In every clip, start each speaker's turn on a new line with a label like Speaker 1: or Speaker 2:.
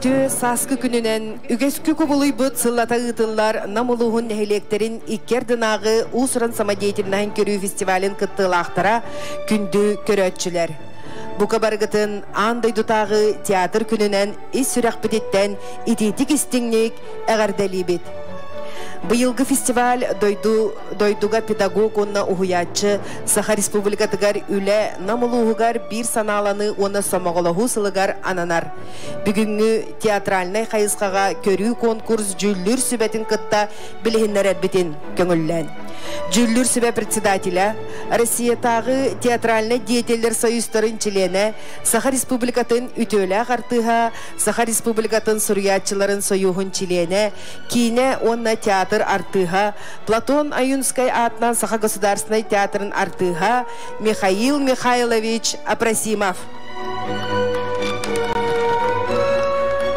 Speaker 1: Үтүө сааскы күнүнэн үгэскэ кубулуйбут сыллата ыытыллар Нам улууһун нэһилиэктэрин икки ардынааҕы уус-уран самодеятельноһын көрүү фестивалын кыттыылаахтара, күндү көрөөччүлэр! Бука барыгытын аан дойдутааҕы театр күнүнэн ис сүрэхпититтэн итиитик истиҥник эҕэрдэлиибит! Быйылгы фестиваль дойду дойдуга педагог уонна уһуйааччы Саха Республикатыгар үлэ Нам улууһугар биир санааланыы уонна сомоҕолоһуу сылыгар ананар. Бүгүҥҥү театральнай хайысхаҕа көрүү конкурс дьүүллүүр сүбэтин кытта билиһиннэрэрбитин көҥүллээн. Дьүүллүүр сүбэ председателя, Россиятааҕы театральнай деятеллэр союзтарын чилиэнэ, Саха Республикатын үтүөлээх артыыһа, Саха Республикатын суруйааччыларын союһун чилиэнэ, киинэ уонна театр артыыһа, Платон Ойунскай аатынан Саха государственнай театрын артыыһа Михаил Михайлович Апросимов.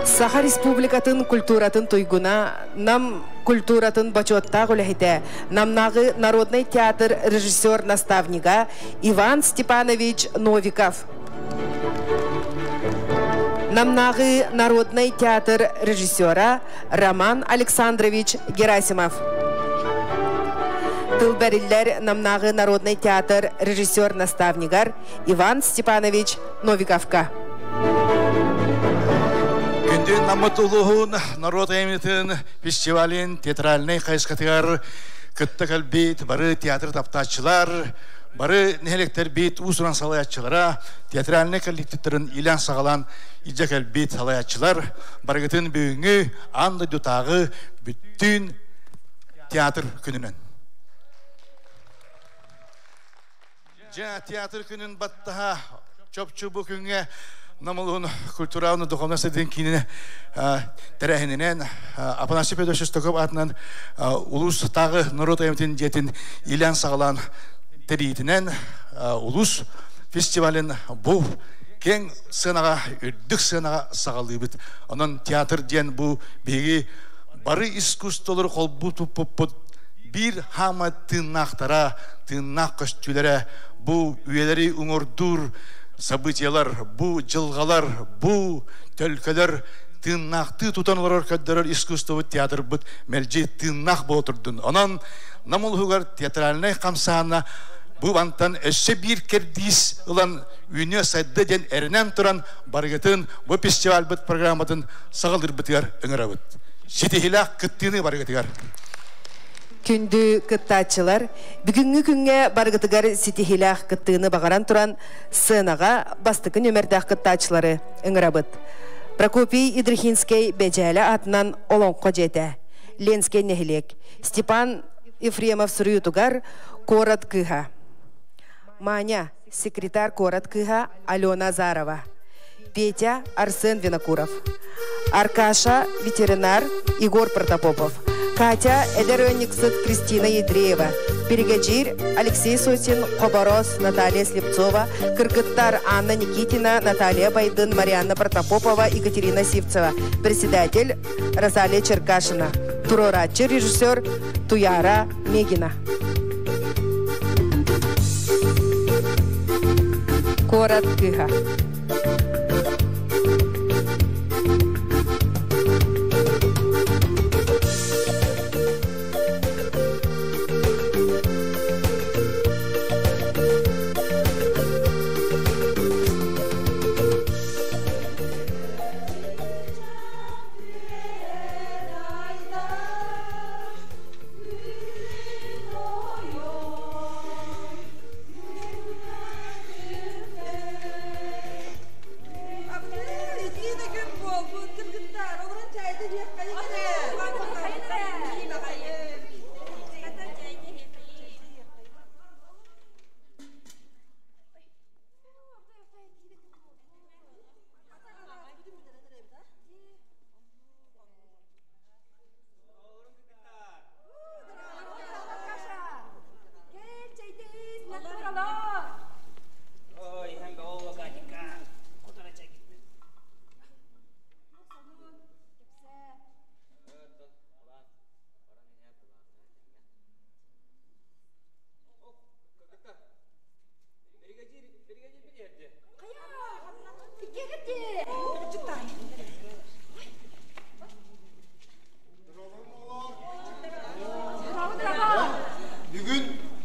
Speaker 1: Саха Республикатын культуратын туйгуна, Нам культуратын бочуоттаах үлэһитэ, Намнааҕы народнай театр режиссер-наставнига Иван Степанович Новиков. Намнааҕы народнай театр режиссера Роман Александрович Герасимов. Тыл бэриллэр Намнааҕы народнай театр режиссер-наставнигар Иван Степанович Новиковка.
Speaker 2: Күндү Наммыт улууһун норуот айымньытын фестивалын театральнай хайысхатыгар кытта кэлбит бары театр таптааччылар, бары нэһилиэктэрбит уус-уран салайааччылара, театральнай коллективтарын илээн-саҕалаан илдьэ кэлбит салайааччылар барыгытын бүгүҥҥү аан дойдутааҕы бүттүүн театр күнүнэн. Дьэ, театр күнүн баттаһа чопчу бу күҥҥэ Намылуһун культуралны духовнай сайдыын киинин тэрээһининэн Афанасий Федорович Шестаков аатынан улуустааҕы норуот айымньытын дьиэтин иилээн-саҕалаан тэрийиитинэн улуус фестивалын бу киэҥ сыанаҕа, үрдүк сыанаҕа саҕалыыбыт. Онон театр диэн бу биһиги бары искусстволары холбуу туппуппут биир хаама тыыннаахтара, тыыннаах көстүүлэрэ бу үйэлэри уҥуордуур событиелар, бу дьылҕалар, бу төлкөлөр тыыннаахтыы тутан олорор көрдөрөр искусствобут, театрбыт мэлдьи тыыннаах буола турдун. Онон Нам улууһугар театральнай хамсаана бу мантан өссө биир кэрдиис ылан үүнүө сайда диэн эрэнэн туран барыгытын бу фестивальбыт программатын саҕалыырбытыгар ыҥырабыт. Ситиһилээх кыттыыны барыгытыгар!
Speaker 1: Күндү кыттааччылар, бүгүҥҥү күҥҥэ барыгытыгар ситиһиилээх кыттыыны баҕаран туран, сценаҕа бастакы нүөмэрдээх кыттааччылары ыҥырабыт. Прокопий Идрихинскэй Бэдьээлэ аатынан Олоҥхо дьиэтэ, Ленскэй нэһилиэк, Степан Ефремов суруйуутугар Куорат кыыһа. Маня, секретарь куорат кыыһа Алена Азарова. Петя Арсен Винокуров. Аркаша ветеринар Егор Протопопов. Катя эдэр ыанньыксыт Кристина Ядреева. Биригэдьиир Алексей Сосин, Хоборос Наталья Слепцова, кыргыттар Анна Никитина, Наталья Байдын, Марианна Протопопова, Екатерина Сивцева. Председатель Розалия Черкашина. Туруорааччы режиссер Туяра Мегина. Куорат кыыһа.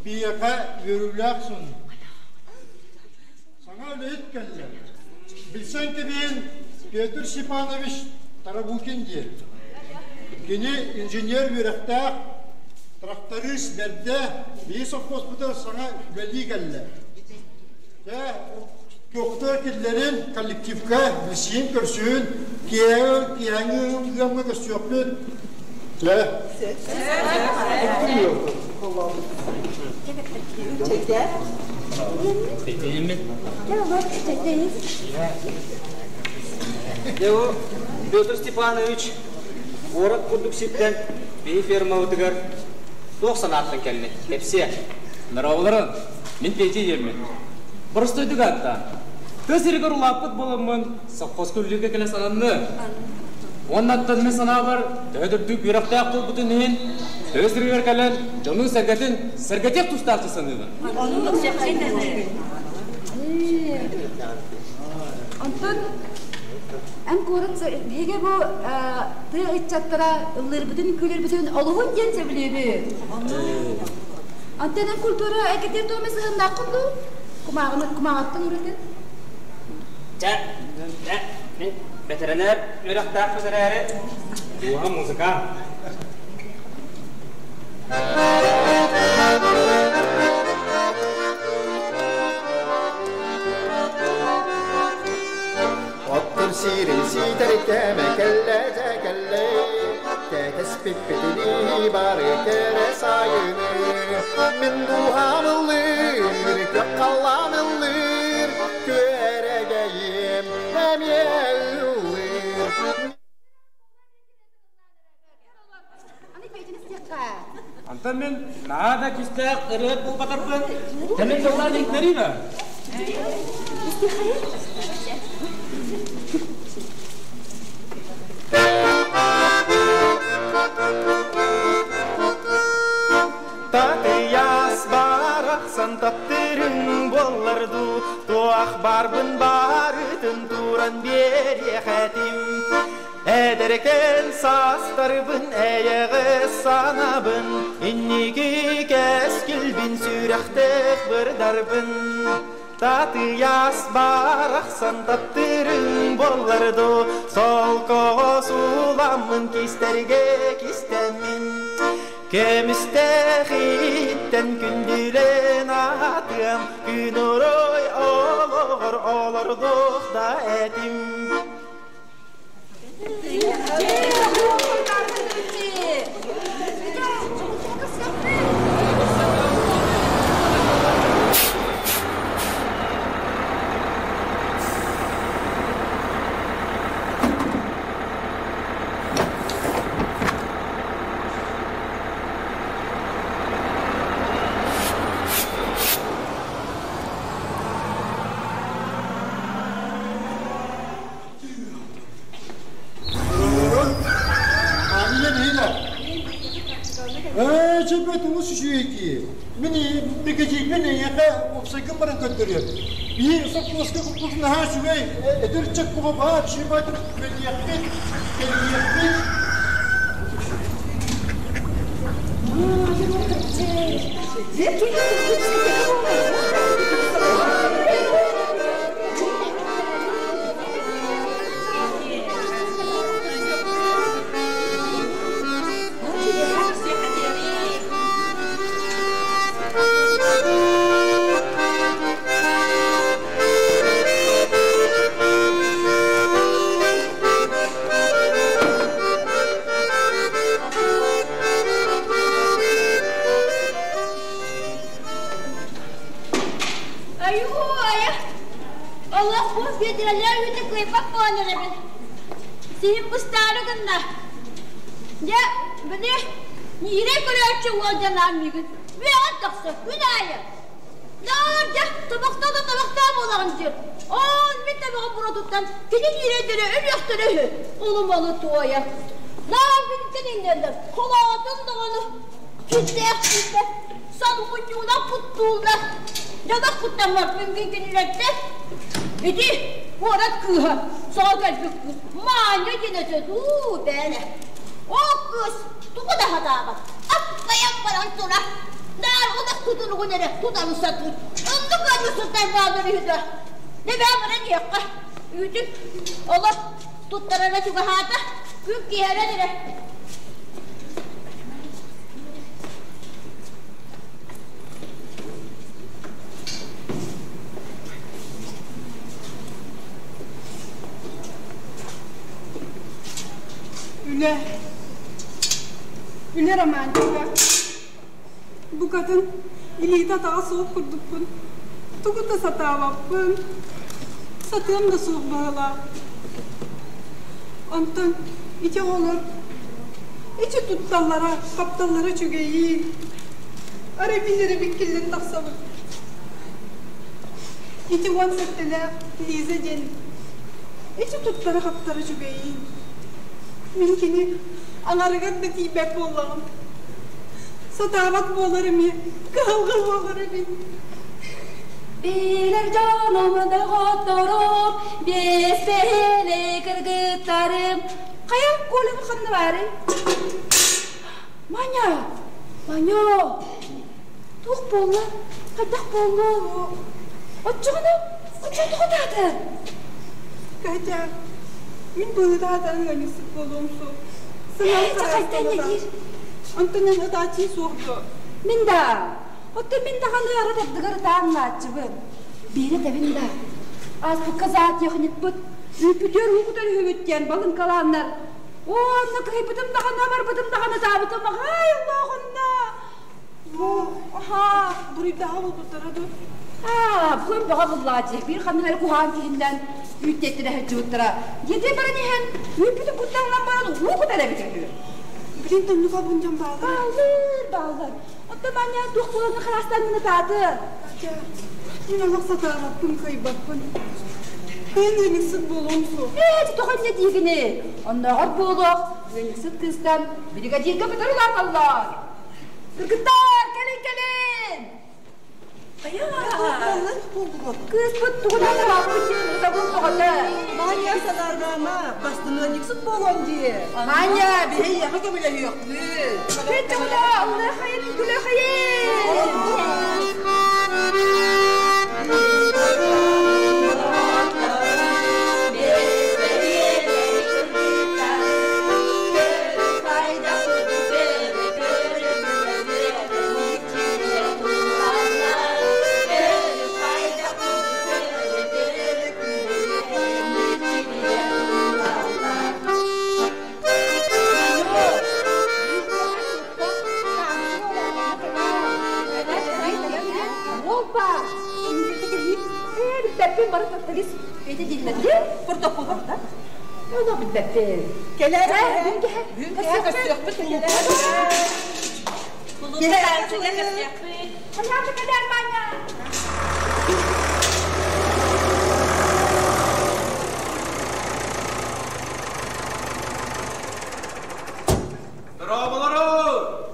Speaker 3: Биһиэхэ үөрүүлээх сонун. Саҥа үлэһит кэллэ. Билсэн кэбиһин Петр Степанович Тарабукин диэн. Кини инженер үөрэхтээх, тракторист бэрдэ, биһи совхозпутугар саҥа үлэлии кэллэ. Дьэ, туохтар киллэрин коллективка билсиин көрсүһүн, киэһээҥи ыамҥа көрсүөхпүт. Дьэ.
Speaker 4: Дьэ, Петр Степанович куорат курдук сиртэн биһи фермабытыгар туох санааттан кэллэ? Кэпсиэ.
Speaker 5: Нороволорун, мин Петя диэммин. Боростуойдук ааттаан. Тыа сиригэр улааппыт буоламмын, совхозка үлэлииргэ кэлэ сананным. Уоннаттан мин санаабар, төһө үрдүк үөрэхтээх буолбутун иһин, тыа сиригэр кэлэн дьонун сэргэтин сэргэтиэх тустаах дии саныыбын.
Speaker 6: Онтон эн куорат биһиги бу тыа ыччаттара ыллыырбытын, күлэрбитин олуһун диэн сөбүлүүбүт. Онтон эн культура эйгэтигэр туох сыһыаннааххын дуу? Кумааҕыны кумааҕыттан ураты.
Speaker 4: Чэ, чэ, мин бэтэринээр үөрэхтээхпит эрээри, дууһа музыка.
Speaker 7: Оттон сири сиитэр кэмэ кэллэ дьэ кэллэ, Кэтэспиппитинии бары кэрэ сайыны. Мин дууһам ыллыыр, күөх халлаан ыллыыр, Күөрэгэйим эмиэ ыллыыр.
Speaker 5: Антон мин наһаа да күүстээх ырыат буолбатарбын, тэмин тыллаан иһиттэриим ээ.
Speaker 7: Татыйаас барахсан таптырын буоллар дуу, туох барбын барытын туран биэриэх этим. Эдэркэн саастарбын эйэҕэ санабын, инники кэскилбин сүрэхтээх бырдарбын. Татыйаас барахсан таптырын буоллар дуу, солкоҕо сууламмын кистэргэ кистэммин. Көмүстээх ииттэн күндүлэн аатыам, күн орой олоҕор олордуох да этим.
Speaker 3: Аня Лина. Ээ, чөпөт улус үчүгэй Мин бигэдьииппин эйиэхэ уопсайгын баран көрдөрүөм. Биир сопхуоска куппут наһаа үчүгэй, эдэр ыччат куба чыыбайтыр үлэлиэхпит, кэлиэхпит.
Speaker 8: Айуу, Олох бу федераллар үүтэ кыайбат буолан эрэбин. Сиһим быстаары гынна. Дьэ, били, ньиирэй көрөөччү уол дьанаан миигин үөҕэн тахсар күн аайы. Наар дьэ, тобохтоо да тобохтоо буолаҕын диир. Оон мин табаҕым буротуттан кини ньиирэйдэрэ өлүөхтэрэ үһү. Улумалы туойа. Наар билтэн иҥнэллэр. Холоотун даҕаны кирдээх киирбэт. Салгынньуунан куттууллар. Дьонох куттаммат мүҥгүн кинилэртэн. Ити куорат кыыһа саҥа кэлбит кыыс Маня диэн этэ дуу бээлэ. Ол кыыс тугу да сатаабат. Аппайан баран турар. Наар утах кутуругун эрэ тутары сатыыр. Оннук ыанньыксыттар бааллар үһү да. Дьэ, баран иһиэххэ. Үүтүн олох туттарара чугаһаата. Күн киэһэрэн эрэ.
Speaker 9: Үлэ. Үлэ романтика. Букатын илиитэ-атаҕа суох курдукпун. Тугу да сатаабаппын. Сатыам да суох быһыылаах. Онтон ити оҕолор ити тутталлара, хапталлара үчүгэйиин. Арай мин эрэ биккиллэн тахсабын. Ити 17-лээх Лиза диэн ити туттара-хаптара үчүгэйиин. Мин кини аҥарыгар да тиийбэт буоллаҕым. Сатаабат буолар эмиэ, кыһалҕа буолар эбит.
Speaker 6: Билэр дьонум, доҕотторум, биэс бэһиэлэй кыргыттарым. Хайа, Колям ханна баарый? Маня! Маня! Туох буолла? Хайдах буолла? Оччоҕуна, оччоҕо тоҕо
Speaker 9: Катя, мин быһыытаатан ыанньыксыт буолуом суох. Сыҥаһым
Speaker 6: Ээ,
Speaker 9: хараастан
Speaker 6: хайта
Speaker 9: ытаа.
Speaker 6: диир.
Speaker 9: Онтон эн ытааччы суох дуо?
Speaker 6: Мин да, оттон мин даҕаны арыт ардыгар ытаан-нааччыбын. Биирэ этэбин да, ааспыкка зоотехникпыт үүппүтүгэр уу кутар үһүбүт диэн балыҥкалааннар, уонна кыһыйбытым даҕаны, абарбытым даҕаны ытаабытым аҕай олоохунна.
Speaker 9: Бу, аһаа, буруйдааҕа буолбуттара дуу?
Speaker 6: Аа, буһун бөҕө буллааччы, биир ханнык эрэ куһаҕан киһиннэн үүттиэттэрэ сылдьыбыттара. Диэтии баран иһэн, үүппүтүн куттаҥнан баран уу кутар эбит үһү.
Speaker 9: Билин тоннук албын дьон бааллар.
Speaker 6: Бааллар, бааллар. Оттон манньа туох буолан хараастан ытааты?
Speaker 9: Катя, мин олох сатаабаппын, кыайбаппын. Кыайан ыанньыксыт буолуом суох.
Speaker 6: Ээ, тоҕо инньэ диигини? Оннооҕор буолуох, ыанньыксыт кыыстан биригэдьииргэ көтөр улааталлар. Кыргыттар, кэлин, кэлин! Кыыспыт тугунан арааппыт диэн ытабыл тоҕото.
Speaker 10: Маня санаарҕаама, бастыныанньыксыт буолуон дии.
Speaker 1: Маня, биһи эйиэхэ көмөлөһүөхпүт.
Speaker 6: Петя, аллыахайын, күлэхайын! Опа! Билбэппин бары таптагыс Петя дииллэрди протокол барда. Оны билбэппин.
Speaker 10: Кэлэр.
Speaker 6: Бүгүн кэһэ.
Speaker 10: Бүгүн кэһэ көрсүөхпүт.
Speaker 8: Кулуупка таансыга көрсүөхпүт.
Speaker 6: Хайаата кэлэр Маня.
Speaker 5: Дорооболору!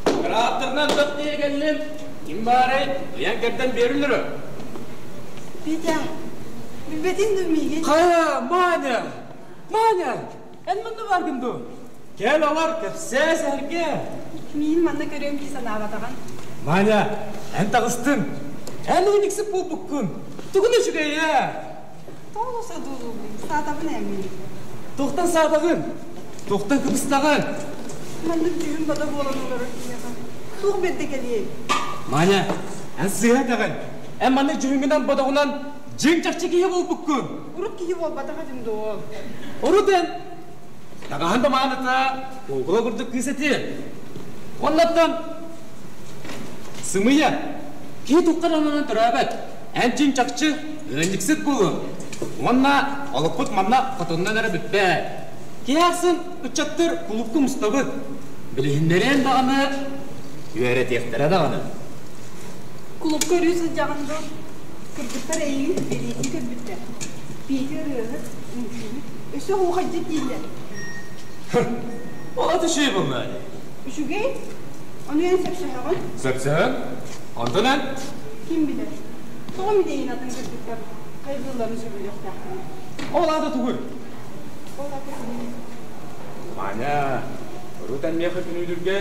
Speaker 5: Кырааттарынан тох дии кэллим. Ким баарай, ыйан кэрдэн биэриллэр.
Speaker 9: Петя, билбэтин да миигин.
Speaker 5: Хайа, Маня! Маня! Эн манна бааргын дуу? Кэл олор, кэпсээ сэргэ.
Speaker 9: Миин манна көрүөм дии санаабатаҕын.
Speaker 5: Маня, эн таҕыстыҥ. Эн ыанньыксыт буолбуккун. Тугун үчүгэйэ?
Speaker 9: Тоҕо содулуубун, саатабын ээ мин.
Speaker 5: Туохтан саатаҕын? Туохтан кыбыстаҕын?
Speaker 9: Маннык дьүһүн бада буолан олорор киһиэхэ туох бэрдэ кэлиэй?
Speaker 5: Маня, эн сыыһа этэҕин. Эн маннык дьүһүҥҥүнэн бодоҕунан дьиҥ чахчы киһи буолбуккун.
Speaker 9: Урут киһи буолбатах этим дуо?
Speaker 5: Урут эн таҕаһын да мааныта куукула курдук кыыс этиэ. Оннуттан сымыйа киһи туохха да онон төрөөбөт. Эн дьиҥ чахчы ыанньыксыт буолуо. Уонна олохпут манна хотоннон эрэ бүппэт. Киһи ахсын ыччаттар кулуупка мустабыт. Билиһиннэриэн даҕаны, үөрэтиэхтэрэ даҕаны.
Speaker 9: Кулуупка өрүү сылдьаҕын дуо? Кыргыттар эйигин бэлиэтии көрбүттэр. Петя ырыаһыт, үҥкүүһүт, өссө оһуохайдьыт дииллэр.
Speaker 5: Ол аты үчүгэй буолла дии.
Speaker 9: Үчүгэй? Ону эн сөпсөһөҕүн?
Speaker 5: Сөпсөһөн. Онтон эн?
Speaker 9: Ким билэр. Тоҕо мидэйин атын кыргыттар хайгыылларын сөбүлүөхтээхпин.
Speaker 5: Ол аата тугуй?
Speaker 9: Ол аата тугуй?
Speaker 5: Маня, урут эн миэхэ күнүүлүүргэ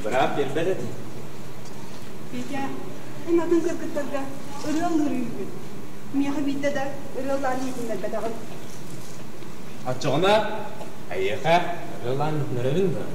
Speaker 5: быраап биэрбэт этиҥ.
Speaker 9: Петя, эн атын кыргыттарга ырыа ыллыыр үһүгүн. Миэхэ биирдэ да ырыа ыллаан иһитиннэрбэтэҕиҥ.
Speaker 5: Оччоҕуна эйиэхэ ырыа ыллаан иһитиннэрэбин дуо?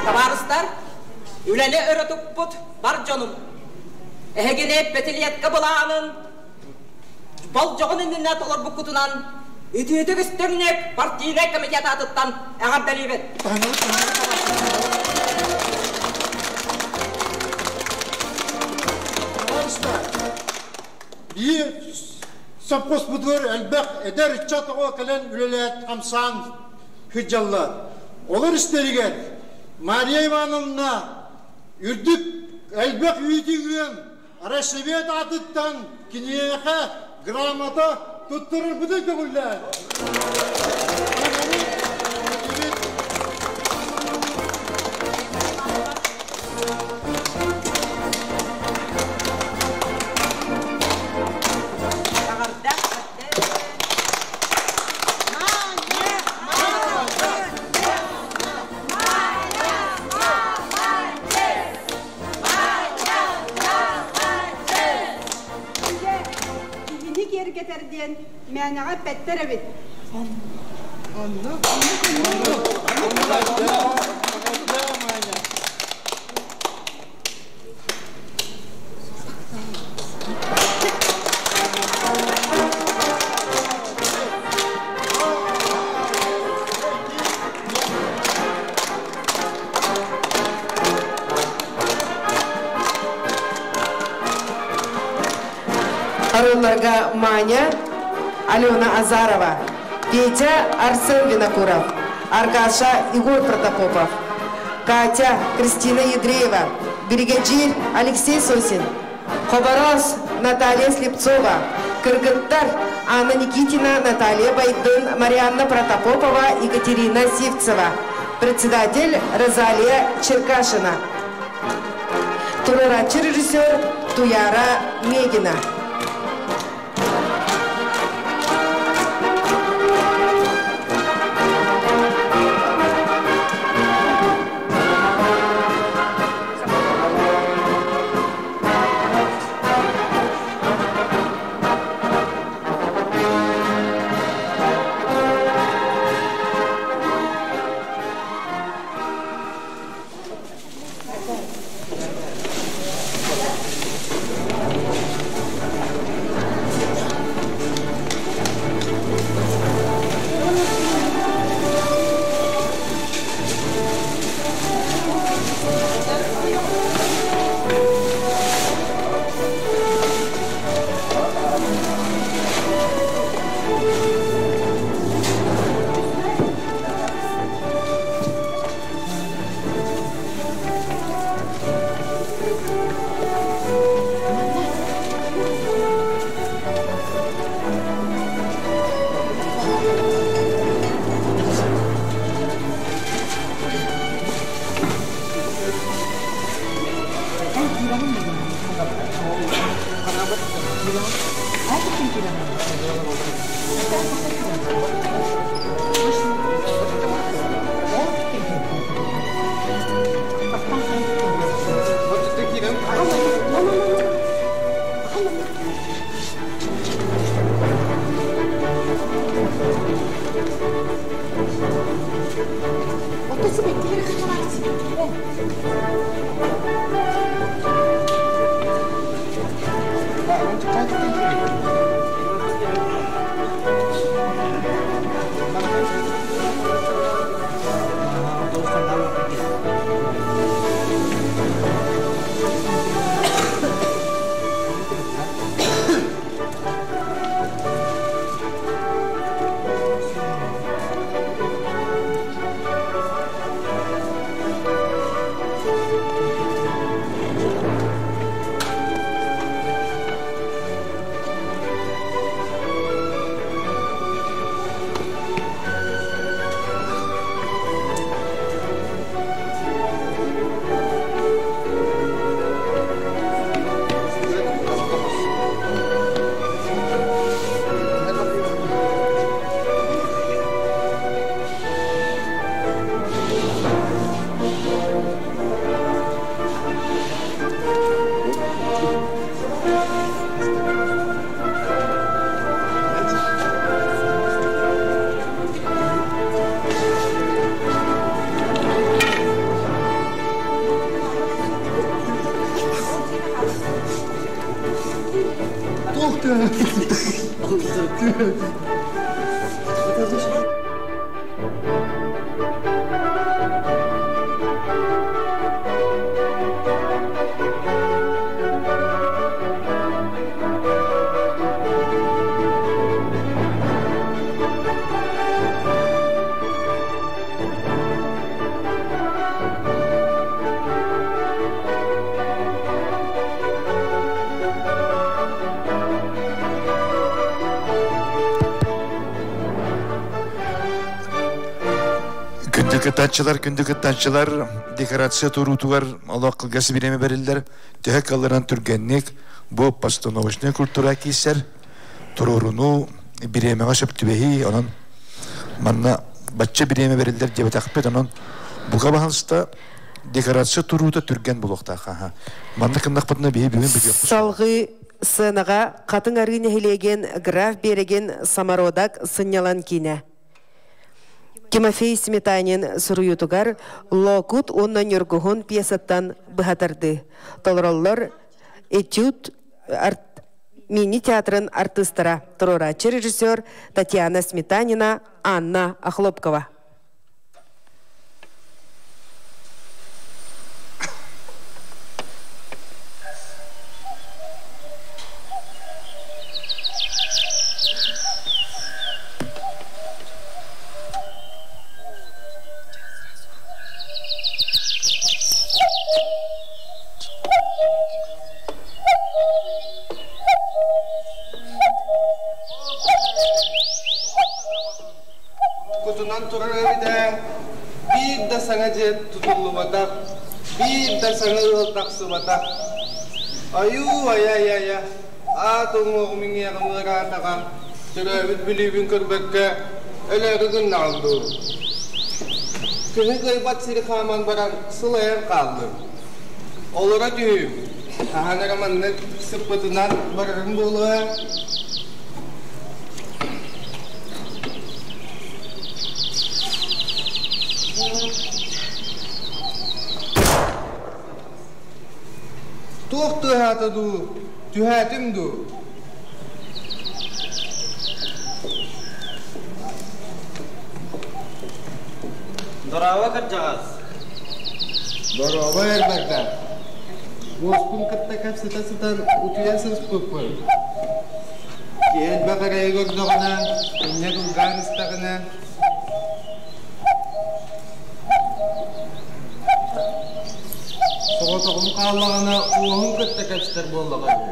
Speaker 11: Табаарыстар, үлэни өрө туппут бар дьонум, эһигини пятилетка былаанын болдьоҕун иннинэ толорбуккутунан үтүөтүк истиҥник партийнай комитет аатыттан эҕэрдэлиибит.
Speaker 3: Биир совхозпутугар элбэх эдэр ыччат оҕо кэлэн үлэлээт хамсаан сылдьаллар. Олор истэригэр Мария Ивановна үрдүк элбэх үүтү ыан Рассвет аатыттан киниэхэ грамота туттарарбытын көҥүллээн.
Speaker 9: Киһини киэргэтэр диэн мээнэҕэ эппэттэр эбит. Онно
Speaker 1: Арылларга Маня, Алена Азарова, Петя Арсен Винокуров, Аркаша Егор Протопопов, Катя Кристина Ядреева, Бригадир Алексей Сосин, Хоборос Наталья Слепцова, Кыргыттар Анна Никитина, Наталья Байдын, Марианна Протопопова, Екатерина Сивцева. Председатель Розалия Черкашина. Турурааччы режиссер Туяра Мегина.
Speaker 2: Күндү кыттааччылар, күндү кыттааччылар, декорация туруутугар олох кылгас бириэмэ бэриллэр. Төһө кыалларынан түргэнник бу постановочнай культура киирсэр туруоруну бириэмэҕэ сөп түбэһии, онон манна бачча бириэмэ бэриллэр диэбэтэхпит, онон бука баһанста декорация туруута түргэн буолуохтаах. Аха. Манна кыннахпытына биһи бүгүн бүтүөхпүт.
Speaker 1: Салгыы сценаҕа Хатыҥ Арыы нэһилиэгин Граф Биэрэгин Самородок сынньалан киинэ. Тимофей Сметанин суруйуутугар Лоокут уонна Ньургуһун пьесаттан быһа тардыы. Толороллор этюд мини-театрын артыыстара, туруорааччы режиссер Татьяна Сметанина, Анна Охлопкова.
Speaker 12: Кутунан турар эбит ээ, биир да саҥа дьиэ тутуллубатах, биир да саҥа ыал тахсыбатах. Айуу, айа-айа, аат уҥуоҕум иҥиэҕим ыараатаҕа, төрөөбүт бүлүүбүн көрбөккө өлөөрү гыннаҕым дуу. Кыһы кыайбат сири хааман баран сылайан хааллым. Олоро түһүүм, хаһан эрэ маннык сыппытынан барарым буолуо. Туох тыаһаата дуу, түһээтим дуу?
Speaker 4: Дорообо, кырдьаҕас.
Speaker 12: Дорообо, эрбэрдэ. Уоспун кытта кэпсэтэ сытан утуйа сыспыппын. Киһи элбэх эрэйи көрдөҕүнэ, инньэ кылгаан истэҕинэ, соҕотоҕун хааллаҕына уоһун кытта кэпсэтэр буоллаҕа үһү.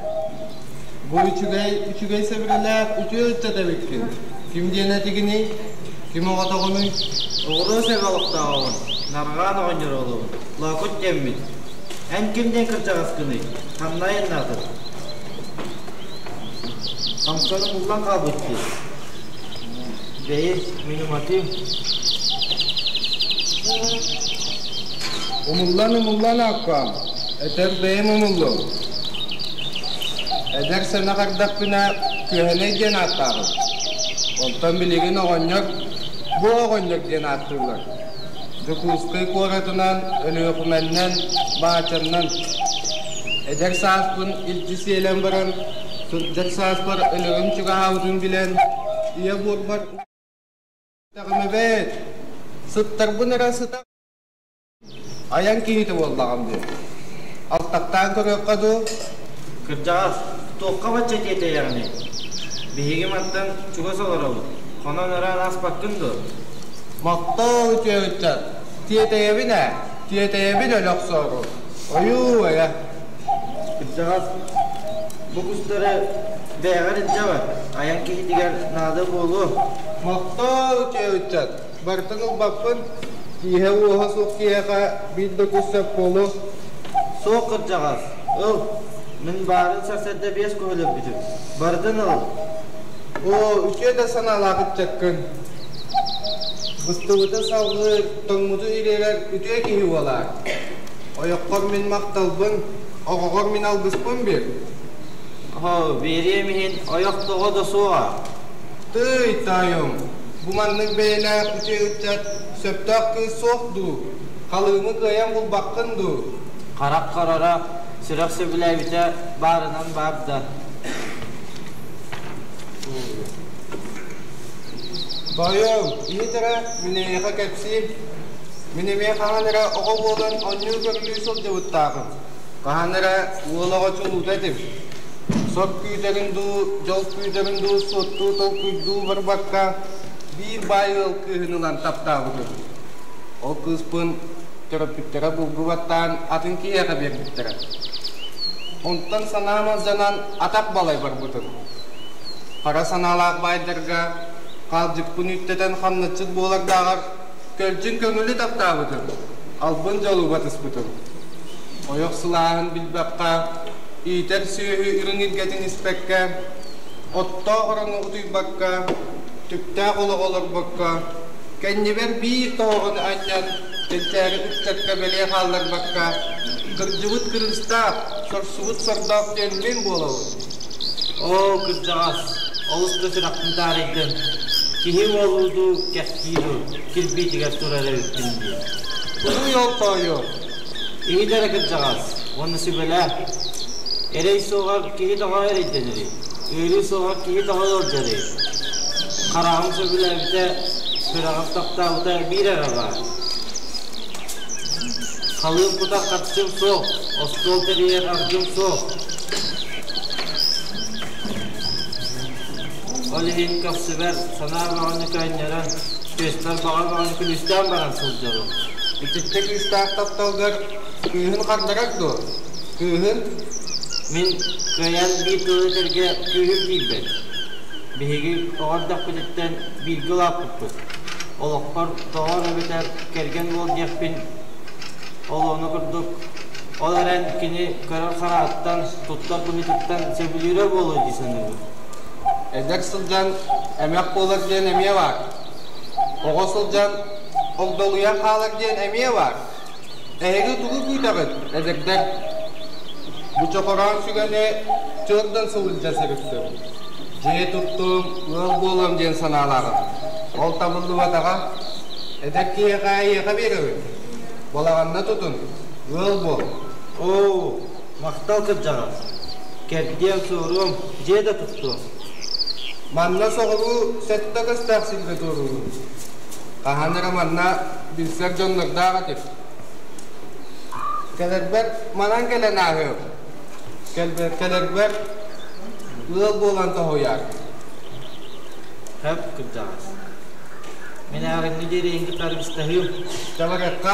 Speaker 12: Бу үчүгэй, үчүгэй сэбирэлээх үтүө ыччат эбиккин. Ким диэн этигиний? Ким оҕотоҕунуй?
Speaker 4: Оҕуруо сэбэ олохтооҕун, нарҕаан оҕонньор олобун, Лоокут диэммит. Эн ким диэн кырдьаҕаскыный? Ханна айаннаатыҥ? Хамсаны буллан хаалбыт дии. Бэйи, мин уматыым.
Speaker 12: Умуллан умуллан ааккаам, этэр бэйэм умуллуом. Эдэр сэнэх эрдэхпинэ Күһэнэй диэн ааттааҕым. Онтон билигин оҕонньор бу оҕонньор диэн ааттыыллар. Дьокуускай куоратынан, Өлүөхүмэннэн, Баачаннан. Эдэр сааспын илдьи сиэлэн баран, сылдьар сааспар өлөрүм чугаһаабытын билэн, ийэ буорбар Тэҕим эбээт, сыттарбын эрэ сыта айан киһитэ буоллаҕым дии. Алтахтаан көрүөххэ дуу?
Speaker 4: Кырдьаҕас, туохха бачча тиэтэйэҕиний? Биһиги мантан чугас олоробут, хонон ыраан ааспаккын дуо?
Speaker 12: Мохтоо үтүө ыччат, тиэтэйэбин ээ, тиэтэйэбин өлө охсоору. Ойуу эйэ.
Speaker 4: Кырдьаҕас, бу кустары бэйэҕэр илдьэ бар, айан киһитигэр наада буолуо.
Speaker 12: Мохтоо үтүө ыччат, барытын ылбаппын, тииһэ-уоһа суох киһиэхэ биир да кус сөп буолуо.
Speaker 4: Суох кырдьаҕас, ыл, мин баарын сарсыарда биэс куһу өлөрбүтүм, барытын ыл.
Speaker 12: Оо, үтүө да санаалаах ыччаккын. Быстыбыты салҕыыр, тоҥмуту ириэрэр үтүө киһи уолаа. Ойоххор мин махталбын, оҕоҕор мин алгыспын биэр.
Speaker 4: Оо, биэриэм иһин ойох тоҕо да суоҕа.
Speaker 12: Тыый, таайым, бу маннык бэйэлээх үтүө ыччат сөптөөх кыыс суох дуу? Халыымы кыайан булбаккын дуу?
Speaker 4: Харах харара, сүрэх сөбүлээбитэ баарынан баар да.
Speaker 12: Тоойуом, иһит эрэ, мин эйиэхэ кэпсиим. Мин эмиэ хаһан эрэ оҕо буолан оонньуу-көрүлүү сылдьыбыттааҕым. Хаһан эрэ уол оҕо чулуута этим. Сор күүтэрин дуу, дьол күүтэрин дуу суоттуу толкуйдуу барбакка, биир баай ыал кыыһын ылан таптаабытым. Ол кыыспын төрөппүттэрэ булгу баттаан атын киһиэхэ биэрбиттэрэ. Онтон санаам алдьанан атах балай барбытым. Хара санаалаах баайдарга хаалдьыппын үттэтэн хамначчыт буолардааҕар көлдьүн көҥүлү таптаабытым, албын дьолу батыспытым. Ойох сылааһын билбэххэ, иитэр сүөһү үрүҥ илгэтин испэккэ, оттоох ороҥҥо утуйбакка, түптээх олоҕу олорбокко, кэннибэр биир тоһоҕону анньан, кэнчээри ыччакка бэлиэ хаалларбакка, кырдьыбыт кырыыстаах, сорсубут сордоох диэн мин буолабын.
Speaker 4: Оо, кырдьаҕас, олус да сүрэхпин таарыйдын. Киһи уолуу дуу, кэхтии дуу, кирбиитигэр турар эбиппин дии.
Speaker 12: Тугуй ол тоойуом?
Speaker 4: Иһит эрэ кырдьаҕас, уонна сүбэлээ. Эрэй суоҕар киһи тоҕо эрэйдэнэрий? Ыарыы суоҕар киһи тоҕо ыалдьарый? Хараҕым сөбүлээбитэ, сүрэҕим таптаабыта биир эрэ баар. Халыым кутах харчым суох, остуол тэрийэр аргым суох. Ол иһин көхсүбэр санаа бөҕөнү көөнньөрөн, түөспэр баҕа бөҕөнү күлүүстээн баран сылдьабын.
Speaker 12: Итиччэ күүстээх тапталгар кыыһын хардарар дуо? Кыыһын?
Speaker 4: Мин кыайан биир тылы этэргэ күүһүм тиийбэт. Биһиги оҕо эрдэхпититтэн бииргэ улааппыппыт. Олохпор доҕор эбэтэр кэргэн буол диэхпин ол ону курдук ол эрэн кини көрөр хараҕыттан, туттар быһыытыттан сөбүлүүрэ буолуо дии саныыбын.
Speaker 12: Эдэр сылдьан эмэх буолар диэн эмиэ баар. Оҕо сылдьан огдолуйан хаалар диэн эмиэ баар. Эһиги тугу күүтэҕит, эдэрдэр? Бу чохороон сүгэни чыырдан сылдьа сырыттым. Дьиэ туттум, ыал буолуом диэн санаалааҕым. Ол табыллыбатаҕа. Эдэр киһиэхэ эйиэхэ биэрэбин. Балаҕанна тутун, ыал буол.
Speaker 4: Оо, махтал кырдьаҕас. Кэрдиэм, суоруом, дьиэ да туттуом.
Speaker 12: Манна соҕуруу сэттэ көстөөх сиргэ туоруубун. Хаһан эрэ манна билсэр дьоннордоох этим. Кэлэрбэр манан кэлэн ааһыам. Кэлэрбэр ыал буолан тоһуйаар.
Speaker 4: Хөп кырдьаҕас. Мин ааҕыҥҥы диэри эйигин кытары быстаһыым.
Speaker 12: Дьэ барыахха.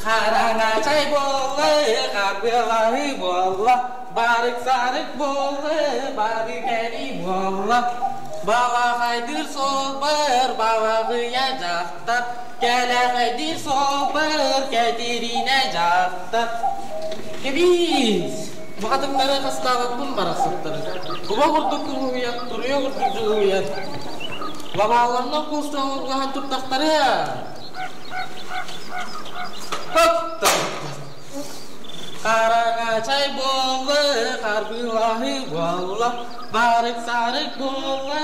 Speaker 11: Хараҥачай буолла, харбыалаһыы буолла, барык-сарык буолла, бары кэрии буолла. Балаҕайдыыр суолбар балаҕыйа дьахтар, кэлэҕэйдиир суолбар Кэтириинэ дьахтар. Кэбиис! Бухатыҥнары хастаабаппын барахсаттары. Куба курдук куһуйан, туруйа курдук дьулуһуйан. Лабааларынан куустан турдахтарыа. Хоттор! Хараҥачай буолла, харбыылаһыы буолла, барык-сарык буолла.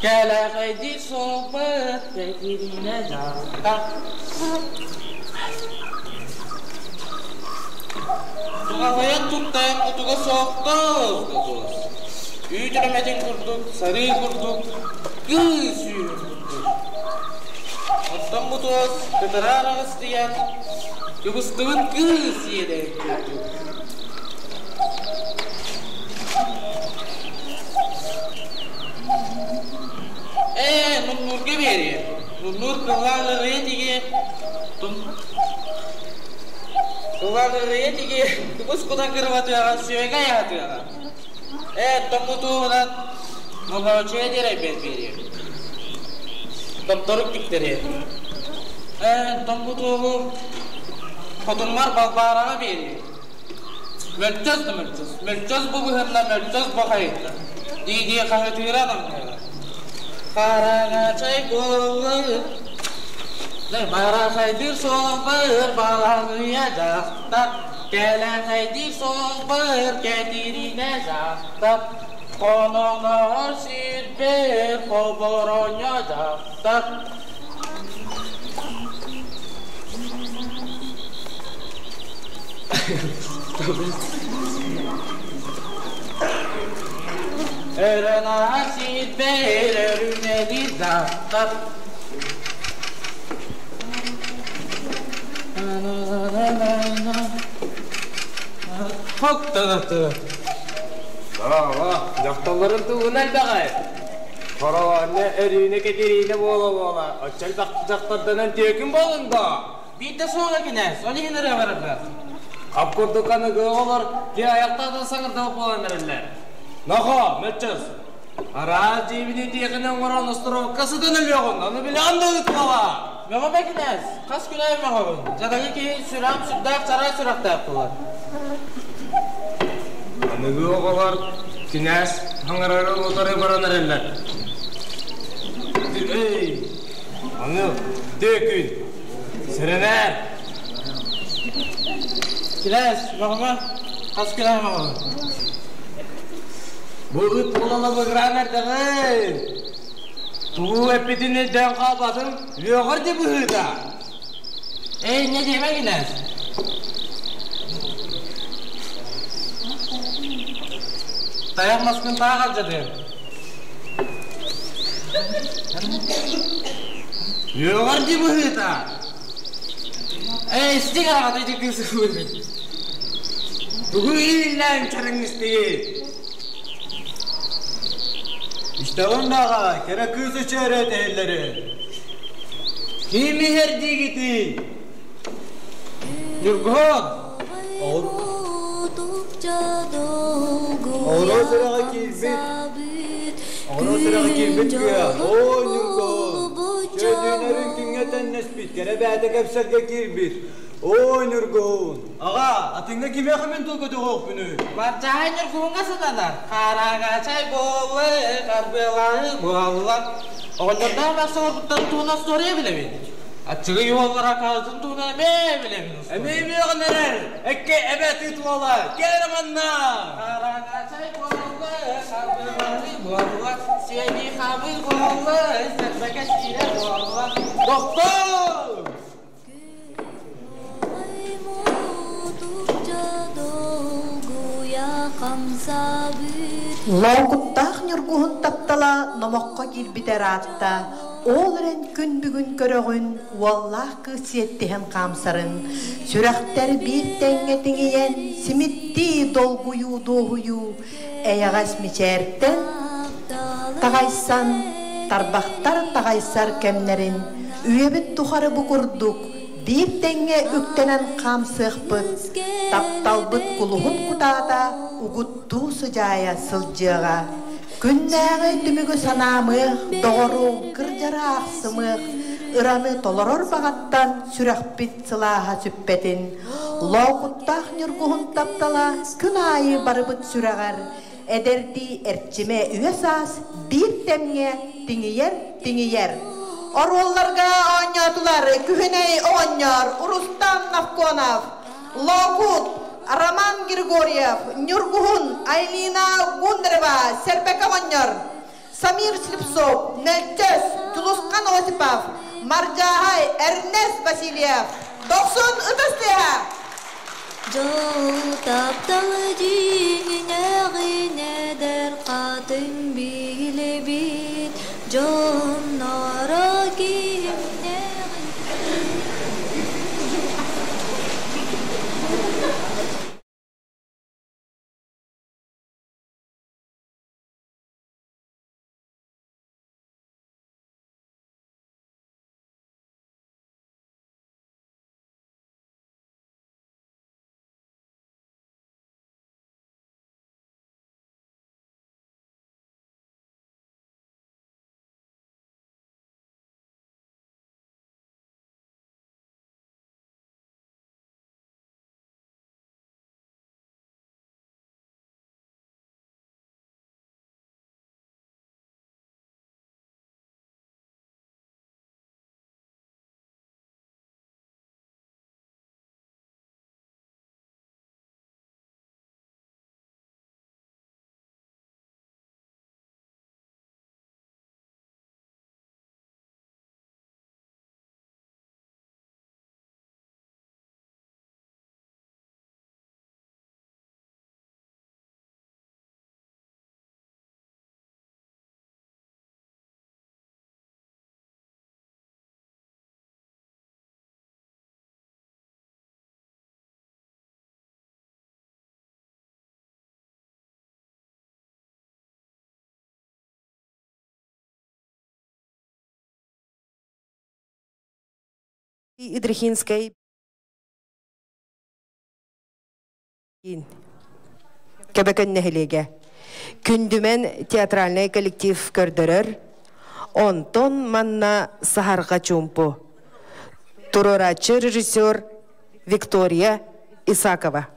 Speaker 11: Кэлэҕэйдии суолбут Кэтириинэ дьахта. Туһалайан туттайан утуга суохтоох да Үүт үрэмэтин курдук, сарыы курдук, кыыс үүрүн курдук. Оттон бу туос кытара араҕыстыйан, кыбыстыбыт кыыс иэдэйин курдук. Ээ, муннуурга биэриэ. Муннуур кыллаах ырыа тиги Кыллаах ырыа тиги кыбыс кутан кырбатыаҕа, сүөгэ айаатыаҕа. Ээ, томмутуунан Мохоочуйа диэрэйбэт биэриэ. Томторук тиктэриэ. Ээ, томмутуугу хотуммар Балбаараҕа биэриэ. Мөлтөс да мөлтөс, мөлтөс бу быһынна, мөлтөс бу хайытта. Дии-дии хаһытыыра намныыра. Хараҥачай буоллар, Барахайдыыр суолбар балаҕыйа дьахтар, Кэлэҕэйдиир суолбар Кэтириинэ дьахтар, Хононоор сирбэр хоборонньо дьахтар. Өрөнаар сирбэр өрүнэлиир дьахтар.
Speaker 12: Сараҕа, дьахталларын тугун элбэҕэй? Хороонньо Өрүүнэ Кэтириинэ буола-буола, оччо элбэх дьахтарданан түөкүн буолуҥ дуо?
Speaker 11: Биирдэ суоҕа кинээс, ол иһин ырыа барарга.
Speaker 5: Хап курдук аныгы оҕолор киһи айахтаах саҥардыбыт буолан эрэллэр. Нохоо, мөччөс, Араас дьиэбини тиэхинэ оҥорон остуруокка сытан өлүөҕүн, ону билэҕин да ыытмала!
Speaker 11: Мөҕүмэ кинээс, хас күн аайы мөҕөбүн. Дьадаҥы киһи сүрэҕим сүрдээх чараас сүрэхтээх буолар.
Speaker 12: Аныгы оҕолор кинээс хаҥарарын утары баран эрэллэр. Эй, аны түөкүн, сэрэнээр!
Speaker 11: Кинээс, мөҕүмэ, хас күн аайы мөҕөбүн.
Speaker 12: Бу ыт буолан быгыраан эрдэҕин. Тугу эппитин өйдөөн хаалбатым, үөҕэр дии быһыыта.
Speaker 11: Эй, не диэмэ кинээс. Тайах маскын таах алдьатыам.
Speaker 12: Үөҕэр дии быһыыта.
Speaker 11: Эй, истиҥ араҕата ити кыыс
Speaker 12: Тугу ииллээн чараҥныстыгыт?
Speaker 3: Истэҕин даҕа, кэрэ кыыс үчээрэ этэллэри.
Speaker 12: Ким иһэр диигитий? Ньургуһун!
Speaker 3: Оҕуруо сүрэҕэ киирбит, оҕуруо сүрэҕэ киирбит кыа, оо, Ньургуһун! Чөдүүнэрин күҥҥэ тэннэспит, кэрэ бэйэтэ кэпсэлгэ киирбит, Оо, Ньургуһун! Аҕа, атыҥҥа кимиэхэ мин тыл көтөҕүөхпүнүй?
Speaker 11: Барчаһай Ньургуһуҥҥа сытанар, харагачай буолла, харбыалаһыы буолла. Оҕонньордоох барса олорбуттарын туһунан остуоруйа билэбин. Аччыгый уоллара акаатын туһунан эмиэ билэбин.
Speaker 12: Эмиэ үөҕүн эрэр, экке эбэ тыыт уола, кэл эрэ манна!
Speaker 11: Харагачай буолла, харбыалаһыы буолла, сиэнии хаамыы буолла, сэрбэкэ сиирэ буолла.
Speaker 12: Тохтоо!
Speaker 1: Лоокуттаах Ньургуһун таптала номоххо киирбитэ ыраатта, ол эрэн күн бүгүн көрөҕүн уоллаах кыыс сиэттиһэн хаамсарын, сүрэхтэр биир тэҥҥэ тиҥийэн, симиттии долгуйуу-дуоһуйуу, эйэҕэс мичээртэн таҕайсан, тарбахтар таҕайсар кэмнэрин үйэбит тухары бу курдук.
Speaker 13: биир тэҥҥэ үктэнэн хаамсыахпыт, тапталбыт кулуһун кутаата угуттуу сыдьаайа сылдьыаҕа. Күннээҕи түмүгү санаамыах, доҕору кырдьары аахсымыах, ыраны толорор баҕаттан сүрэхпит сылааһа сүппэтин. Лоокуттаах ньургуһун таптала күн аайы барыбыт сүрэҕэр, эдэрдии эрчимэ үйэ-саас биир тэмҥэ тиҥийэр-тиҥийэр. Оруолларга оонньоотулар Күһүнэй оҕонньор Рустам Навконов, Лоокут Роман Григорьев, Ньургуһун Айлина Гундарева, Сэрбэкэ оҕонньор, Самир Слепцов, Нөлчөс Дьулусхан Осипов, Мардьааһай Эрнест Васильев, Дохсун ытыс тыаһа!
Speaker 14: Дьол тапталы дьиҥинэҕин эдэр хатыҥ билэбит, дьонноро кимнээҕин
Speaker 1: Идрихинскай Көбөкөн нэһилиэгэ. Күндүмэн театральнай коллектив көрдөрөр. Онтон манна Саһарҕа чуумпу. Туруорааччы режиссер Виктория Исакова.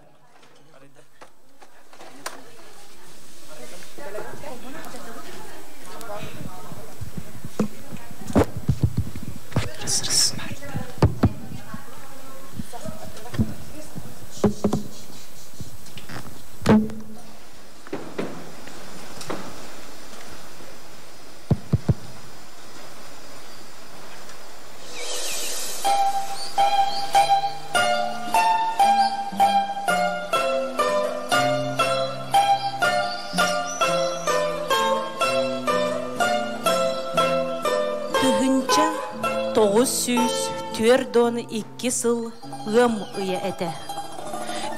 Speaker 15: 1942 сыл ыам ыйа этэ.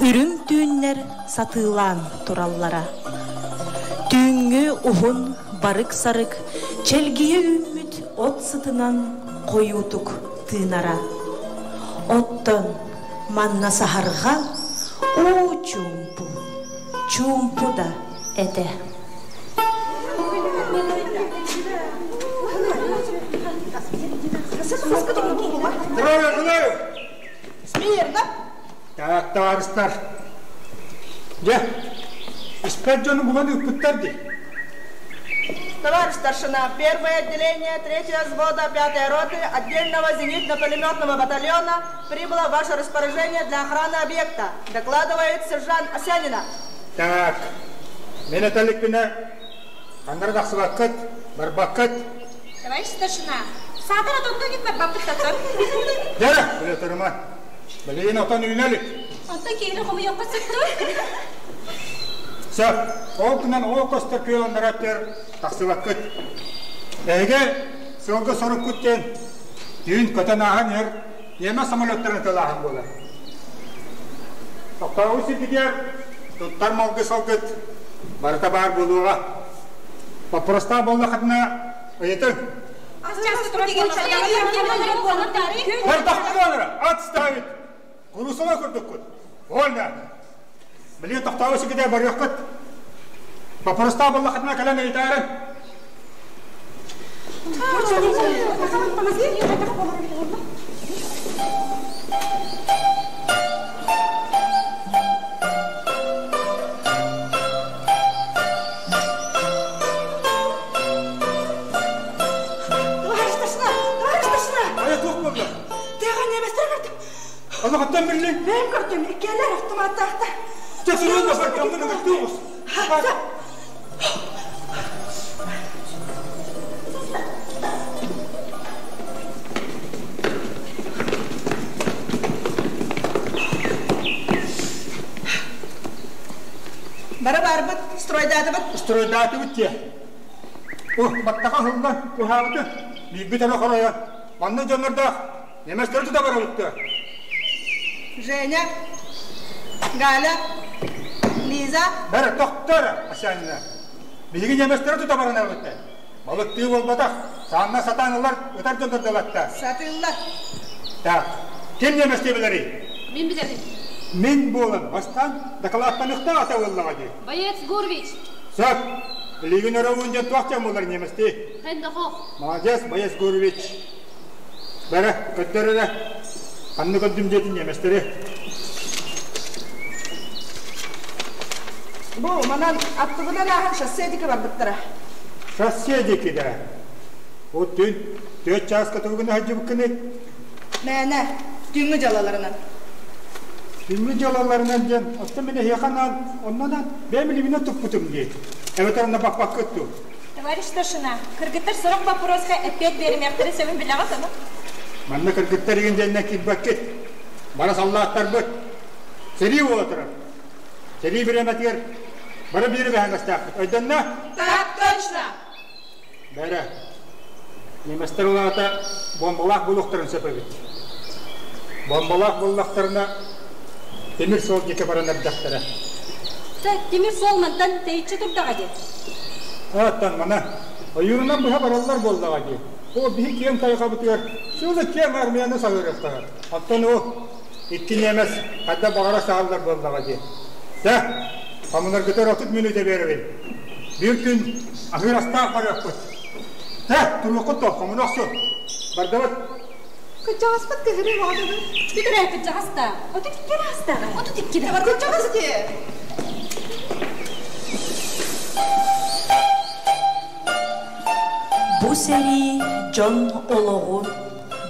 Speaker 15: Үрүҥ түүннэр сатыылаан тураллара. Түүҥҥү уһун барык-сарык чэлгийэ үүммүт от сытынан хойуутук тыынара. Оттон манна саһарҕа уу чуумпу, чуумпу да этэ.
Speaker 10: Смирно!
Speaker 3: Так, товарищтар. Дьэ, испэт дьону булан ыыппыттар дии.
Speaker 10: Товарищ старшина, первое отделение третьего взвода пятой роты отдельного зенитно-пулеметного батальона прибыло в ваше распоряжение для охраны объекта, докладывает сержант Осянина.
Speaker 3: Так, мен этэликпинэ ханнара тахсыбаккыт, барбаккыт.
Speaker 8: Товарищ старшина, саатар отонтон гит барбаппыт таттан.
Speaker 3: Дьэ, билэ туруман. Билигин отон үүнэ илик.
Speaker 8: Онтон киһини хомуйуохха сөп
Speaker 3: Сөп. Ол гынан ол көстөр күөл тахсыбаккыт. Эһиги сылгы соруккут диэн түүн көтөн ааһан иһэр тиэмэ самолеттарын тылааһын буолар. Тохтообут сиргитигэр туттар малгы салгыт барыта баар буолуоҕа. Боппуруостаах буоллаххытына ыйытыҥ. Кардахтыганара, отставить! Курусала курдуккут. Вольно! Билигин тохтообу сиките барыаххыт. Боппуруостаах буоллаххытына кэлэн ыйытаарыҥ.
Speaker 10: Товарищ старшина! Товарищ старшина!
Speaker 3: Айа туох буолла?
Speaker 10: Тыаҕа немецтэр көрдүм.
Speaker 3: Олохоттон биллиҥ?
Speaker 10: Бэйэм көрдүм, иккиэлэр автоматтаахтар.
Speaker 3: Чэ, суруйун да баркаммын ыгырдыы оҕус.
Speaker 10: Бары барбыт, стройдаатыбыт.
Speaker 3: Стройдаатыбыт диэ. О, баттаха аһыллан, уһаабыты. Биирбит эрэ хоройон. Манна дьоннордоох немецтэр тута барабытта.
Speaker 10: Женя, Галя, Лиза.
Speaker 3: Бары тохтор, Асянина. Биһиги немецтэр тута баранабытта. Балыктыы буолбатах, саанна сатаан ылар, ытар дьоннордолатта.
Speaker 10: Сатыыллар.
Speaker 3: Так, ким немецтии билэрий?
Speaker 16: Мин билэбин.
Speaker 3: Мин буолан бастаан дакылааттаныхтаах ата буоллаҕа дии.
Speaker 16: Боец Гурвич.
Speaker 3: Сөп. Билигин өрөбүн диэн туох диэн буолар немецтии?
Speaker 16: Хендохов.
Speaker 3: Молодец, боец Гурвич. Бэрэ, көрдөр эрэ. Ханна көрдүм диэтин немецтэри.
Speaker 10: Бу манан аттыбынан ааһан шоссе диэки барбыттара.
Speaker 3: Шоссе диэки да. Ол түн түөрт чааска тугуна сылдьыбыккыный?
Speaker 10: Мээнэ, түүҥҥү дьыалаларынан.
Speaker 3: Түүҥҥү дьыалаларынан диэн, оттон мин эһиэхэ анаан, оннунан бэйэм илиибинэн туппутум дии. Эбэтэр онно баппаккыт дуу?
Speaker 9: Товарищ старшина, кыргыттар сорох боппуруоска эппиэт биэримиэхтэрин сөбүн билэҕит ону?
Speaker 3: Манна кыргыттар игин диэннэн киирбэккит. Бара саллааттарбыт. Сэрии буола турар. Сэрии бириэмэтигэр бары биир эбэһээҥэстээхпит. Өйдөннө?
Speaker 10: Так точно!
Speaker 3: Бэрэ, немецтэр улаата бомбалаах буолуохтарын сөп эбит. Бомбалаах буоллахтарына тимир суол диэки баран эрдэхтэрэ.
Speaker 9: Тимир суол мантан тэйиччи турдаҕа дии.
Speaker 3: Оттон мана ойуурунан быһа бараллар буоллаҕа дии. Ол биһи киэҥ тайҕабытыгар сылы киэҥ армияны саһыарыахтара. Оттон ол икки немец хайда баҕара саһаллар буоллаҕа дии. Дьэ, хомунаргытыгар 30 мүнүүтэ биэрэбин. Биир күн аһыыр астаах барыахпыт. Тэ, туруоххут то, хомуна охсун. Бардыбыт.
Speaker 9: Кырдьаҕаспыт кыһырыы оҕотугун. Бүтэрээ кырдьаҕаста. 32 астаҕа. 32 да.
Speaker 10: Кырдьаҕас дии.
Speaker 15: Бу сэрии дьон олоҕун,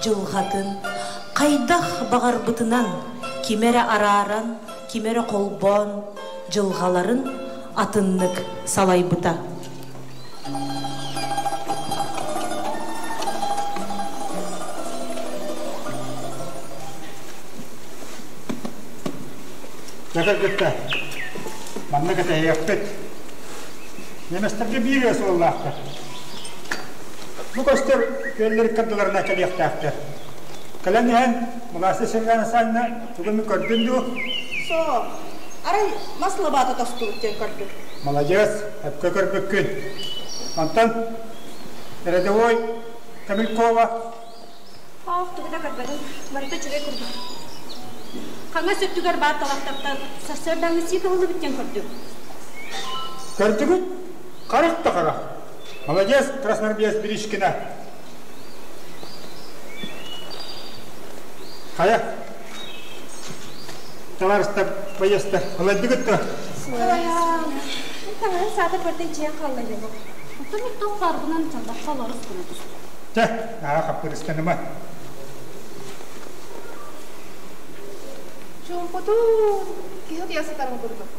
Speaker 15: дьылҕатын хайдах баҕарбытынан ким эрэ арааран, ким эрэ холбоон дьылҕаларын атыннык салайбыта.
Speaker 3: Дьэ кытта манна кэтэһиэхпит. Немецтэргэ биир эрэ суоллаахтар. Бу көстөр күөллэр ыккардыларына кэлиэхтээхтэр. Кэлэн иһэн Мылаасы Сергана Санна тугу эмэ көрдүн дуу?
Speaker 10: Суох. Арай мас лабаата тостубут диэн көрдүм.
Speaker 3: Маладьыас, өпкө көрбүккүн. Онтон рядовой Камилькова
Speaker 9: Оох, тугу да көрбөтүм. Барыта үчүгэй курдук. Хаҥас өттүгэр баар талахтартан сарсыардааҥҥы сии кыһыллыбыт диэн көрдүм.
Speaker 3: Көрдүгүт? Харах да харах. Молодец, красноармеец Беришкина. Хайа, табаарыстар, байыастар, ылайдыгыт да?
Speaker 9: Сылайан. Таҥаһын саата көрдө дьиэн хаалла дьону.
Speaker 16: Оттон мин туох баарбынан чалбахха олорус гына түстүм.
Speaker 3: Чэ, наһаа хаппырыстаныма.
Speaker 9: Чуумпутун, киһи утуйа сытарын курдук.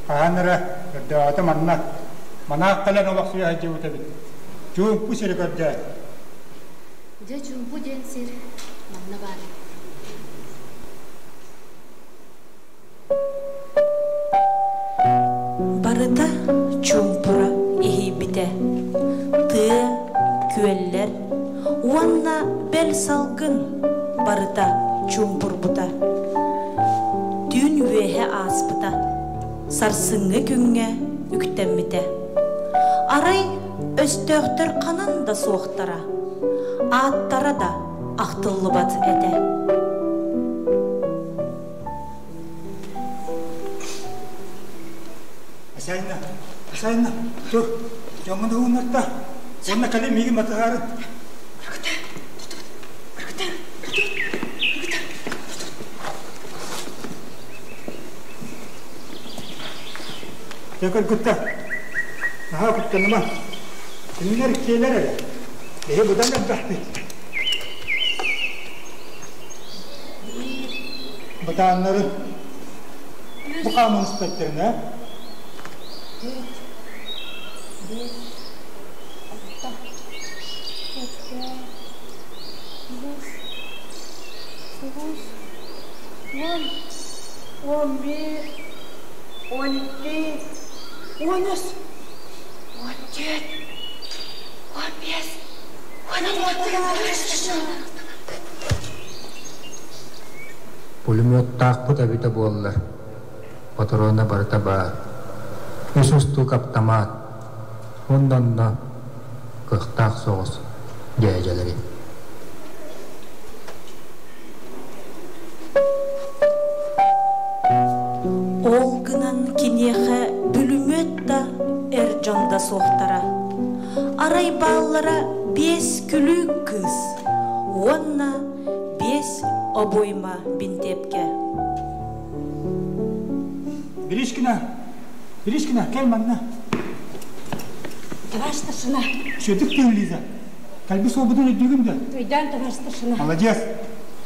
Speaker 3: Хаһан эрэ өрдөөҕүтэ манна манаах кэлэн олохсуйа сылдьыбыт эбит. Чуумпу сири көрдөөн.
Speaker 16: Дьэ, чуумпу диэн сир манна баар эбит.
Speaker 15: Барыта чуумпура иһийбитэ. Тыа, күөллэр уонна бэл салгын барыта чуумпурбута. Түүн үөһэ ааспыта, сарсыҥҥы күҥҥэ үктэммитэ. Арай өстөөхтөр ханан да суохтара. ааттара да ахтыллыбат этэ.
Speaker 3: Асайна, Асайна, тур, дьоҥҥун уһуннарта. Уонна кэлин миигин батыһаарын. Дьэ кыргыттар, наһаа куттаныма. Кинилэр иккиэлэр эрэ. Эһи быдан элбэхпит. Бытааннарын бу хааман испэттэрин ээ.
Speaker 16: Төрт, бэс, алта, сэттэ, тоҕус, тоҕус, уон,
Speaker 10: 11, 12, 13, 14, 15, 16.
Speaker 17: Пулеметтаахпыт эбитэ буоллар, патрона барыта баар. Үс устуук аптамаат, уонна онно кыахтаах соҕус дьээдьэлэри.
Speaker 15: Ол гынан киниэхэ бүлүмүөт да, эр дьон да суохтара. Арай бааллара биэс күлүүк кыыс уонна биэс обойма бинтиэпкэ.
Speaker 3: Гришкина! Гришкина, кэл манна!
Speaker 6: Товарищ старшина.
Speaker 3: Сүөдүк тыын, Лиза. Кэлби суолбутун өйдүүгүн да?
Speaker 6: Өйдөөн, товарищ старшина.
Speaker 3: Молодец.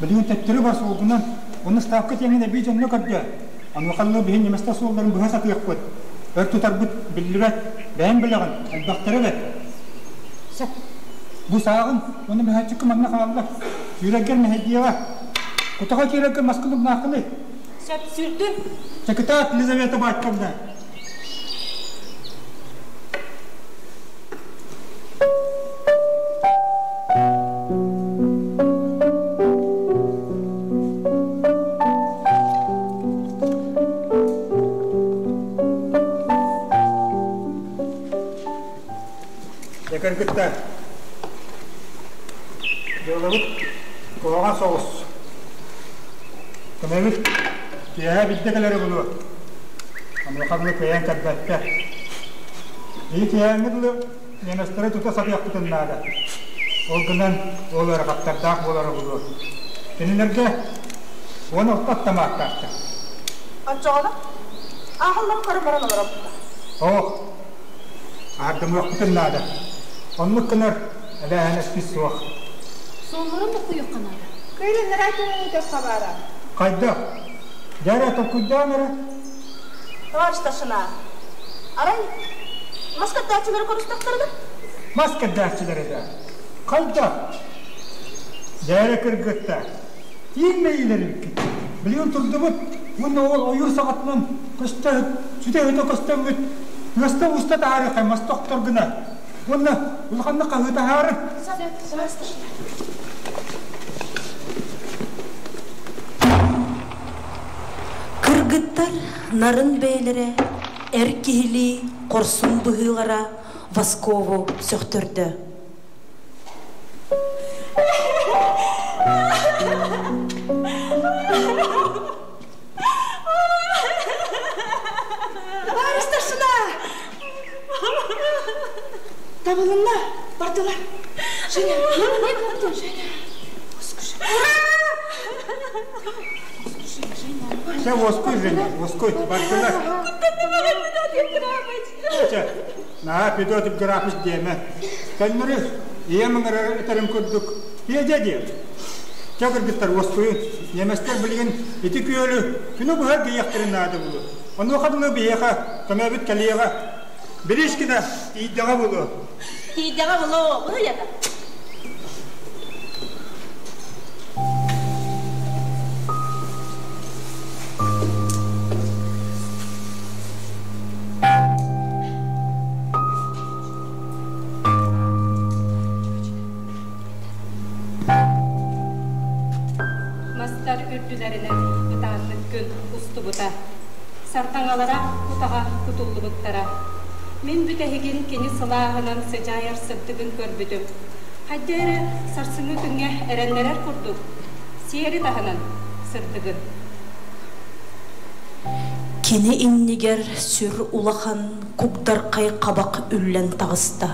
Speaker 3: Билигин төттөрү бар суолгунан, уонна ставка тиэҥин эбии дьонно көрдөө. Онуоха биһи немецтэр суолларын быһа сатыахпыт. Өр тутарбыт биллибэт. Бэйэҥ билэҕин, элбэхтэрэ бэрт.
Speaker 6: Сөп.
Speaker 3: Бу сааҕын уонна мөһөөччүккэ манна хаалла. Сүүрэргэр мэһэйдиэҕэ. Кутаҕа киирэргэ маскын угнааххыный?
Speaker 6: Сөп, сүүрдүм.
Speaker 3: Чакытаат, Лизавета Батьковна. Дьэ кыргыттар, дьыалабыт куһаҕан соҕус. Көмөбүт киэһэ биирдэ кэлэрэ буолуо. Онуоха дылы кыайан кэлбэттэр. Ии киэһээҥҥи дылы немецтэри тута сатыахпытын наада. Ол гынан ол ыарахаттардаах буолара буолуо. Кинилэргэ 16 автоматтаахтар.
Speaker 10: Оччоҕуна ааһалларын көрөн баран олоробут.
Speaker 3: Оох, аһардымыахпытын наада. Оннук гынар эбээһинэспит суох.
Speaker 16: Суолларын буккуйуохха наада.
Speaker 9: Кыырыннара түҥүтөххө баара.
Speaker 3: Хайдах? Дьэ эрэ толкуйдаан эрэ.
Speaker 10: Товарищ старшина, арай мас кэрдээччилэри көрүстэхтэринэ?
Speaker 3: Мас кэрдээччилэри да? Хайдах? Дьэ эрэ кыргыттар, тииҥ мэйиилэрибиккит. Билигин турдубут уонна ол ойуур саҕатынан көстө сүтэ өтө көстөҥҥүт тыаста уста таһаарыаххай мас тохтор гына уонна улаханнык хаһыытаһаары.
Speaker 15: Кыргыттар нарын бэйэлэрэ эр киһилии хорсун быһыылара Воскову сөхтөрдө.
Speaker 10: Товарищ старшина! Табылынна, бардылар. Женя, Женя.
Speaker 3: Чэ, уоскуй, Женя, уоскуй, бардылар. Чэ, наһаа Федот Графич диэмэ. Көннөрү ийэм ыҥырар этэрин курдук, Федя диэм. Чэ, кыргыттар, уоскуйун. Немецтэр билигин ити күөлү күнү быһа эргийиэхтэрин наада буолуо. Онуоха дылы биһиэхэ көмөбүт кэлиэҕэ. Билишкина тиийдэҕэ буолуо.
Speaker 10: Тиийдэҕэ буолуо, быһыйата.
Speaker 9: Мастар үрдүлэринэн ытааннык күн устубута. Сартаҥалара кутаҕа кутуллубуттара. Мин бүтэһигин кини сылааһынан сыдьаайар сырдыгын көрбүтүм. Хайда эрэ сарсыҥҥы күҥҥэ эрэннэрэр курдук, сиэри таһынан сырдыгын.
Speaker 15: Кини иннигэр сүр улахан кугдархай хабах үллэн таҕыста.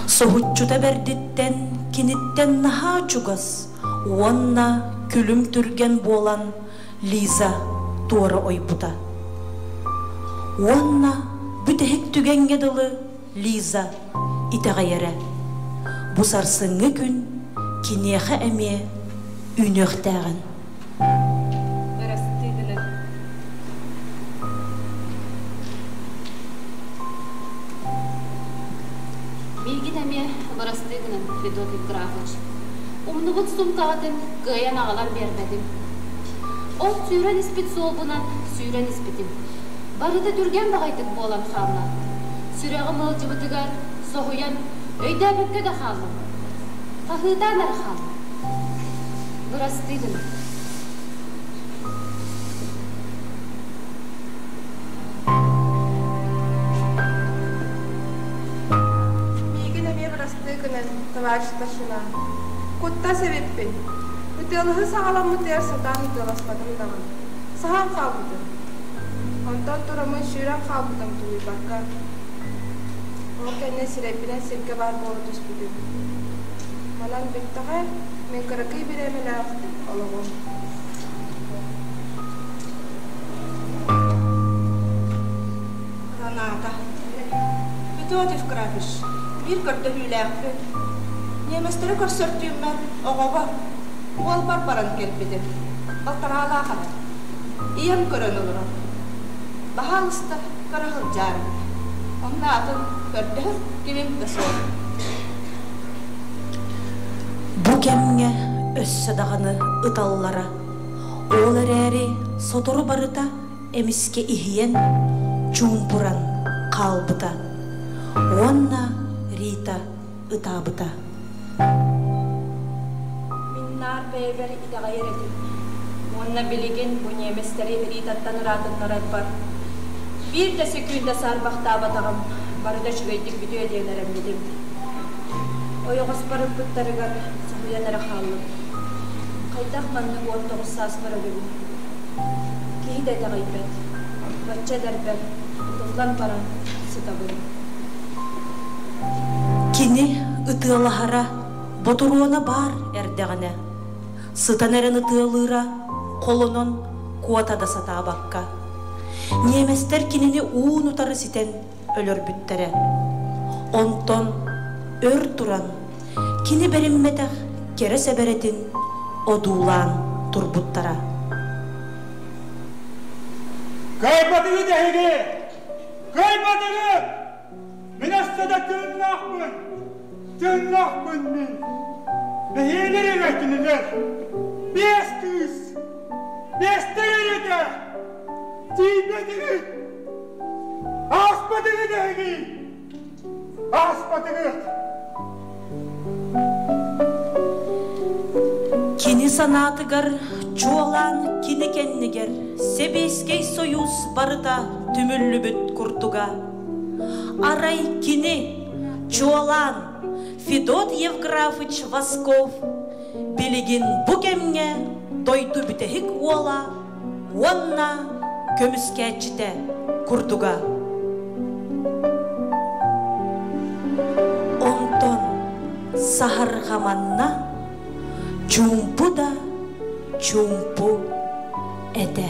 Speaker 15: Соһуччута бэрдиттэн киниттэн наһаа чугас уонна күлүм түргэн буолан Лиза туора ойбута. Уонна бүтэһик түгэҥҥэ дылы Лиза итэҕэйэрэ. Бу сарсыҥҥы күн киниэхэ эмиэ үүнүөхтээҕин.
Speaker 9: Бырастыы гынан.
Speaker 16: Миигин эмиэ бырастыы гынан, Федот Евграфович. Умнубут суумкаҕытын кыайан аҕалан биэрбэтим. Ол сүүрэн испит суолбунан сүүрэн испитим. Барыта түргэн баҕайытык буолан хаалла. Сүрэҕим ыалдьыбытыгар соһуйан, өйдөөбөккө да хааллым. Хаһыытаан эрэ хааллым. Бырастыы гына.
Speaker 9: Миигин эмиэ бырастыы гынан, товарищ старшина. Куттас эбиппин. Ытыалаһыы саҕаламмытыгар сатаан ытыаласпатым даҕаны. Саһан хаалбытым. Онтон тураммын сүүрэн хаалбытым тулуйбакка. Ол кэннэ сирэйбинэн сиргэ баар буола түспүтүм. Манан бүттэҕэ, мин кыракый бириэмэлээх олоҕум. Граната. Петр Евграфович, биир көрдөһүүлээхпин. Немецтэри көрсөр түүммэр оҕобор, уолбар баран кэлбитим. Балтараалаах этэ. Ийэм көрөн олорор. Баһаалыста, көрө сылдьаарыҥ. Онно атын көрдөһөр кимим да суох.
Speaker 15: Бу кэмҥэ өссө даҕаны ыталлара. Ол эрээри сотору барыта эмискэ иһийэн, чуумпуран хаалбыта. Уонна Рита ытаабыта.
Speaker 9: Мин наар бэйэбэр итэҕэйэр этим. Уонна билигин бу ньиэмэстэри Ритаттан ыраатыннарарбар биир да сөкүүндэ саарбахтаабатаҕым, барыта үчүгэйдик бүтүө диэн эрэммитим. Ойоҕоспор ыппыттарыгар соһуйан эрэ хааллым. Хайдах маннык 19 сааспар өлөбүн? Киһи да итэҕэйбэт. Бачча эдэрбэр ытыллан баран сытабын.
Speaker 15: Кини ытыалаһара ботуруона баар эрдэҕинэ, сытан эрэн ытыалыыра холонон куота да сатаабакка. Ньиэмэстэр кинини уун-утары ситэн өлөрбүттэрэ. Онтон өр туран кини бэриммэтэх кэрэ сэбэрэтин одуулаан турбуттара.
Speaker 18: Кыайбатыгыт эһиги! Кыайбатыгыт! Мин өссө да тыыннаахпын! Тыыннаахпын мин! Бэһиэлэр эрэ кинилэр! Биэс кыыс! Биэстэр эрэтэ! Тиийбэтигит! Ааспатыгыт эһиги! Ааспатыгыт!
Speaker 15: Кини санаатыгар, чуолаан кини кэннигэр Сэбиэскэй Сойуус барыта түмүллүбүт курдуга. Арай кини, чуолаан Федот Евграфович Восков, билигин бу кэмҥэ дойду бүтэһик уола уонна көмүскээччитэ курдуга. Онтон саһарҕаманна чуумпу да чуумпу этэ.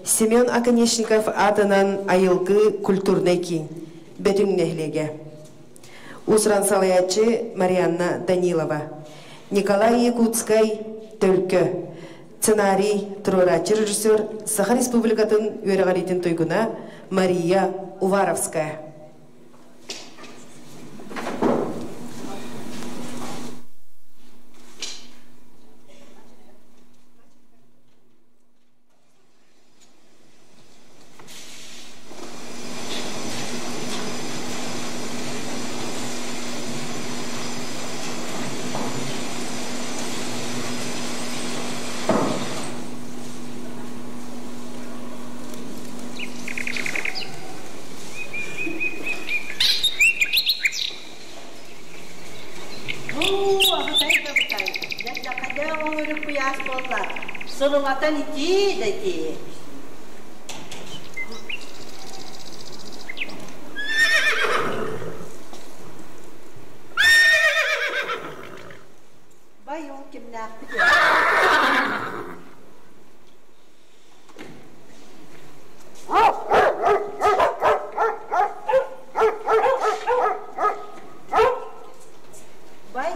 Speaker 1: Семен Оконешников аатынан Айылгы культурнай киин, Бөтүҥ нэһилиэгэ. Уус-уран салайааччы Марианна Данилова. Николай Якутскай, Төлкө. Сценарий туруорааччы режиссер Саха Республикатын үөрэҕириитин туйгуна Мария Уваровская.
Speaker 13: Сырылатан итии да итии. Бай ол кимнээхпит Бай,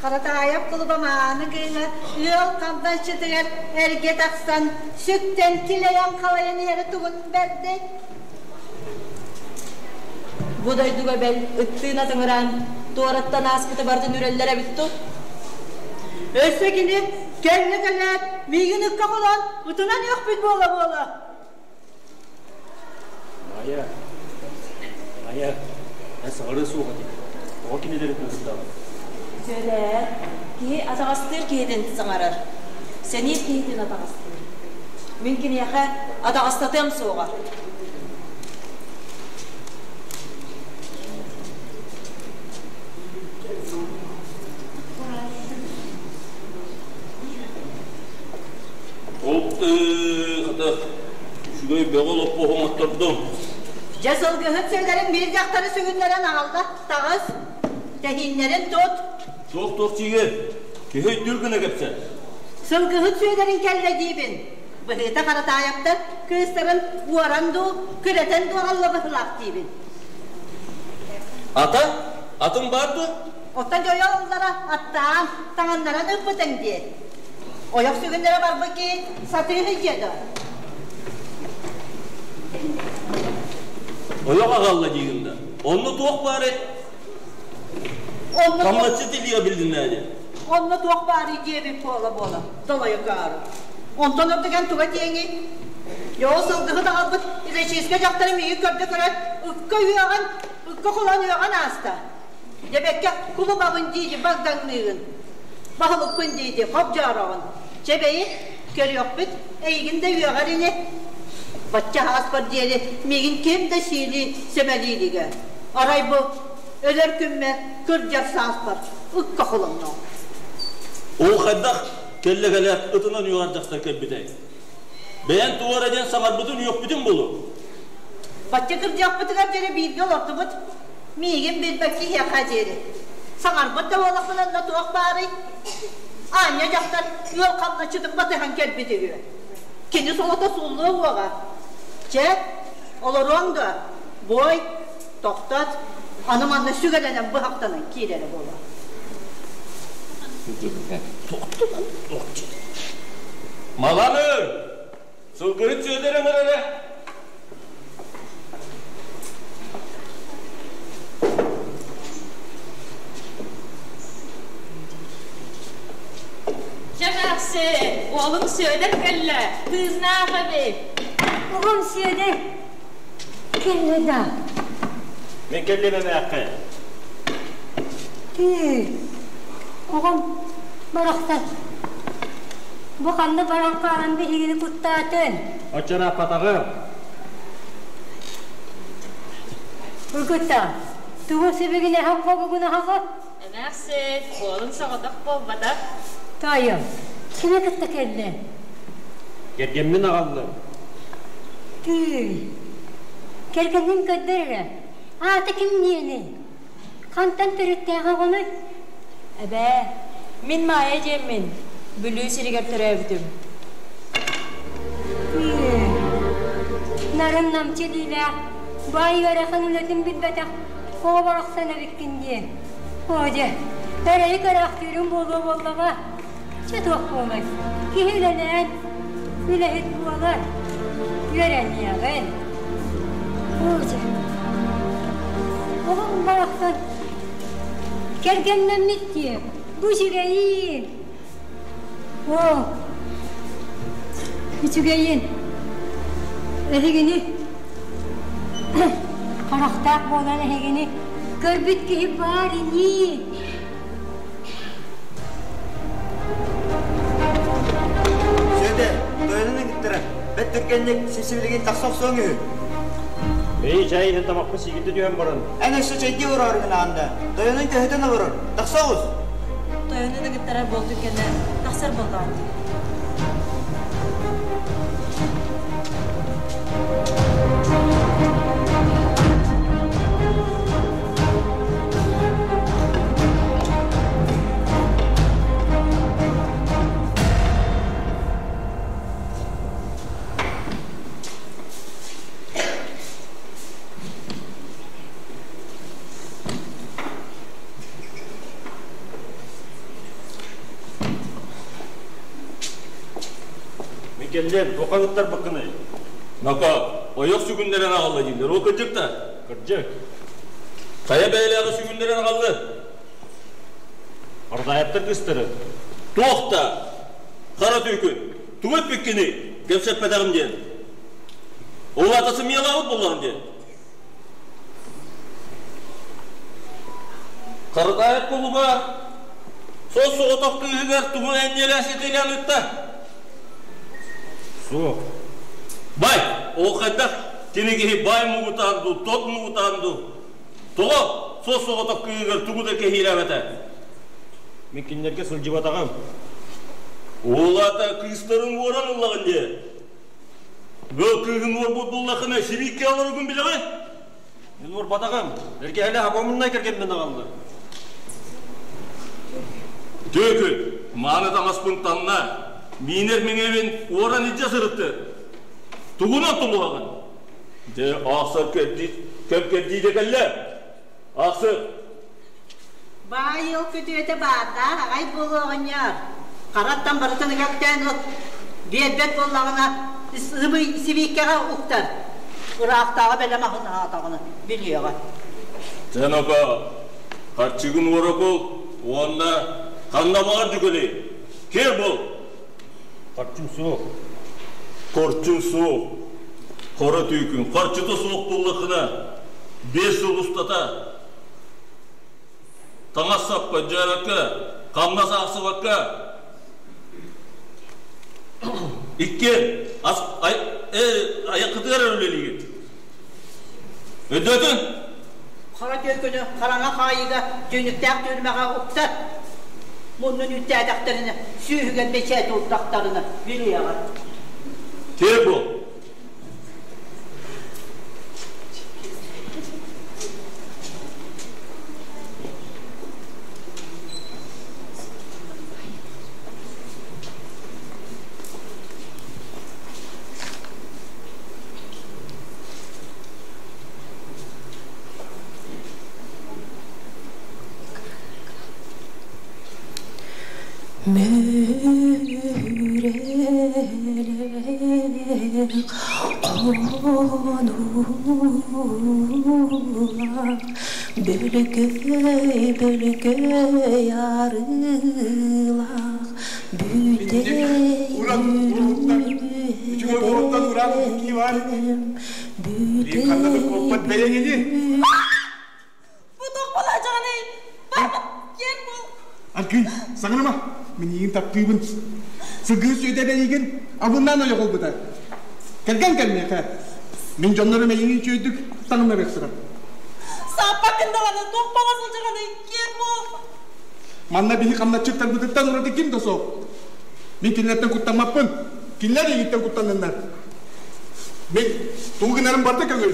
Speaker 13: Харатаайап кулуба мааны кыыһа ыал хамначчытыгар эргэ тахсан, сүктэн килэйэн-халайан иһэрэ тугун бэрдэй?
Speaker 9: Бу дойдуга бэл ыттыын атыҥыраан, туораттан ааспыты барытын үрэллэр эбит дуу?
Speaker 13: Өссө кини кэллэ кэлээт, миигин ыкка холоон, ытынан үөхпүт буола-буола.
Speaker 19: Майа, Майа, эн саҕарыа суох этиҥ. Тоҕо кинилэри кыыстаҕын?
Speaker 9: Дьөрээ, киһи атаҕастыыр киһитин саҥарар, сэниир киһитин атаҕастыыр. Мин киниэхэ атаҕастатыам суоҕа.
Speaker 19: Ол хата үчүгэй бөҕө олоппоһу оҥоттордум.
Speaker 13: Дьэ сылгыһыт сэллэрин биир дьахтары сүгүннэрэн аҕалла. Таҕыс, тэһииннэрин тут.
Speaker 19: Туох-туох тиийэр? Киһи өйдүүр гына кэпсэ.
Speaker 13: Сылгыһыт Сүөдэрин кэллэ диибин. Быһыыта Харатаайаптар кыыстарын уоран дуу, күрэтэн дуу аҕалла быһыылаах диибин.
Speaker 19: Ата? Атым баар дуо?
Speaker 13: Оттон дьойо ыллара аттаан, таҥыннаран ыыппытыҥ дии. Ойох сүгүннэрэ барбыт киһи сатыы сылдьыа дуо?
Speaker 19: Ойох аҕалла диигин да. Онно туох баарый?
Speaker 13: Онно
Speaker 19: Хамначчыт илиигэ билиннээни.
Speaker 13: Онно туох баарый диэбит буола-буола, долойо каарым. Онтон ордуган туга диэҥий? Йоо сылгыһыт аҕалбыт илэчиискэ дьахтары миигин көрдө көрөөт, ыкка үөҕэн, ыкка холоон үөҕэн ааста. Дьэбэккэ кулубабын дииди багдаҥныыгын, баһылыкпын дииди хобдьоороҕун. Чэ бэйи, көрүөхпүт, эйигин да үөҕэр ини. Бачча ааспар диэри миигин ким да сиилии, сэмэлии илигэ. Арай бу өлөр күммэр, кырдьар сааспар ыкка холонноҕум.
Speaker 19: Ол хайдах кэллэ кэлээт ытынан үөҕэр дьахтар кэлбитэй? Бэйэҥ тугу эрэ диэн саҥарбытын үөхпүтүн булу.
Speaker 13: Бачча кырдьыахпытыгар диэри бииргэ олордубут. Миигин билбэт киһиэхэ диэри. Саҥарбыт да буоллахпына онно туох баарый? Аанньа дьахтар ыал хамначчытын батыһан кэлбит үһү. Кини солото сууллуо уоҕа. Чэ, олоруоҥ дуо? Буой, тохтот, аны манна сүгэлэнэн быһахтанан киирэрэ буолуо.
Speaker 19: Маланыр! Сылгыһыт Сүөдэр ыҥырара.
Speaker 9: Дьэ эмээхсин, уолуҥ Сүөдэр кэллэ, тыыннаах эбит.
Speaker 20: Оҕом Сүөдэр кэллэ да?
Speaker 19: Мин кэллим эмээххин.
Speaker 20: Тыы, оҕом барахсан бу ханна баран хаалан биһигини куттаатын?
Speaker 19: Оччорааппатаҕым.
Speaker 20: Ургута, тугу сибигинэһэн хобугунаһаҕыт?
Speaker 9: Эмээхсин, уолуҥ соҕотох буолбатах.
Speaker 20: Таайым, кими кытта кэллэ?
Speaker 19: Кэргэммин аҕаллым.
Speaker 20: Тыый, кэргэнин көрдөр эрэ. Аата ким диэний? Хантан төрүттээх оҕонуй?
Speaker 9: Эбээ, мин Маайа диэммин, Бүлүү сиригэр төрөөбүтүм.
Speaker 20: Нарын намчы илиилээх, баай ыарахан үлэтин билбэтэх оҕо барахсан эбиккин дии. Оо дьэ, эрэйи көрөөхтүүрүҥ буолуо буоллаҕа. Чэ туох буолуой, киһи үлэлээн, үлэһит буолар, үөрэниэҕин. Оо дьэ, оҕом барахсан кэргэннэммит дии, бу үчүгэйиин. Оо, үчүгэйин, эһигини харахтаах буолан эһигини көрбүт киһи баар ини.
Speaker 7: Сүөдэ, тойонун ыҥыттара, бэрт түргэнник сипсибилигин тахса охсуоҥ үһү.
Speaker 4: Бэйи чай иһэн тамахпын сиигирдэ түһэн баран.
Speaker 7: Эн өссө чэйдии олороору гынаҕын да, тойонун көһүтэн олорор, тахса оҕус.
Speaker 9: Тойонун ыҥыттарар буолтун кэннэ тахсар буоллаҕын дии.
Speaker 19: Мин кэллиэм, туохха ыттарбыккыный? Ноко, ойох сүгүннэрэн аҕалла дииллэр. Ол кырдьык да? Кырдьык. Хайа бэйэлээҕи сүгүннэрэн аҕалла? Ардаайаптар кыыстары. Туох да! Хара түүкүн! Тугу эппиккиний? Кэпсэппэтэҕим диэн. Ол аата сымыйалаабыт буоллаҕым диэн. Харытаайап кулуба сос соҕотох кыыһыгар тугу энньэлээн ситиилээн ыытта? Суох. Бай, ол хайдах кини киһи бай мугутаан дуу, тот мугутаан дуу? Тоҕо сос соҕотох кыыһыгар тугу да кэһиилээбэтэ?
Speaker 4: Мин кинилэргэ сылдьыбатаҕым.
Speaker 19: Ол аата кыыстарын уоран ыллаҕын дии. Бу кыыһын уорбут буллахына сибииккэ олоругун билэҕин?
Speaker 4: Мин уорбатаҕым. Эргэһэлэ хабомуннай кэргэммин аҕалла.
Speaker 19: Түөкүн, мааны таҥаспын танна, миинэр миҥэбин уоран илдьэ сырытты. Тугунан тумуһаҕын? Дьэ, аахсар кэрдии, кэм кэрдиитэ кэллэ. Аахсыр.
Speaker 13: Баай ыал күтүөтэ баардаах аҕай буолуо оҕонньор. Хараттан барытын ыгактээн от биэрбэт буоллаҕына сибииккэҕэ уктар. Ыраахтааҕы бэлэм аһын аһаатаҕына билиэҕэ.
Speaker 19: Чэноко, харчыгын уоракул уонна ханна баҕар дьүкэлий. Киэр бол!
Speaker 4: Харчым суох.
Speaker 19: Харчың суох. Хара түүкүн харчыта суох буоллахына, 5 сыл устата таҥас саппа дьааракка, хамнас аахсыбакка, икки ас айаккытыгар үлэлиигит. Өйдөөтүн?
Speaker 13: Хара түөкүнү хараҥа хаайыыга түүнүктээх түрмэҕэ уктар. Муннун үүттээтэхтэринэ, сүүһүгэр бэчээт уурдахтарына билиэҕэ.
Speaker 19: Киэр буол.
Speaker 14: Мөрелек хонуулар бөлөкөй бөлөкөй арыылаах бүтэй
Speaker 18: Үчүгэй уруттан уран киивар. Ханна да куоппат бэйэҥ ини.
Speaker 9: Бу туох балаачаҕыный? Барбат киэр бул.
Speaker 18: Аргый, саҥарыма. Мин эйигин таптыыбын. Сылгы сүөдэ эйигин абыннаан ойох ылбыта. Кэргэн кэлмиэхэ. Мин дьоннорум эйигин үчүгэйдик таҥыннарыахтара.
Speaker 9: Сааппаккын даҕаны туох баҕа сылдьаҕыный? Киэр бул.
Speaker 18: Манна биһи хамначчыттарбытыттан ураты ким да суох. Мин кинилэртэн куттаммаппын. Кинилэр эйигиттэн куттанныннар. Мин тугу гынарым барыта көҥүл.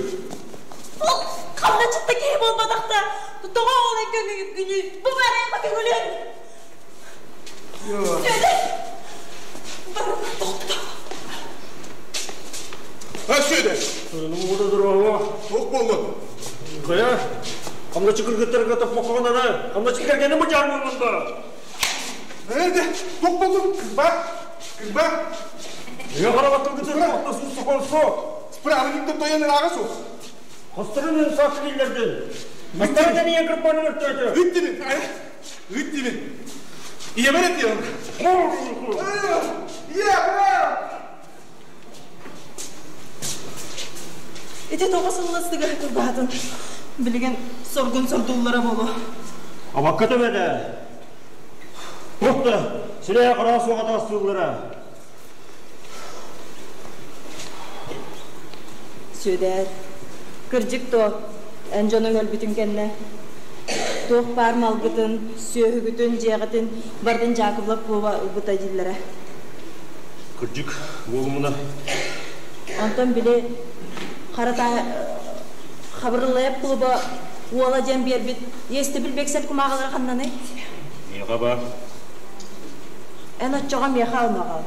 Speaker 9: Ол хамначчытта киһи буолбатахта. Тоҕо ол көҥүлгүнүй? Бу барайма көҥүлүн. Сүөдэр! Барыма тохто.
Speaker 18: Сүөдэр!
Speaker 19: Тойонум дороһо.
Speaker 18: Туох буоллун?
Speaker 19: Хайа, хамначы кыргыттарга топпоккоҕунана, хамначы кэргэним бу дьаар буоллун да.
Speaker 18: Эде, туох буоллун? Кырба, кырба.
Speaker 19: Үйэ харабат кыргыттар отта сус соколсо.
Speaker 18: Справник тойон ырааҕа суох.
Speaker 19: Хостарын саак киллердин. Хостарын тэнийэн кырбанын өртөөтө.
Speaker 18: Ыт дибин, ыт дибин. Ийэбэр этиэм. Ийэ,
Speaker 10: Ити тоҕо сылластыга кырбаатын. Билигин соргун сордууллара буолуо.
Speaker 19: Абакка төбөдө. Туох да сирэйэ хараҕа суох атаҕастыыллара.
Speaker 9: Сүөдээр, кырдьык дуо, эн дьонуҥ өлбүтүн кэннэ туох баар малгытын, сүөһүгүтүн, дьиэҕитин барытын Дьаакыбылап Вова ылбыта дииллэрэ.
Speaker 19: Кырдьык, буолумуна.
Speaker 9: Онтон били хара Хабырыллайап кулуба уола диэн биэрбит иэстэбил биэксэл кумааҕылара ханнаный?
Speaker 19: Миэхэ баар.
Speaker 9: Эн оччоҕо миэхэ алмаҕал.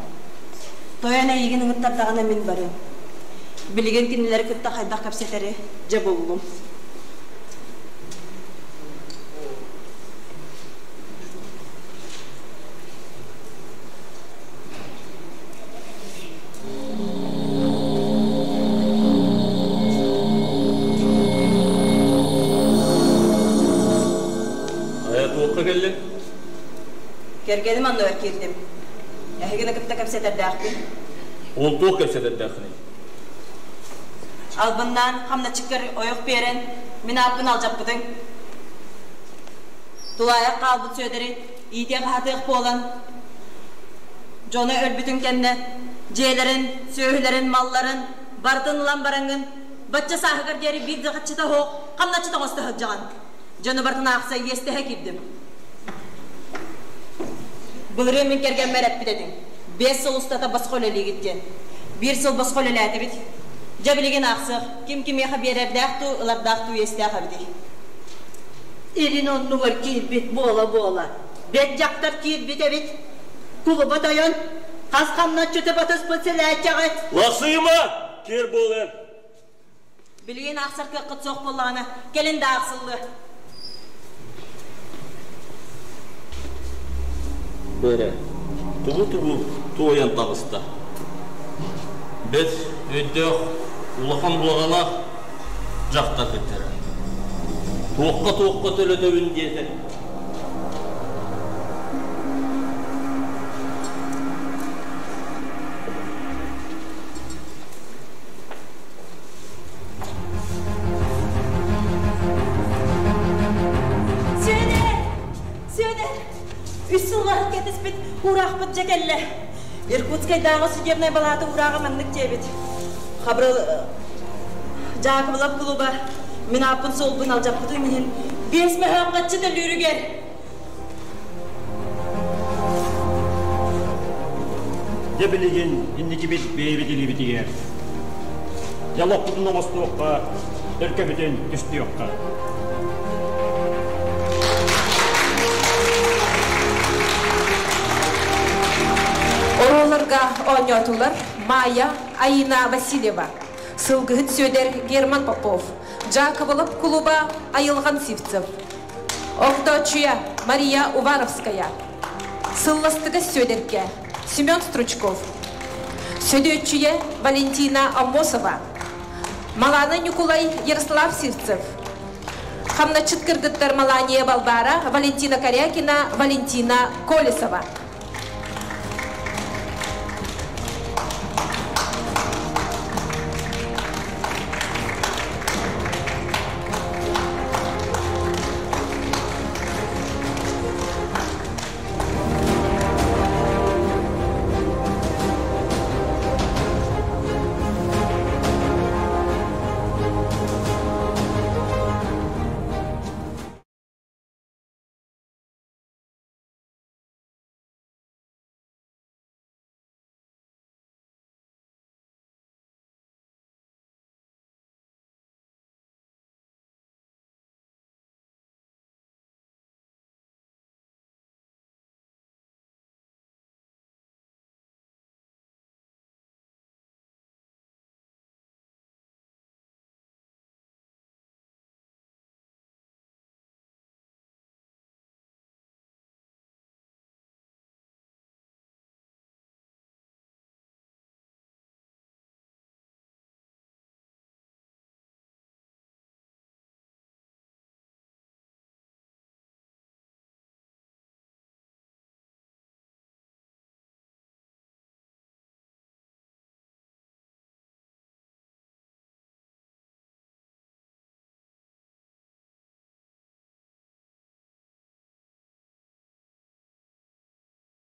Speaker 9: Тойон эйигин ыҥыттардаҕына мин барыам. Билигин кинилэри кытта хайдах кэпсэтэри дьэ буллум.
Speaker 19: Айа туохха кэллиҥ?
Speaker 9: Кэргэним анныгар киирдим. Эһигини кытта кэпсэтэрдээхпин.
Speaker 19: Ол туох кэпсэтэрдээххиний?
Speaker 9: Албыннаан хамначчыккар ойох биэрэн, мин ааппын алдьаппытыҥ. Тулаайах хаалбыт Сүөдэри иитиэх-аһатыах буолан, дьоно өлбүтүн кэннэ дьиэлэрин, сүөһүлэрин, малларын барытын ылан бараҥҥын, бачча сааһыгар диэри биир да хаччыта суох хамначчыт оҥосто сылдьаҕын. Дьону барытын аахса иэстэһэ киирдим. Былырыын мин кэргэммэр эппит этиҥ, 5 сыл устата босхо үлэлиигит диэн. Биир сыл босхо үлэлээтибит. Дьэ билигин аахсыах, ким кимиэхэ биэрэрдээх дуу, ылардаах дуу иэстээх эбитий?
Speaker 13: Илин оннугар киирбит буола-буола, бэт дьахтар киирбит эбит. Кулуба тойон, хас хамначчыты батыспыт сэлээччэҕи.
Speaker 19: Лахсыйыма, киэр буолан.
Speaker 9: Билигин аахсар кыаххыт суох буоллаҕына, кэлин да аахсыллыа.
Speaker 19: Бэрэ, тугу-тугу туойан таҕыста. Бэт өйдөөх, улахан буоҕалаах дьахтар кыттара. Туохха-туохха төлөтөбүн диэтэ.
Speaker 9: Сүөдэр! Сүөдэр! Үс сылга кэтэспит уураахпыт дьэ кэллэ. Иркутскайдааҕы судебнай балаата уурааҕа маннык диэбит. Хабырыл Дьаакыбылап кулуба мин ааппын суолбун алдьаппытын иһин 5 мөһөөх төлүүрүгэр.
Speaker 19: Дьэ билигин инникибит бэйэбит илиибитигэр. Дьэ олохпутун оҥостуохха, төлкөбүтүн түстүөххэ.
Speaker 1: Оруолларга оонньоотулар Майя Аина Васильева, Сылгыһыт Сүөдэр Герман Попов, Дьаакыбылап кулуба Айылҕан Сивцев, Огдооччуйа Мария Уваровская, Сылластыгас Сүөдэркэ Семен Стручков, Сөдүөччүйэ Валентина Аммосова, Малана Ньукулай Ярослав Сивцев, Хамначчыт кыргыттар Малания Балбара, Валентина Корякина, Валентина Колесова.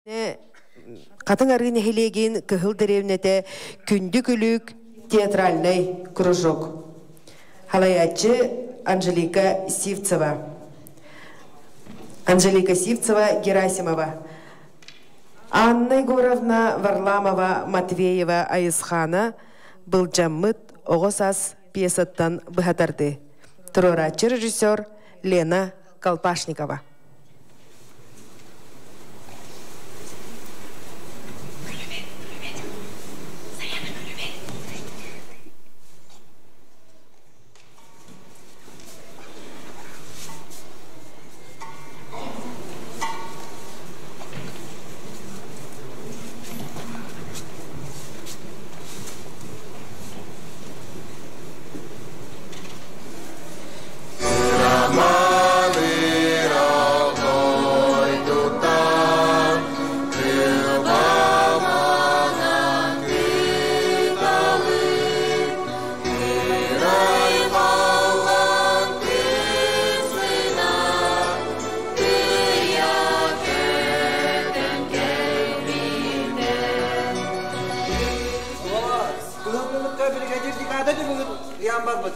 Speaker 1: Хатыҥ Арыы нэһилиэгин Кыһыл дэриэбинэтэ Күндү күлүүк театральнай кружок. Халайааччы Анжелика Сивцева. Анжелика Сивцева Герасимова. Анна Егоровна Варламова Матвеева Айысхаана Былдьаммыт оҕо саас пьесаттан быһатарды. Туруорааччы режиссер Лена Колпашникова.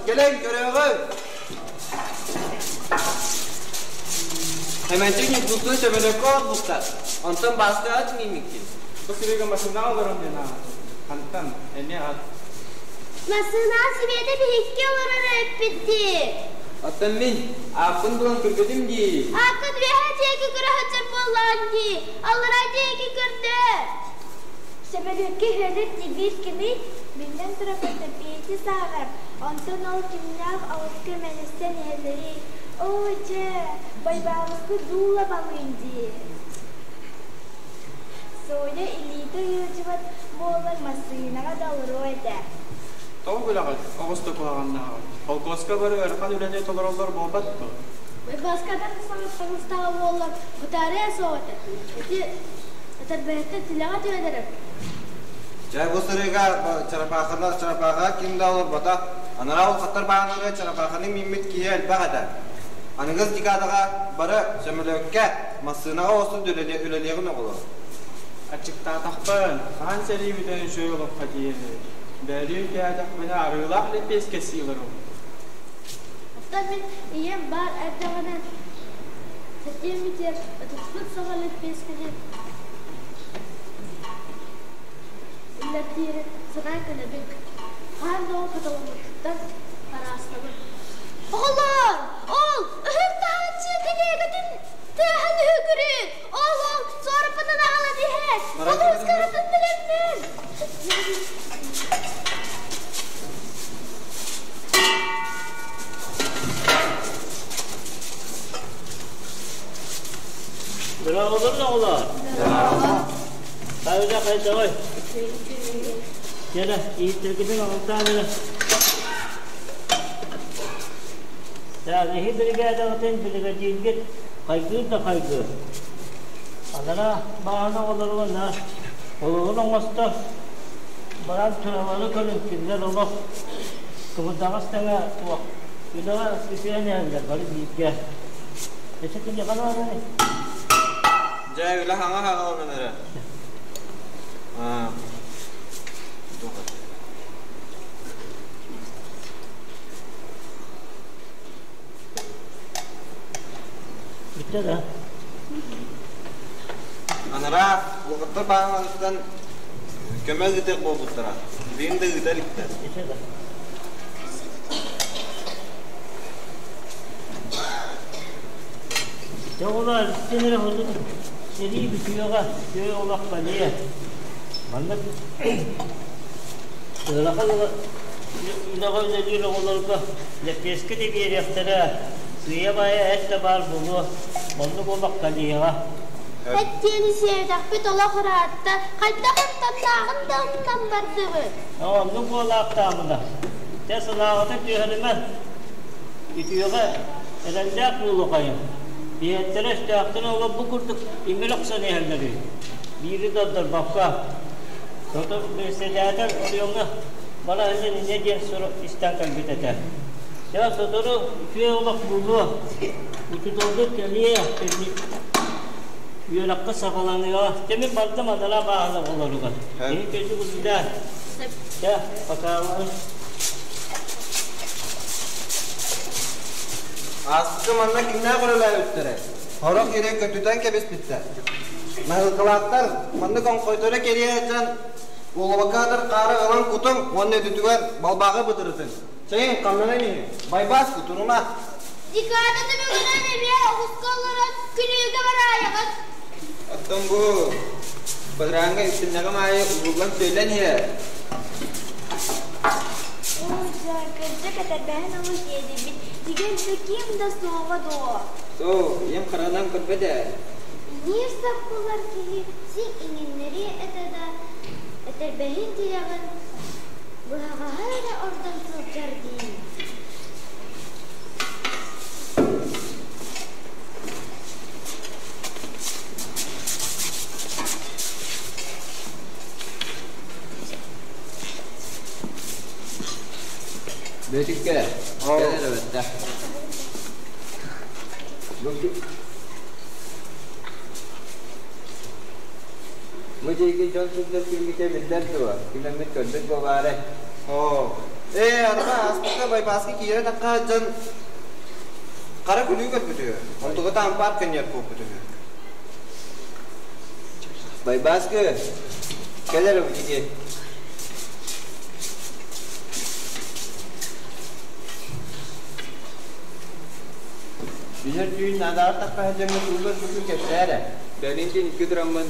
Speaker 4: Кэлэн көрөөҕү! Эмэнчик Ньукуустун сөмөлөккө олбуттар. Онтон баастаҕа тиҥиимиккин.
Speaker 5: Бу сырыыга массыынаҕа олорон диэн ааҕабын. Хантан? Эмиэ ат.
Speaker 8: Массыынаҕа Света биһикки олорор эппит дии.
Speaker 4: Оттон мин ааппын булан көрбөтүм дии.
Speaker 8: Ааккын үөһэ диэки көрө сылдьар буоллаҕын дии. Аллараа диэки көрдө. Сөмөлүөккэ үһүөнүр тибиир кимий? Биллэн турар Петя сааҕар, онтон ол кимнээх оҕуска мэҥэстэн иһэллэрий? Оо, дьэ, Байбаабыскы дуула балыын дии. Соня илиитэ ыалдьыбат буоллар массыынаҕа да олоруо этэ.
Speaker 5: Тоҕо күлэҕит, оҕус да куһаҕаннааҕын? Холкуоска бары ыарахан үлэни толороллор буолбат дуо?
Speaker 8: Байбааскадан саҥаттаҕыстаҕа буоллар, бытаарыа суох этэ. Ити этэрбэһиттэн тилэҕэ түһэн
Speaker 12: Дьэ, бу сырыыга чарапаахыны чарапааха ким да олорбото. Анараа улахаттар бааннары чарапаахыны мииммит киһи элбэх этэ. Аныгыс декадаҕа бары сөмөлүөккэ, массыынаҕа оҕустун үлэлиэҕин оҕолор.
Speaker 5: Аччыктаатахпын, хаһан сэрии бүтэн үчүгэй олоххо тиийэбит. Бэлиэ кээтэхпинэ арыылаах лэппиэскэ сиилэрим.
Speaker 8: Оттон мин ийэм баар эрдэҕинэ сэтиэм итиэр ытыспыт саҕа лэппиэскэни үллэртиирин санаан кэлэбин. Хаһан да ол хотоломмуттан хараастабын. Оҕолоор, ол ыһык таһааччы кэлиэгэтин тыаһын үһүгүрүн! Ол ол суораппытын аҕалан иһэр! Олус кыратын билэммин!
Speaker 21: Браво оҕолор! Хайда хайдавай? Кэлэ, ииттэргитин оҕолтаан эрэ. Так, эһи биригээдэҕитин биригэдьииргит хайгыыр да хайгыыр. Анараа баҕана оҕолоругар наар олоҕун оҥосто баран туралары көрүн кинилэр олох кыбырдаҕас тэҥэ туох үлэҕэ үтүөн иһэллэр бары бииргэ. Эчи киниэхэ наадай?
Speaker 12: Дьэ, үлэ хаҥа хаҕаланан эрэ.
Speaker 21: Бүттэ да?
Speaker 12: Анараа улахаттар бааһыналарыттан көмө ыытыах буолбуттара. Билигин да ыыта иликтэр.
Speaker 21: Дьэ оҕолоор, истэн эрэ хонук сэрии бүтүөҕэ, үтүө олох кэлиэ. Маннык ыарахан үлэҕэ үлэлиир оҕолорго лэппиэскэ да биэриэхтэрэ, сыыйа-баайа эт да баар буолуо, оннук олох кэлиэҕэ.
Speaker 8: Эт диэни сиэтэхпит олох ыраатта, хайдах ымтаннааҕын да умнан бардыбыт.
Speaker 21: Оннук буолаахтаабына, дьэ санааҕытын түһэримэн, үтүөҕэ эрэллээх буолуохайын. Биһиэттэрэ өстөөхтөрө олох бу курдук иҥир охсон иһэллэр үһү. Биири да ордорбокко. Сото председатель оройуоҥҥа бара сылдьан инньэ диэн сурук истэн кэлбит этэ. Дьэ сотору үтүө олох буолуо, учууталгыт кэлиэ, Үөрэххэ саҕаланыаҕа. Дьэ мин бардым анараа бааһына оҕолоругар. Киһи кэлдик үлэлээ. Чэ, пока.
Speaker 7: Ааспыкка манна кимнээх үлэлээбиттэрэ? Сорох ирэ көтүтэн кэбиспиттэр. Наһыылкалаахтар маннык оҥхойторо кэриэ сылдьан уолабакаатар хаары ылан кутуҥ уонна өтүтүгэр балбааҕы бытырытыҥ. Чэйиҥ, ханнанан иһиҥ. Байбаас кутурума.
Speaker 8: Декада түмүгүнэн эмиэ оҕуска олорон күнүүгэ бараайаҕыт.
Speaker 12: Оттон бу бадарааҥҥа үктэннэҕим аайы угуллан сөйлөн иһэр.
Speaker 8: Оо, дьэ, кырдьык этэрбэһин олус иэдийбит. Дигэр да ким да суоҕа дуо?
Speaker 12: Суох, ийэм хараҕынан көрбөт ээ.
Speaker 8: Иҥиир саппылар киһи син иҥиннэриэ этэ да, этэрбэһин тирэҕин быһаҕаһа эрэ ордон сылдьар дии.
Speaker 12: Бөтүккэ, кэл эрэ бэтте. Бу диэки дьон сылдьар күммүтэ биллэр дуо? Ким эмит көрбүт буолаарай?
Speaker 7: Оо, ээ, арба ааспыкка байбааска киирэ тахха дьон хара күлүү көрбүтү, онтугата ампаар көнньүөр буолбут үһү.
Speaker 12: Байбааскы, кэл эрэ бу диэки. Билэр түүн наадаҕар тахха сылдьаҥҥа тугу көрбүккүн кэпсээ эрэ. Бэлин дьин икки тураммын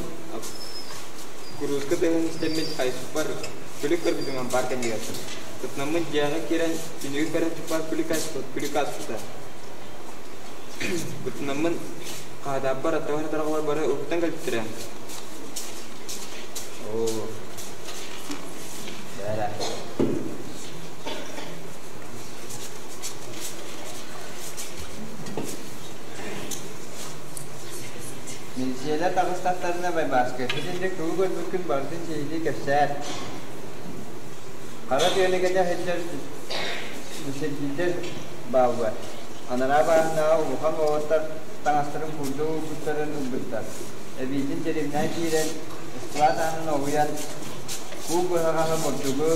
Speaker 12: курууска тыаһын истэммит хайыспар күлүк көрбүтүм ампаар кэннигэр. Сытнаммыт дьиэҕэ киирэн түннүгү көрөн туппар күлүк аспыт, күлүк аспыта. Бытынаммын хаатааппар аттыбар тарҕалар бары уһуктан кэлбиттэрэ.
Speaker 7: Оо. Бээрэ.
Speaker 12: Милициялар таҕыстахтарына Байбааска, итинник тугу көрбүккүн барытын сиһилии кэпсээр. Хара тыаны кэтэ сылдьар сирдиттэр бааллар. Анараа бааһынаҕа улахан уолаттар таҥастарын курдук уурбуттарын ылбыттар. Эбиитин дьэримнээн киирэн, ыскылаат аанын оһуйан, куу быһаҕаһы бурдугу,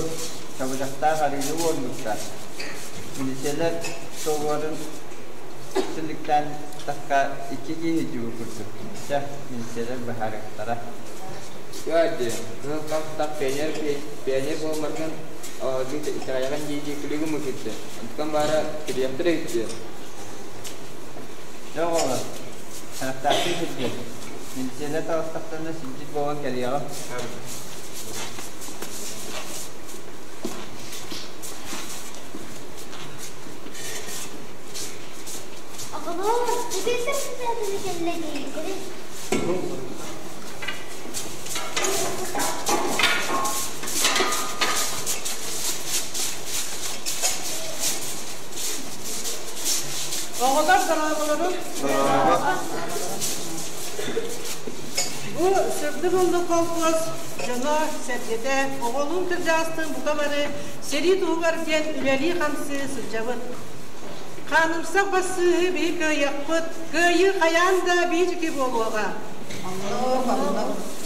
Speaker 12: чабычахтаах арыыны уорбуттар. Милициялар суолларын силиктээн тахха икки киһи дьуур курдук. Чэ, милициялар быһаарыахтара. Кыа кыһыл хам пионер пионер буолмаргын итэҕэйэҕин дии-дии күлүгүм мыкыйды. Онтукан баара кириэхтэрэ үттүө.
Speaker 4: Дьэ оҕолор, харахтаахтыы сылдьыҥ. Милициялар таҕыстахтарына силдьит буолан кэлиэҕим.
Speaker 8: Оҕолоор, бүгүн сарсыарданы кэллэ диэбиттэрин.
Speaker 10: Оҕолор дорооболорун. Бу сырдык ыллык холкуос дьоно сэргэтэ оҕолуун кырдьаҕастыын бука бары сэрии туһугар диэн үлэлии-хамсыы сылдьабыт. Хаанымсах бассыыһы биһи кыайыахпыт, кыайыы хайаан да биһиги буолуоҕа.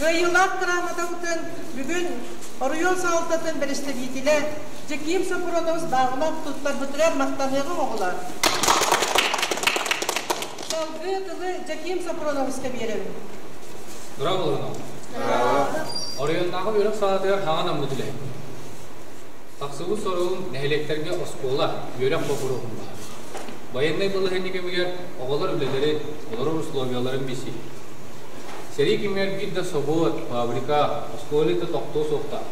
Speaker 10: Кыайыылаах грамотабытын бүгүн оройуон салалтатын бэрэстэбиитилэ Дьэкиим Сопрунов Баҕынов туттарбытыгар махтаныаҕыҥ оҕолор. Салгыы тылы Дьэкиим Сопруновичка биэрэбин.
Speaker 5: Браво, Оройуоннааҕы үөрэх салаатыгар хаҥан аммыт үлэһит. Тахсыбыт соругум нэһилиэктэргэ оскуола, үөрэх боппуруоһун баар. Байыаннай балаһыанньа кэмигэр оҕолор үлэлэрин, олорор условияларын билсии. Сэрии кэмигэр биир да собуот, фабрика, оскуола да тохтуо суохтаах.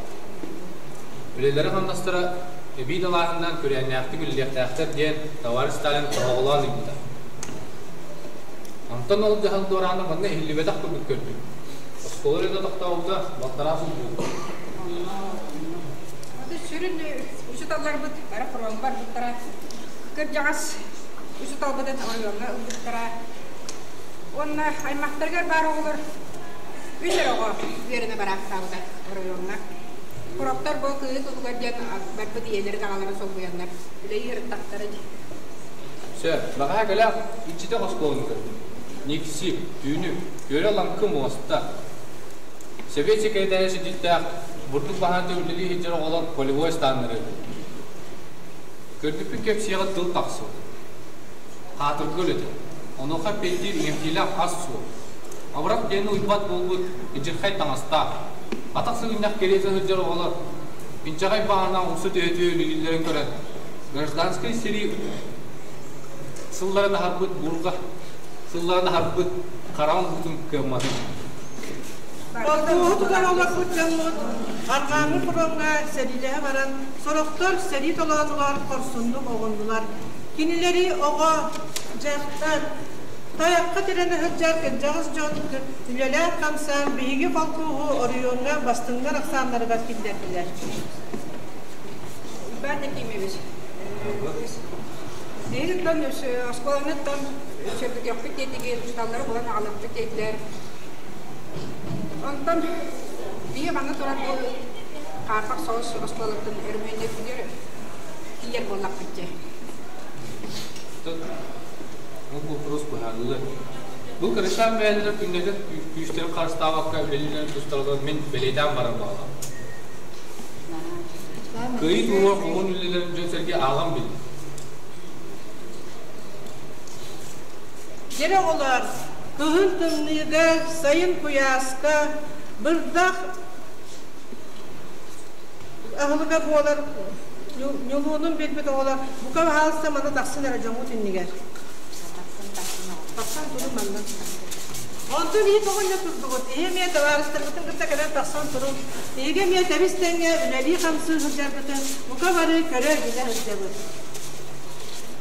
Speaker 5: Үлэлэрэ-хамнастара эбии далааһыннаан күрээннээхтик үлэлиэхтээхтэр диэн товарищ Сталин тоһоҕолоон ыйбыта. Онтон ол дьаһал дуораана манна иһиллибэтэх курдук көрдүм. Оскуола үлэтэ тохтообута балтараа сыл буолбут.
Speaker 2: Сүрүн учууталларбыт бары фронт барбыттара. Кырдьаҕас учууталбытын оройуоҥҥа ылбыттара. Уонна аймахтарыгар баар оҕолор үс эрэ оҕо үөрэнэ бараахтаабыта оройуоҥҥа. Сорохтор бу кыыс туһугар диэн барбыт ийэлэрин аҕаларын солбуйаннар үлэ ыарыттахтара дии.
Speaker 5: Сөп, баҕаһа кэлээх иччитэх оскуоланы көрдүм. Никси, түүнүк, күөрэ-лаҥкы муоста. Сэбиэт сэкирэтээрэ сидьиттээх бурдук баһаан үлэлии сылдьар оҕолор полевой станнары Көрбүппүт кэпсиэҕэ тыл тахсыбыт. Хаатырга үлэтэ. Онуоха эппиэттиир иҥэмтиилээх ас суох. Абырах диэни уйбат буолбут идьирхэй таҥастаах, атах сыгынньах кэриэтэ сылдьар оҕолор инчэҕэй баҕана умса түһэ-түһэ үлэлииллэрин көрөн, гражданскай сэрии сылларын аһарбыт буурҕа сылларын аһарбыт хараҕын уутун кыамматын.
Speaker 10: Холкуоһу тутан олорбут дьоммут арҕааҥҥы фроҥҥа сэриилэһэ баран, сорохтор сэрии толоонугар хорсуннук оҕуннулар. Кинилэри оҕо, дьахтар, тайахха тирэнэ сылдьар кырдьаҕас дьон үлэлээн-хамсаан биһиги холкуоһу оройуоҥҥа бастыҥнар ахсааннарыгар киллэрдилэр.
Speaker 2: Иван Якимович, биһиги оскуоланыттан сөргүтүөхпүт диэтигит, учууталлары булан аҕалыахпыт диэтилэр. Онтон биһи манна турар бу хаарбах соҕус оскуолаттан өрөмүөннүүрбүтүгэр тиийэр буоллахпыт дьэ.
Speaker 5: Ол вопрос быһаарыллар. Бу кырачаан бэйэлэрэ күннэтэ күүстэрин харыстаабакка үлэлииллэрин тустарыгар мин бэлиэтээн барар баҕалаах. Кыайыы туһугар хомун үлэлэрин дьон-сэргэ ааҕан билэр.
Speaker 10: Дьэрэ оҕолор, кыһын тымныыга, сайын куйааска, бырдах аһылыга буолар ньулуунун билбит оҕолор бука баһаалыста манна тахсын эрэ дьоҥҥут иннигэр. Тахсан турун манна. Онтон иһит оҕонньор турдугут. Иһи эмиэ табаарыстаргытын кытта кэлэн тахсан турун. Эһиги эмиэ тэбис тэҥҥэ үлэлии-хамсыы сылдьаргытын бука бары көрө-билэ сылдьабыт.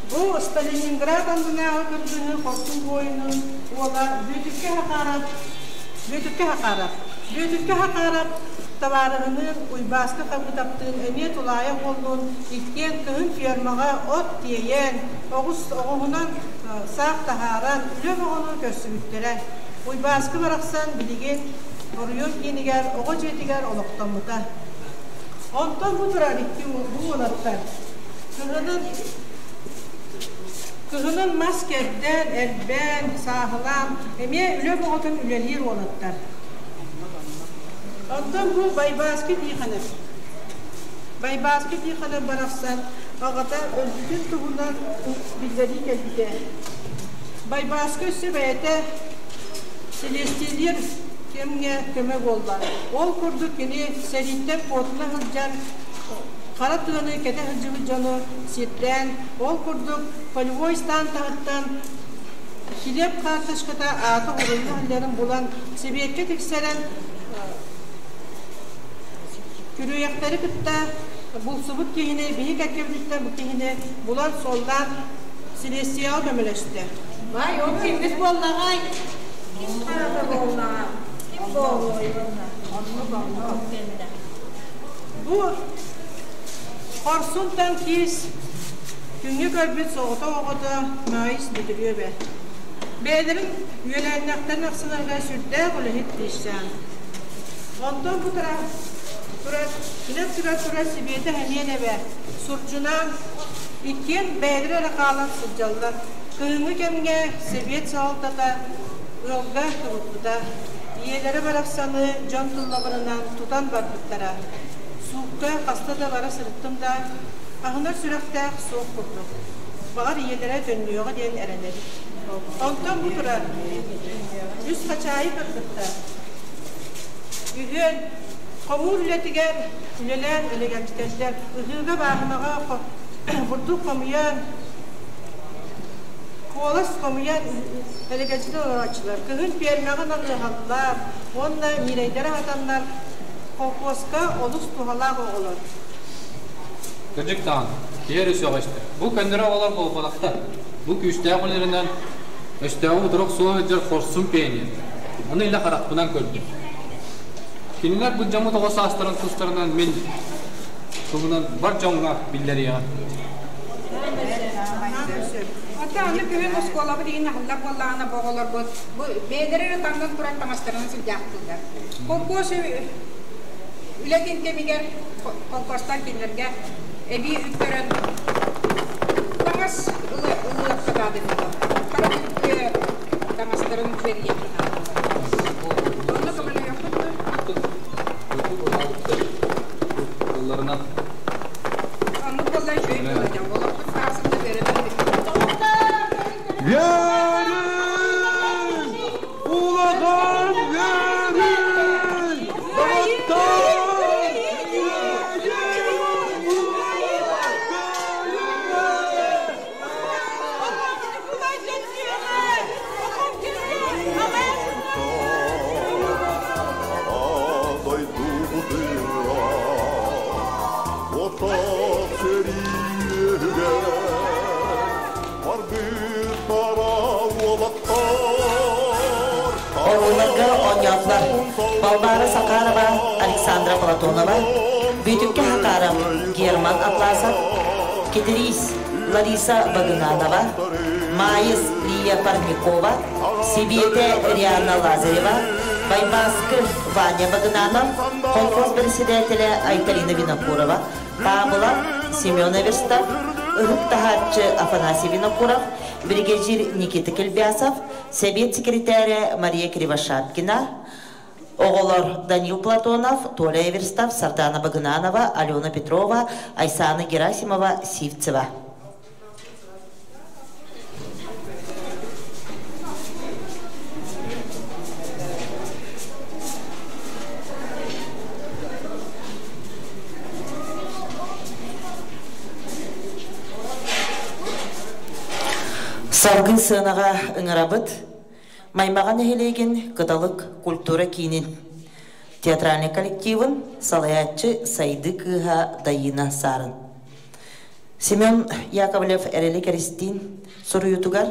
Speaker 10: Бу Сталининград аннынааҕы кыргыһыы хорсун буойунун уола Бүөтүккэ Хахаарап Бүөтүккэ Хахаарап Бүөтүккэ Хахаарап табаарыһыныын Уйбааскы Хабытаптыын эмиэ тулаайах уоллуун иккиэн кыһын фермаҕа от тиэйэн, оҕус оҕуһунан саах таһааран, үлэ бөҕөнү көрсүбүттэрэ. Уйбааскы барахсан билигин оройуон киинигэр оҕо дьиэтигэр олохтоммута. Онтон бу турар икки бу уолаттар кыһынын кыһынын мас кэрдэн, элбээн, сааһылаан эмиэ үлэ бөҕөтүн үлэлиир уолаттар. Онтон бу Байбааскы Тихонов. Байбааскы Тихонов барахсан аҕата өлбүтүн туһунан биллэрии кэлбитэ. Байбааскы өссө бэйэтэ силиэстийэлиир кэмҥэ көмө буолла. Ол курдук кини сэрииттэн куотуна сылдьан хара тыаны кэтэ сылдьыбыт дьону сирдээн, ол курдук полевой стан таһыттан килиэп карточката аата уруйга сылдьарын булан сэбиэккэ тиксэрэн күрүөйэхтэри кытта булсубут киһини биһи кэккэбититтэн бу киһини булан суоллаан силиэстийэҕэ көмөлөстө.
Speaker 13: Бай, ол киммит буоллаҕай? Ким хаата буоллаҕа? Ким буолуой уонна? Оннук оннук кэннэ.
Speaker 10: Бу хорсунтан киис күҥҥэ көрбүт соҕотох оҕото Маайыс Бүтүрүөбэ. Бэйэлэрин үөлээннэхтэрин ахсынарга сүрдээх үлэһит киисчээн. Онтон бу турар турар кини аттыгар турар Сибиэтэ Хэмиэнэбэ сурдьунаан иккиэн бэйэлэрэ эрэ хаалан сылдьаллар. Кыһыҥҥы кэмҥэ сэбиэт салалтата ыалга кыбыппыта. Ийэлэрэ барахсаны дьон тыллабырынан тутан барбыттара. Суукка хаста да бара сырыттым да, аһынар сүрэхтээх суох курдук. Баҕар ийэлэрэ төннүөҕэ диэн эрэнэбит. Онтон бу турар үс хачаайы кыргыттар. Үһүөн хомуур үлэтигэр үлэлээн элэгэлдьитэллэр. Ыһыыга бааһынаҕа бурдук хомуйан, куолас хомуйан элэгэлдьитэ олорооччулар. Кыһын пиэрмэҕэ наныаһаллар уонна ньирэйдэри аһатаннар холкуоска олус туһалаах оҕолор.
Speaker 5: Кырдьык даҕаны, киһи эрэ сөҕө-истэр. Бу көннөрү оҕолор буолбатахтар. Бу күүстээх үлэлэринэн өстөөҕү утары охсуһа сылдьар хорсун пионер. Ону илэ харахпынан көрдүм. Кинилэр былдьаммыт оҕо саастарын тустарынан мин туһунан бар дьоҥҥо биллэриэҕим.
Speaker 2: Оттон аны күһүн оскуолабыт иһин аһыллар буоллаҕына бу оҕолорбут бу бэйэлэрэ эрэ таҥнан туран таҥастарынан сылдьаахтыыллар. Холкуос үлэтин кэмигэр холкуостан кинилэргэ эбии үп көрөн таҥас ылыахха наада буолуо. Таҥастарын бэрийэн Онно көмөлөһүөххүт дуо?
Speaker 5: Тылларынан.
Speaker 2: Оннук буолла үчүгэй буолла дьон. Олохпут саасында үөрэнэн
Speaker 12: Үөрүү! Улахан үөрүү! Доҕоттор!
Speaker 11: Оруолларга оонньоотулар Балбаара Сахарова, Александра Платонова, Бүөтүккэ Хакаров, Герман Атласов, Кэтириис Лариса Багынанова, Маайыс Лия Парникова, Сибиэтэ Рианна Лазарева, Байбааскы Ваня Багынанов, колхоз председателэ Айталина Винокурова, Паабыла Семен Эверстов, Ыһык таһааччы Афанасий Винокуров, биригэдьиир Никита Кельбясов, сэбиэт секретарэ Мария Кривошапкина, Оҕолор Данил Платонов, Толя Эверстов, Сардана Багынанова, Алена Петрова, Айсана Герасимова, Сивцева. Салгыы сыанаҕа ыҥырабыт Маймаҕа нэһилиэгин Кыталык культура киинин театральнай коллективын салайааччы Сайды кыыһа Дайыына Саарын. Семен Яковлев Эрэли Кэристиин суруйуутугар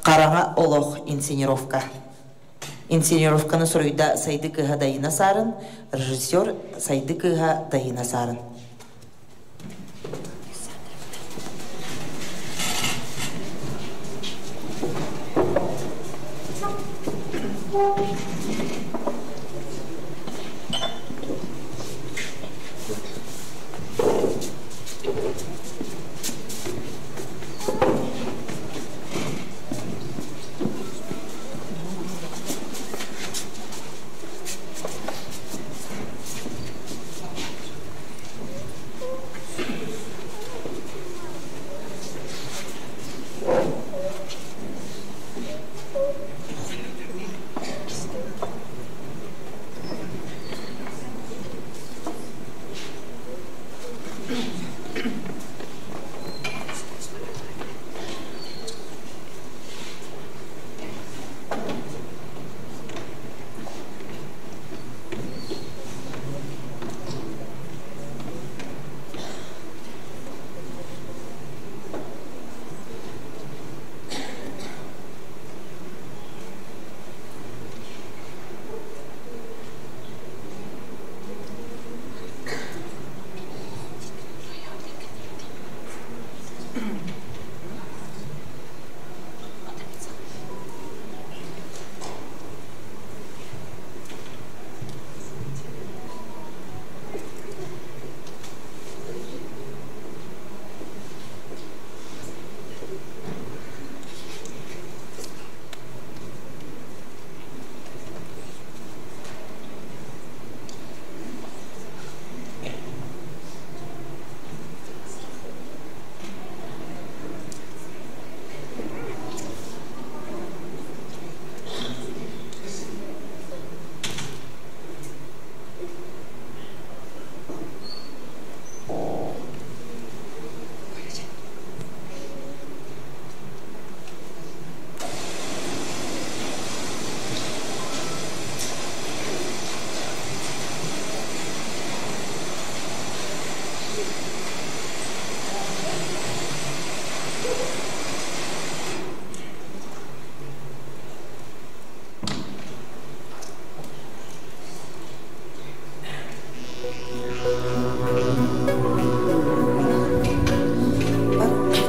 Speaker 11: Хараҥа олох инсценировка. Инсценировканы суруйда Сайды кыыһа Дайыына Саарын, режиссер Сайды кыыһа Дайыына Саарын.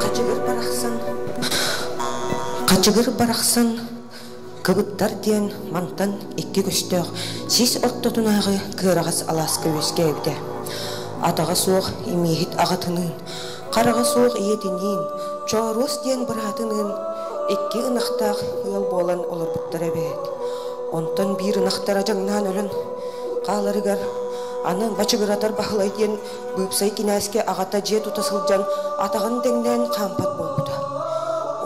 Speaker 14: Хачыгыр барахсан, хачыгыр барахсан кыбыттар диэн мантан икки көстөөх сис ортотунааҕы кыараҕас алааска үөскээбитэ. Атаҕа суох имииһит аҕатыныын, хараҕа суох ийэтиниин, Чооруос диэн быраатыныын Икки ынахтаах ыал буолан олорбуттара эбээт. Онтон биир ынахтара дьаҥнаан өлөн хааларыгар аны Бачыгыратар Баһылай диэн быыпсай кинээскэ аҕата дьиэ тута сылдьан атаҕын дэҥнээн хаампат буолбута.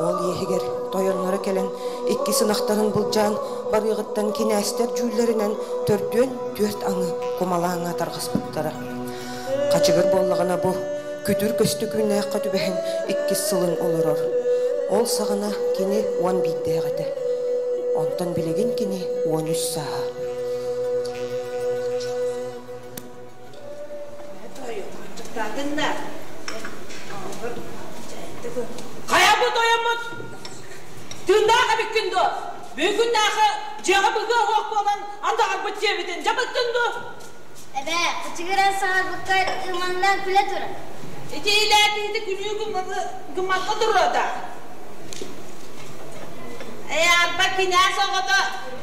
Speaker 14: Ол иэһигэр тойонноро кэлэн иккис ынахтарын былдьаан барыаҕыттан кинээстэр дьүүллэринэн төрдүөн түөрт аҥы кумалааҥҥа тарҕаспыттара. Хачыгыр буоллаҕына бу күтүр көстөкүүннээххэ түбэһэн иккис сылын олорор. Ол саҕана кини уон биирдээх этэ. Онтон билигин кини уон үс сааһа.
Speaker 17: Хайа бу тойоммут? Тыыннаах эбиккин дуо? Бүгүннээхи дьиэҕэ быгыа оһох буолан андаҕарбыт диэбитин дьабыттын дуо?
Speaker 8: Эбээ, кычыгыран саҥарбыккар ыманнан күлэ турар.
Speaker 17: Ити илээкиһити күлүү гыммакка туруода. Ээ, арба кинээс оҕото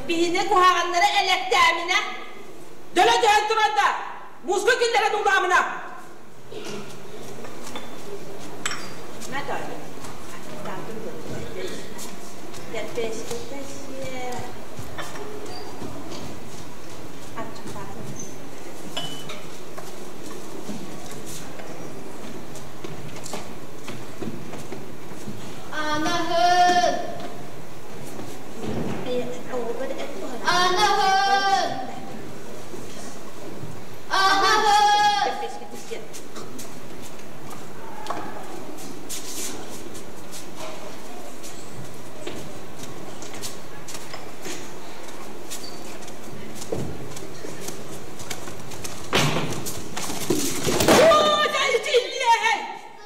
Speaker 17: биһини куһаҕаннары элэктээминэ. Дөлө түһэн турар да, музыка киллэрэн уулаамына.
Speaker 8: Анаһын! Анаһын! Анаһын!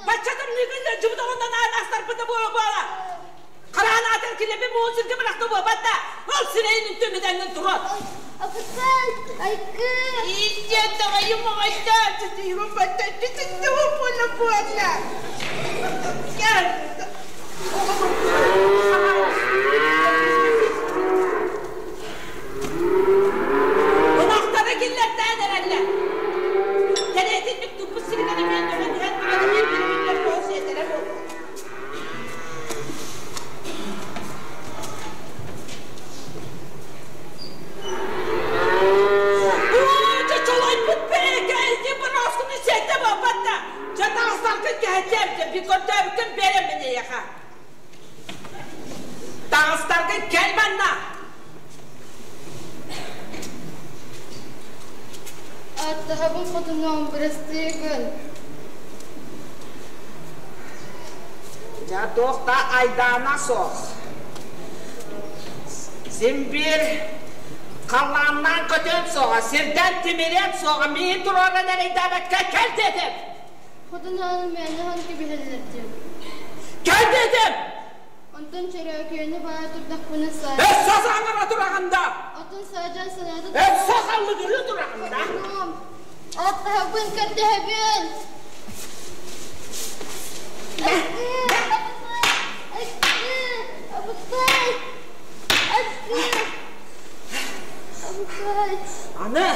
Speaker 17: Бачча тымныыгын дьыбыт оҕоннон аан астарбыта буола-буола. Хараан аатар килэпи муун сиргэ бырахта буолбат да, ол сирэйин үнтүмүтэҥҥин турар.
Speaker 8: Апытай, айкы!
Speaker 17: Ииччэ таҕайым оҕойдо, чытыырым баттаччы сыттыбын буола буола. Кэл. Ынахтары киллэртээн эрэллэр. Тэриэтинник туппут сиригэр эмиэ төһө түһэн туран эмиэ биллэр буол сиэтэрэ буолуо. Чочолойбут бэйэкэ бырааскыны сиэтэ буолбат да, дьэ таҕыстаргын кэһэтиэм дьэ би көрдөөбүккүн биэрэммин эйиэхэ. Таҕыстаргын кэл манна!
Speaker 8: Аттаһабын хотунуом, бырастыы гын.
Speaker 17: Дьэ туох да айдаана суох. Син биир халлааннаан көтүөм суоҕа, сирдэн тимириэм суоҕа, миигин туруоран эрэйдээбэккэ кэл диэтим.
Speaker 8: Хотун аанын мээнэ аһан кэбиһэллэр диэн.
Speaker 17: Кэл диэтим!
Speaker 8: Онтон чөрөөкүйэни баайа турдахпына саа...
Speaker 17: Өссө саҥара тураҕын да!
Speaker 8: Отун саадьан санаата...
Speaker 17: Өссө саллыгырыы тураҕын да!
Speaker 8: Хотунуом, аттаһабын көрдөһөбүн!
Speaker 17: Аны,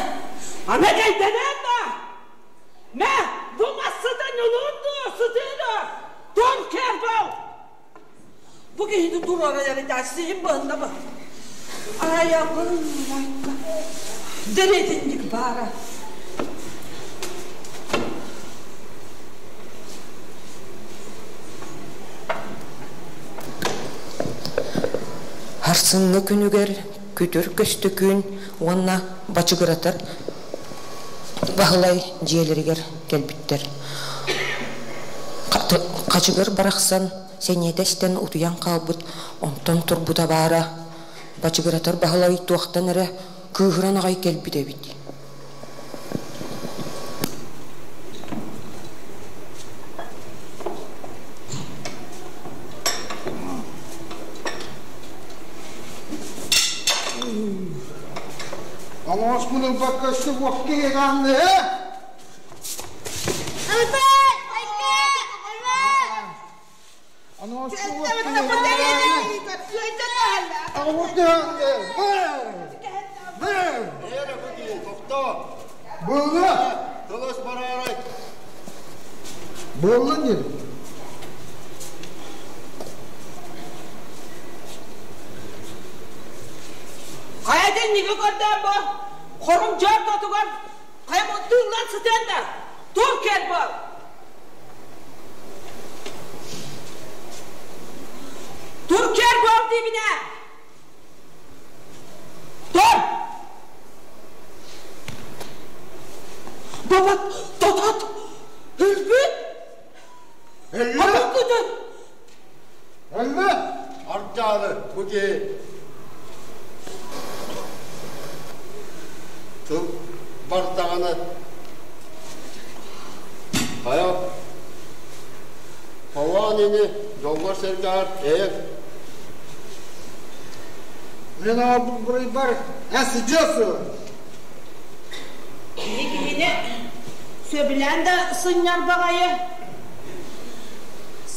Speaker 17: аны кэйдэнэн да! Мэ, бу массыта ньулуун дуо, сытыы дуо? Том Кэрбэл! Бу киһини туруора эрэдээксийим быһынна ба. Айабын Дэриэтинник баара.
Speaker 14: Харсыҥҥы күнүгэр күтүр көстөкүүн уонна бачыгыратар Баһылай дьиэлэригэр кэлбиттэр. Хачыгыр барахсан сэниэтэ эстэн утуйан хаалбыт, онтон турбута баара, Бачыгыратар Баһылай туохтан эрэ кыыһыран аҕай кэлбит эбит.
Speaker 3: Оҥооспун ылбакка өссө уокка иһэҕэҥҥэ ээ? Буолла!
Speaker 7: Тылыс бараарай!
Speaker 3: Буолла диэн.
Speaker 17: Хайа бу хорум дьон тотугар хайа бу тыыллан сытыан да тур кэл бол. Тур кэл бол диибинэ. Тур! Баба тотот өлбүт.
Speaker 3: Өллө. Өллө. Ардьаалы бу киһи тыл бардаҕына хайа холоон ини дьоллор-сэргэҕэр эйэ
Speaker 6: Мен буруйбар эн сыдьыа суо.
Speaker 13: Киһи киһини сөбүлээн да сынньар баҕайы.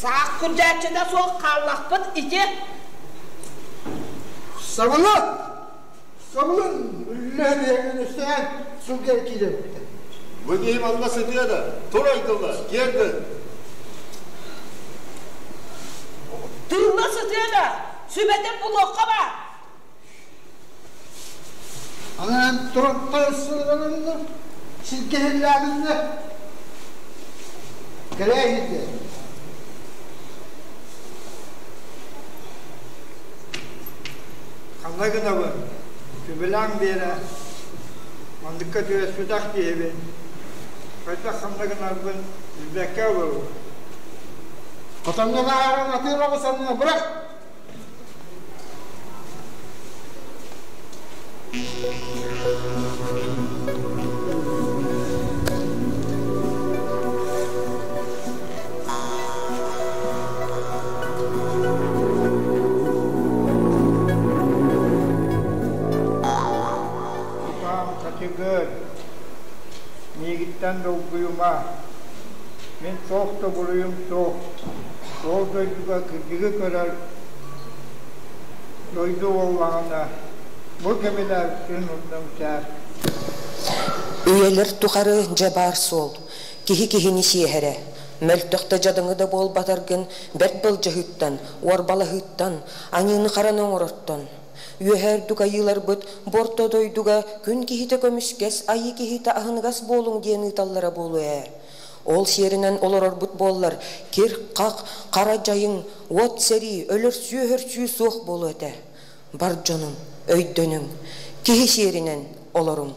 Speaker 17: Саах күрдьээччитэ суох хааллахпыт ити.
Speaker 6: Сабылы! Сабылын үллэһэн үстээн сылга киирэбиттэр.
Speaker 3: Бу киһи манна сытыа да, тур айгылла, киэр гын.
Speaker 17: Тыылла сытыа да, сүбэтин булуохха баар.
Speaker 6: Анан туран сылганынна, сиргэһиллээбиннэ, кэлээ
Speaker 22: Ханна гынабын? Түбүлэҥ биэрэ. Манныкка түбэспэтэх киһибин. Хайдах ханна гынарбын билбэккэ олоробун.
Speaker 6: Хотоҥҥо таһааран атыыр оҕус аннына бырах!
Speaker 22: Тутаам хачыгыр, миигиттэн долгуйума, мин туох да буруйум суох, ол дойдуга кырдьыгы көрөр дойду буоллаҕына, бу кэбилээбиппин онно үчээр.
Speaker 14: Үйэлэр тухары дьэ баар суол, киһи киһини сиэһэрэ. Мөлтөх да дьадаҥы да буолбатаргын бэрт былдьаһыыттан, уорбалаһыыттан, аньыыны-хараны оҥорортон. Үөһээ үрдүк айыыларбыт бу орто дойдуга күн киһитэ көмүскэс, айыы киһитэ аһыныгас буолуҥ диэн ыыталлара буолуо ээ. Ол сиэринэн олорорбут буоллар, кир-хах, хара дьайыҥ, уот сэрии, өлөрсүү-өһөрсүү суох буолуо этэ. Бар дьонум, өйдөнүҥ, киһи сиэринэн олоруҥ.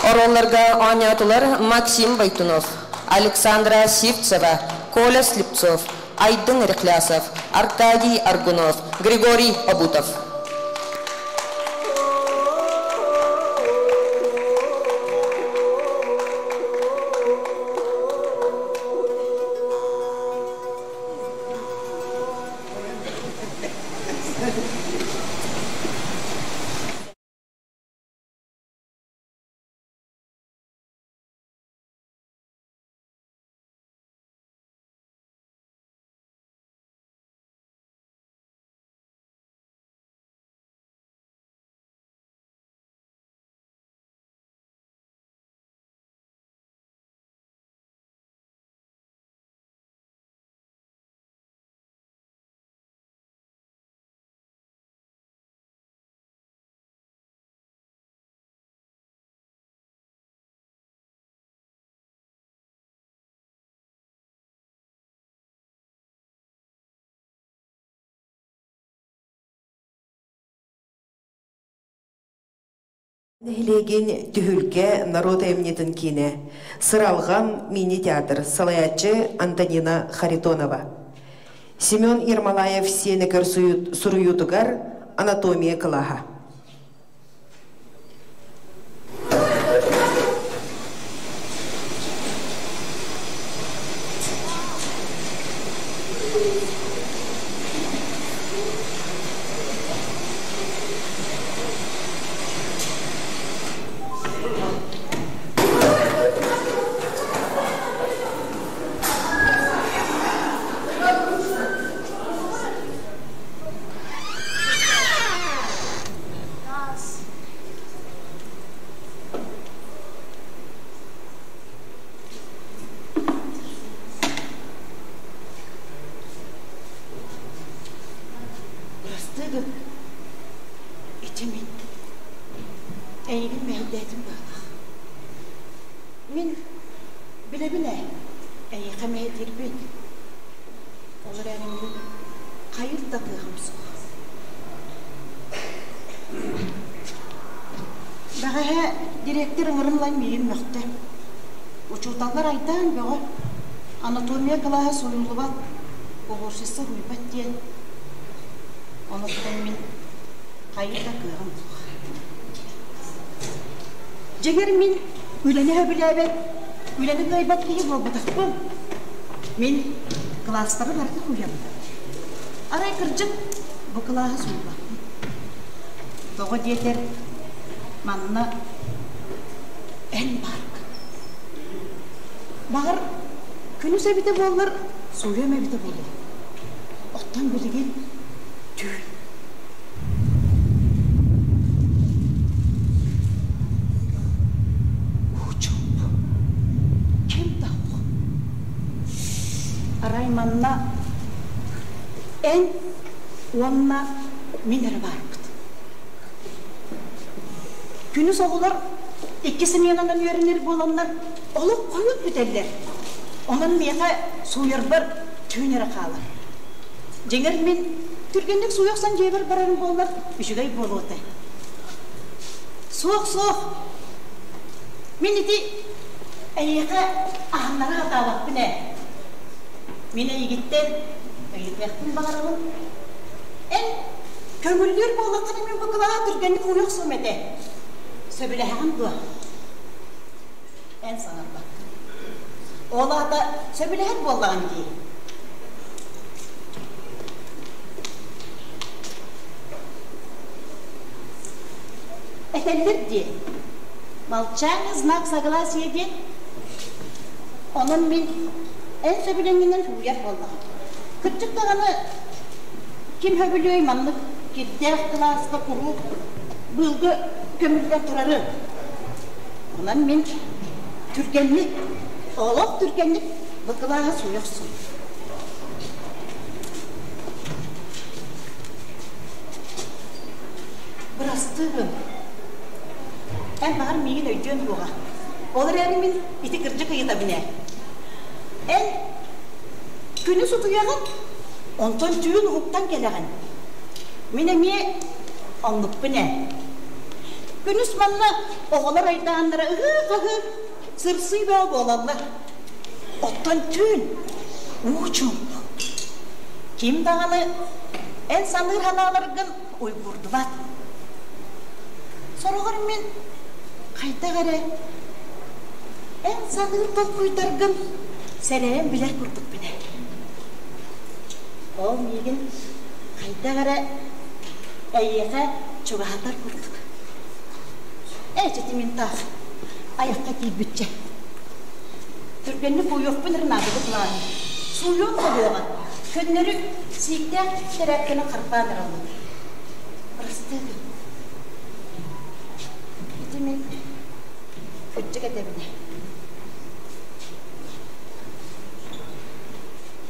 Speaker 14: Оруолларга оонньоотулар Максим Бойтунов, Александра Сивцева, Коля Слепцов, Айдын Рехлясов, Аркадий Аргунов, Григорий Обутов.
Speaker 1: Нэһилиэгин Түһүлгэ норуот айымньытын киинэ Сыралҕам мини-театр салайааччы Антонина Харитонова. Семен Ермолаев сиэнэ суруйуутугар анатомия кылааһа.
Speaker 13: Мин билэбин ээ, эйиэхэ мэһэйдиирбин. Ол эрээри мин хайыр да кыаҕым суох. Бэҕэһээ дириэктэр ыҥыран ылан миигин мөхтө. Учууталлар айдаан бөҕө, анатомия кылааһа суруйуллубат, уборщица уһуйбат диэн. Онуттан мин хайыы да кыаҕым суох. Дьиҥэр мин үлэни сөбүлээбэт, үлэни кыайбат киһи буолбатахпын. Мин кылаастары барыта уйабын. Арай кырдьык бу кылааһы суйбаппын. Тоҕо диэтэр, манна эн бааргын. Баҕар, күнүс эбитэ буоллар, сууйуом эбитэ буолуо. Оттон билигин түүн. Уу-чуумпу. Ким да суох. Арай манна эн уонна мин эрэ баарбыт. Күнүс оҕолор икки сменанан үөрэнэр буоланнар олох хойут бүтэллэр. Онон миэхэ сууйарбар түүн эрэ хаалар. Дьиҥэр мин түргэнник сууйа охсон дьиэбэр барарым буоллар үчүгэй буолуо этэ. Суох, суох. Мин ити эйиэхэ аһыннара сатаабаппын ээ. Мин эйигиттэн ыйытыахпын баҕарабын. Эн көҥүллүүр буоллаххына мин бу кылааһы түргэнник ууйа охсуом этэ. Сөбүлэһэҕин дуо? Эн саҥарбаккын. Ол аата сөбүлэһэр буоллаҕыҥ дии. Этэллэр дии. Молчание знак согласия диэн. Онон мин эн сөбүлэҥҥинэн һууйар буоллаҕым. Кырдьык даҕаны ким сөбүлүөй маннык кирдээх кылааска куруук быылга көмүллэн турары. Онон мин түргэнник, олох түргэнник бу кылааһы сууйа охсун. Бырастыы гын. Эн баҕар миигин өйдүөн суоҕа. Ол эрээри мин ити кырдьык ыйытабын ээ. Эн күнүс утуйаҕын, онтон түүн уһуктан кэлэҕин. Мин эмиэ оннукпун ээ. Күнүс манна оҕолор айдааннара ыһыы-хаһыы, сырсыы бөҕө буолаллар. Оттон түүн уу чуумпу. Ким даҕаны эн саныыр санааларгын уйгуурдубат. Сороҕор мин хайдах эрэ эн саныыр толкуйдаргын сэрэйэн билэр курдукпун ээ. Ол миигин хайдах эрэ эйиэхэ чугаһатар курдук. Ээ, мин таах айахха киирбиччэ. Түргэнник уйуохпун эрэ наада бу кылааһы. Сууйуом да буоҕа. Көннөрү сииктээх тэрээпкэни харбаан эрэллэр. Бырастыы гын. Ити мин кырдьык этэбинэ.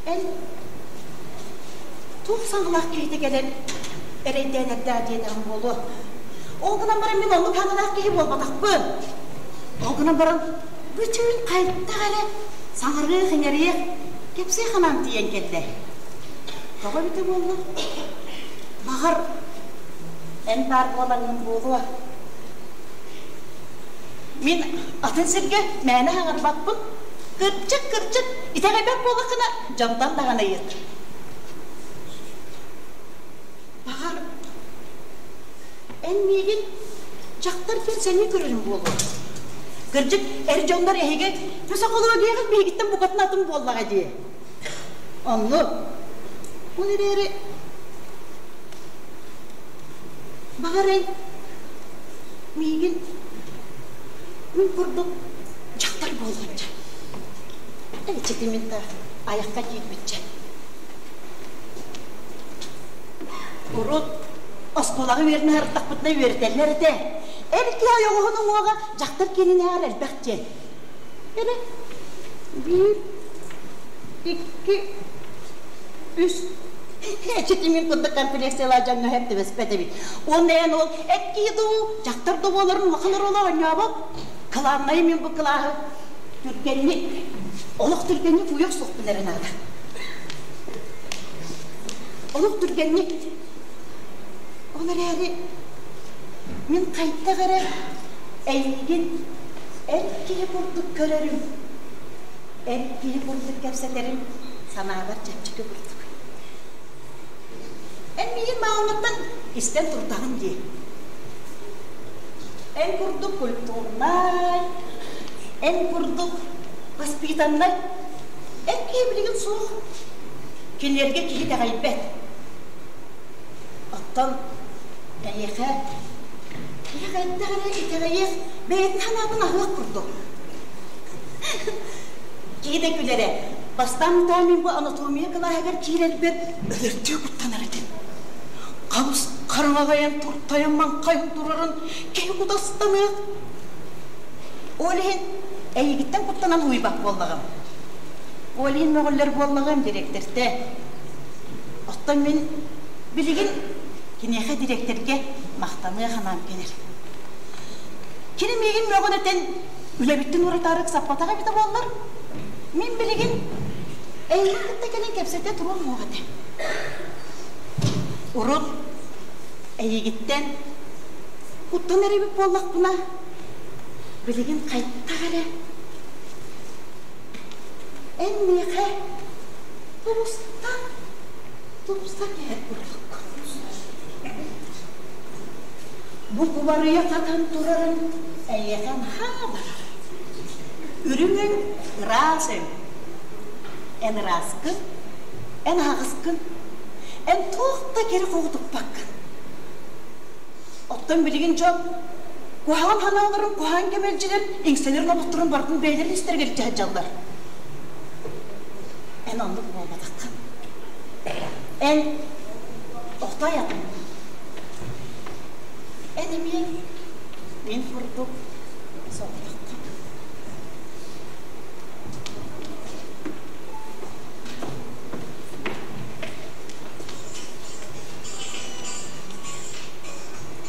Speaker 13: Эн туох саҥалаах киһитэ кэлэн эрэйдээн эрдээ диэтэҕим буолуо. Ол гынан баран мин оннук саҥалаах киһи буолбатахпын. Ол гынан баран бүтүн хайдах эрэ саҥарыах-иҥэриэх, кэпсиэх анаан тиийэн кэллэ. Тоҕо эбитэ буолла? Баҕар, эн баар буолаҥҥын буолуо. Мин атын сиргэ мээнэ саҥарбаппын. Кырдьык, кырдьык, итэҕэйбэт буоллаххына, дьонтон даҕаны ыйыт. Баҕар, эн миигин дьахтар диэн сэнии көрөрүм буолуо. Кырдьык, эр дьоннор эһиги психологияҕыт биһигиттэн букатын атын буоллаҕа дии. Оннук. Ол эрээри, баҕар эн миигин мин курдук дьахтар буолуон дьэ. Эчити мин да айахха киирбиччэ. Урут оскуолаҕа үөрэнэ сырыттахпытына үөрэтэллэр этэ. Эр киһи ойоҕоһун уҥуоҕа дьахтар киэнинээҕэр элбэх диэн. Эрэ биир, икки, үс эчити мин курдук комплекциялаах дьоҥҥо сөп түбэспэт эбит. Уонна эн ол эт киһи дуу, дьахтар да буоларын улахан оруолу оонньообот. Кылааннайы мин бу кылааһы Түргэнник, олох түргэнник уйа охсуохпун эрэ наада. Олох түргэнник. Ол эрээри мин хайдах эрэ эйигин эр киһи курдук көрөрүм, эр киһи курдук кэпсэтэрим санаабар чэпчэки курдук. Эн миигин маҕаҥҥыттан истэн турдаҕын дии. Эн курдук культурнай, эн курдук воспитаннай, эн киһи билигин суох. Кинилэргэ киһи итэҕэйбэт. Оттон эйиэхэ киһи хайдах эрэ итэҕэйиэх, бэйэтин санаатын аһыах курдук. Киһи да күлэрэ. Бастаан утаа мин бу анатомия кылааһыгар киирэрбэр өлөрдүү куттанар этим. Хабыс хараҥаҕайан туртайан маҥхайан турарын киһи кутастаныах. Ол иһин эйигиттэн куттанан уйбат буоллаҕым. Ол иһин мөҕүллэр буоллаҕым дириэктэртэ. Оттон мин билигин киниэхэ дириэктэргэ махтаныах анаан кэлэр. Кини миигин мөҕөн этэн үлэбиттэн уратаары ыксаппатах эбитэ буоллар, мин билигин эйигин кытта кэлэн кэпсэтэ туруом суох этэ. Урут эйигиттэн куттанар эбит буоллахпына, билигин хайдах эрэ эн миэхэ тубуста тупса түһэр курдуккун. Бу кубарыйа хатан турарын эйиэхэ наһаа барар. Үрүҥ өҥ ыраас өҥ. Эн ырааскын, эн аһаҕаскын, эн туох да кэрэ хоҕутуппаккын. Оттон билигин дьон куһаҕан санааларын куһаҕан кэмэлдьилэр иҥсэлэрин оботторун барытын бэйэлэрин истэригэр илдьэ сылдьаллар. Эн оннук буолбатаххын. Эн охтой атын. Эн эмиэ мин курдук соҕотоххун.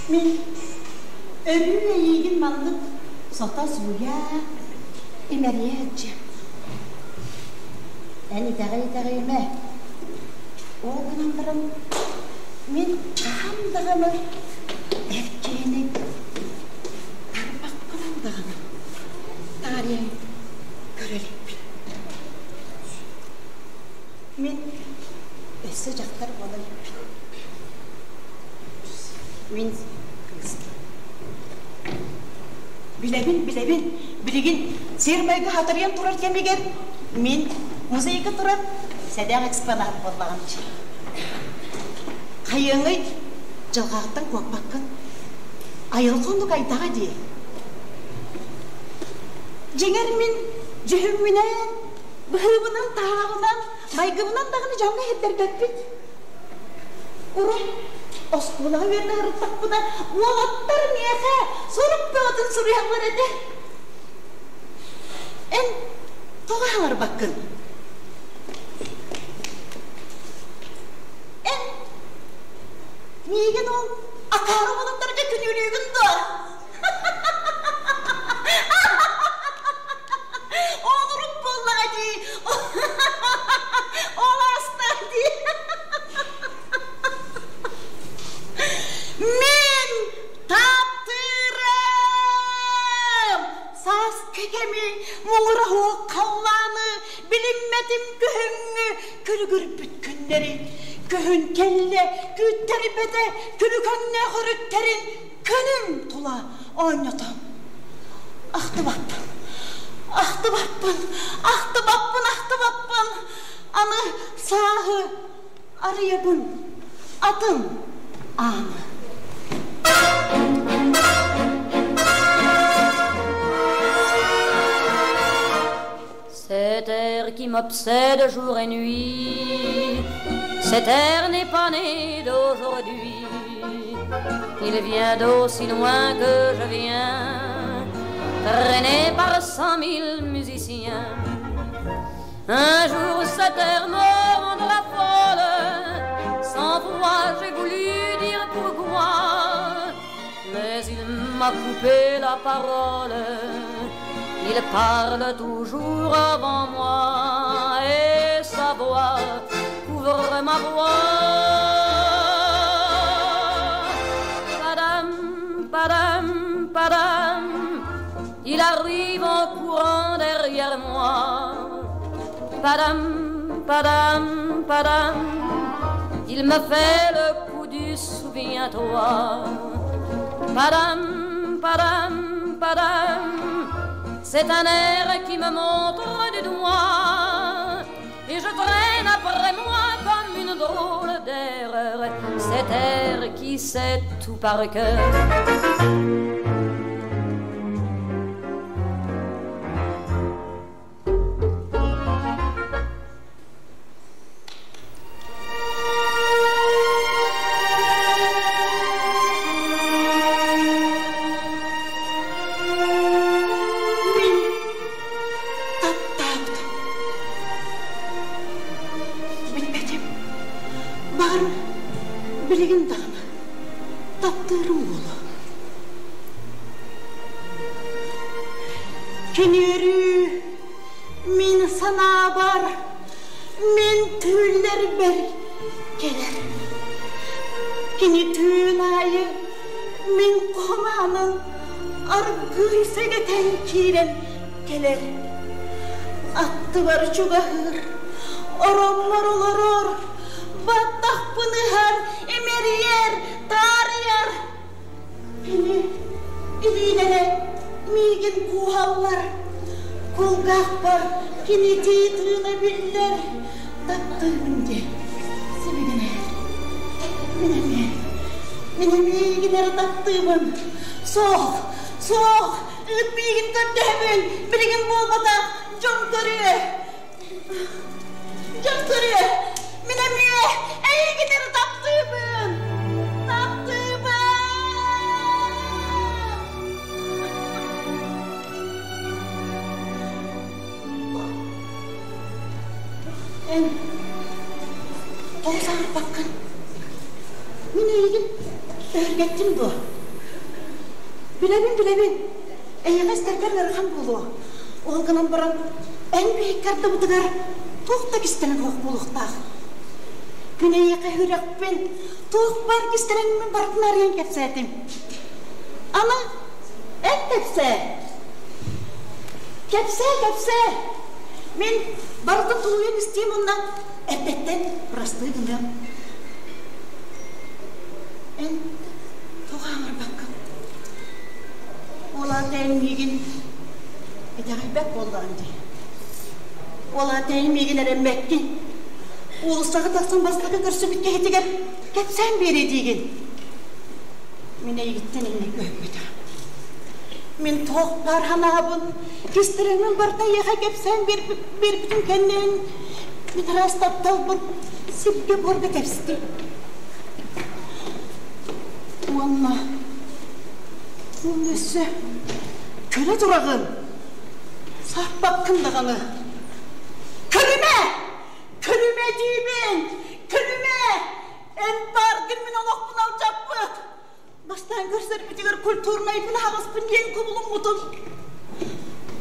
Speaker 13: Мин өрүү эйиигин маннык сото-сууйа, имэрийэ сылдьыам. Эн итэҕэй-итэҕэйимэ. Ол гынан баран мин хаһан даҕаны эр киһини тарбахпынан даҕаны таарыйан көрө иликпин. Мин өссө дьахтар буола иликпин. Мин кыыспын. Билэбин, билэбин, билигин сир-майгы хатырыйан турар кэмигэр мин музейга турар сэдэх экспонат буоллаҕым дии. Хайыаҥый, дьылҕаҕыттан куоппаккын. Айылҕа оннук айдаҕа дии. Дьиҥэр мин дьүһүммүнэн, быһыыбынан-таһааҕынан, майгыбынан даҕаны дьоҥҥо иһирдэрбэппит. Урут оскуолаҕа үөрэнэ сырыттахпына, уолаттар миэхэ сурук бөҕөтүн суруйаллар этэ. Эн тоҕо аһарбаккын? Эн миигин ол акаары уолаттарга күнүүлүүгүн дуо? Ол урут буоллаҕа дии. Ол ааста дии. Мин таптыырым! Сааскы кэми муҥура суох халлааны билиммэтим күһүҥҥү күлүгүрбүт күннэри. Күһүн кэллэ, күүттэрбэтэ күлүкөҥнөөх өрүттэрин күнүм тула оонньотон. Ахтыбаппын, ахтыбаппын, ахтыбаппын, ахтыбаппын. Аны сааһы арыйабын, атын ааны.
Speaker 15: Cet air qui m'obsède jour et nuit, cet air n'est pas né d'aujourd'hui. Il vient d'aussi loin que je viens, traîné par 100 000 musiciens. Un jour cet air me rendra folle, sans voix j'ai voulu dire pourquoi, mais il m'a coupé la parole. Il parle toujours avant moi et sa voix couvre ma voix. Padam, padam, padam, il arrive en courant derrière moi. Padam, padam, padam, il me fait le coup du souviens-toi. Padam, padam, padam, c'est un air qui me montre du doigt. Et je traîne après moi comme une drôle d'erreur, cet air qui sait tout par cœur.
Speaker 13: Билбэтим. Баҕар, билигин даҕаны таптыырым буолуо. Кини өрүү мин санаабар, мин түүллэрбэр кэлэр. Кини түүн аайы мин кумаанын аргыый сэгэтэн киирэн кэлэр. Аттыбар чугаһыыр, ороммор олорор, баттахпын ыһар, имэрийэр, таарыйар. Кини илиилэрэ миигин кууһаллар, кулгаахпар кини тыына биллэр. Таптыыбын диэн сибигинэйэр. Мин эмиэ, мин эмиэ эрэ таптыыбын. Суох, суох, ыт миигин көрдөһөбүн, билигин буолбатах, дьон көрүө. Дьон көрүө, мин эмиэ эйигин эрэ таптыыбын. Таптыыбын! Эн тоҕо саҥарбаккын? Мин эйигин өһүргэттим дуо? Билэбин, билэбин. Эйиэхэ истэргэр ыарахан буолуо. Ол гынан баран, эн биһикки ардыбытыгар туох да кистэлэҥ суох буолуохтаах. Мин эйиэхэ сүрэхпин, туох баар кистэлэҥмин барытын арыйан кэпсээтим. Аны эн кэпсээ. Кэпсээ, кэпсээ. Мин барытын тулуйан истиэм уонна эрдэттэн бырастыы гыныам. Эн тоҕо аҥарбаккын? Ол аата эн миигин итэҕэйбэт буоллаҕыҥ дии. Ол аата эн миигин эрэммэккин. Уулуссаҕа тахсан бастакы көрсүбүт киһитигэр кэпсээн биэриэ диигин. Мин эйигиттэн инник көһүппэтэҕим. Мин туох баар санаабын, кистэлэҥмин барыта эйиэхэ кэпсээн биэрбитим кэннин мин араас тапталбын сиргэ-буорга тэпстим. Уонна, уонна өссө көрө тураҕын, сааппаккын даҕаны. Көрүмэ! Көрүмэ диибин! Көрүмэ! Эн бааргын мин олохпун алдьаппыт! Бастаан көрсөрбүтүгэр культурнайбын аһаҕаспын диэн кубулуммутум.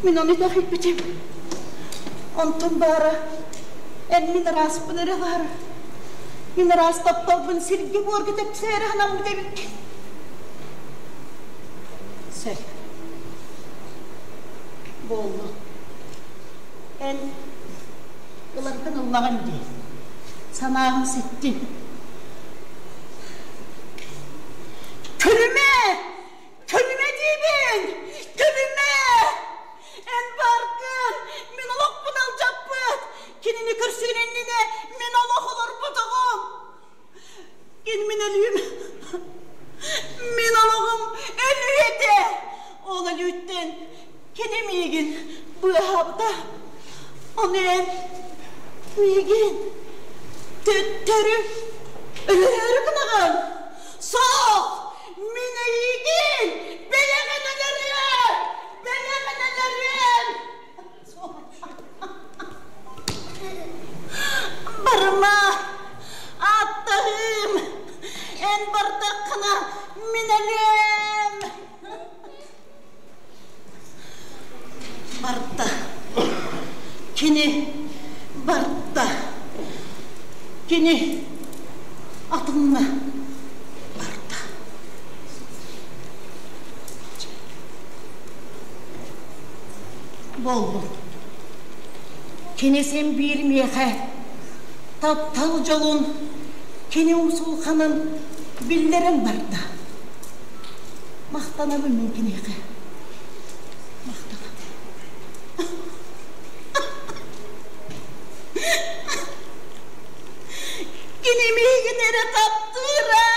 Speaker 13: Мин ону итэҕэйбитим. Онтон баара, эн мин ырааспын эрэ баара. Мин ыраас тапталбын сиргэ-буорга тэпсээри санаммыт эбиккин. Сөп. Буоллун. Эн ыларгын ыллаҕын дии. Санааҕын ситтин. Күлүмэ! Күлүмэ диибин! Күлүмэ! Эн баргын! Мин олохпун алдьаппыт! Кинини көрсүөн иннинэ мин олох олорботоҕум! Кини мин өлүүм! Мин олоҕум өлүү этэ! Ол өлүүттэн кини миигин быыһаабыта. Ону эн миигин төттөрү өлөрөөрү гынаҕын. Суох! Мин эйигин бэйэҕин өлөрүөм! Бэйэҕин өлөрүөм! Барыма! Ааттаһыым! Эн бардаххына мин өлүөм! Кини барда. Кини атынна барда. Болбут. Кини син биир миэхэ таптал дьолун, кини умсулханын биллэрэн барда. Махтанабын мин киниэхэ. Махтанабын. Кини миигин эрэ таптыыра!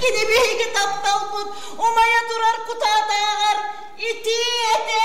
Speaker 13: Кини биһиги тапталбыт умайа турар кутаатааҕар итии этэ!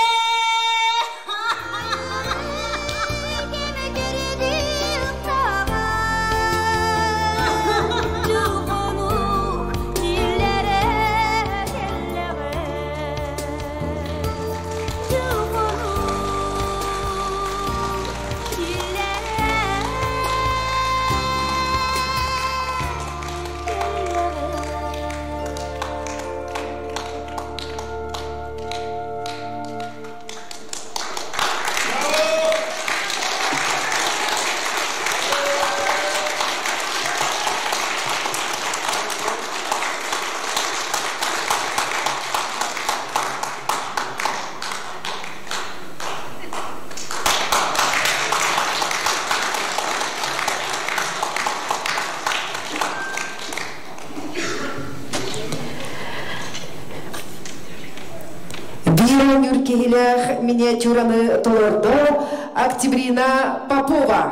Speaker 1: Биир оонньуур киһилээх миниатюраны толордо Октябрина Попова.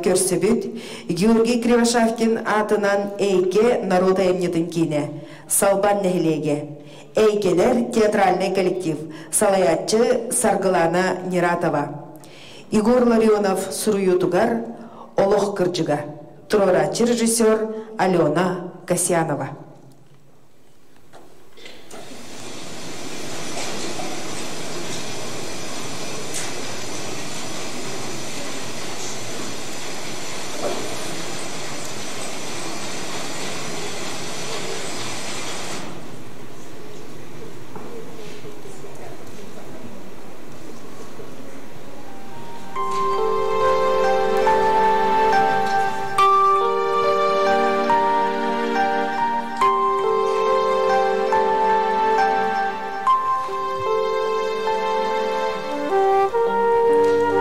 Speaker 1: Көрсүбүт Георгий Кривошапкин аатынан Эйгэ норуот айымньытын киинэ, Салбан нэһилиэгэ, Эйгэлэр театральнай коллектив, салайааччы Саргылана Нератова. Егор Ларионов суруйуутугар Олох кырдьыга, туруорааччы режиссер Алена Касьянова.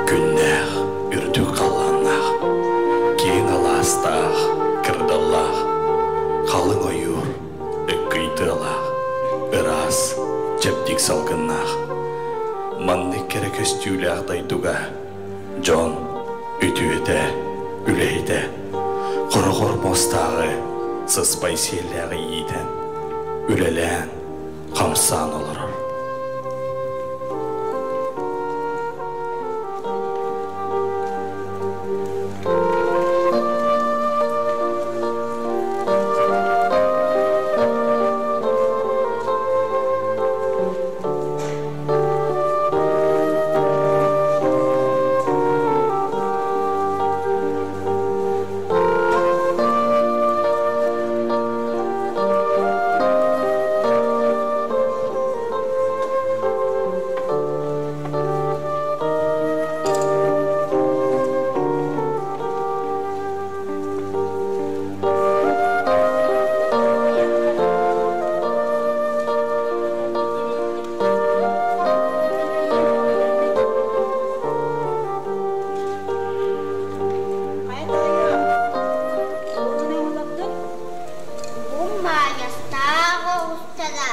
Speaker 16: Күннээх үрдүк Чэбдик салгыннаах. Маннык кэрэ көстүүлээх дойдуга дьон үтүөтэ, үлэһитэ, хороҕор муостааҕы сыспай сиэллээҕи иитэн, үлэлээн, хамсаан олорор.
Speaker 8: Бу маайастаах оҕустара,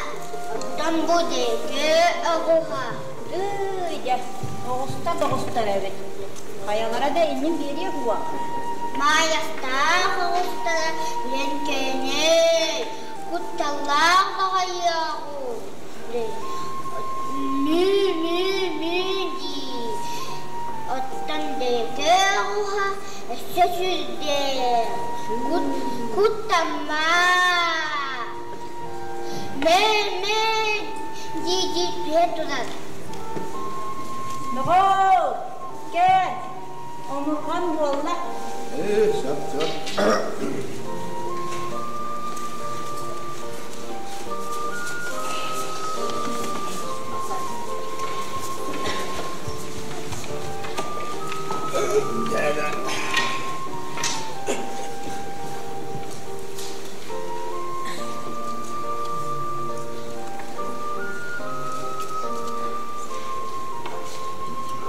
Speaker 8: оттон бу диэки оҕуһа.
Speaker 20: Тыый дьэ, оҕуста доҕустар эбит. Хайалара да иннин биэриэ буо.
Speaker 8: Маайастаах оҕустара лэҥкэйинэй, кутталлаах баҕайыаҕу. Мүү-мүү-мүү дии. Оттон диэки оҕуһа өссө сүрдээх. Куттамма. Мээ-мээ дии-дии түһэ турар.
Speaker 20: Доҕоор, кэл, омурҕан буолла.
Speaker 6: Ээ, сөп, сөп.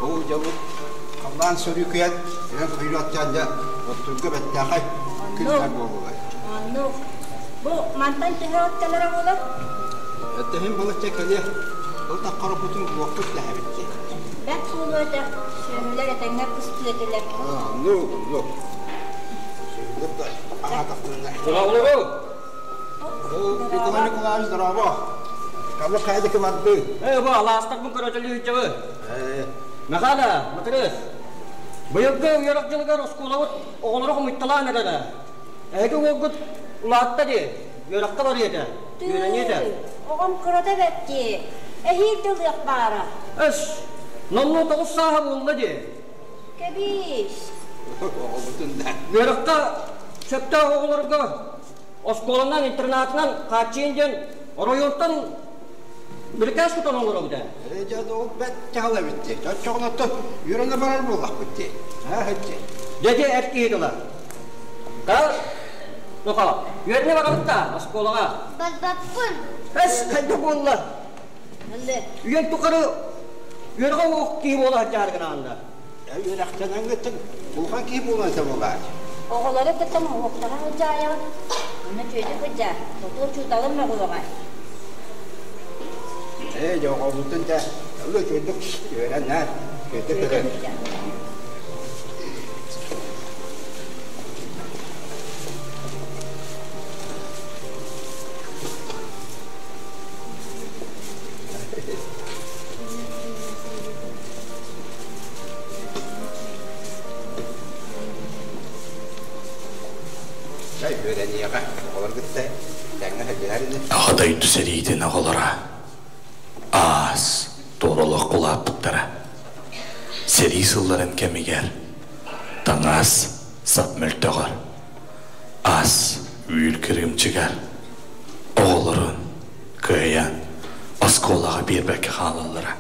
Speaker 6: Ол дьабыт халлаан сөрүүкүйэн, үрэн көйрө аттаан дьэ оттурга бэттээхэй күннэр буоллулар.
Speaker 20: Оннук. Бу мантан төһө оттолоро буолар?
Speaker 6: Өттөһүн балачча кэлиэ. Ол таххараппытын булуохпут дэһэбит дии.
Speaker 20: Бэрт буолуо этэ, сүөһүлэр этэҥҥэ кыстыы этилэр.
Speaker 6: Оннук, оннук. Сүөһүлэр да аһаатахтарына.
Speaker 23: Здорово!
Speaker 6: Николай Николаевич, здорово! Кабы хайдыки барды?
Speaker 23: Э, бу алаастарбын көрөтөлүүччэбы. Михаила, Матырыас, быйылгы үөрэх дьылыгар оскуолабыт оҕолоро хомуйталаан эрэрэ. Эһиги уолгут улаатта дии, үөрэххэ барыа этэ, үөрэниэ этэ.
Speaker 20: Оҕом кырата бэрт дии, эһиил да ылыах баара.
Speaker 23: Эс, номнуо 9 сааһа буолла дии.
Speaker 20: Кэбиис.
Speaker 6: Оҕобутун да.
Speaker 23: Үөрэххэ сөптөөх оҕолорго оскуоланан, интернатынан хааччыйын диэн оройуонтан бирикээс тутан олоробут ээ.
Speaker 6: Ээ, дьэ, ол бэрт дьаһал эбит дии. Чоччоҕунаттан үөрэнэ барар буоллахпыт дии. Аа, дии.
Speaker 23: Дьэ, дьэ, эр киһи тыла. Та, Нохоо, үөрэнэ барабыт да оскуолаҕа?
Speaker 8: Барбаппын.
Speaker 23: Эс, хайда буолла? Үйэн тухары үөрэҕэ уох киһи буола сылдьаары гынаанна.
Speaker 6: Үөрэхтэнэҥҥиттэн улахан киһи буолан этэ буолаат.
Speaker 20: Оҕолору кытта моһуоктаһа сылдьаайаҕын. Онно чүөтүк сылдьаа, хотуо учууталым мөҕүөҕэ.
Speaker 6: Ээ, дьэ, оҕобутун да үчүгэйдик үөрэн, үчүгэйдик көрөн.
Speaker 16: Аҕа дойду сэриитин оҕолоро аас туора олох улааппыттара. Сэрии сылларын кэмигэр таҥас сап мөлтөҕөр, ас үүл кырыымчыгар оҕолорун кыайан оскуолаҕа биэрбэккэ хаалаллара.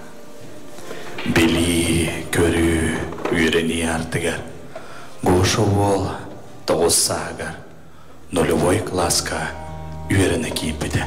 Speaker 16: Билии, көрүү, үөрэнии ардыгар Гоша уол 9 сааһыгар нулевой кылааска үөрэнэ киирбитэ.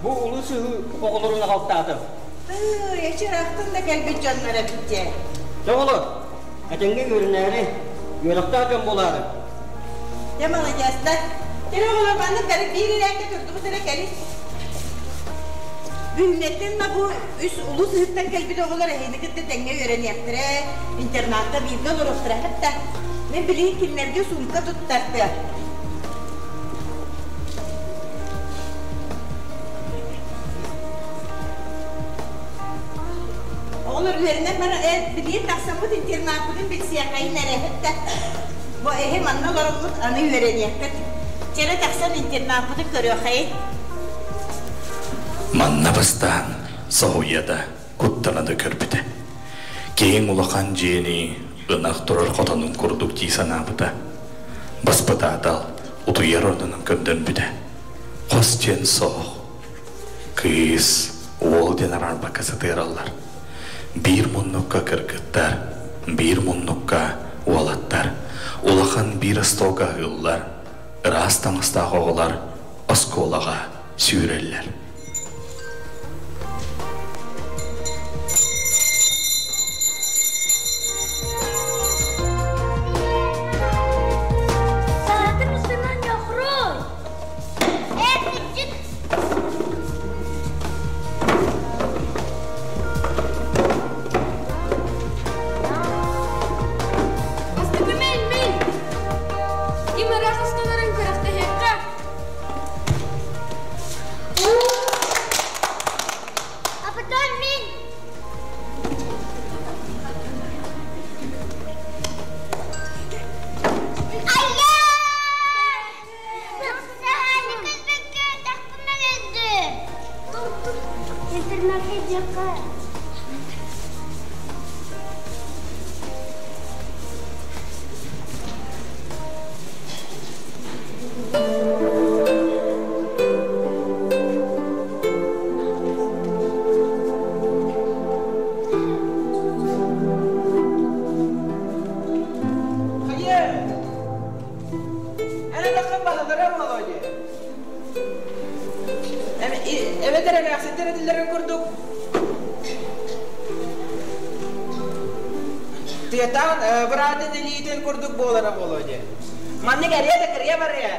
Speaker 23: Бу улуу сыһыы оҕолорун аҕалтаатым.
Speaker 13: Тыый, эчи ыраахтан да кэлбит дьоннор эбит дьэ.
Speaker 23: Чэ оҕолор, этэҥҥэ үөрэнээри, үөрэхтээх дьон буолаары.
Speaker 13: Дьэ маладьыастар. Кэлэ оҕолор маннык бары биир ирээккэ турдубут эрэ кэлин. Бүгүҥҥэттэн да бу үс улуу сыһыттан кэлбит оҕолор эһигини кытта тэҥҥэ үөрэниэхтэрэ, интернакка бииргэ олоруохтара хатта. Мин билигин кинилэргэ суумка туттартыам. Оҕолор үөрэнэн баран, билигин тахсаммыт интернаппытын билсиэххэйин эрэ хатта. Бу эһи манна олороммут аны үөрэниэххит. Чэрэ тахсан интернаппытын көрүөххэйин.
Speaker 16: Манна бастаан соһуйа да, куттана да көрбүтэ. Киэҥ улахан дьиэни ынах турар хотонун курдук дии санаабыта. Баспытаатал утуйар ордунан көрдөрбүтэ. Хос диэн суох. Кыыс, уол диэн араарбакка сытыараллар. Биир муннукка кыргыттар, биир муннукка уолаттар, улахан биир остуолга аһыыллар, ыраас таҥастаах оҕолор оскуолаҕа сүүрэллэр.
Speaker 9: Бастакы мин, мин! Ким ыраах ыстанарын күрэхтэһиэххэ!
Speaker 8: А потом мин! Айя!
Speaker 10: Хайа! Эн атаххын баһыллара буолуо дии. Эбэтэр эмээхситтэр этиллэрин курдук тыатаан быраатын илиитин курдук буолара буолуо дии. Маннык эриэ да кырыйа барыа.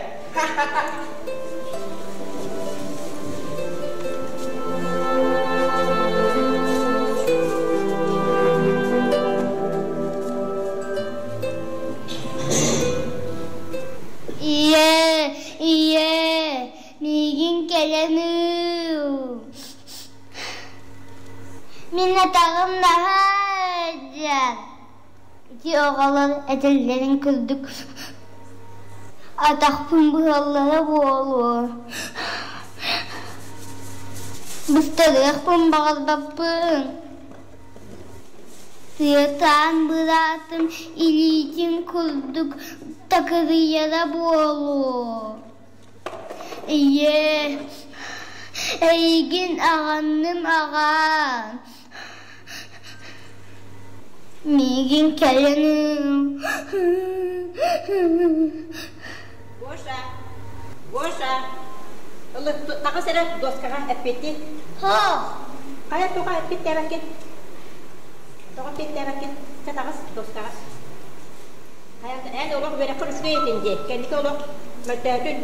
Speaker 8: Ийээ, ийээ, миигин кэлэн ыл. Мин атаҕым наһаа ыалдьар. Ити оҕолор этэллэрин курдук атахпын быһаллара буолуо. Быстарыахпын баҕарбаппын. Тыатаан быраатым илиитин курдук такырыйара буолуо. Ийээ, эйигин аҕынным аҕаа. Миигин кэлэн
Speaker 13: Гоша, Гоша, таҕыс эрэ дуоскаҕа эппиэттии. Хайа туга эппиэттээбэккин? Тоҕо эппиэттээбэккин? Чэ таҕыс дуоскаҕа. Хайа эн олох үөрэххэр үчүгэй этин дии. Кэнники олох мөлтөөтүн,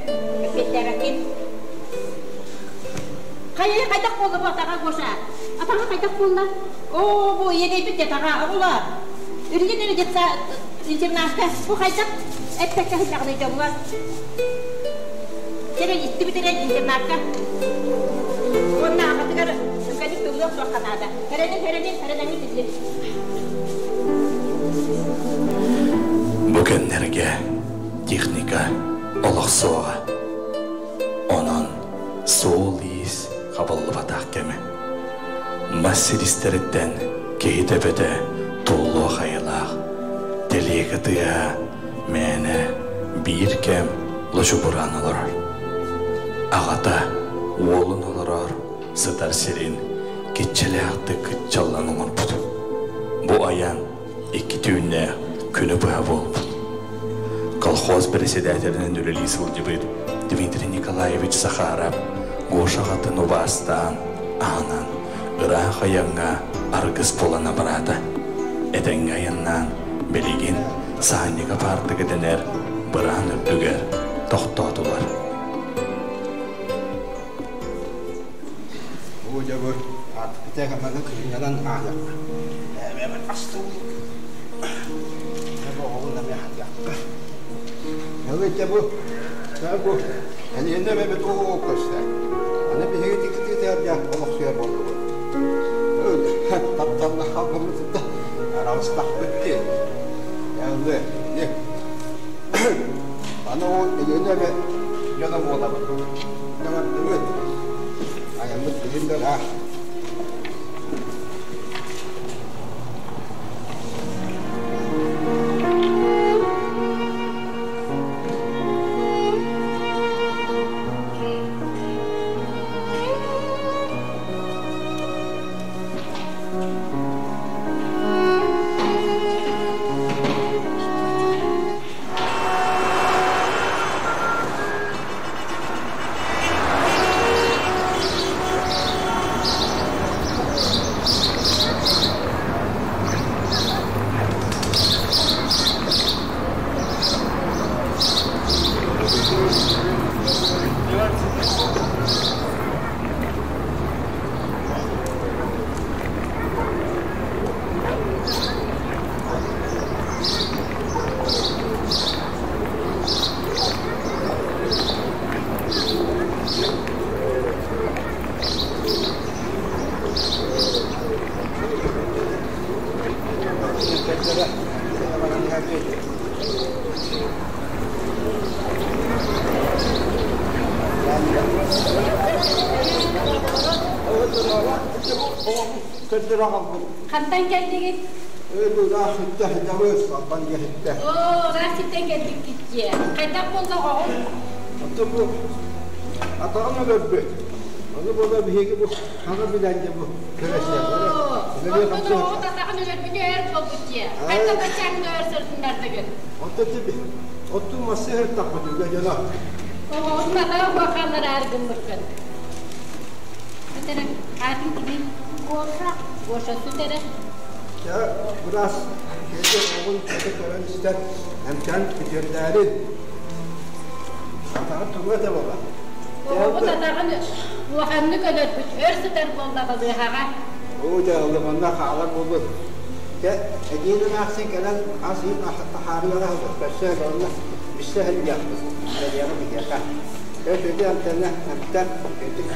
Speaker 13: эппиэттээбэккин. Хайа хайдах буолла бу атаҕа Гоша? Атаҕа хайдах буолла? Оо, бу иэдэйбит де атаҕа, оҕолоор. Үргүн эрэ детса интернатка бу хайдах эппэккэ сылдьаҕыный дьоҥҥо? Кэлэн истибит эрэ интернатка. Уонна аҕатыгар түргэнник тыллыах суохха наада. Хэрэнин, хэрэнин, хэрэнэҥҥит иллин.
Speaker 16: Бу кэмнэргэ техника олох суоҕа. Онон суол-иис хабыллыбатах кэмэ. Мас силистэриттэн киһи төбөтө туллуох айылаах, тэлиэгэ тыаһа мээнэ биир кэм лочугураан олорор. Аҕата уолун олорор сытар сирин киччэлээхтик кыччаллан оҥорбут. Бу айан икки түүннээх күнү быһа буолбут. Колхоз председателинэн үлэлии сылдьыбыт Дмитрий Николаевич Захаров Гоша аҕатын убаастаан, аһынан, ыраах айаҥҥа аргыс буолан абыраата. Этэҥҥэ айаннаан, билигин Саанньыга паартыга дэнэр быраан үрдүгэр тохтоотулар.
Speaker 6: Оо, дьэ бу аартыкпытыгар манна кыһыҥҥанан ааһыахха. Эбэбин астыбыт. Дьэ бу оҕобун эмиэ хатыахха. Ылы дьэ бу бу Элиэнэ эбэбит уу көрсө. Аны биһиги тикитиитигэр дьэ олохсуйар буоллубут. Тапталла халбаммытыттан араҕыстахпыт дии. Ылы, Аны ол Элиэнэ эбэ дьоно буолабыт. Дөҥөрдүбүт. Айаммыт билин да ыраах.
Speaker 20: Хантан кэллигит? Оо, ыраах сиртэн кэлбиккит дии. Хайдах буолла оҕоҕун?
Speaker 6: Оттон бу атаҕын өлөрбүт. Ону буола биһиги бу хаҥа билэн дьэ бу көрөсүө.
Speaker 20: Оттон оҕоҕут атаҕын өлөрбүтэ өр буолбут дии. Хайдах баччааҥҥы өр сырытыннардыгыт?
Speaker 6: Оттон тиби оттун массы һыртахпыт үгэ дьоно.
Speaker 20: Оҕоҕутун атаҕа хуохааллараары гыммыккын. Этэрэ, аатын кимий? Гоша. Гоша сүтэрэ.
Speaker 6: Дьэ, быраас киһи оҕун кэтэ көрөн истэн, эмтээн үтүөрдээри атаҕын туруо этэ буолла.
Speaker 20: Оҕобут атаҕын улаханнык өлөрбүт, өр сытар буолла балыыһаҕа.
Speaker 6: Оо, дьэ, ылыманна хаалар буолбут. Дьэ, эдиин эмээхсин кэлэн ас иин таһаарыаҕа көрсө онно билсэ сылдьыахпыт. Кэлиэҕэ биһиэхэ. Дьэ, үчүгэй эмтэнэ, эмтэн, үчүгэй.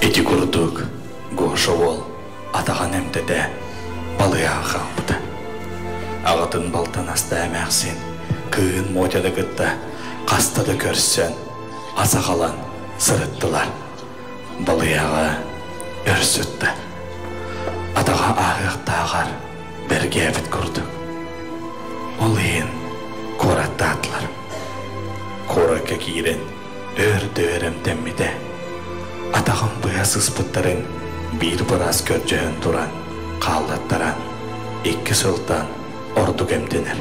Speaker 16: Ити курдук Гоша уол атаҕын эмтэтэ балыйаҕа хаалбыта. Аҕатын балтын Астаа эмээхсин кыыһын Мотяны кытта хаста да көрсөн, ас аҕалан сырыттылар. Балыйаҕа өр сытта. Атаҕа ааһыахтааҕар бэргээбит курдук. Ол иһин куораттаатылар. Куоракка киирэн өр да өр эмтэммитэ. Атаҕын быһа сыспыттарын биир быраас көрдьөһөн туран хааллаттаран икки сылтан ордук эмтэнэр.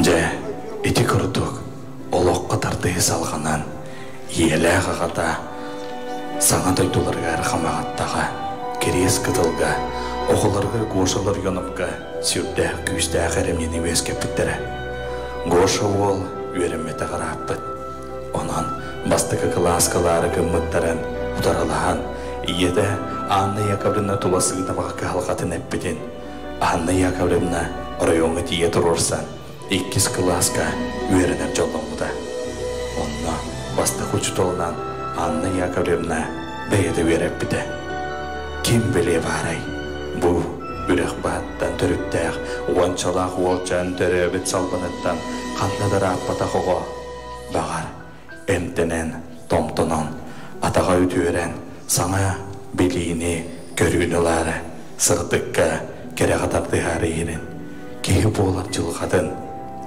Speaker 16: Дьэ, ити курдук олоххо тардыһыы салҕанан, ийэлээх аҕата саҥа дойдуларыгар Хамаҕаттаҕа, Кириэс Кытылга, оҕолоругар Гоша Ларионовка сүрдээх күүстээх эрэмньини үөскэппиттэрэ. Гоша уол үөрэммэтэх ырааппыт. Онон бастакы кылааска ылаары гыммыттарын утарылаһан, ийэтэ Анна Яковлевна тула сыынабаҕа кыһалҕатын эппитин, Анна Яковлевна оройуоҥҥа тиийэ туруорсан, иккис кылааска үөрэнэр дьолломмута. Онно бастакы учууталынан Анна Яковлевна бэйэтэ үөрэппитэ. Ким билиэ баарай, бу үрэх баһыттан төрүттээх уончалаах уолчаан төрөөбүт салбаныттан ханна да ырааппатах оҕо, баҕар, эмтэнэн, томтонон, атаҕа үтүөрэн, саҥа билиини, көрүүнү ылаары. сырдыкка, кэрэҕэ тардыһаары иһэрин, киһи буолар дьылҕатын,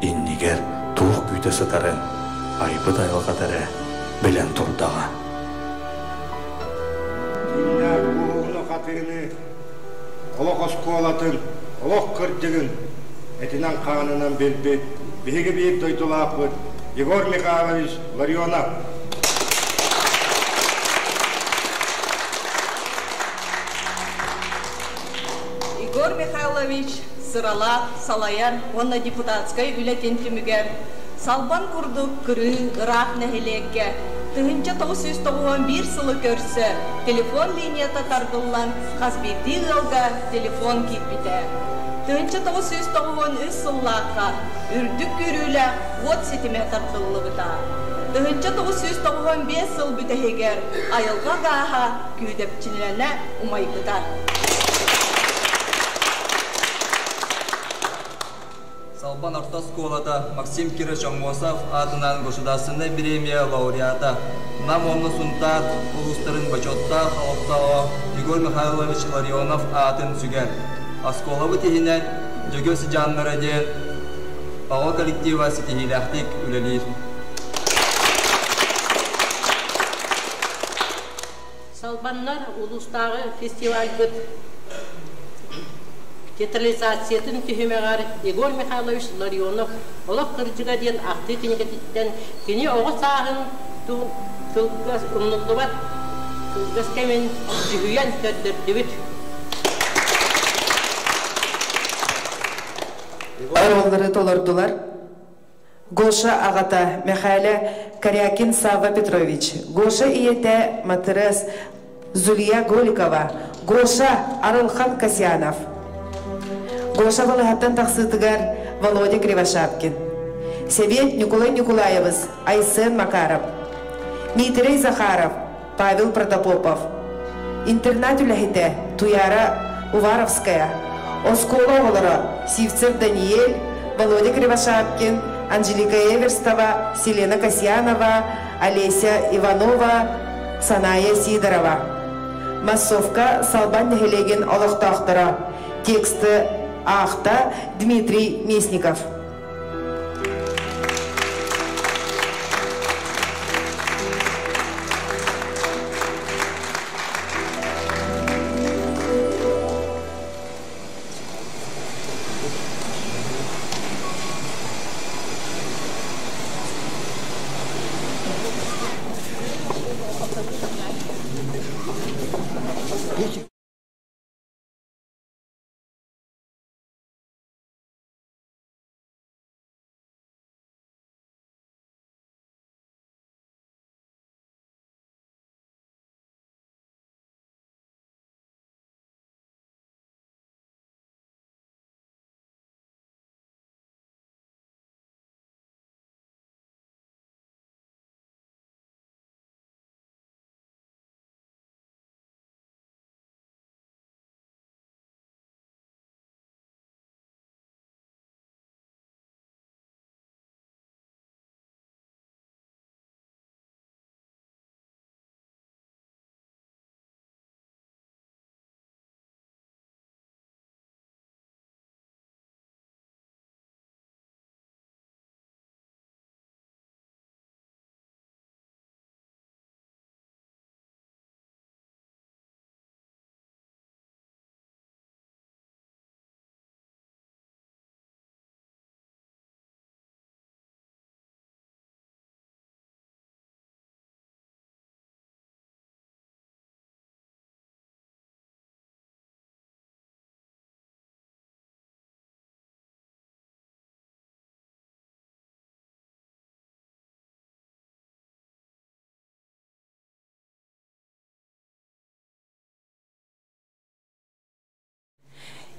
Speaker 16: иннигэр туох күүтэ сытарын айбыт айылҕата эрэ билэн турдаҕа.
Speaker 22: Кимнээх куһугуну хатыыны, олох оскуолатын, олох кырдьыгын этинэн-хаанынан билбит биһиги биир дойдулаахпыт Егор Михайлович Ларионов.
Speaker 13: Егор Михайлович сыралаах салайар уонна депутатскай үлэтин түмүгэр Салбан курдук кырыы ыраах нэһилиэккэ 1991 сылы көрсө телефон линията тардыллан хас биирдии ыалга телефон киирбитэ. 1993 сыллаахха үрдүк күүрүүлээх уот ситимэ тардыллыбыта. 1995 сыл бүтэһигэр айылҕа гааһа күүдэпчилэнэ умайбыта.
Speaker 18: Салбан орто оскуолата Максим Кирович Аммосов аатынан Государственнай бириэмийэ лауреата, Нам уонна Сунтаар улуустарын бочуоттаах олохтооҕо Егор Михайлович Ларионов аатын сүгэр. Оскуолабыт иһинэн Дьөгүө сыдьааннара диэн оҕо коллектива ситиһиилээхтик үлэлиир.
Speaker 19: Салбаннар улуустааҕы фестивальбыт театрализациятын түһүмэҕэр Егор Михайлович Ларионов «Олох кырдьыга» диэн ахтыы кинигэтиттэн кини оҕо сааһын кылгас умнуллубат кылгас кэмин дьүһүйэн көрдөрдүбүт.
Speaker 1: Оруоллары толордулар. Гоша аҕата Мэхээлэ Корякин Савва Петрович, Гоша ийэтэ Матырыас Зулья Голикова, Гоша Арылхан Касьянов. Гоша балаһаттан тахсыытыгар Володя Кривошапкин. Сэбиэт Ньукулай Ньукулаевыс, Айсен Макаров. Миитэрэй Захаров, Павел Протопопов. Интернат үлэһитэ Туяра Уваровская, оскуола оҕолоро Сивцев Даниэль, Володя Кривошапкин, Анжелика Эверстова, Селена Касьянова, Олеся Иванова, Саная Сидорова. Массовка Салбан нэһилиэгин олохтоохторо. Тексты аахта Дмитрий Местников.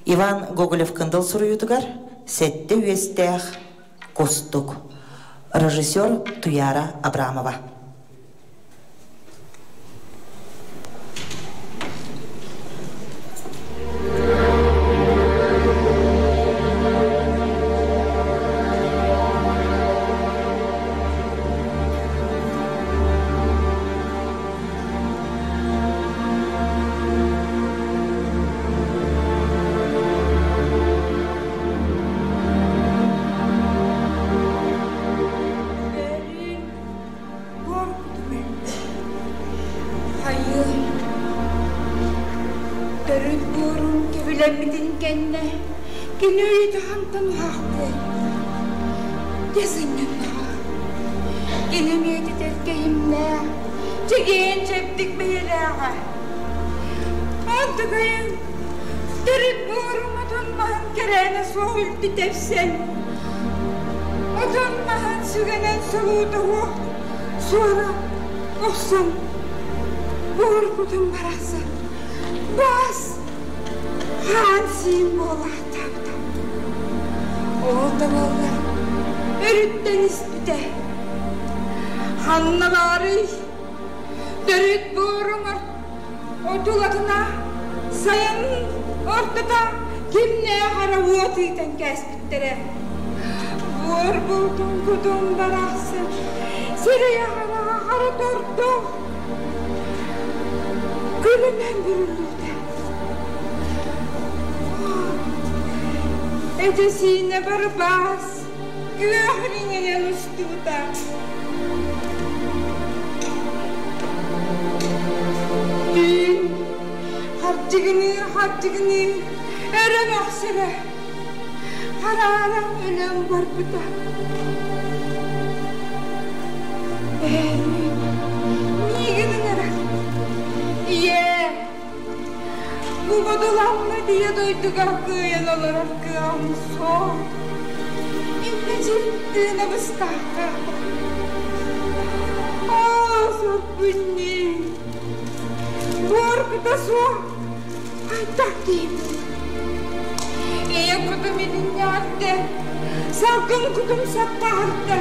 Speaker 11: Иван Гоголев-Кындыл суруйуутугар Сэттэ үөстээх кустук. Режиссер Туяра Абрамова.
Speaker 2: кэннэ кини үйэтэ хантан уһаахтыай? Дьэ сынньаннаҕа. Кини эмиэ тэтэркэйимнээх, чэгиэн чэбдик бэйэлээҕэ. Онтукайын төрүт буорум отон маһын кэрээнэ суох үлтү тэпсэн, отон маһын сүгэнэн солуута суох суора охсон буорбутун барахсан бас хаан-сиин буолаахтаабыта. Ол да буоллар өрүттэн испитэ. Ханна баарый? Төрүт буоруҥ отулатына сайын ортото кимнээх эрэ уот ыытан кээспиттэрэ. Буор бултун кутун барахсан сирэйэ хараҕа хара тордох күлүнэн бүрүллүбүтэ. Этэ-сиинэ барбаас, күөх иҥинэн устубута. Түүн хардьыгыныы-хардьыгыныы өрө мөхсөрө, харааран өлөн барбыта. Эһэни миигин ыҥырар. Ийээ, бу бодуламмыт ийэ дойдуга кыайан олорор кыаҕым суох. Иннэчир тыына быстахха. Оо, сорбунньуу! Буоркута суох хайдах киһибин? Ийэ кутум илинньэҕэрдэ, салгын кутум саппаҕырда.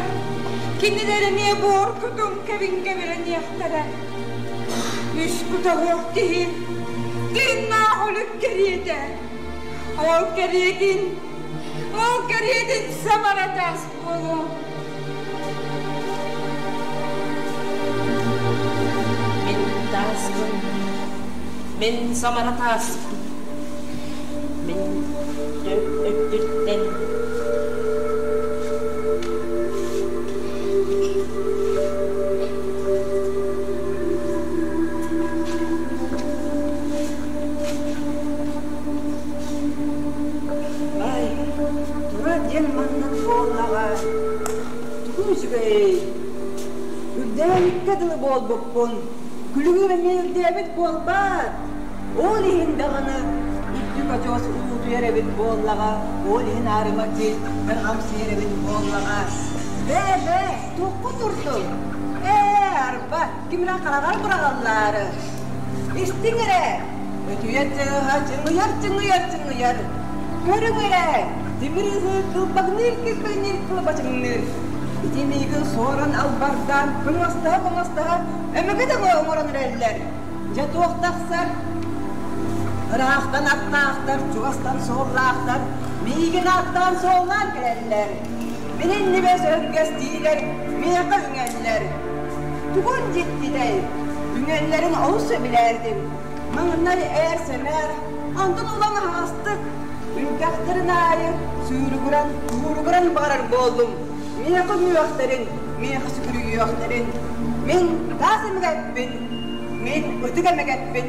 Speaker 2: Кинилэр эмиэ буор кутум кэбин кэбирэниэхтэрэ. Үс кутаһыах киһи тыыннаах өлүк кэриэтэ. Ол кэриэтин, ол кэриэтин самара таас буолуо.
Speaker 17: Мин тааспын, мин самара тааспын, мин өттүттэн
Speaker 13: Бай, тура диэн маннык буоллаҕа. Тугу үчүгэй? Үрдээбиккэ дылы буолбуппун. Күлүгүм эмиэ үрдээбит буолбаат. Ол иһин даҕаны үрдүк очуос уутуйар эбит буоллаҕа, ол иһин аарыма дьиэ ырҕамсыйар эбит буоллаҕа. Бээ-бээ, туохха турдуҥ? Ээ, арба, кимрэ хараҕар быраҕаллаары. Истиҥ эрэ, өтүйэ тыаһа чыҥыйар чыҥыйар чыҥыйар. Көрүҥ эрэ, тимир ыһыы кылбаҥныыр килбэҥниир кылабачыҥныыр. Ити миигин суоран албардаан, кыҥастаһа-кыҥастаһа өмөкө да оҥорон эрэллэр. Дьэ туох тахсар? Ыраахтан аттаахтар, чугастан суоллаахтар, миигин ааттаан суоллаан кэлэллэр. Мин иннибэр өһүргэстиилэр, миэхэ үҥэллэр. Тугун дьиктитэй? Үҥэллэрин олус сөбүлээтим. Маҥнай ээр-сэмээр, онтон улам аһаҕастык, үҥтэхтэрин аайы сүүрүгүрэн, кууругуран барар буоллум. Миэхэ үҥүөхтэрин, миэхэ сүгүрүйүөхтэрин. Мин таас эмэгэппин, мин ытык эмэгэппин.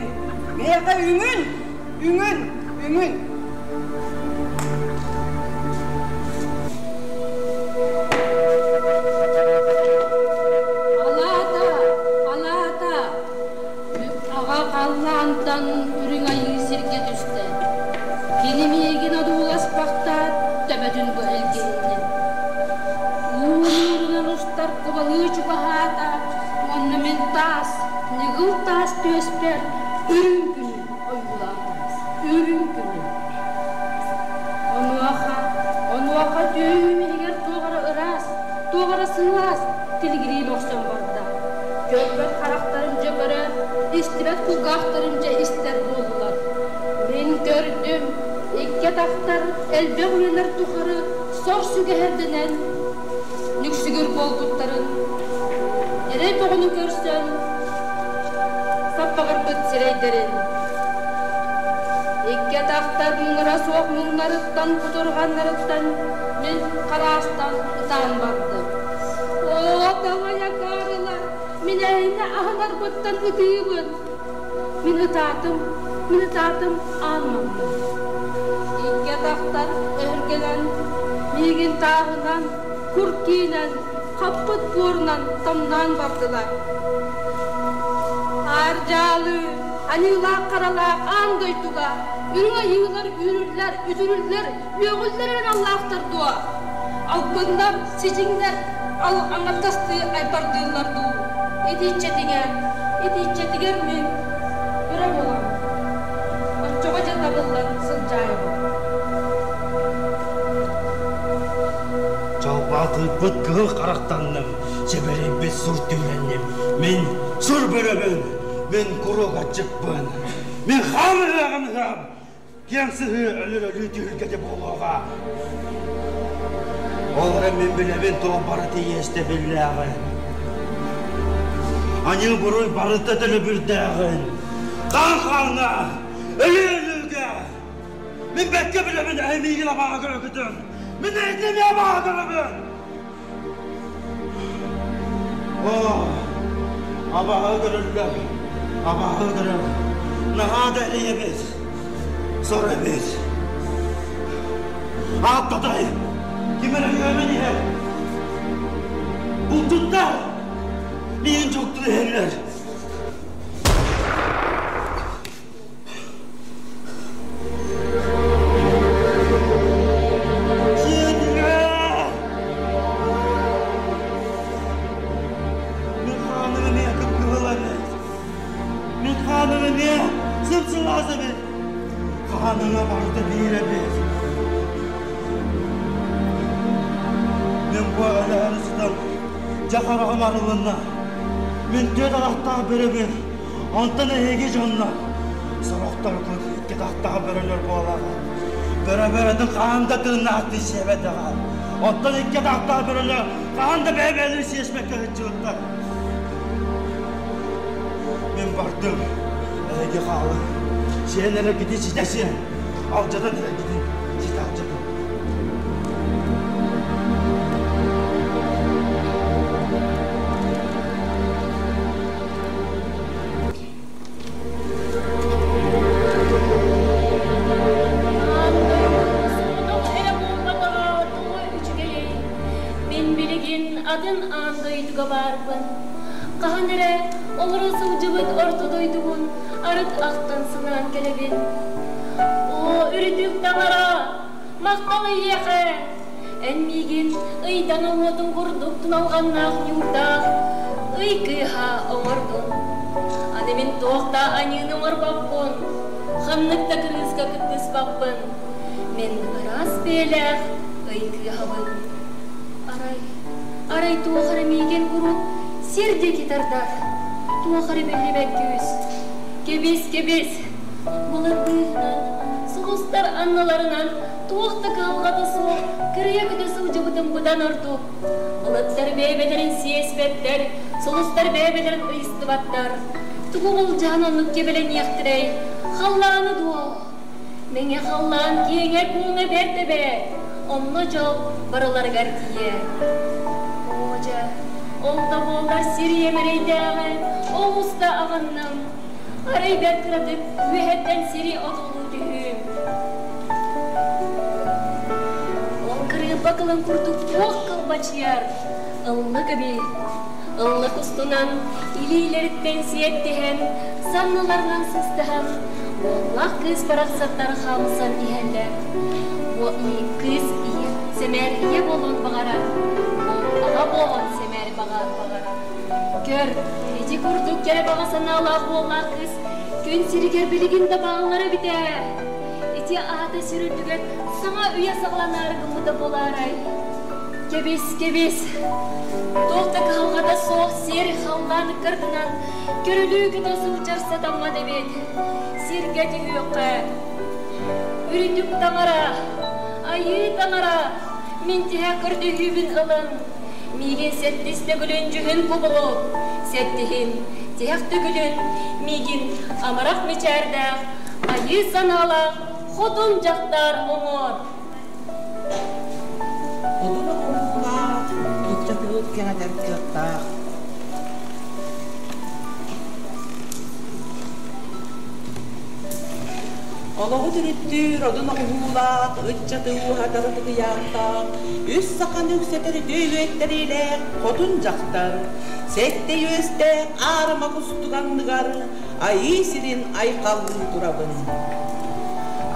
Speaker 13: Миэхэ үҥүн, үҥүн, үҥүн.
Speaker 15: Алаата, алаата, аҕа халлаантан үрүҥ айыы сиргэ түстэ. Кини миигин одууласпахтаат, төбөтүн быһа илгиһиннэ. Уунуурунан устар кубалыы чугаһаата уонна мин таас, ньыгыл таас түөспэр үрүҥ күнү ойуулаата. Үрүҥ күнү. Онуоха, онуоха түөһүм иһигэр туох эрэ ыраас, туох эрэ сылаас тилигирии мөхсөн барда. Көрбөт харахтарым дьэ көрөр, истибэт кулгаахтарым дьэ истэр буоллулар. Мин көрдүм, икки атахтар элбэх үйэлэр тухары сор сүгэһэрдэнэн нүксүгүр буолбуттарын, эрэй бөҕөнү көрсөн саппаҕырбыт сирэйдэрин. Икки атахтар муҥура суох муҥнарыттан, кутурҕаннарыттан мин хараастан ытаан бардым. Оо, далайа Карла, мин эһини аһынарбыттан ытыыбын. Мин ытаатым, мин ытаатым аан маҥнай.
Speaker 9: кэлэн, миигин тааһынан, кур киинэн, хаппыт буорунан тамнаан бардылар. Аар дьаалы, аньыылаах-харалаах аан дойдуга үрүҥ айыылар үүрүллэр, үтүрүллэр, үөҕүллэр эрэ аналлаахтар дуо? Албыннар, сидьиҥнэр ал аҥардастыы айбардыыллар дуу? Итиччэтигэр, итиччэтигэр мин өрө буолам. Оччоҕо дьэ табыллан сылдьаайабын.
Speaker 4: Чалбаатыйбыт кыһыл харахтанным, сэбэрийбит сур түүлэнним. Мин сур бөрөбүн, мин курук аччыкпын. Мин хаан ыһыаҕын ыһыам, киэҥ сыһыы өлөр өлүү түһүлгэтэ буолуоҕа. Ол эрэн мин билэбин туох барыта иэстэбиллээҕин. Аньыы-буруй барыта төлөбүрдээҕин. Хаан хааҥҥа, өлүү өлүүгэ. Мин бэккэ билэбин эһи миигин абааһы көрөкүтүн. Мин эһигини абааһы көрөбүн. Оо, абааһы көрөллөр, абааһы көрөр. Наһаа да эрэйэбит, сор эбит. Ааттатай, ким эрэ үөмэн иһэр. Бултуттар, миигин дьолтун иһэллэр. Мин хааным эмиэ кып-кыһыл эбит. Мин хааным эмиэ сып-сылаас эбит. Хааныҥа барыта биир эбит. Мин бу өлөөрү сытан дьэ хараҕым арылынна. Мин түөрт атахтаах бөрөбүн. Онтон эһиги дьоннор, сорохторгут икки атахтаах бөрөлөр буолаҕыт. Бөрө бөрөтүн хаһан да тыыннаахтыы сиэбэтэҕэ. Оттон икки атахтаах бөрөлөр хаһан да бэйэ-бэйэлэрин сиэспэккэ сылдьыбыттар. Мин бардым, эһиги хаалыҥ. Сиэн эрэргитин ситэ сиэн, алдьатан эрэргитин ситэ алдьатыҥ.
Speaker 15: Мин билигин атын аан дойдуга баарбын. Хаһан эрэ олоро сылдьыбыт орто дойдубун арыт ахтан санаан кэлэбин. Оо, үрдүк таҥара, махтал эйиэхэ! Эн миигин ыйдан уотун курдук туналҕаннаах ньуурдаах ый кыыһа оҥордун. Аны мин туох да аньыыны оҥорбоппун, ханнык да кырыыска кыттыспаппын. Мин ыраас бэйэлээх ый кыыһабын. Арай, арай туох эрэ миигин куруук сир диэки тардар, туох эрэ биллибэт күүс. Кэбис, кэбис, былыр быыһынан, сулустар анныларынан Туох да кыһалҕата суох кырыйа көтө сылдьыбытым быдан ордук. Былыттар бэйэ-бэйэлэрин сиэспэттэр, сулустар бэйэ-бэйэлэрин ыйыстыбаттар. Тугу былдьаһан оннук кэбилэниэхтэрэй, халлааны дуо? Мэҥэ халлаан киэҥэ-куоҥа бэрт эбээт, онно дьол барыларыгар тиийэр. Оо дьэ, ол да буоллар сир ийэм эрэйдээҕи олус да аҕынным. Арай бэрт кыратык үөһэттэн сири одуулуу түһүүм. Ол кырыымпа кылын курдук туох кылбачыйар, ыллык эбит. Ыллык устунан илиилэриттэн сиэттиһэн, санныларынан сыстыһан, уоллаах кыыс барахсаттар хаамсан иһэллэр. Бу кыыс ийэ сэмээр ийэ буолуон баҕарар, уол аҕа буолуон сэмээр баҕарар. Көр, ити курдук кэрэ баҕа санаалаах уоллаах кыыс күн сиригэр билигин да бааллар эбит ээ. Ити аата сир үрдүгэр саҥа үйэ саҕаланаары гыммыта буолаарай? Кэбис, кэбис! Туох да кыһалҕата суох сир халлаан ыккардынан көрүлүү көтө сылдьар сатаммат эбит. Сиргэ түһүөххэ. Үрдүк таҥара, айыы таҥара, мин тиһэх көрдөһүүбүн ылын. Миигин сэттис төгүлүн дьүһүн кубулут, сэттиһин, тиһэх төгүлүн миигин амарах мичээрдээх, айыы санаалаах хотун дьахтар оҥор.
Speaker 5: Одун оҥоһуулаах, ыччаты кэҥэтэр кыахтаах. Олоҕу төрүттүүр одун оҕуһуулаах, ыччаты ууһатар ытыгыйаахтаах, үс саханы үксэтэр үтүө үөттэриилээх хотун дьахтар, сэттэ үөстээх аарыма кустук анныгар айыы сирин айхаллыы турабын.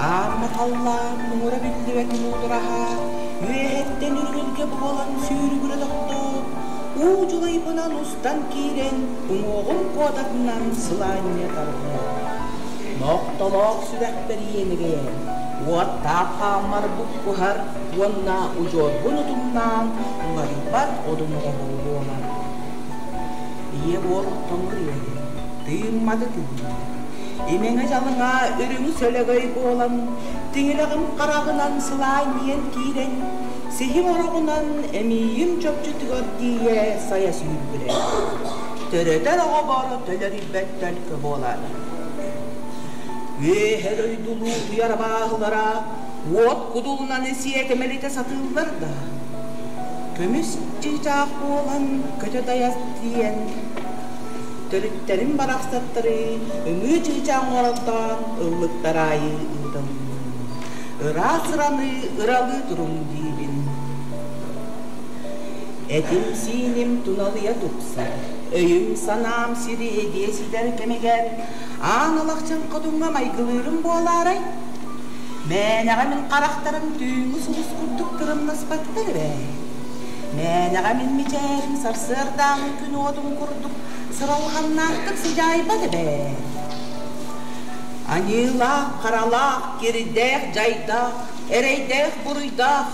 Speaker 5: Аарыма халлаан муҥура биллибэт муудараһа, үөһэттэн үрүҥүлгэ буолан сүүрүгүрэ тохтоот, уу дьулайбынан устан киирэн, уҥуоҕум куотатынан сылаанньа тарҕыыр. Нохтолоох сүрэхпэр иэнигийэн, уоттаах хааммар буккуһар уонна удьуорбун утумнаан уларыйбат одун оҕоһуу буолар. Ийэ буор тоҥур үөһэ, тыымматы тыынна. Имэҥэ-дьалыҥа үрүҥ сөлөгөй буолан, тиҥилэҕим хараҕынан сылаанньыйан киирэн, сиһим ороҕунан эмиийим чопчутугар тиийэ сайа сүүрбүрэ. Төрөтөр оҕобор төлөрүйбэт төлкө буолар. Үөһэ дойдулуу утуйар абааһылара уот кудулунан сиэтэмэлитэ сатыыллар да, көмүс чыычаах буолан көтө дайас тиийэн, төрүттэрин барахсаттары ымыы чыычаах оҥороттоон ыллыктар аайы ыыталыы. Ыраас ыраны ыралыы туруҥ диибин. Этим-сииним туналыйа тупсар, өйүм-санаам сириэдийэ ситэр кэмигэр аан алахчын хотуҥҥа майгылыырым буолаарай? Мээнэҕэ мин харахтарым түүҥҥү сулус курдук тырымнаспаттар эбээ. Мээнэҕэ мин мичээрим сарсыардааҥҥы күн уотун курдук сыралҕаннаахтык сыдьаайбат эбээ. Аньыылаах, харалаах, кирдээх, дьайдаах, эрэйдээх, буруйдаах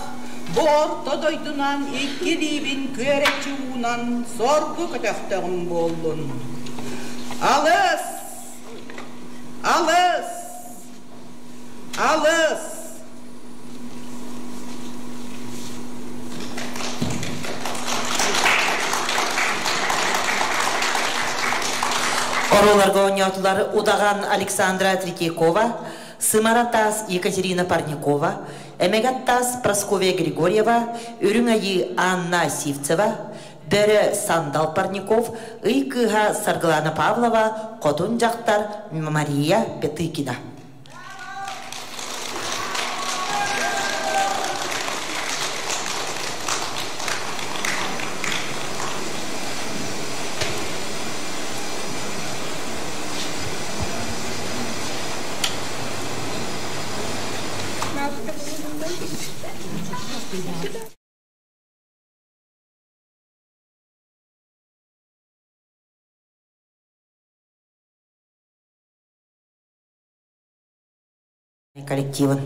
Speaker 5: бу орто дойдунан икки илиибин күөрэччи уунан соргу көтөхтөҕүм буоллун. Алыс! Алыс! Алыс!
Speaker 11: Оруоларга оонньоотулар Удаҕан Александра Третьякова, Сымара Таас Екатерина Парникова, Эмэгэт Таас Прасковья Григорьева, Үрүҥ Айыы Анна Сивцева, Бөрө Сандал Парников, Ый кыыһа Саргылана Павлова, Хотун дьахтар Мария Петыкина. Коллективын.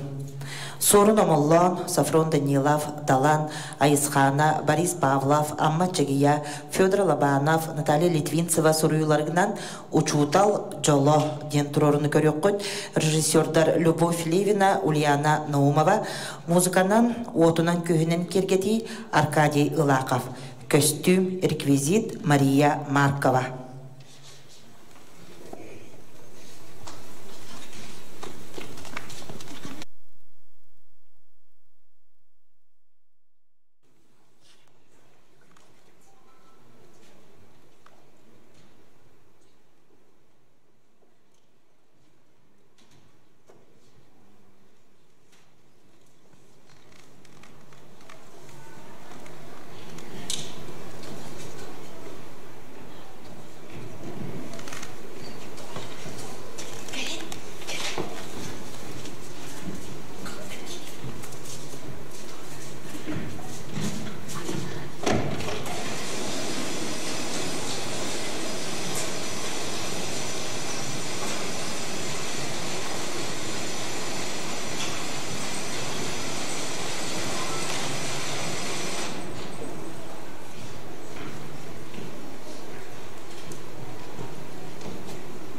Speaker 11: Суорун Омоллоон, Софрон Данилов, Далан, Айысхаана, Борис Павлов, Амма Чэгия, Федор Лобанов, Наталья Литвинцева суруйууларынан «Учуутал дьоло» диэн туруоруну көрүөххүт. Режиссердар Любовь Левина, Ульяна Наумова, музыканан, уотунан күһүнэн киэргэтии Аркадий Ылаков, көстүүм, реквизит Мария Маркова.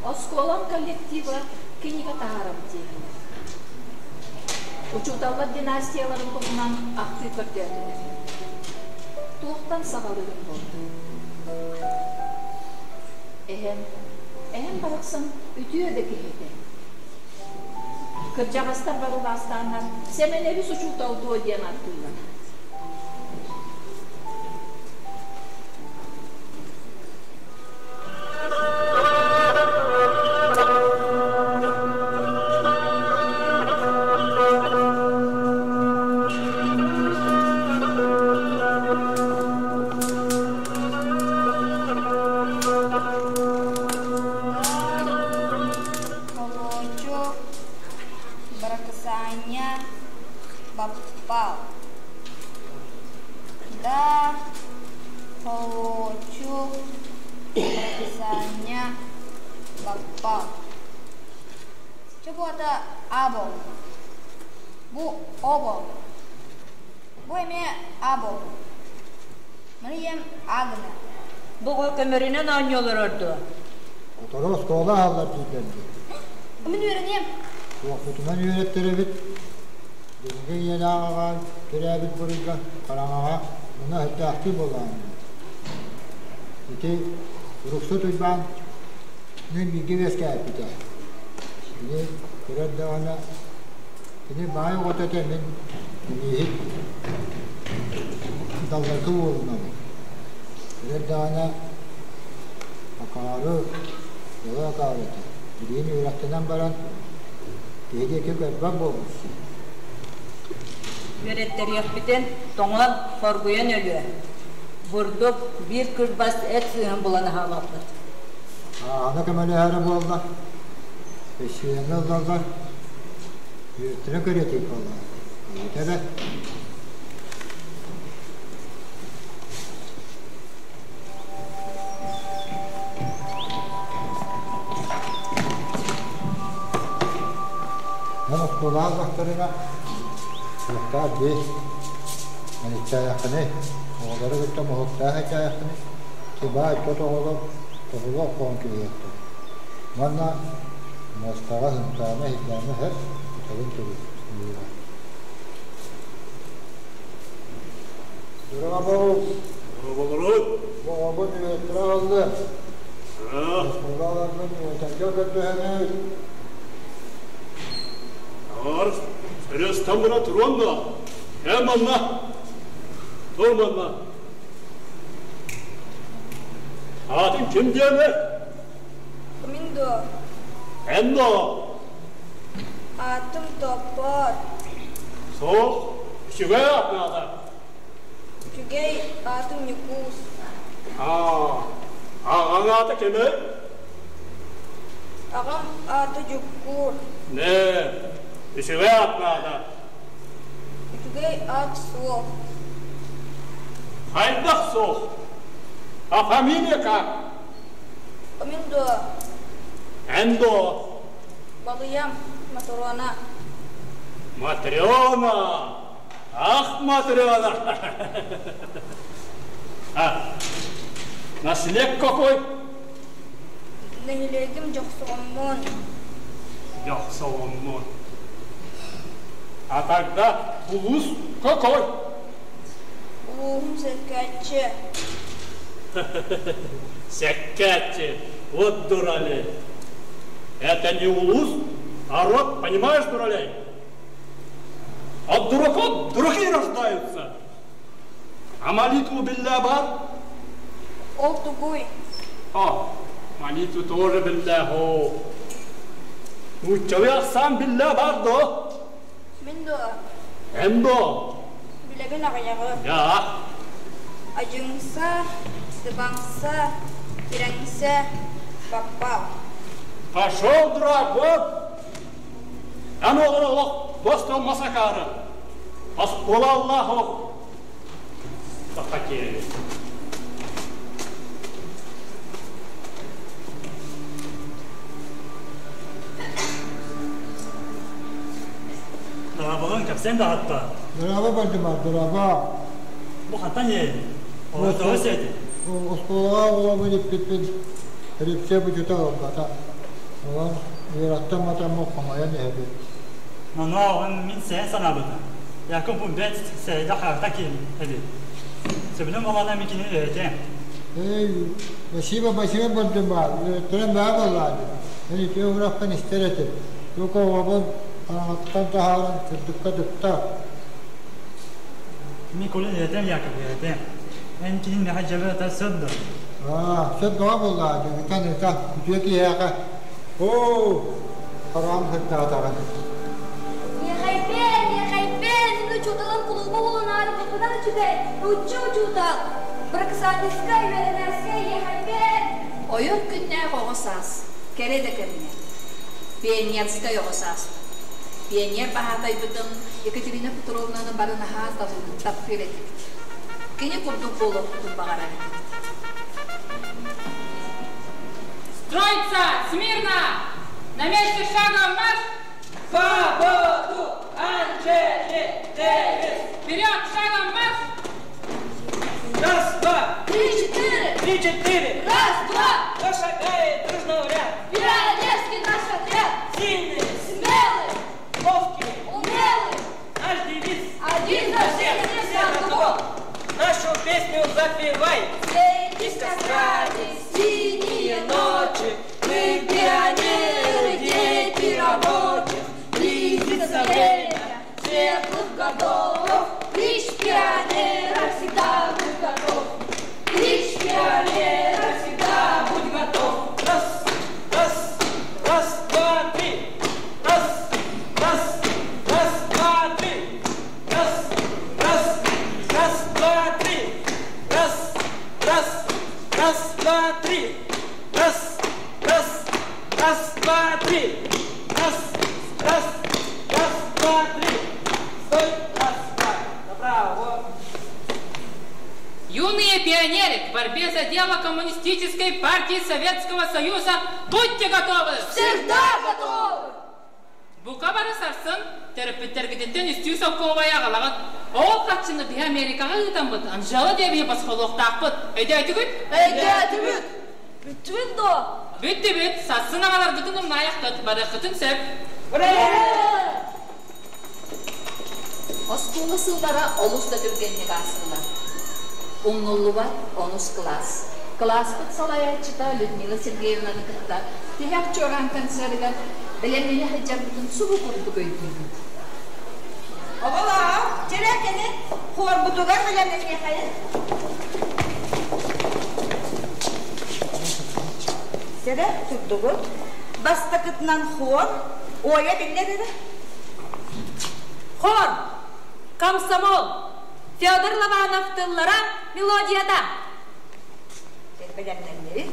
Speaker 7: Оскуолам коллектива кинигэ таһаарабыт диэһинэ. Учууталлар династияларын туһунан ахтыы көрдөөтүлэр. Туохтан саҕалыырым буолла? Эһэм, эһэм барахсан үтүө да киһи этэ. Кырдьаҕастар барылаастааннар Сэмэнэбис учуутал дуо диэн ааттыыллар.
Speaker 8: Попал. Да, получу прописание попал. Чэ бу ата А буолла. Бу О буолла. Бу эмиэ А буолла. Маны ийэм А гына.
Speaker 3: Бу оҕо көмөрүнэн оонньуу олорор дуо?
Speaker 22: Сотору оскуола аһаллар дииллэр дии.
Speaker 8: Мин үөрэниэм.
Speaker 22: Туохпутунан үөрэттэрэбит? Дьиҥҥэ ийэлээх аҕа төрөөбүт буруйга хараҥаҕа муна сылдьаахтыы буоллаҕым дии. Ити Уруксут Уйбаан мин бииргэ үөскээппитэ. Кини көрөр даҕаны кини баай оҕото этэ мин кинииһит далларгы уолунабын. Көрөр даҕаны акаары, дьоло акаары этэ. Билигин үөрэхтэнэн баран киһи диэки көрбөт буолбут.
Speaker 3: Үөрэттэриэхпитин тоҥон, хоргуйан өлүө. Бурдук, биир кырбас эт сыыһын булан аһаабаппыт.
Speaker 22: Аны көмөлөһөрө буолла. Өссүйэҥҥэ ыллаллар. Үөттэрэ көрүөтүй буолла. Ыйыта Мен оскуолаҕа ыллахтарына, суохтаах дии, маниччаайаххыный, оҕолору кытта моһуоктаах ичээйэххиний, кибаай тот оҕолор тобулу оххоон киириэхтэр. Уонна муостаҕа һынтаама иһийдээмэ сөп, утарын туруйура. Дорообо!
Speaker 12: Дорооболорун!
Speaker 22: Оҕобун үөттэрэ аҕаллым. Оскуолаларбын үөрэтэргэ көрдөһөбүт.
Speaker 12: Аар, сөрөстөн бара туруон да, эн манна, тур манна. Аатыҥ ким диэмэ?
Speaker 8: Мин дуо?
Speaker 12: Эн дуо?
Speaker 8: Аатым Топпор.
Speaker 12: Суох, үчүгэй аат наада.
Speaker 8: Үчүгэй аатым Ньукуус.
Speaker 12: Аа, аҕаҥ аата кимий?
Speaker 8: Аҕам аата Дьуккуур.
Speaker 12: Нэ, үчүгэй аат наада.
Speaker 8: Үчүгэй аат суох.
Speaker 12: Хайдах суох? А фамилия как?
Speaker 8: Мин дуо?
Speaker 12: Эн дуо?
Speaker 8: Балыйам, Матрона.
Speaker 12: Матрена! Ах, Матрена! А, наслед какой?
Speaker 8: Нэһилиэгим Дьохсоҕоммун.
Speaker 12: Дьохсоҕоммун. А тогда улус какой?
Speaker 8: Улууһум Сэккээччи.
Speaker 12: Сэккээччи, вот дуралей. Это не улус, а род, понимаешь, дуралей? От дураков дураки рождаются. А молитву билля бар?
Speaker 8: Ол тугуй?
Speaker 12: О, молитву тоже билля хо. Нууччалыы сам билля бар до?
Speaker 8: Мин дуо?
Speaker 12: Эн дуо?
Speaker 8: Билэбин аҕыйаҕы.
Speaker 12: Я.
Speaker 8: Адьыҥса, сыбаҥса, тирэҥсэ, баппал.
Speaker 12: Пошел, дурак, вот! Эн оҕолор олох бостон масакаары. Оскуола Аллах ох. Захотели.
Speaker 4: Дорооболун кэпсээн да хатта.
Speaker 22: Дорообо бардыма, дорообо.
Speaker 4: Бу хаттан ей. Оҕо сети.
Speaker 22: Оскуолаҕа оҕолорбун иппиппин репсе бучута ылбата. Онон үөрэхтэн матаммын хомойон иһэбин.
Speaker 4: Манна оҕон мин сэһэн санаабыта. Яков бу бэт сэйдэ хаарта киин эбит. Сөбүлэн балана микини өйөтэ.
Speaker 22: Эй, спасибо, спасибо бардыма. Үөрэттэрэн баа буоллаады. Мен үтүө уурахпын истэр этим. Тука оҕобун хараҥаттан таһааран сырдыкка тутта.
Speaker 4: Микулин өйөтөм Яков өйөтөм. Эн киһин миэхэ дьабы ата сөп да?
Speaker 22: Аа, сөп бөҕө буоллаа, дьөгүтэн ыта, үтүө киһиэхэ. Оо, хараҕым сырдаатаҕын.
Speaker 8: Иэхэйбэн, иэхэйбэн, мин учууталым кулууба буолунаары букунан үчүгэй, нуучча учуутал. Быракысаатыскай, үөрэнээскэй, иэхэйбэн.
Speaker 7: Ойор күннээх оҕо саас, кэрэ да кэмҥэ. Пионерскай оҕо саас. Пионер баһаатайбытын Екатерина Петровнаны бары наһаа таптыыр этибит. Кини курдук буолуохпутун баҕарар этибит.
Speaker 14: Строиться! Смирно! На месте шагом марш!
Speaker 21: Свободу! Анжеле!
Speaker 14: Вперед! Шагом марш!
Speaker 21: Раз, два!
Speaker 9: Три, четыре!
Speaker 21: Три, четыре!
Speaker 9: Раз, два!
Speaker 21: Зашагает дружно в ряд!
Speaker 9: Пионерский наш отряд!
Speaker 21: Сильный!
Speaker 9: Смелый!
Speaker 21: Ловкий!
Speaker 9: Умелый!
Speaker 21: Наш девиз!
Speaker 9: Один за всех, все за одного!
Speaker 21: Нашу песню запевай!
Speaker 9: Светись кострами синие ночи, Мы пионеры, дети рабочих, Близится время светлых годов. Клич пионера всегда будь готов, Клич пионера всегда будь готов.
Speaker 21: Раз, раз, раз, два, три. Раз, раз, раз, два, три. Раз, раз, раз, два, три. Раз, раз, раз, два, три. Раз, раз, раз, два, три. Раз, раз, раз, два, три. Стой, раз, два. Направо.
Speaker 14: Юные пионеры, к борьбе за дело Коммунистической партии Советского Союза будьте готовы!
Speaker 9: Всегда готовы!
Speaker 14: Бука бары сарсын, төрөппүттэргититтэн үстүү солкуобайы аҕалаҕыт. Ол харчыны биһи Америкаҕа ыытаммыт, Анжела диэбиһи босхолуохтаахпыт. Өйдөөтүгүт?
Speaker 9: Өйдөөтүбүт! Бүттүбүт дуо?
Speaker 14: Бүттүбүт. Сарсын аҕаларгытын умнаайаххыт, барыаххытын сөп.
Speaker 7: Оскуола сыллара олус да түргэнник аастылар. Умнуллубат онус кылаас. Кылааспыт салайааччыта Людмила Сергеевнаны кытта тиһэх чуораан концерыгар бэлэмнэнэ сылдьарбытын субу курдук өйдүүбүт.
Speaker 13: Оҕолоор, чэрэ кэлин, хуорбутугар бэлэмнэниэхэйин. Сэрэ турдугут. Бастакытынан хуор, Оля биллэр эрэ.
Speaker 9: Хор, комсомол, Федор Лобанов тыллара, мелодията.
Speaker 13: Бэлэмнэннибит.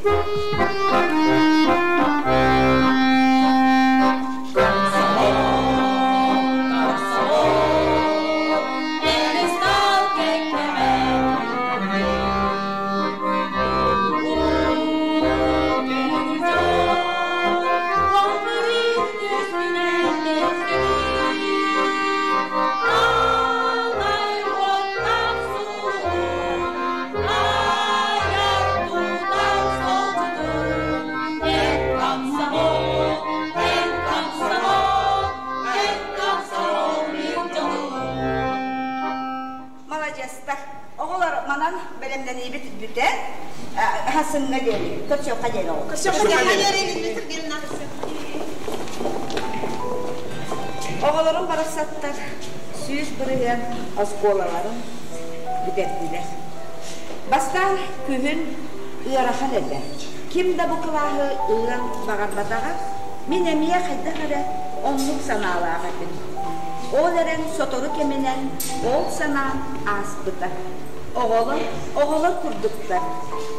Speaker 13: Маладьыастар. Оҕолор манан бэлэмнэниибит бүтэн, хасыҥҥа диэри, көрсүөххэ диэри оҕолор. Оҕолорум барахсаттар 100% оскуолаларын бүтэрдилэр. Бастаан күһүн ыарахан этэ. Ким да бу кылааһы ылыан баҕарбатаҕа, мин эмиэ хайдах эрэ оннук санаалаах этим. Ол эрэн сотору кэминэн ол санаам ааспыта. Оҕолор оҕолор курдуктар.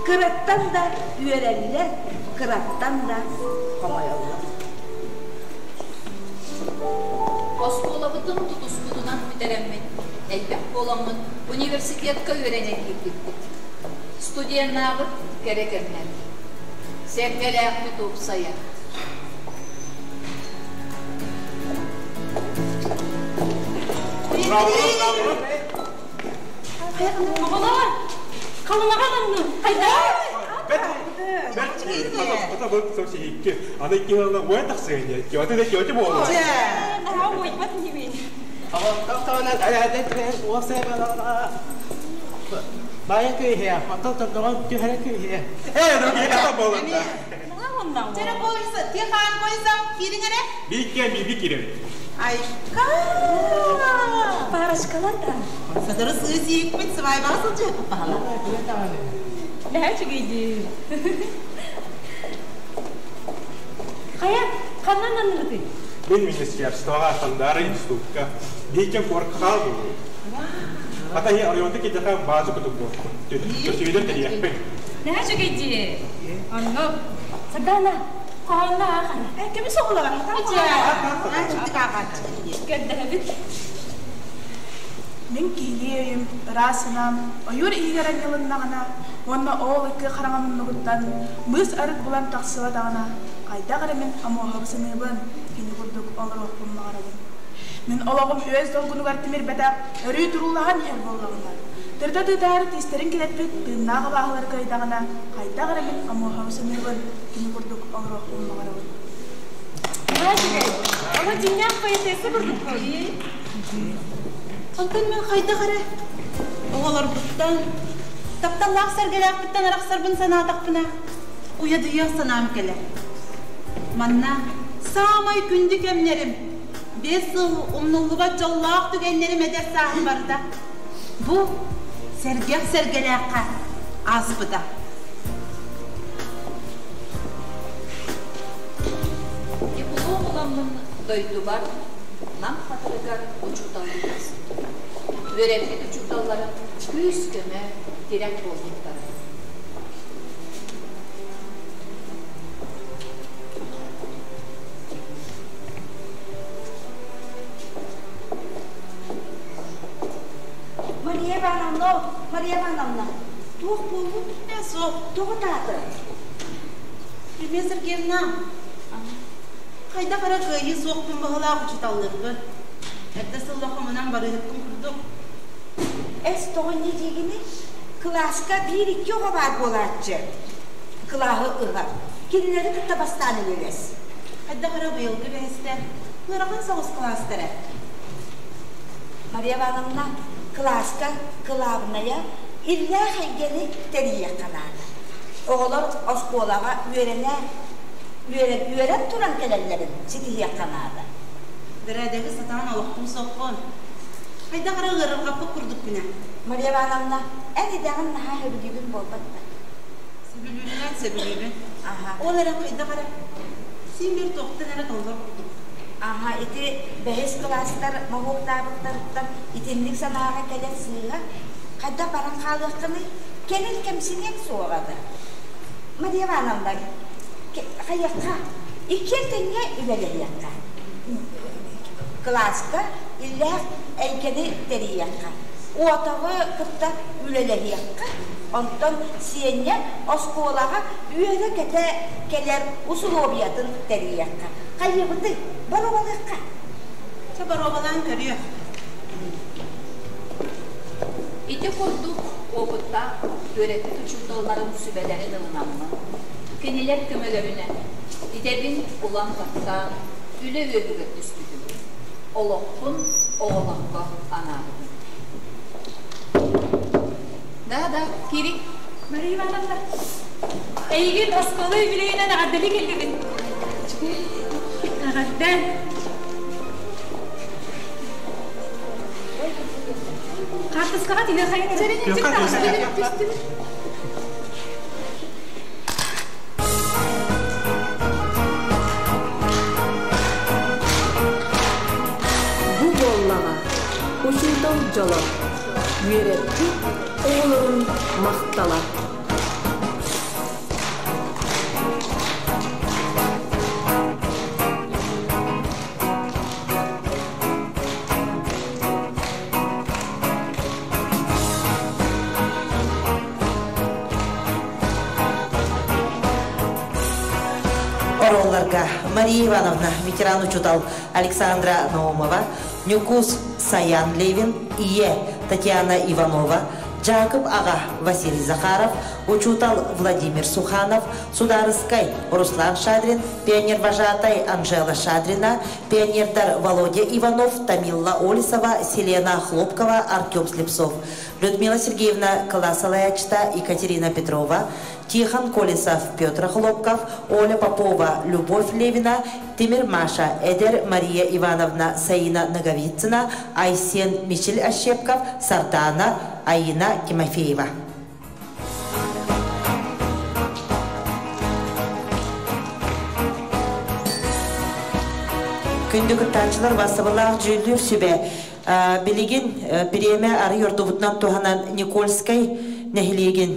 Speaker 13: Кыраттан да үөрэллэр, кыраттан да хомойоллор.
Speaker 7: Оскуолабытын тутуспутунан бүтэрэммит, элбэх буоламмыт университетка үөрэнэ киирбиппит. Студеннаабыт кэрэ кэмнэр. Сэргэлээхпит уопсайа.
Speaker 9: Оҕолор, халымаҕа наҥнын, хайдах?
Speaker 12: Аны киһи уой тахсыгын киоты да киоты буолуо.
Speaker 9: Наһаа уойбат инибин.
Speaker 19: Баайа күйһэ, оттон тордоҕон түһэрэ күйһэ.
Speaker 12: Ээ, другие буолла.
Speaker 5: Чere бойса, тихан бойса, кириң эрэ.
Speaker 12: Биикке биби киребит.
Speaker 5: Айка!
Speaker 9: Парочкалар да.
Speaker 5: Сатыры сыысиикпит свайбаға сылдьыһыппыт баһала.
Speaker 9: Наһаа үчүгэйдии. Хайа, ханнан анныгытый?
Speaker 12: Мин министерствоҕа Сандара институтка бииккен куоракка хаалбыт. Ата хи оройуонта кидэхэ баазы кутук буолбут. Төсүйден терийэхпин.
Speaker 9: Наһаа үчүгэйдии. Онно. Сардана, Хоһоонно аахара.
Speaker 5: Кими соҕулар?
Speaker 9: Көрдөһөбүт.
Speaker 10: Мин киһилии өйүм, ыраас санаам ойуур иһигэр анньылыннаҕына уонна оол ыккы хараҥа муннугуттан быыс арыт булан тахсыбатаҕына, хайдах эрэ мин омуоһабы саныыбын, кини курдук олоруохпун баҕарабын. Мин олоҕум үөс долгунугар тимирбэтэх, өрүү туруулаһан иһэр буоллаҕына, тырыта тыытаары тиистэрин килэппит тыыннаах абааһылары кыайдаҕына, хайдах эрэ мин омуоһабы саныыбын, кини курдук олоруохпун баҕарабын.
Speaker 9: Наһаа Ону дьиҥнээх поэтесса курдук
Speaker 5: Онтон мин хайдах эрэ оҕолорбуттан, тапталлаах сэргэлээхпиттэн арахсарбын санаатахпына, уйадыйыах санаам кэлэр. Манна саамай күндү кэмнэрим, 5 сыл умнуллубат дьоллоох түгэннэрим эдэр сааһым барыта бу сэргэх сэргэлээххэ ааспыта.
Speaker 7: Диплом ыламмын дойдубар Нам хатырыгар учууталлыы тахсыбытым. Үөрэппит учууталларым күүс-көмө, тирэх буолбуттара.
Speaker 20: Мария Ивановна, Мария Ивановна, туох буолбут?
Speaker 5: Суох.
Speaker 20: Тоҕо тааты?
Speaker 5: Людмила Сергеевна, хайдах эрэ кыайыы суохпун баһылаах учууталлыырбын. Эрдэ сылла хомунан барыыһыккын курдук.
Speaker 20: Эс тоҕо инньэ диигиний? Кылааска биир-икки оҕо баар буолааччы. Кылааһы ыһар. Кинилэри кытта бастаан үлэлэс.
Speaker 5: Хайдах эрэ быйылгы бэһистэр ыарахан соҕус кылаастар ээ.
Speaker 20: Мария Ивановна, кылааска кылаабынайа иллээх эйгэни тэрийиэххэ наада. Оҕолор оскуолаҕа үөрэнэ үөрэн, үөрэн туран кэлэллэрин ситиһиэххэ наада.
Speaker 5: Бэрээдэги сатаан олохтуу суоххун. Хайдах эрэ ыарырҕаппыт курдукпун ээ.
Speaker 20: Мария Ивановна, эн идэҕин наһаа сөбүлүүгүн буолбат да?
Speaker 5: Сөбүлүүрүнэн сөбүлүүбүн. Ол эрэн хайдах эрэ син биир туохтан эрэ толлор курдук.
Speaker 20: Аха, ити бэһис кылаастар моһуоктаабыттарыттан итинник санааҕа кэлэн сыыһа хайдах баран хаалыаххыный? Кэлин кэмсиниэҥ суоҕа да. Мария Ивановна, хайыахха? Иккиэн тэҥҥэ үлэлэһиэххэ. Кылааска иллээх эйгэни тэрийиэххэ. Уотаҕы кытта үлэлэһиэххэ. Онтон Сиэнньэ оскуолаҕа үөрэ-көтө кэлэр усулуобуйатын тэрийиэххэ. Хайыыбытый? Боруобалыахха.
Speaker 5: Чэ, боруобалаан көрүөх.
Speaker 7: Ити курдук уопуттаах үөрэппит учууталларын сүбэлэрин ылынаммын, кинилэр көмөлөрүнэн идэбин улам таптаан, үлэ үөһүгэр түспүтүм. Олохпун оҕолорго анаабытым.
Speaker 14: Да, да, киирик.
Speaker 9: Мария Ивановна, эйигин оскуола юбилейынан эҕэрдэли кэллибит. Эҕэрдэ. Хаартыскаҕа түһүөххэйин эрэ.
Speaker 23: Бу буоллаҕа учуутал дьоло, үөрэппит оҕолорун махтала.
Speaker 11: Оруолларга Мария Ивановна, ветеран учуутал Александра Наумова, Ньукуус Саян Левин, Ийэ Татьяна Иванова, Дьаакып аҕа Василий Захаров, учуутал Владимир Суханов, Судаарыскай Руслан Шадрин, пионервожатай Анжела Шадрина, пионердар Володя Иванов, Тамилла Олесова, Селена Хлопкова, Артем Слепцов, Людмила Сергеевна Кылаасалайааччыта Екатерина Петрова, Тихон Колесов, Петр Хлопков, Оля Попова, Любовь Левина, Тимир Маша, Эдер Мария Ивановна Саина Ноговицына, Айсен Мичил Ощепков, Сардана Аина Тимофеева. Күндү кыттааччылар бассабылаах дьүүллүүр сүбэ билигин бириэмэ арый ордубутунан туһанан Никольскай нэһилиэгин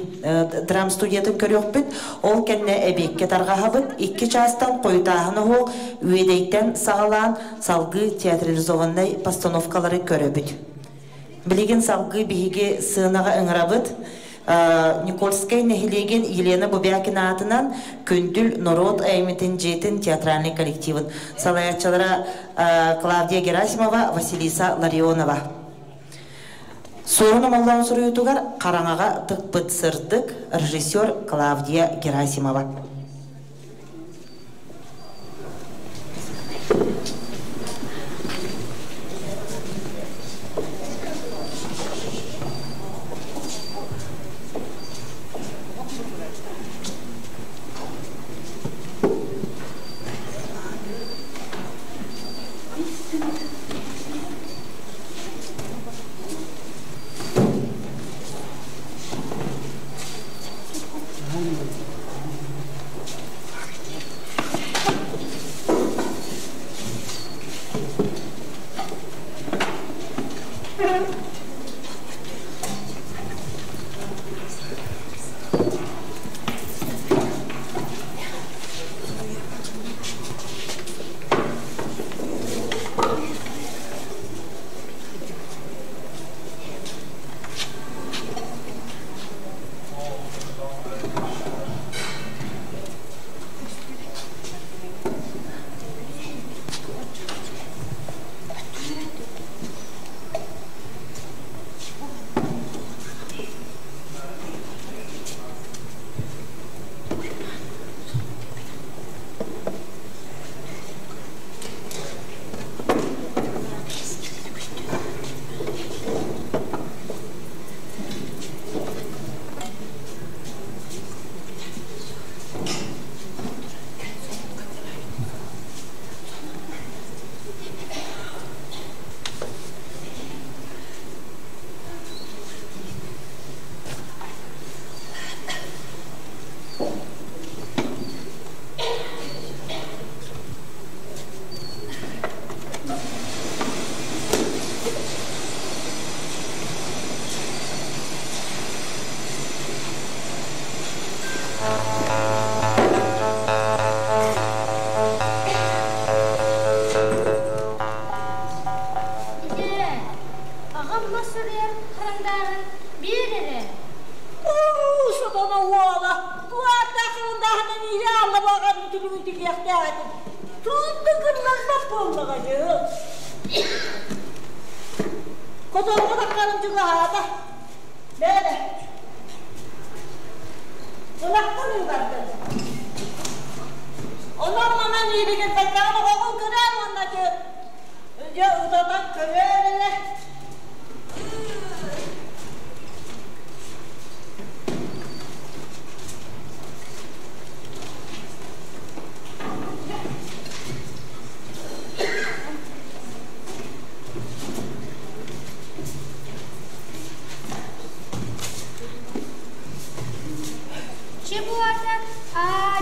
Speaker 11: драм студиятын көрүөхпүт. Ол кэннэ эбиэккэ тарҕаһабыт. Икки чаастан хойутааһын оһуох Үөдэйтэн саҕалаан салгыы театрализованнай постановкалары көрөбүт. Билигин салгыы биһиги сыанаҕа ыҥырабыт. Никольскай нэһилиэгин Елена Бубякина аатынан Күндүл норуот айымньытын дьиэтин театральнай коллективын салайааччылара Клавдия Герасимова, Василиса Ларионова. Суорун Омоллоон суруйуутугар Хараҥаҕа тыкпыт сырдык режиссер Клавдия Герасимова.
Speaker 8: Аҕам мас суруйар харандааһын биир эрэ.
Speaker 13: Уу, сатана уола, туааттаах харандааһынан иирэ аалла баҕар үтүлүгүн тигиэхтээх этим. Туут да кырнарбат буоллаҕа дьыл. Хотонго таххарым чугаһаата. Бэйэ. Ынахпын ыыбардым. Онон манан ииригирбэккэҕин оҕоҕун көрөөр уонна дьэ ытатан көрөөр эрэ.
Speaker 8: Че буолата А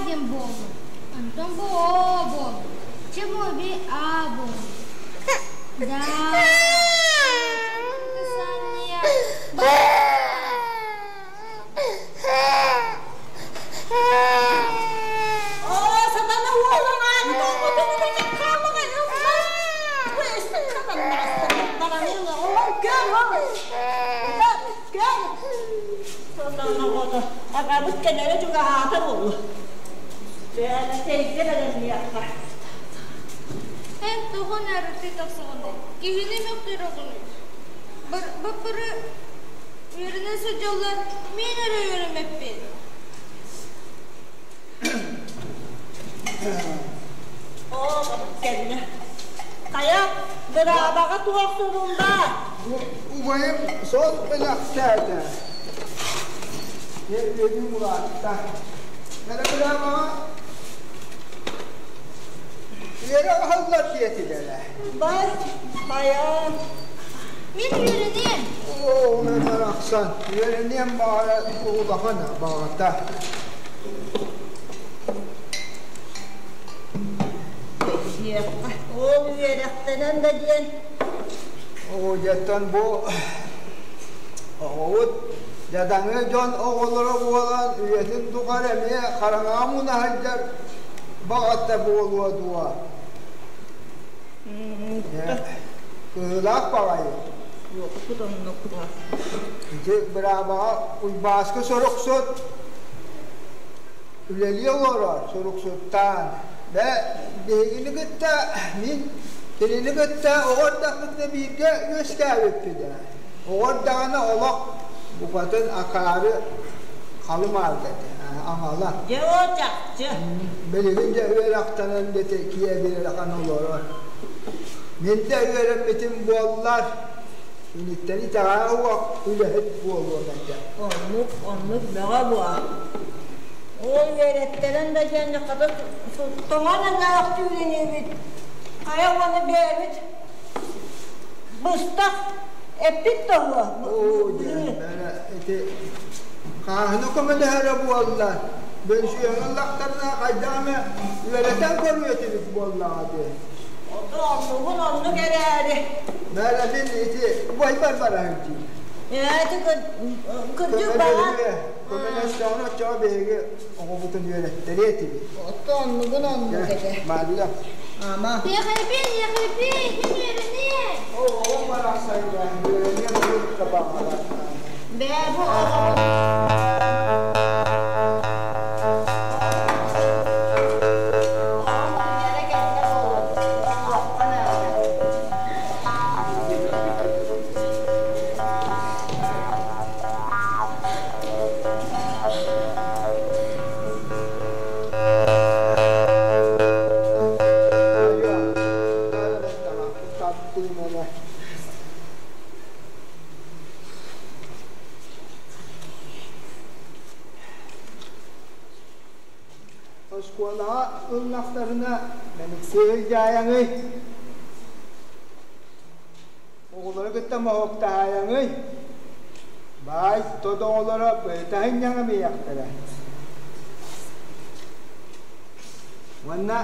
Speaker 8: диэн буоллун, онтон бу О буоллун. Че буоби А буоллун. Да.
Speaker 13: Оо, сатана уолуҥ ааны тоҥмутун ытатан хааллаҕай ыллар. Бу эстэн сатаннаастар бараныла оҕом көр көр. Сатана оҕото аҕабыт кэлэрэ чугаһаата буолла. Бэйэ сэргэ бэлэмниэххэ.
Speaker 8: Эн тоҕо наарыты тахсаҕыный? Киһини мөхтөрөҕүнүй? Баппыры үөрэнэ сылдьаллар, мин эрэ үөрэммэппин.
Speaker 13: Оо, бабыт кэллэ. Хайа, быраабаҕа туох сурун баар?
Speaker 6: Убайым сон бэлэхтээтэ. Үөдүм улаатта. Эрэ быраабаҕа үөрэ аһыллар диэтилэрэ.
Speaker 13: Бар, хайа.
Speaker 8: Мин үөрэниэм.
Speaker 6: Оо, барахсан, үөрэниэм баҕара улахан баҕата.
Speaker 13: Ол үөрэхтэнэн да диэн.
Speaker 6: Оо, дьэттэн бу оҕобут Дьадаҥы дьон оҕолоро буолан үйэтин тухары эмиэ хараҥаҕа муна сылдьар баҕата буолуо дуо? Кыһыылаах баҕайы.
Speaker 13: Уоппут оннук.
Speaker 6: Ити быраабаҕа Уйбааскы суруксут үлэлии олорор суруксуттаан. Бэ биһигини кытта мин кинини кытта оҕо эрдэхпитинэ бииргэ үөскээбиппит ээ. Оҕо эрдэҕинэ олох букатын акаары халым-аарга этэ, аҥала.
Speaker 13: Дьэ оо чахчы.
Speaker 6: Билигин дьэ үөрэхтэнэн бити киэбирэхэн олорор. Мин да үөрэммитим буоллар, киниттэн итэҕэһэ суох үлэһит буолуом этэ.
Speaker 13: Оннук, оннук бөҕө буо. Ол үөрэттэрэн да диэн хата тоҥон элээх түүнүнүүбүт. Хайа уонна бэйэбит быстах эппит тоһуо.
Speaker 6: Оо, диэн ити хааһына көмөлөһөрө буолла. Бөлүсүөҥҥэ ыллахтарына хайдах эмэ үөрэтэн көрүө этибит буоллаҕа дии.
Speaker 13: Ото оннугун оннук эрээри.
Speaker 6: Мээрэ мин ити убайбар бараһын дии.
Speaker 13: Ити кырдьык баҕар.
Speaker 6: Көмөлөстөҕүнэ оччоҕо биһиги оҕобутун үөрэттэриэ этибит.
Speaker 13: Ото оннугун оннук этэ.
Speaker 6: Маарыйа.
Speaker 13: Ама.
Speaker 8: Ехрепин, ехрепин, мин үөрэниэ.
Speaker 6: Оҕом барахсан үөрэниэ буолукка баҕалар.
Speaker 13: Бээ бу оҕобут
Speaker 6: Оскуолаҕа ыллахтарына мэниксиэй дьаайаҥый, оҕолору кытта моһуоктаһаайаҥый, баай тот оҕолоро быһытаһын ньаҥамыйахтара. Уонна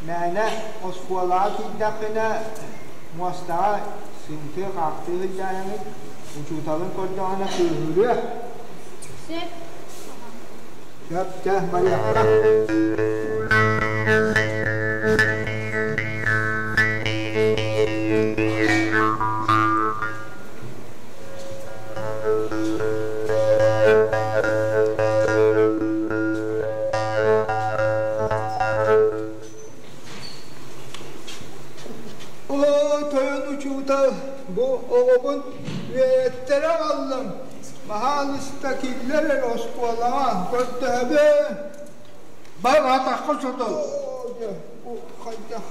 Speaker 6: мээнэ оскуолаҕа киирдэххинэ муостаҕа сыыҥтыы-хаахтыы сылдьаайаҥый, учууталыҥ көрдөҕүнэ кыыһырыа.
Speaker 8: Сөп.
Speaker 6: Сөп, чэ, барыахха. Оо, тойон учуутал, бу оҕобун үөрэттэрэ аҕаллым. Маһаалыста киллэр эрэ оскуолаҕа, көрдөһөбүн.
Speaker 1: Бар атахха сотол.
Speaker 6: Оо, дьэ, бу хайдах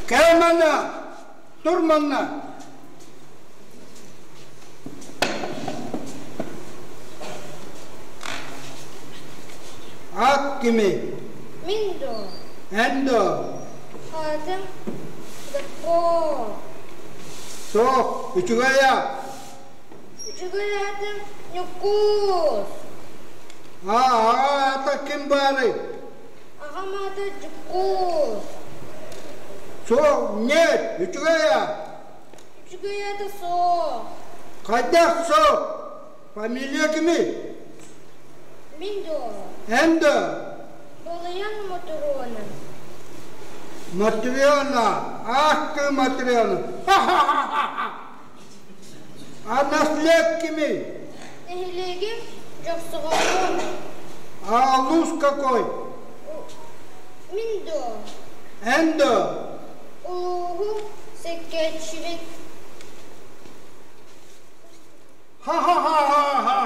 Speaker 1: Кэл манна, тур манна. Ат кими?
Speaker 8: Мин дуо?
Speaker 1: Эн дуо?
Speaker 8: Аатым Докко.
Speaker 1: Суох, үчүгэй аат.
Speaker 8: Үчүгэй аатым Ньуккуус.
Speaker 1: Аа, аата ким баарый?
Speaker 8: Аҕам аата Дьуккуус.
Speaker 1: Суох, нет, үчүгэй аат.
Speaker 8: Үчүгэй аата суох.
Speaker 1: Хайдах суох? Фамилия кимий?
Speaker 8: Мин дуо?
Speaker 1: Эн дуо?
Speaker 8: Балыйан Мотуруона.
Speaker 1: Матрена, ах ты Матрена. Ха-ха-ха-ха! А наслед кимий?
Speaker 8: Нэһилиэгим Дьохсоҕоллун.
Speaker 1: А улуус какой?
Speaker 8: Мин дуо?
Speaker 1: Эн дуо?
Speaker 8: Улууһу сэккээччибин.
Speaker 1: Ха-ха-ха-ха-ха!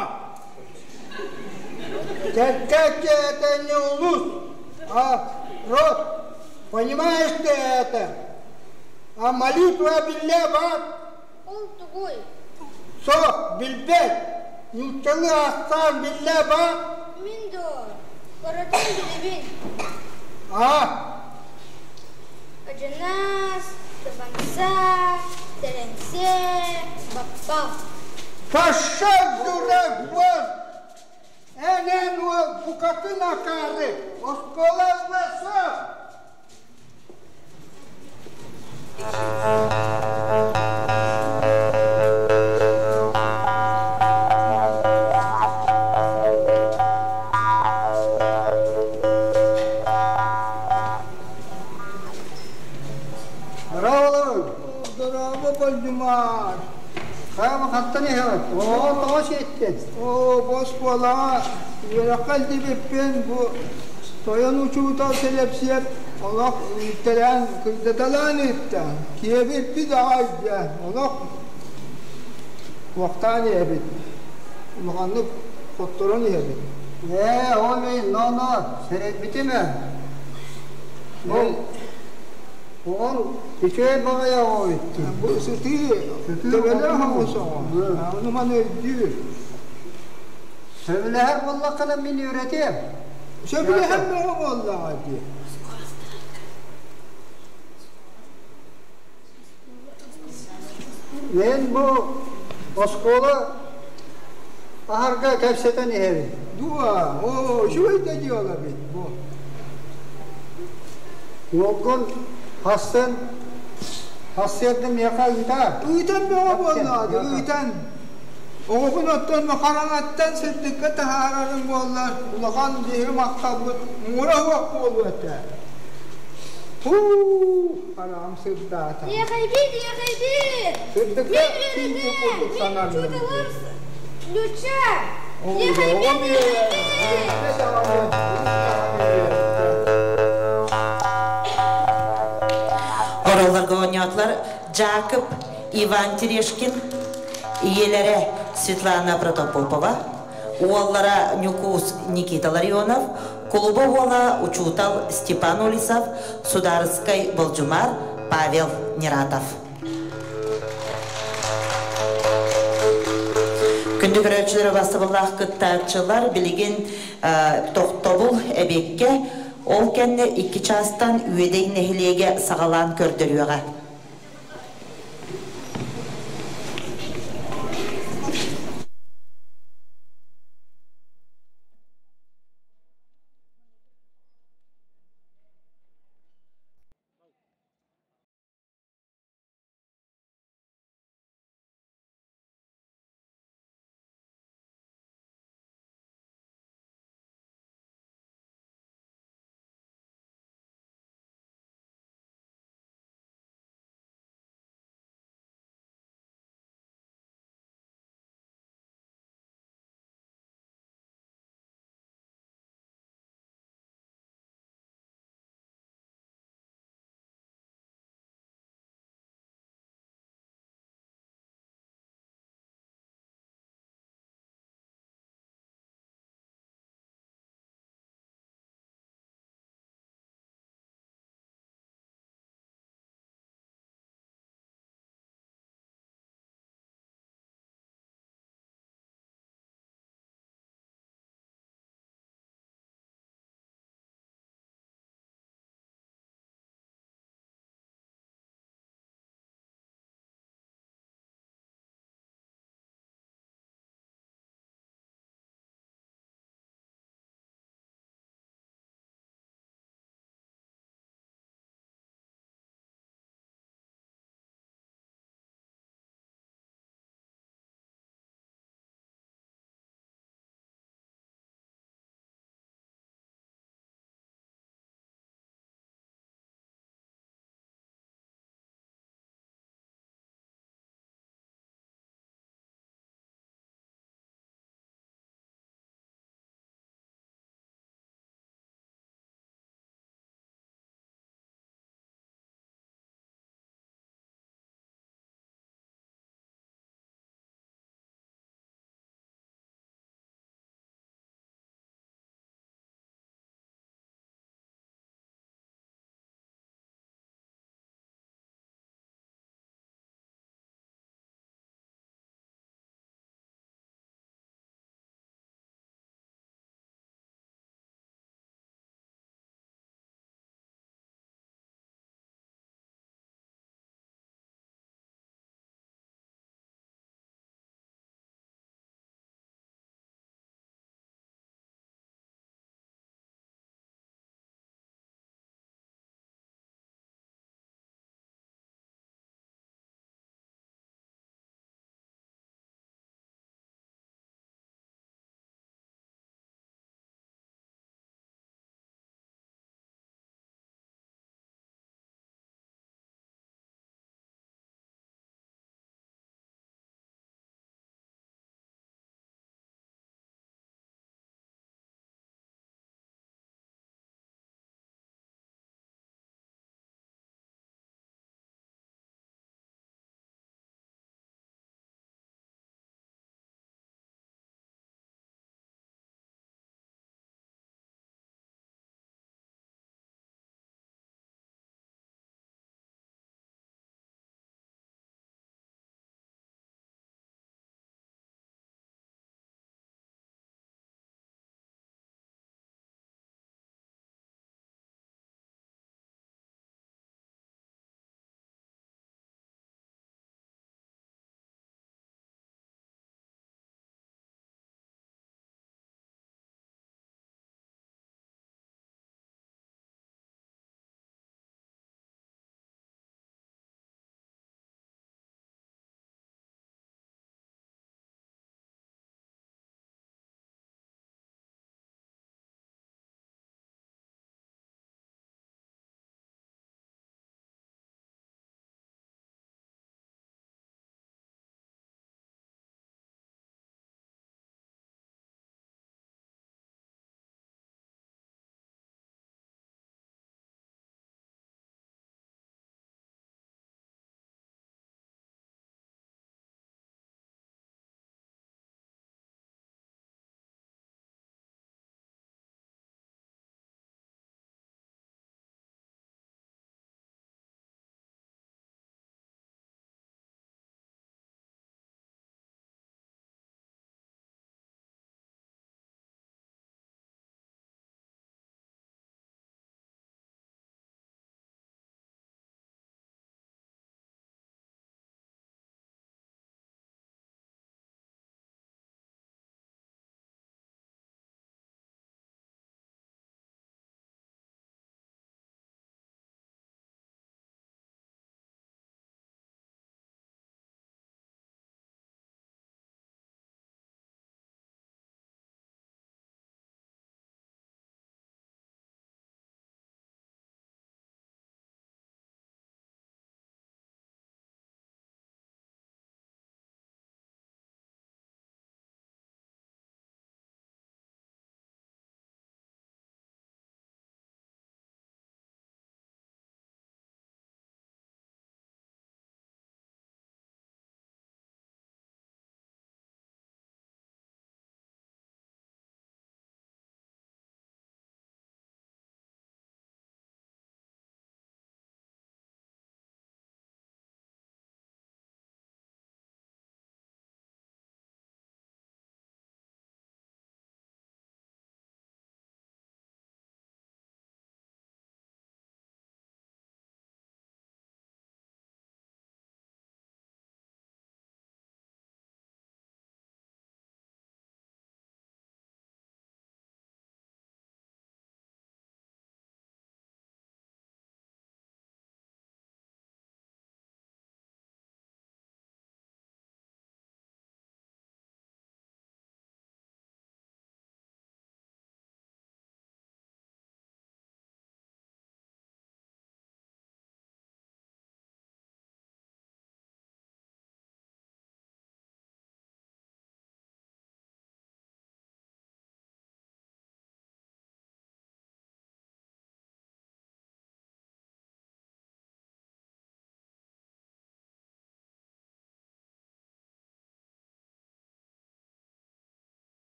Speaker 1: Кэркээччи это не улус, а род. Понимаешь ты это? А молитва биллэ бар.
Speaker 8: Ол тугуй?
Speaker 1: Суох, билбэт. Нууччалыы ахсаан биллэ бар.
Speaker 8: Мин дуо? Барытын билэбин.
Speaker 1: А?
Speaker 8: Адьынаас, табанса, тэрэнсэ, баппа.
Speaker 1: Пошел, дурак, вон! Эн-эн уол букатын акаары, оскуола ылла иһэҕит? Оо, тоҕо сиэттин?
Speaker 6: Оо, бу оскуолаҕа үөрэххэ илдьибиппин бу тойон учуутал Сэлэпсиэп олох үүттэрээн кырдаталаан ыытта. Киэбирбит аҕай дьэ, олох туохтаан иһэбит, улаханнык хотторон иһэбит.
Speaker 1: Ээ, ол мин, но-но, сэрэйбитим ээ. Ол оҕоҥ үчүгэй баҕайы оҕо эбит дии.
Speaker 6: Бу сытыы, төбөлөөх оҕус оҕо. Ону маны өйдүүр.
Speaker 1: Сөбүлэһэр буоллаххына мин үөрэтиэм.
Speaker 6: Сөбүлэһэр бөҕө буоллаҕа дии.
Speaker 1: Мен бу оскуола аһарга кэпсэтэн иһэбин.
Speaker 6: Дуо, оо, үчүгэй да дьыала эбит бу.
Speaker 1: Уолгун хассын хассыарда миэхэ ыытаар.
Speaker 6: Ыытан бөҕө буоллаҕа ыытан. Оҕобун оттон хараҥаттан сырдыкка таһаарарым буоллар, улахан биһиги махталбыт муҥура суох буолуо этэ. Һуу, хараҕым сырдаата.
Speaker 8: Иэхэйбит, иэхэйбит!
Speaker 6: Сырдыкка тиийбит курдук
Speaker 8: Мин
Speaker 6: сананным.
Speaker 8: учууталым Люча!
Speaker 6: Оҕом
Speaker 8: Иэхэйбит,
Speaker 6: үөрэ,
Speaker 8: иэхэйбит!
Speaker 6: даҕаны, даҕаны
Speaker 11: Ороллорго оонньоотулар Жакып Иван Терешкин, ийэлэрэ Светлана Протопопова, уоллара Ньукуус Никита Ларионов, кулуба уола учуутал Степан Олисов, судаарыскай болдьумар Павел Нератов. Күндү көрөөччүлэр бастабыллаах кыттааччылар билигин тохтобул эбиэккэ ол кэннэ икки чаастан Үөдэй нэһилиэгэ саҕалаан көрдөрүөҕэ.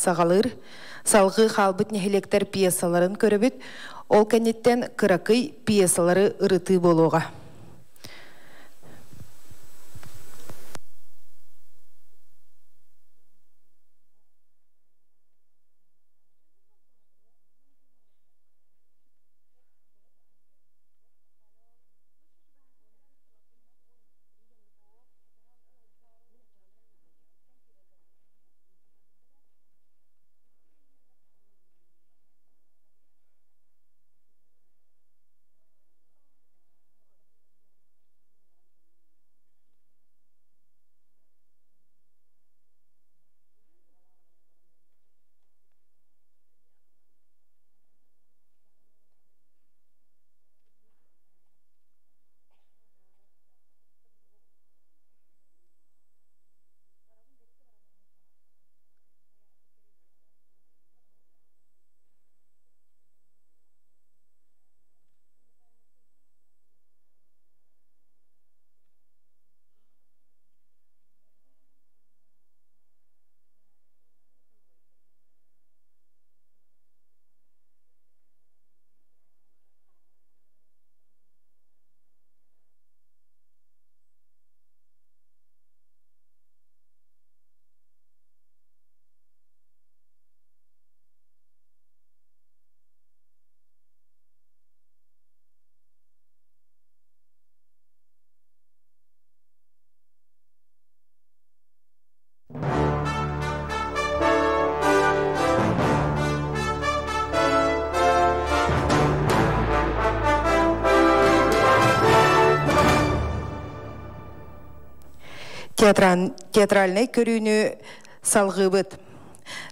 Speaker 2: саҕалыыр. Салгыы хаалбыт нэһилиэктэр пьесаларын көрөбүт. Ол кэнниттэн кыракый пьесалары ырытыы буолуоҕа. Театральнай көрүүнү салҕыыбыт.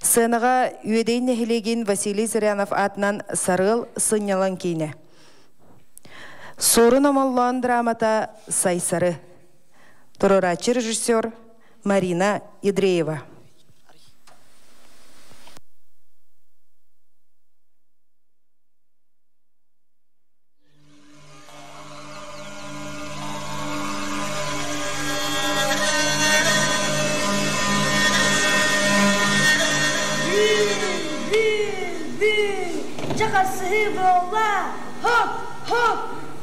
Speaker 2: Сценаҕа Үөдэй нэһилиэгин Василий Зырянов аатынан Сарыал сынньалаҥ киинэ. Суорун Омоллоон драмата Сайсары. Туруорааччы режиссер Марина Ядреева.
Speaker 8: Дьэ харсыһыы буолла! Хоп, хоп,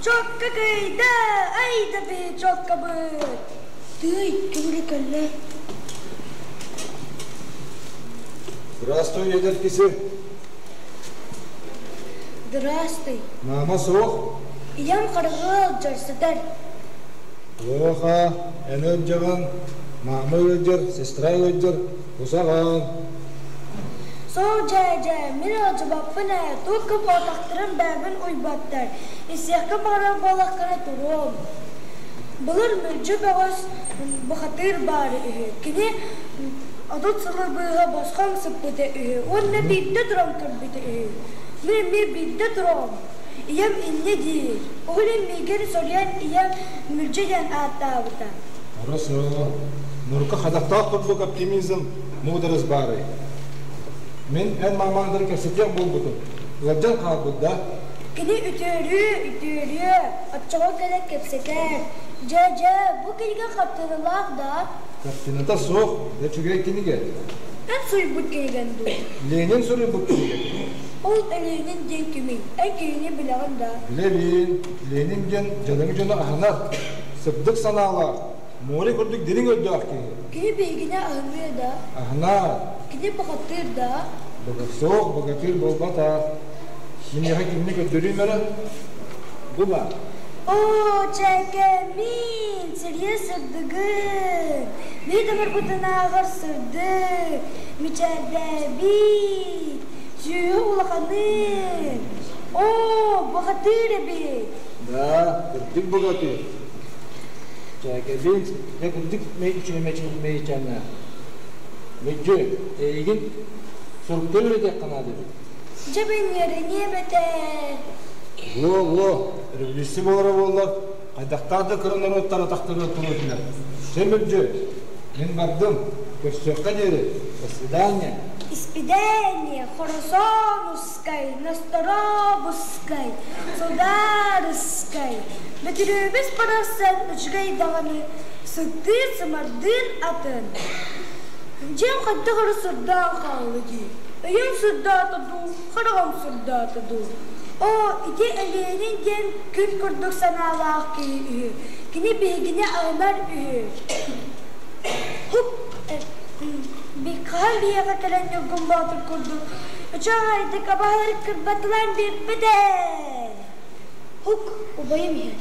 Speaker 8: чокка кыйда, ай да биһи чоккабыт! Тыый, ким кэллэ?
Speaker 16: Здравствуй, эдэр киси.
Speaker 8: Здравствуй.
Speaker 16: Мама суох?
Speaker 8: Ийэм хараҕы ыалдьар сытар.
Speaker 16: Лоха, эн ыалдьаҕын, мама ыалдьар, сестра ыалдьар, кусаҕан.
Speaker 8: Сол дьээдьэ, мин ыалдьыбаппын ээ, туох кып-отахтарын бэйэбин уйбаттар, Исиэххэ баҕарар буоллаххына туруом. Былыр Мүлдьү бөҕөс бухатыыр баар үһү. Кини 30 сылы быыһа босхоҥ сыппыта үһү уонна биирдэ туран көрбүтэ үһү. Мин эмиэ биирдэ туруом. Ийэм инньэ диир. Ол иһин миигин соруйан ийэм Мүлдьү диэн ааттаабыта.
Speaker 16: Хорошо. Нурка хадахтаах курдук оптимизм муударас баарый. Мин эн маамаҥдары кэпсэтиэх буолбутум. Ыалдьан хаалбыт да?
Speaker 8: Кини үтүөрүө, үтүөрүө, оччоҕо кэлэн кэпсэтээр. Дьэ, дьэ, бу кинигэ хартыыналаах да?
Speaker 16: Хартыыната суох, да үчүгэй кинигэ.
Speaker 8: Эн суруйбут кинигэн дуу?
Speaker 16: Ленин суруйбут кинигэ.
Speaker 8: Ол Ленин диэн кимий? Эн кинини билэҕин да?
Speaker 16: Билэбин. Ленин диэн дьадаҥы дьону аһынар, сырдык санаалаах, муора курдук дириҥ өйдөөх киһи.
Speaker 8: Кини биһигини аһыныа да?
Speaker 16: Аһынар.
Speaker 8: Кини бухатыыр да?
Speaker 16: Суох, богатырь буолбатах. Киниэхэ кимни көрдөрүүм эрэ? Бу баар.
Speaker 8: Оо, чэкэмин, сэрии сырдыгын, биир да барбытынааҕар сырдык, мичээрдээбит, сүүһэ улаханын. Оо, бухатыыр эбит.
Speaker 16: Да, кырдьык богатырь. Чээкэбин, дьэ кырдьык мэйичээннээх. Мүддьү, эйигин сурукка үөрэтиэххэ наада эбит.
Speaker 8: Дьэ бэнньэриниэм этэ.
Speaker 16: Во-во, революция буолара буоллар, хайдахтаах да кыра норуоттар атахтарыгар туруо этилэр. Чэ, Мүлдьү, мин бардым, көрсүөххэ диэри, до свидания.
Speaker 8: Испидание, хоросонускай, насторобускай, судаарыскай, Бөтүрүөбүс барахсан үчүгэй даҕаны сыттыыр-сымардыыр атын. Дьиэм хайдах эрэ сырдаан хаалла дии. Өйүм сырдаата дуу, хараҕым сырдаата дуу. Оо, ити Элиэнин диэн күн курдук санаалаах киһи үһү. Кини биһигини аҕынар үһү. Хуп! Хаһан биһиэхэ кэлэн Ньургун Боотур курдук үчүгэйдик абаһыр кырбатылаан биэрбит ээ! Хук, убайым иһэр.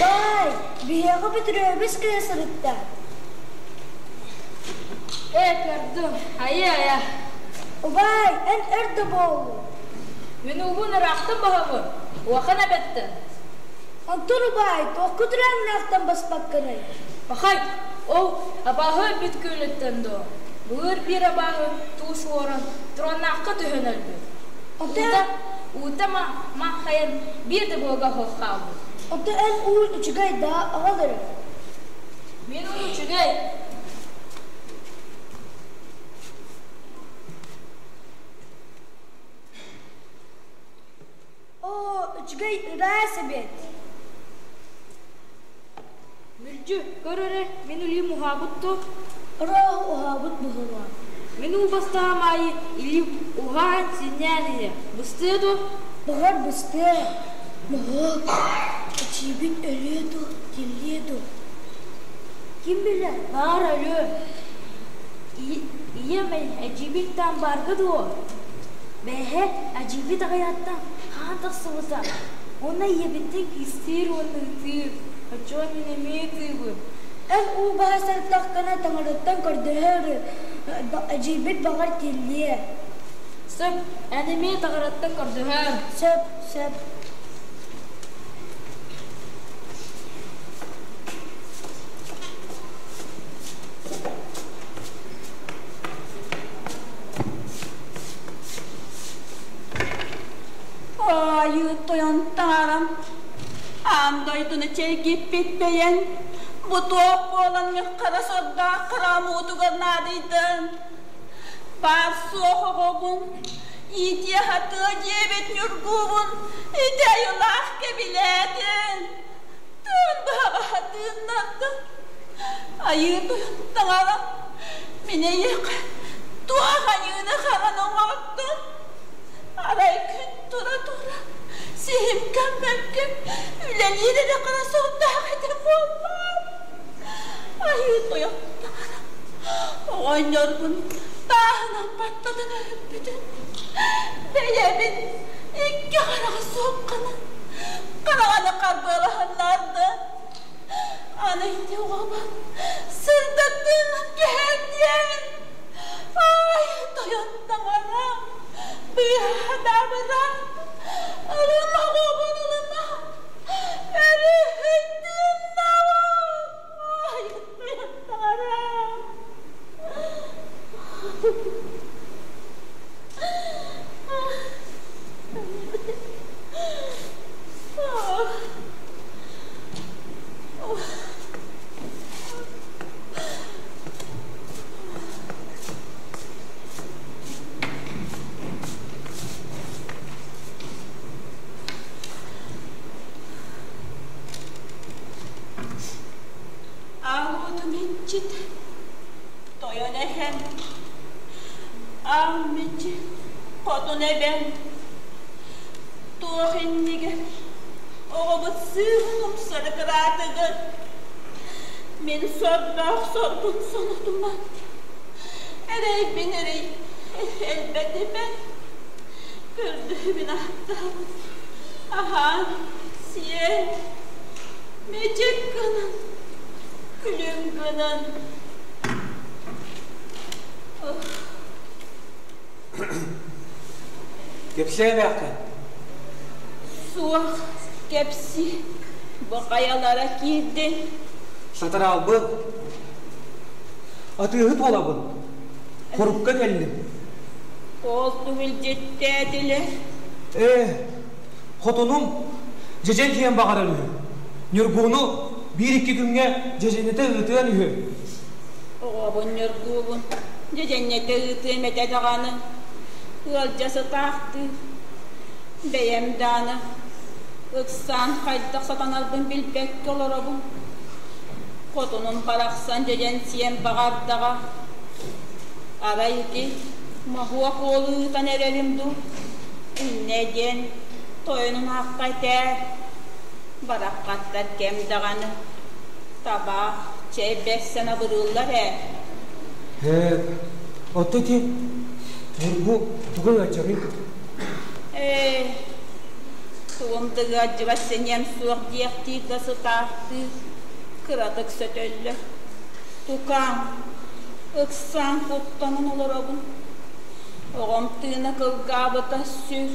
Speaker 8: Баай, биһиэхэ Бөтүрүөбүс кэлэ сырытта.
Speaker 9: Ээ, көрдүм. Айа-айа.
Speaker 8: Убаай, эн өр да буоллуҥ.
Speaker 9: Мин уубун ыраахтан баһабын. Улахан эбэттэн.
Speaker 8: Онтон убаай, туохку турааннаахтан баспаккыный?
Speaker 9: Пахай, ол абааһы өлбүт күөлүттэн дуо? Былыр биир абааһы туус уоран, тураннаахха түһэн өлбүт.
Speaker 8: Уута,
Speaker 9: уута маххайан биир да буога суох хаалбыт.
Speaker 8: Ото эн уун үчүгэй да аҕал эрэ.
Speaker 9: Мин уун үчүгэй.
Speaker 8: Оо, үчүгэй ыраас эбит.
Speaker 9: Мүлдьү, көр эрэ, мин илиим уһаабыт дуо?
Speaker 8: Ыраах уһаабыт быһыылаах.
Speaker 9: Мин уулбастаҕым аайы илиим уһаан, синньээн иһэ. Быстыа дуо?
Speaker 8: Баҕар быстыа. Моһуок, эчиибит өлүө дуо, тиллиэ дуо?
Speaker 9: Ким билэр, баар өлүө. Ийэм эдьиийбит таан баарга дуо? Бэйэһэ эдьиийбит аҕыйааттан хаан тахсыбыта. Уонна ийэбиттэн кистиир уонна ытыыр. Оччоҕо мин эмиэ ытыыбын.
Speaker 8: Эн уу баһа сырыттаххына таҥараттан көрдөһөр, эдьиийбит баҕар тиллиэ.
Speaker 9: Сөп, эн эмиэ таҥараттан көрдөһөр.
Speaker 8: Сөп, сөп.
Speaker 5: Айыы тойон таҥарам, аан дойдуну чэйгиппит бэйэҥ, бу туох буолан хара сордоох хараам уутугар наадыйдын? Баар-суох оҕобун, иитиэ-хатыа диэбит ньургуубун ити айылаах кэбилээтин. Тыын быһаҕаһа тыыннардын. Айыы тойон таҥарам, мин эйиэхэ туох айыыны харан оҥордум? Арай күн тура-тура сиһим көммөккө үлэлиир эрэ хара сордоох этим буолбаат? Айыы тойон таҥарам, оҕонньорбун тааһынан баттатан өлөрбүтүн, бэйэбин икки хараҕа суох гынан хараҕаны харбыалаһыннарды. Аны ити оҕобун сырдаттыҥ түһэн Ай, тойон таҥарам, быыһаатаабыра, ылыма оҕобун ылыма, өрүһүйдүн Ай, тойон таҥарам. Аҕабытын инчит, тойон эһэм, аам иччи, хотун эбэм, туох иннигэр оҕобут сыыһын умсары кыраатыгыт. Мин сордоох сорбун сонотума, эрэйбин эрэй элбэтимэ, көрдөһүбүн ааттаабын, аһаан, сиэн, мичик гынан, күлүм гынан.
Speaker 21: Кэпсээ
Speaker 5: Суох, кэпси, бу хайалара киирдин?
Speaker 21: Сатараалбын. Атыыһыт буолабын. Хорукка кэллим.
Speaker 5: Ол түгүлдьүттээтилэр.
Speaker 21: Ээ, хотунум дьэдьэн киэн баҕарар үһү. Ньургууну биир-икки күҥҥэ дьэдьэннэтэ ыытыан үһү.
Speaker 5: Оҕобун Ньургуубун дьэдьэннэтэ ыытыам этэ даҕаны, ыалдьа сытаахтыы. Бэйэм даҕаны ыксаан хайдах сатанарбын билбэккэ олоробун.
Speaker 7: Хотунум барахсан дьэдьэн сиэн баҕардаҕа. Арай ити моһуок уолу ыытан эрэрим дуу? Иннэ диэн тойонун аахха этээр. Бараххаттар кэм даҕаны табаах, чэй бэрсэн абырыыллар ээ.
Speaker 21: Ээ, оттон ити Ньургу тугу ыалдьарый?
Speaker 7: Ээ, тугум да ыалдьыбат сэниэм суох диэхтиир да сытаахтыыр, кыратык сөтөллөр. Тукаам, ыксаан куттанан олоробун. Оҕом тыына кылгаабыта сүр.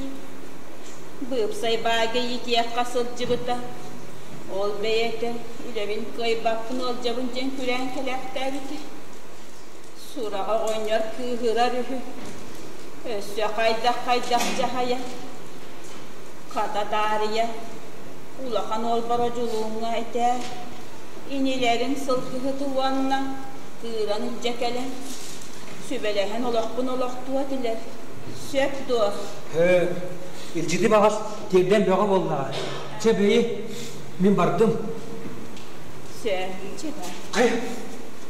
Speaker 7: Быыпсай баайга иитиэххэ сылдьыбыта. Ол бэйэтэ үлэбин кыайбаппын ыалдьабын диэн күрээн кэлээхтээбитэ. Сураҕа оҕонньор кыыһырар үһү. Өссө хайдах-хайдах дьаһайа. Хата таарыйа, улахан уолбар Одьулууҥҥа этээ, инилэрин сылгыһыты уонна тыыран илдьэ кэлэн, сүбэлэһэн олохпун олохтуо этилэр. Сөп дуо?
Speaker 21: Ээ, илдьити баҕас тиэрдэн бөҕө буоллаҕа. Чэ, бэйи, мин бардым.
Speaker 7: Сөп, чэ бар.
Speaker 21: Хайа,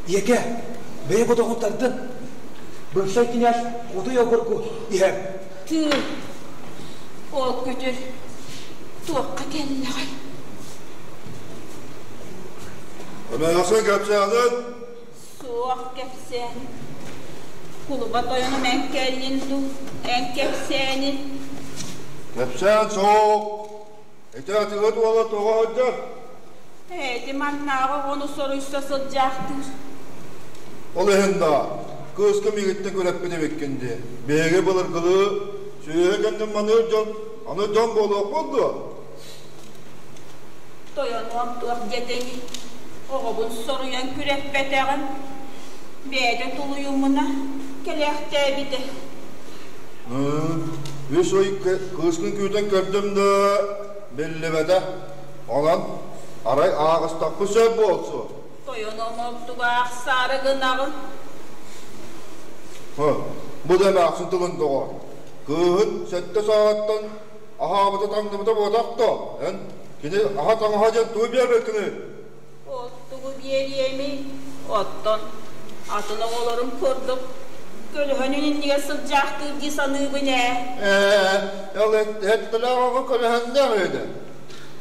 Speaker 21: ийэкэ, бэйэ бодоҕун тардын. Бырсай кинээс хотуй обургу иһэр.
Speaker 7: Тыы, ол күтүр туохха кэллэҕэй?
Speaker 15: Эмээхсин кэпсээнин?
Speaker 7: Суох кэпсээн. Кулуба тойонум эн кэллин дуу, эн кэпсээнин?
Speaker 15: Кэпсээн суох. Ити атыыһыт уола тоҕо сылдьар?
Speaker 7: Эти маннааҕы оҕону соруйса сылдьаахтыыр.
Speaker 15: Ол иһин да, кыыска миигиттэн күрэппит эбиккин дии. Биһиги былыргылыы сүөһү кэннин маныыр дьон, аны дьон буолуохпут дуо?
Speaker 7: Тойонуом туох диэтэҥий? Оҕобун соруйан күрэппэтэҕим. Бэйэтэ тулуйумуна кэлээхтээбитэ.
Speaker 15: Үс ый кыыскын күүтэн көрдүм да, биллибэтэ. Онон арай ааҕыстахпын сөп буолсу.
Speaker 7: Тойоном онтуга ахсаары гынаҕын.
Speaker 15: Бу да эмээхсин тылын доҕор. Кыыһын сэттэ сааһыттан аһаабыта таҥныбыта буотах да, эн кини аһа таҥаһа диэн тугу биэрбэккиний?
Speaker 7: Ол тугу биэриэмий? Оттон атын оҕолорум курдук көлөһөнүн иннигэр сылдьаахтыыр дии саныыбын ээ.
Speaker 15: Ээ, ол эттэлээх оҕо көлөһөннөөх үһү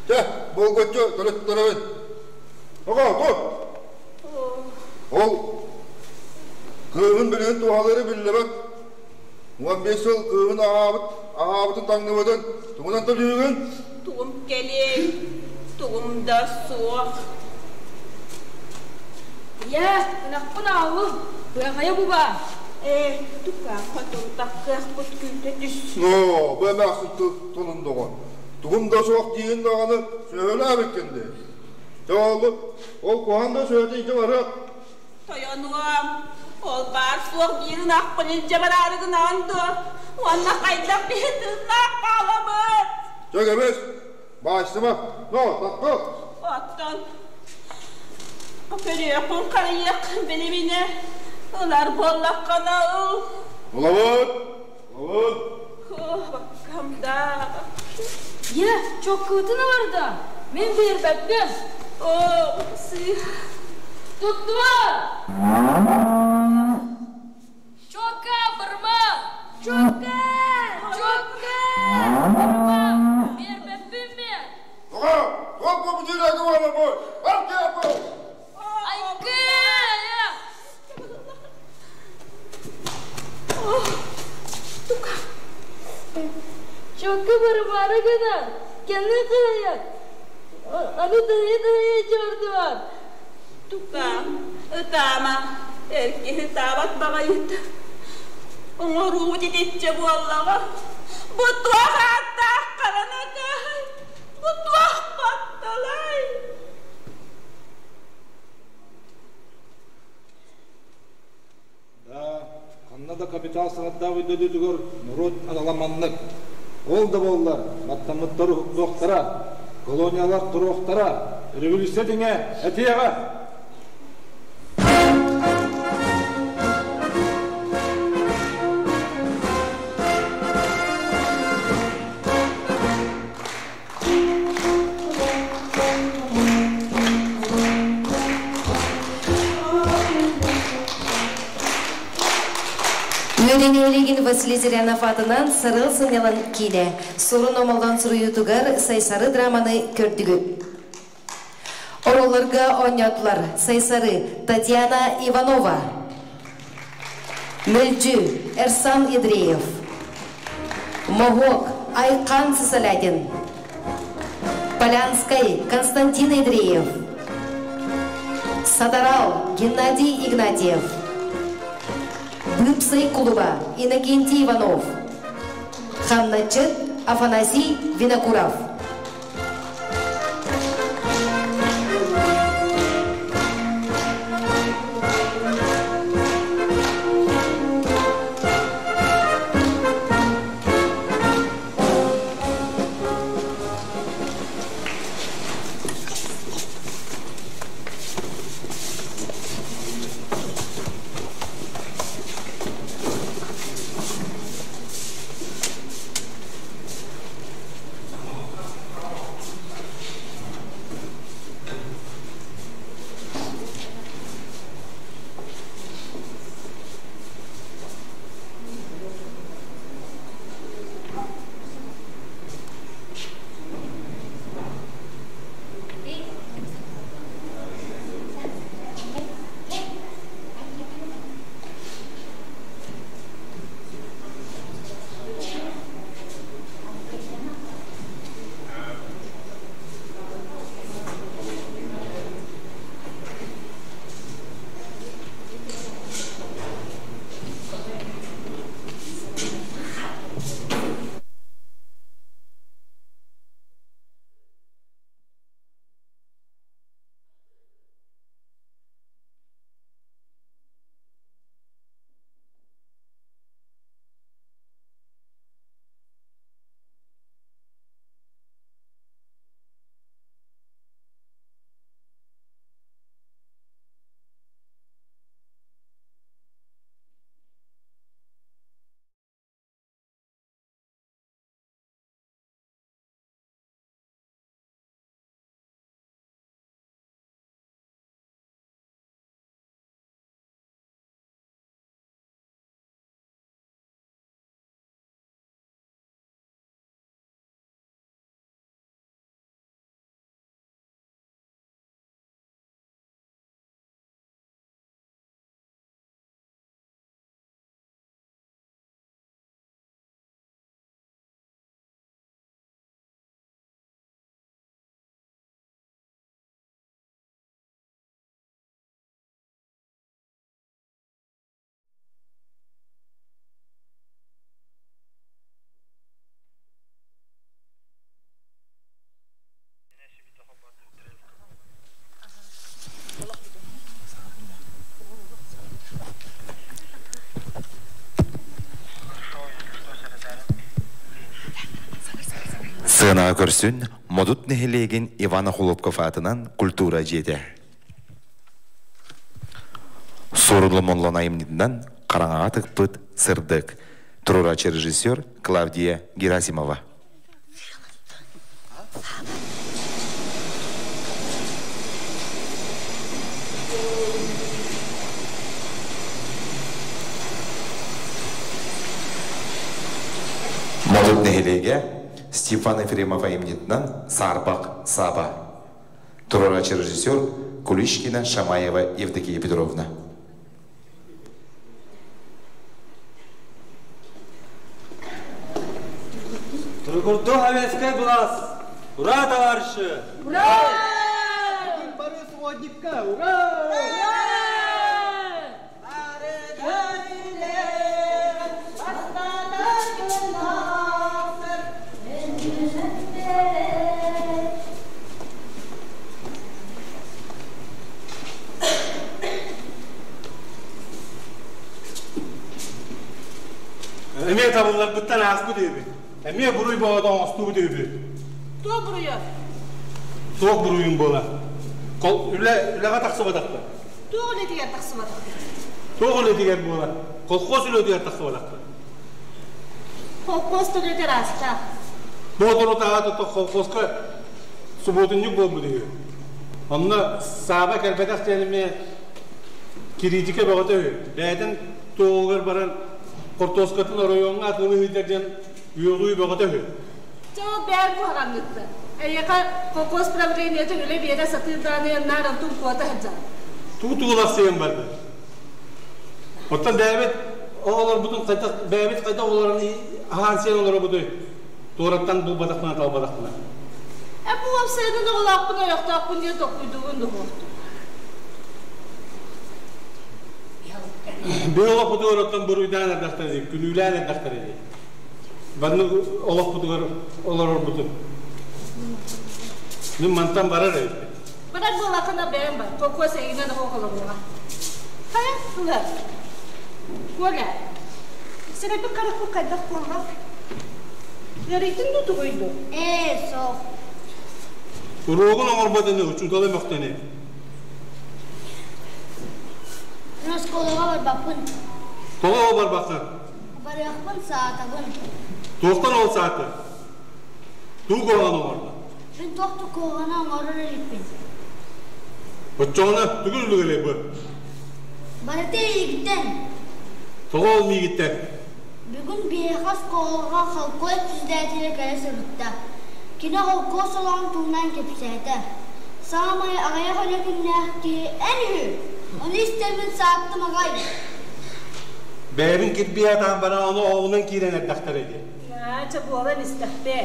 Speaker 15: Чэ, булгуччу төлөттөрөбүн. Оҕо, тут! Ол кыыһын билигин туһалыыры биллибэт. 15 сыл кыыһын аҕаабыт, аҕаабытын таҥныбытын тугунан төлүүгүн?
Speaker 7: Тугум кэлиэй, тугум да суох.
Speaker 9: Ийээ, ынахпын аалым, быаҕайа бу баа.
Speaker 7: Ээ, тукаах хотун таккыахпыт күүтэ түс.
Speaker 15: Ноо, бу эмээхсин тылын доҕор. Тугум да суох диигин даҕаны сүөһүлээбиккин дии. Чэ ол, ол куһаҕан да сүөһүтэ илдьэ барыах.
Speaker 7: Тойонуом, ол баар суох биир ынахпын илдьэ бараары гынаҕын дуо? Уонна хайдах биһи тыыннаах хаалабыт?
Speaker 15: Чэ кэбис, баайсыма, но, таккы.
Speaker 7: Оттон көрүөххүн харыйыаххын билиминэ, ылар буоллаххына ыл.
Speaker 15: Ылабыт, ылабыт.
Speaker 7: Баккамда.
Speaker 9: Ийэ, чоккуутун ылар да, мин биэрбэппин.
Speaker 7: Оо, сыых.
Speaker 9: Туттума! Чокка, бырма! Чокка! Чокка! Бырма! Биэрбэппин мен!
Speaker 15: Тоҕо? Туох бу бүтүрээги буола бу? Бар киэпу!
Speaker 9: Айгы!
Speaker 7: Тука.
Speaker 9: Чокка барымаары гынан, кэннин кыайан, аны тыһыйа-тыһыйа чордуар.
Speaker 7: Тука, ытаама, эр киһи ытаабат баҕайыта. Оҥоруубут итиччэ буоллаҕа. Бу туох ааттаах харанатай? Бу туох батталай?
Speaker 16: Да, ханна да капитал саҥардаабыт дойдутугар норуот анала маннык. Ол да буоллар, баттаммыттар уһуктуохтара, колониялар туруохтара, революция дьиҥэ этиэҕэ!
Speaker 2: Күөрэ нэһилиэгин Василий Зырянов аатынан Сарыал сынньалаҥ киинэ Сурун омоллоон суруйуутугар Сайсары драманы көрдүгүт. Оруолларга оонньоотулар Сайсары Татьяна Иванова, Мөлдьү Эрсан Ядреев, Моһуок Айхан Сысолятин, Полянскай Константин Ядреев, Садарал Геннадий Игнатьев, Быыпсай кулуба Иннокентий Иванов, Хамначыт Афанасий Винокуров.
Speaker 3: Сыанаҕа көрсүн Модут нэһилиэгин Иван Охлопков аатынан культура дьиэтэ. Суоруллумуллан айымньытынан хараҥаҕа тыкпыт сырдык. Туруорааччы режиссер Клавдия Герасимова. Модут нэһилиэгэ Степан Ефремов айымньытынан Саарбах Саба. Туруорааччы режиссер Куличкина Шамаева Евдокия Петровна.
Speaker 16: Туругурду Советскай былаас! Ура, товарищи!
Speaker 13: Ура!
Speaker 6: Бүгүн бары сводникка! Ура!
Speaker 12: Эмиэ табылларбыттан ааспыт үһүбүт. Эмиэ буруй боҕото оҥостубут үһүбүт.
Speaker 5: Туох буруйа?
Speaker 12: Туох буруйум буола? Кол үлэ үлэҕэ тахсыбатахпын.
Speaker 5: Туох үлэтигэр тахсыбатахпын?
Speaker 12: Туох үлэтигэр буола? Колхоз үлэтигэр тахсыбатахпын.
Speaker 5: Колхоз үлэтигэр ааста.
Speaker 12: Боотуру таҕа колхозка субуотунньук буолбут үһү. Онно Сааба кэлбэтэх диэн эмиэ кириитикэ бөҕөтө үһү. Бэйэтин туоҕугар баран хортуоскатын оройуоҥҥа атыылыы сылдьар диэн үөҕүү бөҕөтө үһү.
Speaker 5: Чэ ол бэйэҥ куһаҕанныттан. Эйиэхэ колхоз правлениетын үлэ биэрэ сатыыр даҕаны наар онтун куота сылдьаҕын.
Speaker 12: Тугу тугулахсыйан барда? Оттон бэйэбит оҕолорбутун хайдах бэйэбит хайдах олорон аһаан-сиэн олоробутуй? Туораттан булбатахпына талбатахпына.
Speaker 5: Э бу уопсайынан оҕолоохпун ойохтоохпун диэн толкуйдуугун дуһуохтун.
Speaker 12: Биһи олохпутугар оттон буруйдаан эрдэхтэрэ дии, күнүүлээн эрдэхтэрэ дии. Маннык олохпутугар олорорбутун. Мин мантан барар эбиппин.
Speaker 5: Барар буоллаххына бэйэм бар, холкуос эйигинэн оһох олоруоҕа. Хайа, ылар. Коля, сирэйбит харахпыт хайдах буолла? Ыарыйтын дуу тугуй дуу?
Speaker 8: Ээ, суох.
Speaker 12: Уруогун оҥорбот ини, учуутала мөхтөнө.
Speaker 8: Мин оскуолаҕа барбаппын.
Speaker 12: Тоҕо барбаккын?
Speaker 8: Барыахпын саатабын.
Speaker 12: Туохтан ол сааты? Тугу куһаҕан оҥордо?
Speaker 8: Мин туох да куһаҕаны оҥорор иликпин.
Speaker 12: Оччоҕуна тугу үлүгэрэй бу?
Speaker 8: Барыта эйигиттэн.
Speaker 12: Тоҕо ол миигиттэн?
Speaker 8: Бүгүн биһиэхэ оскуолаҕа холкуос председателэ кэлэ сырытта. Кини холкуос олоҕун туһунан кэпсээтэ. Саамай аҕыйах үлэ күннээх киһи эн үһү. Ону истэммин сааттым аҕай.
Speaker 12: Бэйэбин кирбии атаан баран ону оҕунан киирэн эрдэхтэрэ дии.
Speaker 5: Наача буолан истэхпиэ.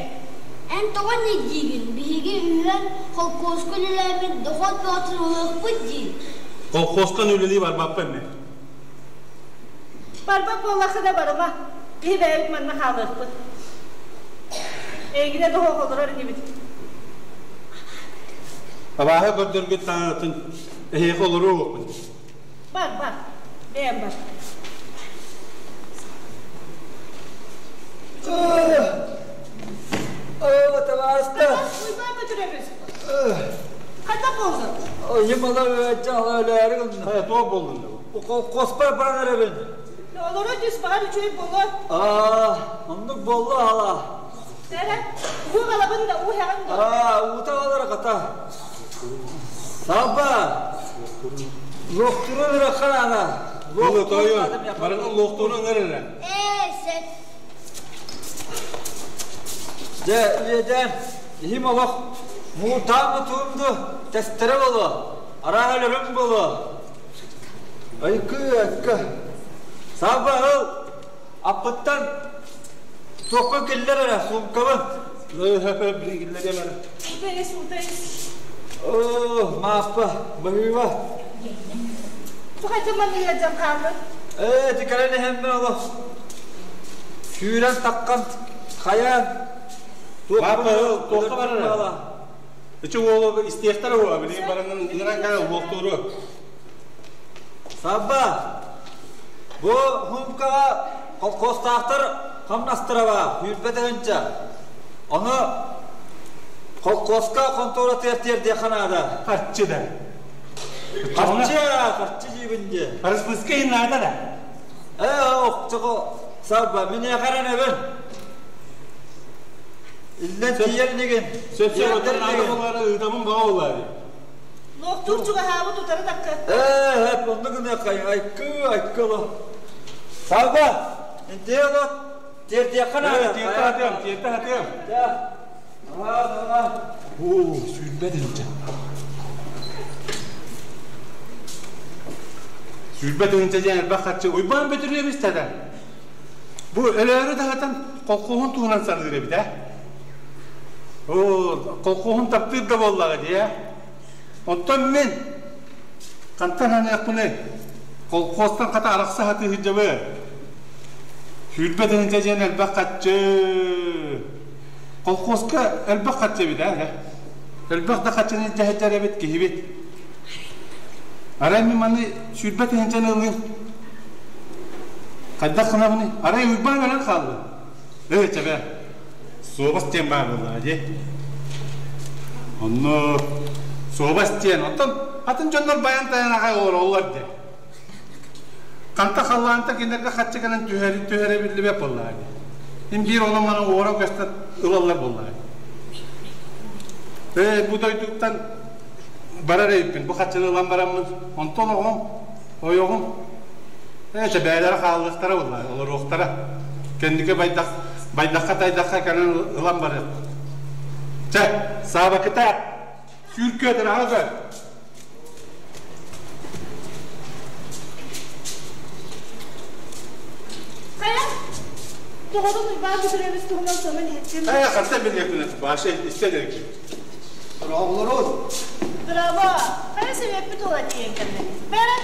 Speaker 8: Эн тоҕо инник диигин? Биһиги үһүөн холкуоска үлэлээбит дохуот бөҕөтүн ылыахпыт дии.
Speaker 12: Колхозтан үлэлии барбаппын мин.
Speaker 5: Барбат буоллаххына барыма. Биһи бэйэбит манна хаалыахпыт. Эйигинэ да олорор инибит.
Speaker 12: Абааһы көрдөргүт таҥаратын эһиэхэ олоруохпун.
Speaker 5: Бар, бар. Бэйэм бар.
Speaker 21: Оо, табаарыстар!
Speaker 5: Уйбаан Бөтүрөбүс! Хайдах буоллун?
Speaker 21: Ойумала өлөөрү гынна.
Speaker 12: Хайа, туох буоллун да
Speaker 21: Колхозпар баран эрэбин.
Speaker 5: Олоро түс, баҕар үчүгэй буолуо.
Speaker 21: Аа, оннук буолла ала.
Speaker 5: Сэрэ, уу галабын да, уу хэҕин да.
Speaker 21: Аа, уута галар хата. Саба! Луохтурун ыраххан ана.
Speaker 12: Луохтурун барыҥ луохтурун ыҥыр эрэ.
Speaker 8: Ээ, сөп.
Speaker 21: Дьэ, ийэдээн, иһим олох муутаамы туумду тэстэрэ боло, арааһа өлөрүм боло. Айкы, айкы. Саба ыл, аппыттан туохпун киллэр эрэ, суумкабын.
Speaker 12: Киллэриэм эрэ.
Speaker 5: Утайыс, утайыс.
Speaker 21: Оо, Мааппа, баһыыба.
Speaker 5: Тухайда манныга дьан хаалбыт.
Speaker 21: Ээ, ити кэлэн иһэммин олох сүүрэн таххан хайаан
Speaker 12: Мааппа, туохха барар? Ичи уолу истиэхтэрэ уо, билигин баранын ыҥыран кэлэн уохтууру.
Speaker 21: Сабба, бу хумкаҕа колхозтаахтар хамнастара баар, сүүрбэ тыһыынча. Ону колхозка хонтуоратыгар тиэрдиэххэ наада.
Speaker 12: Харчы да.
Speaker 21: Харчы, харчы диибин дии.
Speaker 12: Распыска иһин наада да.
Speaker 21: Ээ, охчоҕо сабба, миниэхэ эрэнэбин. Иллэн тиийэр инигин.
Speaker 12: Сөп сөп, оттон наада буолаары ыытабын баҕа буолаары.
Speaker 5: Луохтуур чугаһаабыт утары такка.
Speaker 21: Ээ, онно гыныаххай, айкы, айкы оло. Савва, интиэ оло, тиэрдиэххэ наада.
Speaker 12: Тиэртэ хатыам, тиэртэ хатыам. Оо, сүүрбэт тыһыынча. 20 тыһыынча диэн элбэх харчы Уйбаан Бөтүрүөбүс да Бу өлөөрү даҕатан колхоһун туһунан саныыр эбит ээ. Оо, колхоһун таптыыр да буоллаҕа дии ээ. Оттон мин хантан аныахпыный? Колхозтан хата арахса сатыы сылдьабын. 20 тыһыынча диэн элбэх харчы. Колхозка элбэх харчы эбит ээ. Элбэх да харчыны илдьэ сылдьар эбит киһибит. Арай мин маны 20 тыһыынчаны ылыым. Хайдах гынабыный? Арай Уйбаан өлөн хаалла. Ээ, чэбэ. Суобас диэн баар буоллаҕа дии. Онно суобас диэн, оттон атын дьоннор байан тайан аҕай олороллор дии. Ханта халлаанта кинилэргэ хаччы гынан түһэрин түһэрэ биллибэт буоллаҕа дии. Им биир онон-манан уора көстөн ылаллар буоллаҕа дии. Ээ, бу дойдуттан барар эбиппин, бу хаччыны ылан бараммын, онтон оҕом, ойоҕум. Ээ, чэ бэйэлэрэ хааллахтара буолла, олоруохтара. Кэнники байдах, байдахха-тайдахха кэлэн ылан барыахпыт. Чэ, Саабакыта, сүүркүөтэр аҕа көр.
Speaker 5: Хайа, доҕорум Уйбаан Петрович туһунан сонун иһиттим.
Speaker 12: Хайа, хантан билиэхпинэ, Паша истэн эрэ.
Speaker 6: Оҕолорун.
Speaker 5: Браво! Хайа сэбиэппит уола тиийэн кэллэ. Бээрэ,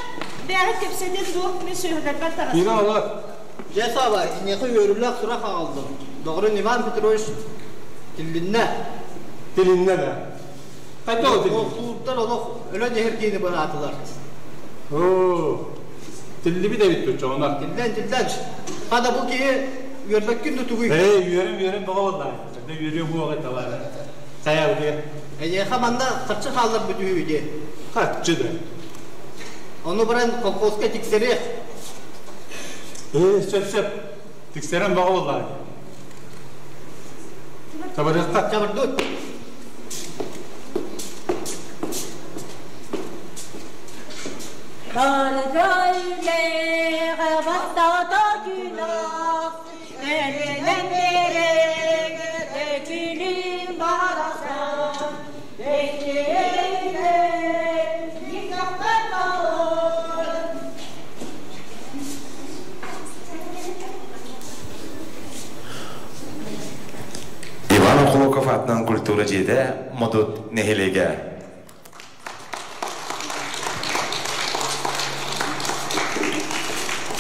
Speaker 5: бэйэҕит кэпсэтин дуу, мин сүөһүлэрбэр таҕыстым.
Speaker 12: Ира олор.
Speaker 6: Дьэ, Саба, эйиэхэ үөрүүлээх сурах аҕаллым. Доҕорун Иван Петрович тиллиннэ.
Speaker 12: Тилиннэ да. Хайда ол тиллибит?
Speaker 6: Суурдар олох өлөн иһэр киһини быраатылар.
Speaker 12: Оо, тиллибит эбит оччоҕуна.
Speaker 6: Тиллэн, тиллэн. Хада бу киһи үөрбэккин да тугуй?
Speaker 12: Ээ, үөрэн, үөрэн бөҕө буоллаҕай. Ханна үөрүө буоҕай талаара. Хайа утуйа.
Speaker 6: Эйиэхэ манна харчы хаалларбыт үһү дии.
Speaker 12: Харчы да.
Speaker 6: Ону баран колхозка тиксэриэх.
Speaker 12: Ээ, сөп, сөп. Тиксэрэн бөҕө буоллаҕай. Табарыахха.
Speaker 6: Чабырдут.
Speaker 13: Барыга бастаата күнах, Эрэнэн эрэг өкүлүн барасан,
Speaker 3: Иван Охлоков атынан культура дьиэтэ Модут нэһилиэгэ.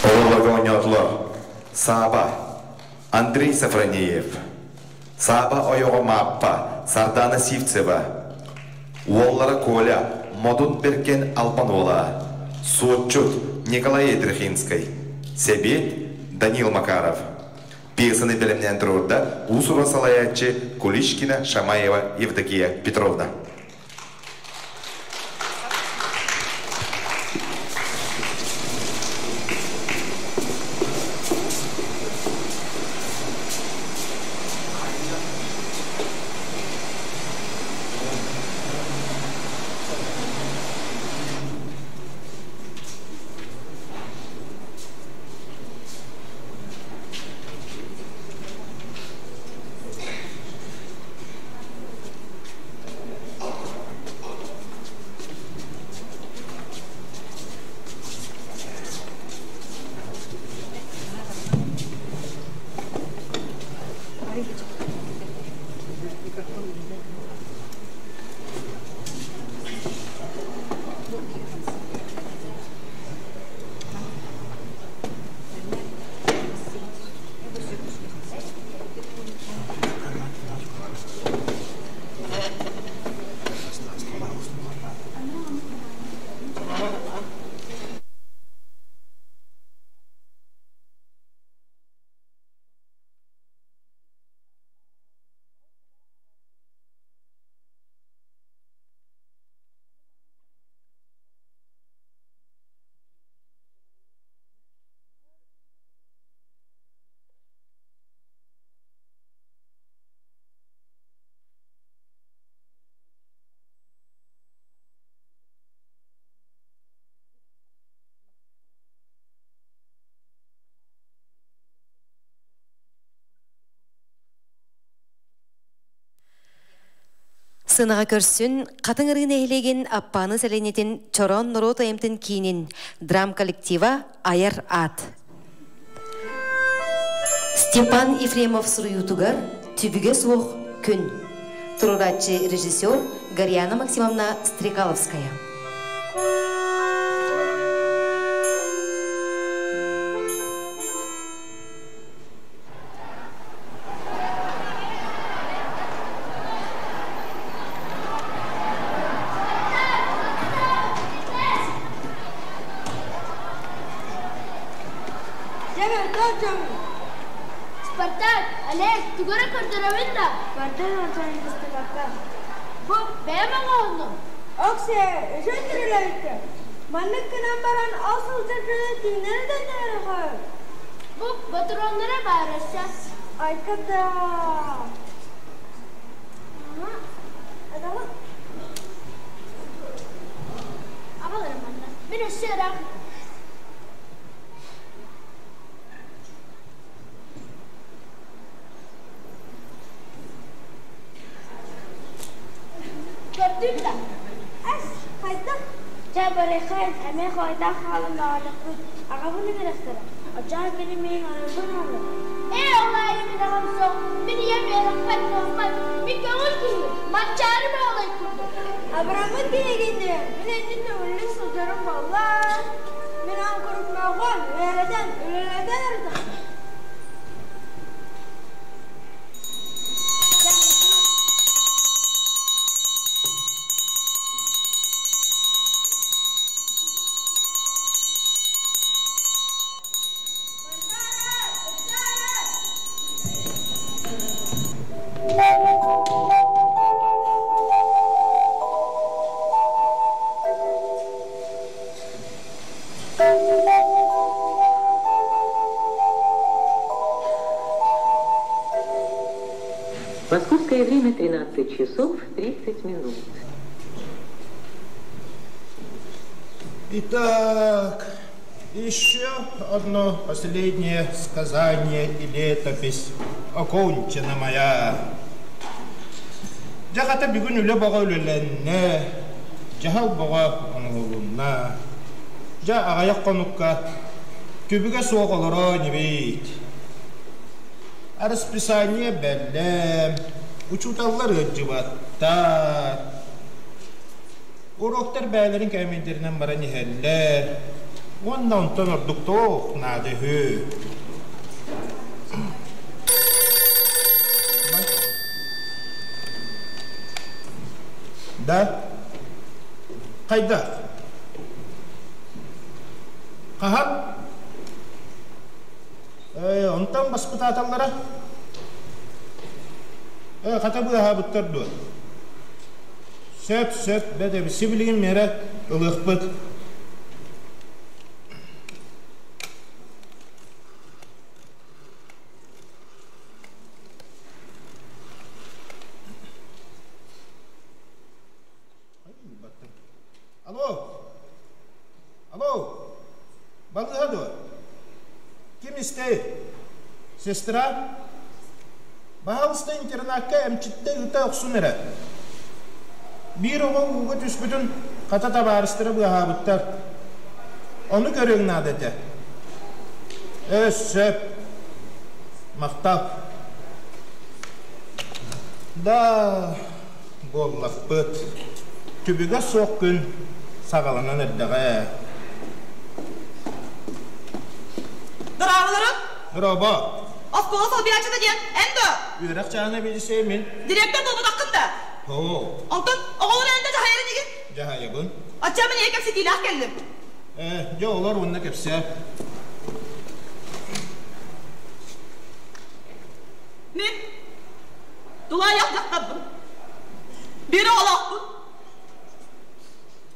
Speaker 3: Оҕолорго оонньоотулар Сааба, Андрей Сафронеев, Сааба ойоҕо Мааппа, Сардаана Сивцева, уоллара Коля, Модун Бэргэн Албан уола, суотчут Николай Ядрихинскай, Сэбиэт Данил Макаров. Пьесаны бэлэмнээн туруорда уус-уран салайааччы Куличкина Шамаева Евдокия Петровна.
Speaker 2: Сынаҕа көрсүн Хатыҥ Ырыы нэһилиэгин Аппааны сэлиэнньэтин Чороон норуот айымтын киинин драм коллектива Айар аат. Степан Ефремов суруйуутугар Түбүгэ суох күн. Туруорааччы режиссер Гарьяна Максимовна Стрекаловская.
Speaker 8: Спартак, Олег, тугу эрэ көрдөрөбүн да? Көрдөр онтон быстыбакка. Бу бэйэм оҥоһуннум.
Speaker 4: Оксэ, үчүгэй төрөлөөбүттэр. Маннык гынан баран ол сылдьар дьону түүннэри да нөөрөхөр.
Speaker 8: Бу ботуруоннара баар өссө.
Speaker 4: Айка да.
Speaker 8: Аҕаларым манна. Мин өссө ыраах.
Speaker 9: барыаххайын, эмиэ хойутаан хаалан мөҕүөхпүт, аҕабын ыҥырыахтара, оччоҕо кини миигин оройбун аҕалыа.
Speaker 8: Ээ, ол аайы мин аҕам суох, мин ийэм үөрэхпэр кыаммат, мин көҥүл киһи, Манчаары Баһылай курдук.
Speaker 4: Абыраммыт киһигин мин иннин төгүллүк сылдьарым буолла. Мин аан куруук мөҕөн, үөрэтэн, үлэлэтэн эрдэхпинэ.
Speaker 17: Московское время 13 часов 30 минут.
Speaker 18: Итак, еще одно последнее сказание и летопись окончена моя. Дьэ хата бүгүн үлэ бөҕө үлэлэннэ, дьаһал бөҕө оҥоһулунна. Дьэ аҕыйах хонукка түбүгэ суох олороо инибит. Расписание бэлэм, учууталлар ыалдьыбаттар. Уруоктар бэйэлэрин кээмэйдэринэн баран иһэллэр уонна онтон ордук туох наада үһү. Да? Хайдах? Хаһан? Э, онтон баспытааталлара? Э, хата быаһаабыттар дуо? Сөп, сөп, бэт сибилигин миэрэ ылыахпыт. Алло! Алло! Балыыһа дуо? Ким истэй? Сестра? Баһаалыста интернакка эмчиттэ ыыта охсун эрэ. Биир оҕо ууга түспүтүн хата табаарыстара быыһаабыттар. Ону көрүөҥ наада этэ. Өс сөп. Махтал. Да, буоллахпыт. Түбүгэ суох күн саҕаланан эрдэҕэ.
Speaker 13: Дорооболорун!
Speaker 18: Дорообо!
Speaker 13: Оскуола солбуйааччыта диэн эн дуо?
Speaker 18: Үөрэх чааһына билисэ мин.
Speaker 13: Директор буолбатаххын да?
Speaker 18: Оо.
Speaker 13: Онтон оҕолор эн да дьаһайар инигин?
Speaker 18: Дьаһайабын.
Speaker 13: Оччо мин ийэ кэпсэтиилээх кэллим.
Speaker 18: Ээ, дьэ олор уонна кэпсээ.
Speaker 13: Мин тулаайах дьахтарбын. Биир оҕолоохпун.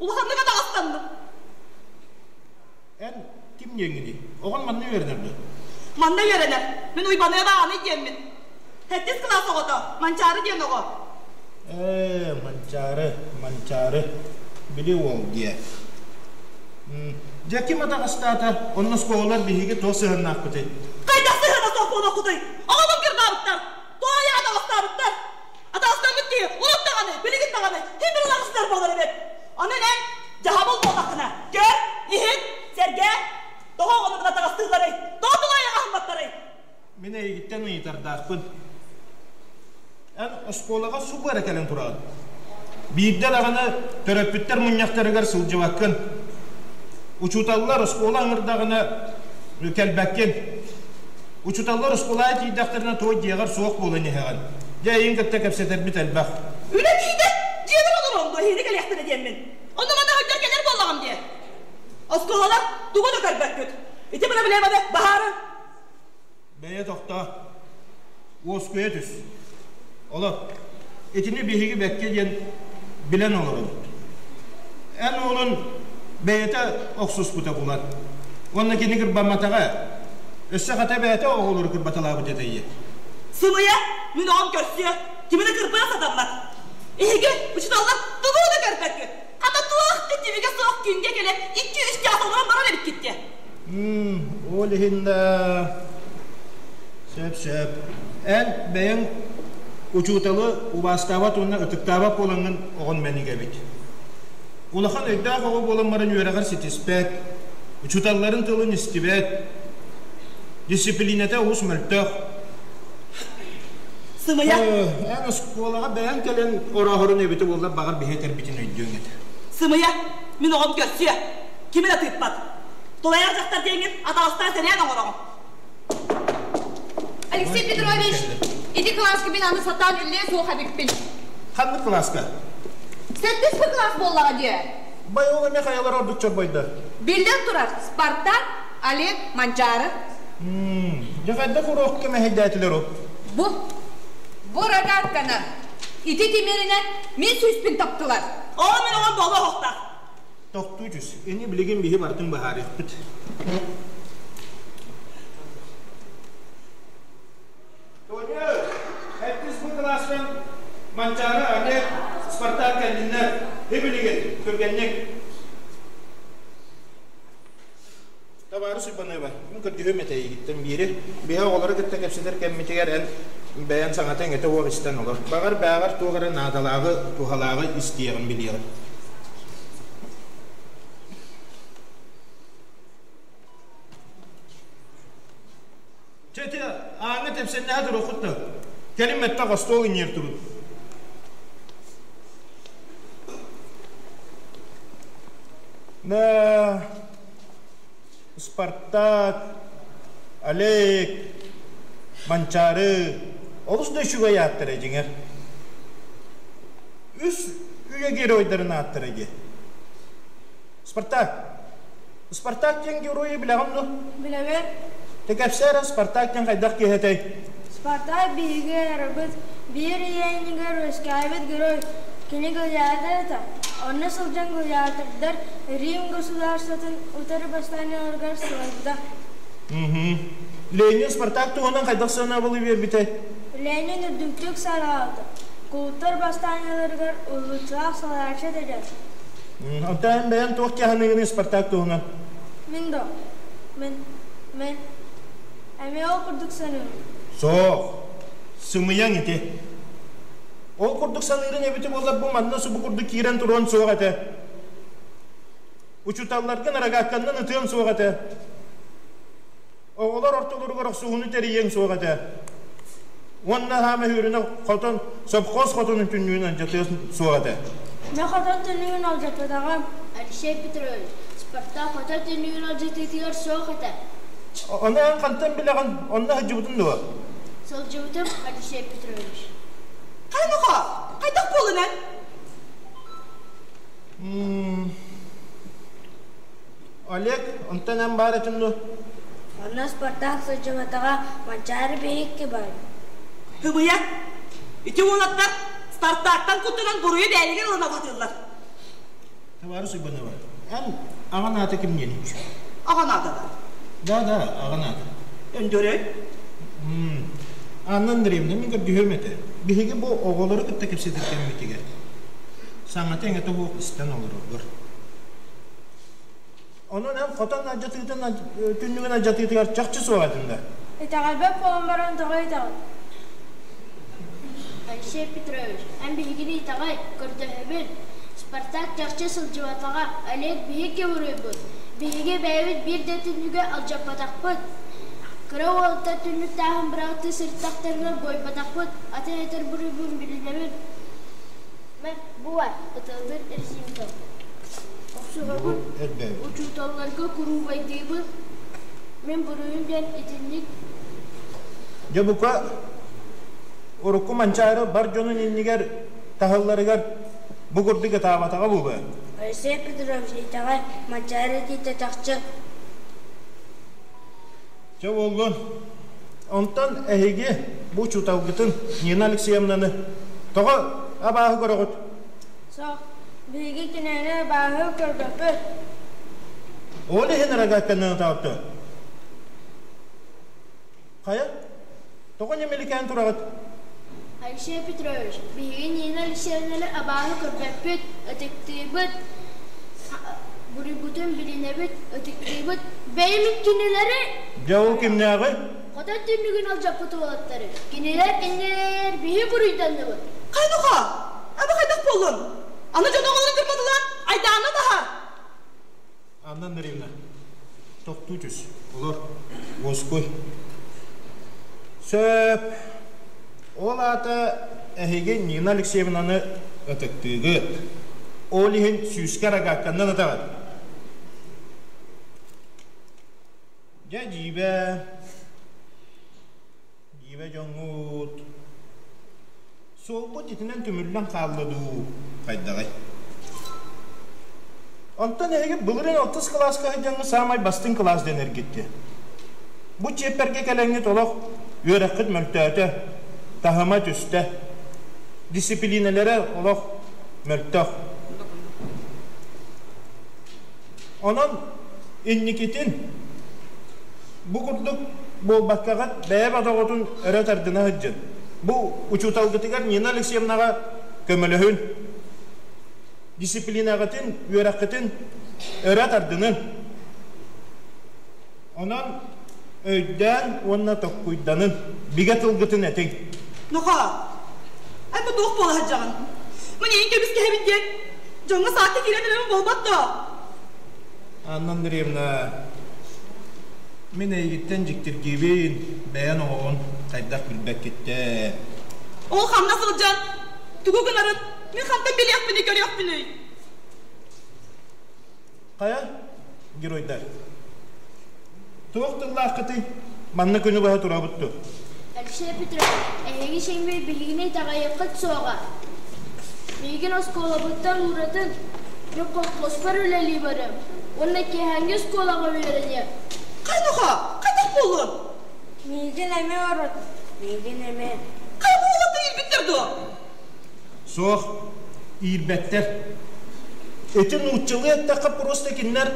Speaker 13: Улаханнык атаҕастанным.
Speaker 18: Эн ким диэҥҥиний? Оҕон манна үөрэнэр дуо?
Speaker 13: Манна үөрэнэр. Мин Уйбаныаба Аанай диэммин. Сэттис кылаас оҕото, Манчаары диэн оҕо.
Speaker 18: Ээ, Манчаары, Манчаары, били уол диэ. Дьэ ким атаҕастаата, онно оскуолалар биһиги туох сыһыаннаахпытый?
Speaker 13: Хайдах сыһыана суох буолуоххутуй? Оҕобун кырбаабыттар, туһаайа атаҕастаабыттар. Атаҕастаммыт киһи урут даҕаны, билигин даҕаны ким били лаҕыстар буолар эбит. Онон эн дьаһабыл буоллаххына, көр, иһит, сэргээ, тоҕо оҕону гына атаҕастыылларый, тоҕо тулаайаҕа аһымматтарый?
Speaker 18: Мин эйигиттэн ыйытардаахпын. Эн оскуолаҕа субу эрэ кэлэн тураҕын. Биирдэ даҕаны төрөппүттэр мунньахтарыгар сылдьыбаккын. Учууталлар оскуола ыҥырдаҕына кэлбэккин. Учууталлар оскуолаҕа тиийдэхтэринэ туой дьиэҕэр суох буолан иһэҕин. Дьэ эйигин кытта кэпсэтэрбит элбэх.
Speaker 13: Үлэ киһитэ дьиэбэр олоруом дуо эһиги кэлиэхтэрэ диэммин. Онно манна сылдьар кэлэр буоллаҕым дии. Оскуолалар тугу да көрбөккүт. Ити проблеманы баһаарыҥ.
Speaker 18: Бэйэ тохтоо. Уоскуйа түс. Олор. Итини биһиги бэккэ диэн билэн олоробут. Эн уолун бэйэтэ охсуспута булар. Уонна кини кырбамматаҕа. Өссө хата бэйэтэ оҕолору кырбаталаабыт этэ ийэ.
Speaker 13: Сымыйа, мин оҕом көрсүө, кими да кырбыа сатаммат. Эһиги, учууталлар, тугу да көрбөккүт. Хата туох да түбүгэ суох күҥҥэ кэлэн икки-үс чаас олорон барар эбиккит диэ.
Speaker 18: Ол иһин да сөп-сөп. Эн бэйэҥ учууталы убаастаабат уонна ытыктаабат буолаҥҥын оҕон мэник эбит. Улахан өйдөөх оҕо буолан баран үөрэҕэр ситиспэт, учууталларын тылын истибэт, дьиссипилиинэтэ олус мөлтөх.
Speaker 13: Сымыйа!
Speaker 18: Эн оскуолаҕа бэйэҥ кэлэн орооһорун эбитэ буоллар, баҕар биһи этэрбитин өйдүөҥ этэ.
Speaker 13: Сымыйа! Мин оҕом көрсүө! Кими да тыыппат! Тулайар дьахтар диэҥҥин атаҕастаан сэнээн оҥороҕун!
Speaker 7: Алексей Петрович, ити кылааска мин аны сатаан үллүө суох эбиппин.
Speaker 18: Ханнык кылааска?
Speaker 7: Сэттис бы кылаас буоллаҕа дии.
Speaker 18: Бай ол эмиэ хайалара ордук чорбойдо?
Speaker 7: Биллэн турар, Спартак, Олег, Манчаары.
Speaker 18: Дьэ хайдах уруокка мэһэйдээтилэр ол?
Speaker 7: Бу, бу рогатканы ити тимиринэн мин сүүспүн таптылар.
Speaker 13: Ол мин оҕом буолуо оһохтоох.
Speaker 18: Тохтуу түс. Ини билигин биһи барытын быһаарыахпыт. Тоня, хэттис бу кылаастан Манчаары Олег, Спартак кэллиннэр. Хи билигин, түргэнник. Табаарыс Уйбаныаба, мин көрдүһүөм этэ эйигиттэн биири. Биһи оҕолору кытта кэпсэтэр кэммитигэр эн бэйэн саҥата иҥэтэ уох истэн олор. Баҕар бээҕэр туох эрэ наадалааҕы, туһалааҕы истиэҕин билиэҕин. Чэ, ити ааҥҥа тэпсэннэһэ туруоххут да. Кэлин мэттэх остуол инньиэр турун. Да, Спартак, Олег, Манчаары олус да үчүгэй ааттара дьиҥэр. Үс үйэ геройдарын ааттара дии. Спартак. Спартак диэн геройу билэҕин дуо?
Speaker 4: Билэбин.
Speaker 18: Ты кэпсээ эрэ Спартак диэн хайдах киһи этэй?
Speaker 4: Спартак биһиги эрабыт биир иэйинигэр үөскээбит герой. Кини гладиатор этэ. Онно сылдьан гладиатордар Рим государствотын утары бастаанньаларыгар сылайбыта.
Speaker 18: Ленин Спартак туһунан хайдах сыанабылы биэрбитэй?
Speaker 4: Ленин үрдүктүк сараалта. Кулуттар бастаанньаларыгар уһулуччулаах салайааччы этэ.
Speaker 18: Оттон бэйэн туох киһаныгыный Спартак туһунан?
Speaker 4: Мин да. Мен. Мен. Эмиэ ол курдук саныыбын.
Speaker 18: Суох. Сымыйаҥ ити. Ол курдук саныырын эбити буоллар бу манна субу курдук киирэн туруон суох этэ. Учууталларгын рогакканнан ытыан суох этэ. Оҕолор ортолоругар охсуһууну тэрийиэҥ суох этэ. Уонна хаама үөрүнэ хотон, совхоз хотонун түннүгүн алдьатыа суох этэ.
Speaker 4: Мин хотон түннүгүн алдьаппатаҕым.
Speaker 8: Алексей Петрович, Спартак хотон түннүгүн алдьатыытыгар суох этэ.
Speaker 18: Ону эн хантан билэҕин, онно сылдьыбытын дуо?
Speaker 8: Сылдьыбытым, Алексей Петрович.
Speaker 13: Хайдах Хайдах буолун эн?
Speaker 18: Олег, онтон эн баар этин дуо?
Speaker 4: Онно Спартак сылдьыбатаҕа Манчаары биһикки баар.
Speaker 13: Һымыйа, ити уолаттар Спартактан куттанан буруйу бэйэлэригэр ылына сатыыллар.
Speaker 18: Табаарыс Уйбанова, эн аҕан аата кимниэний?
Speaker 13: Аҕан аата да?
Speaker 18: Да, да, аҕан аата.
Speaker 13: Өндөрөй?
Speaker 18: Анна Андреевна, мин көрдүһүөм этэ. Биһиги бу оҕолору кытта кэпсэтэр кэммитигэр саҥата-иҥэтэ суох истэн олороллор. Онон эн хотон алдьатыытын түннүгүн алдьатыытыгар чахчы суох этин да?
Speaker 4: Итэҕэйбэт буолан баран тоҕо итэҕэй?
Speaker 8: Алексей Петрович, эн биһигини итэҕэй, көрдөһөбүн. Спартак чахчы сылдьыбатаҕа, Олег биһиги буруйбут. Биһиги бэйэбит биир да түннүгү алдьаппатахпыт. Кыра уолаттар түннүк тааһын быраҕаттыы сырыттахтарына буойбатахпыт, атын этэр буруйбун билинэбин. Мэ, бу бар, ытыллыр резинка. Охсуһабын, учууталларга куруубайдыыбын. Мин буруйум диэн итинник.
Speaker 18: Дьэ бука урукку Манчаары бар дьонун иннигэр таһылларыгар бу курдук ытаабатаҕа буолуо.
Speaker 4: Алексей Петрович итэҕэй, Манчаары этиитэ чахчы.
Speaker 18: Чэ буоллун. Онтон эһиги бу учууталгытын Нина Алексеевнаны тоҕо абааһы көрөҕүт?
Speaker 4: Суох, биһиги кинини абааһы көрбөппүт.
Speaker 18: Ол иһин рогатьканнан ытаабыта. Хайа, тоҕо ньэмэликээн тураҕыт?
Speaker 8: Алексей Петрович, биһиги Нина Алексеевнаны абааһы көрбөппүт, ытыктыыбыт, буруйбутун билинэбит, ытыктыыбыт. Бэйэбит кинилэри...
Speaker 18: Дьэ ол кимнээҕий?
Speaker 8: Хотон түннүгүн алдьаппыт уолаттары. Кинилэр иннилэригэр биһи буруйданныбыт.
Speaker 13: Хайдуха, аба хайдах буоллун? Аны дьон оҕолорун кырбатылар, Айдааны таһар!
Speaker 18: Анна Андреевна, тохтуу түс. Олор, уоскуй. Сөп. Ол аата эһиги Нина Алексеевнаны ытыктыыгыт. Ол иһин сүүскэ рогакканнан ытаҕыт. Дьэ, дьиибэ. Дьиибэ дьоҥҥут. Суолбут итинэн түмүллэн хаалла дуу, хайдаҕый? Онтон эһиги былырыын алтыс кылааска сылдьаҥҥыт саамай бастыҥ кылаас диэн эргитти. Бу чиэппэргэ кэлэҥҥит олох үөрэххит мөлтөөтө, таһыма түстэ. Дисциплинэлэрэ олох мөлтөх. Онон инникитин бу курдук буолбаккаҕыт бэйэ бодоҕутун өрө тардына сылдьын. Бу учууталгытыгар Нина Алексеевнаҕа көмөлөһүн. Дисциплинаҕытын, үөрэххитин өрө тардынын. Онон өйдөөн уонна токкуйданын, бигэ тылгытын этиҥ.
Speaker 13: Нохоо, эн бу туох буола сылдьаҕын? Мин көмүскэһэбин диэн дьоҥҥо саакка киирэн эрэбин буолбат дуо?
Speaker 18: Анна Андреевна, мин эйигиттэн дьиктиргиибин, бэйэн оҕоҕун хайдах билбэккиттэн.
Speaker 13: Ол ханна сылдьан, тугу гынарын мин хантан билиэхпиний, көрүөхпүнүй?
Speaker 18: Хайа, геройдар, туох тыллааххытый? Манна күнү быһа турабыт дуо?
Speaker 4: Алексей Петрович, эһиги сиҥмит биһигини итэҕэйиэххит суоҕа. Миигин оскуолабыттан ууратын, мин колхозпар үлэлии барыам уонна киэһээҥҥи оскуолаҕа үөрэниэм.
Speaker 13: Хайдаха? Хайдах буолуон?
Speaker 4: Миигин эмиэ урут, миигин эмиэ.
Speaker 13: Хайа буолуон иирбиттэр дуо?
Speaker 18: Суох, иирбэттэр. Ити нууччалыы эттэххэ просто кинилэр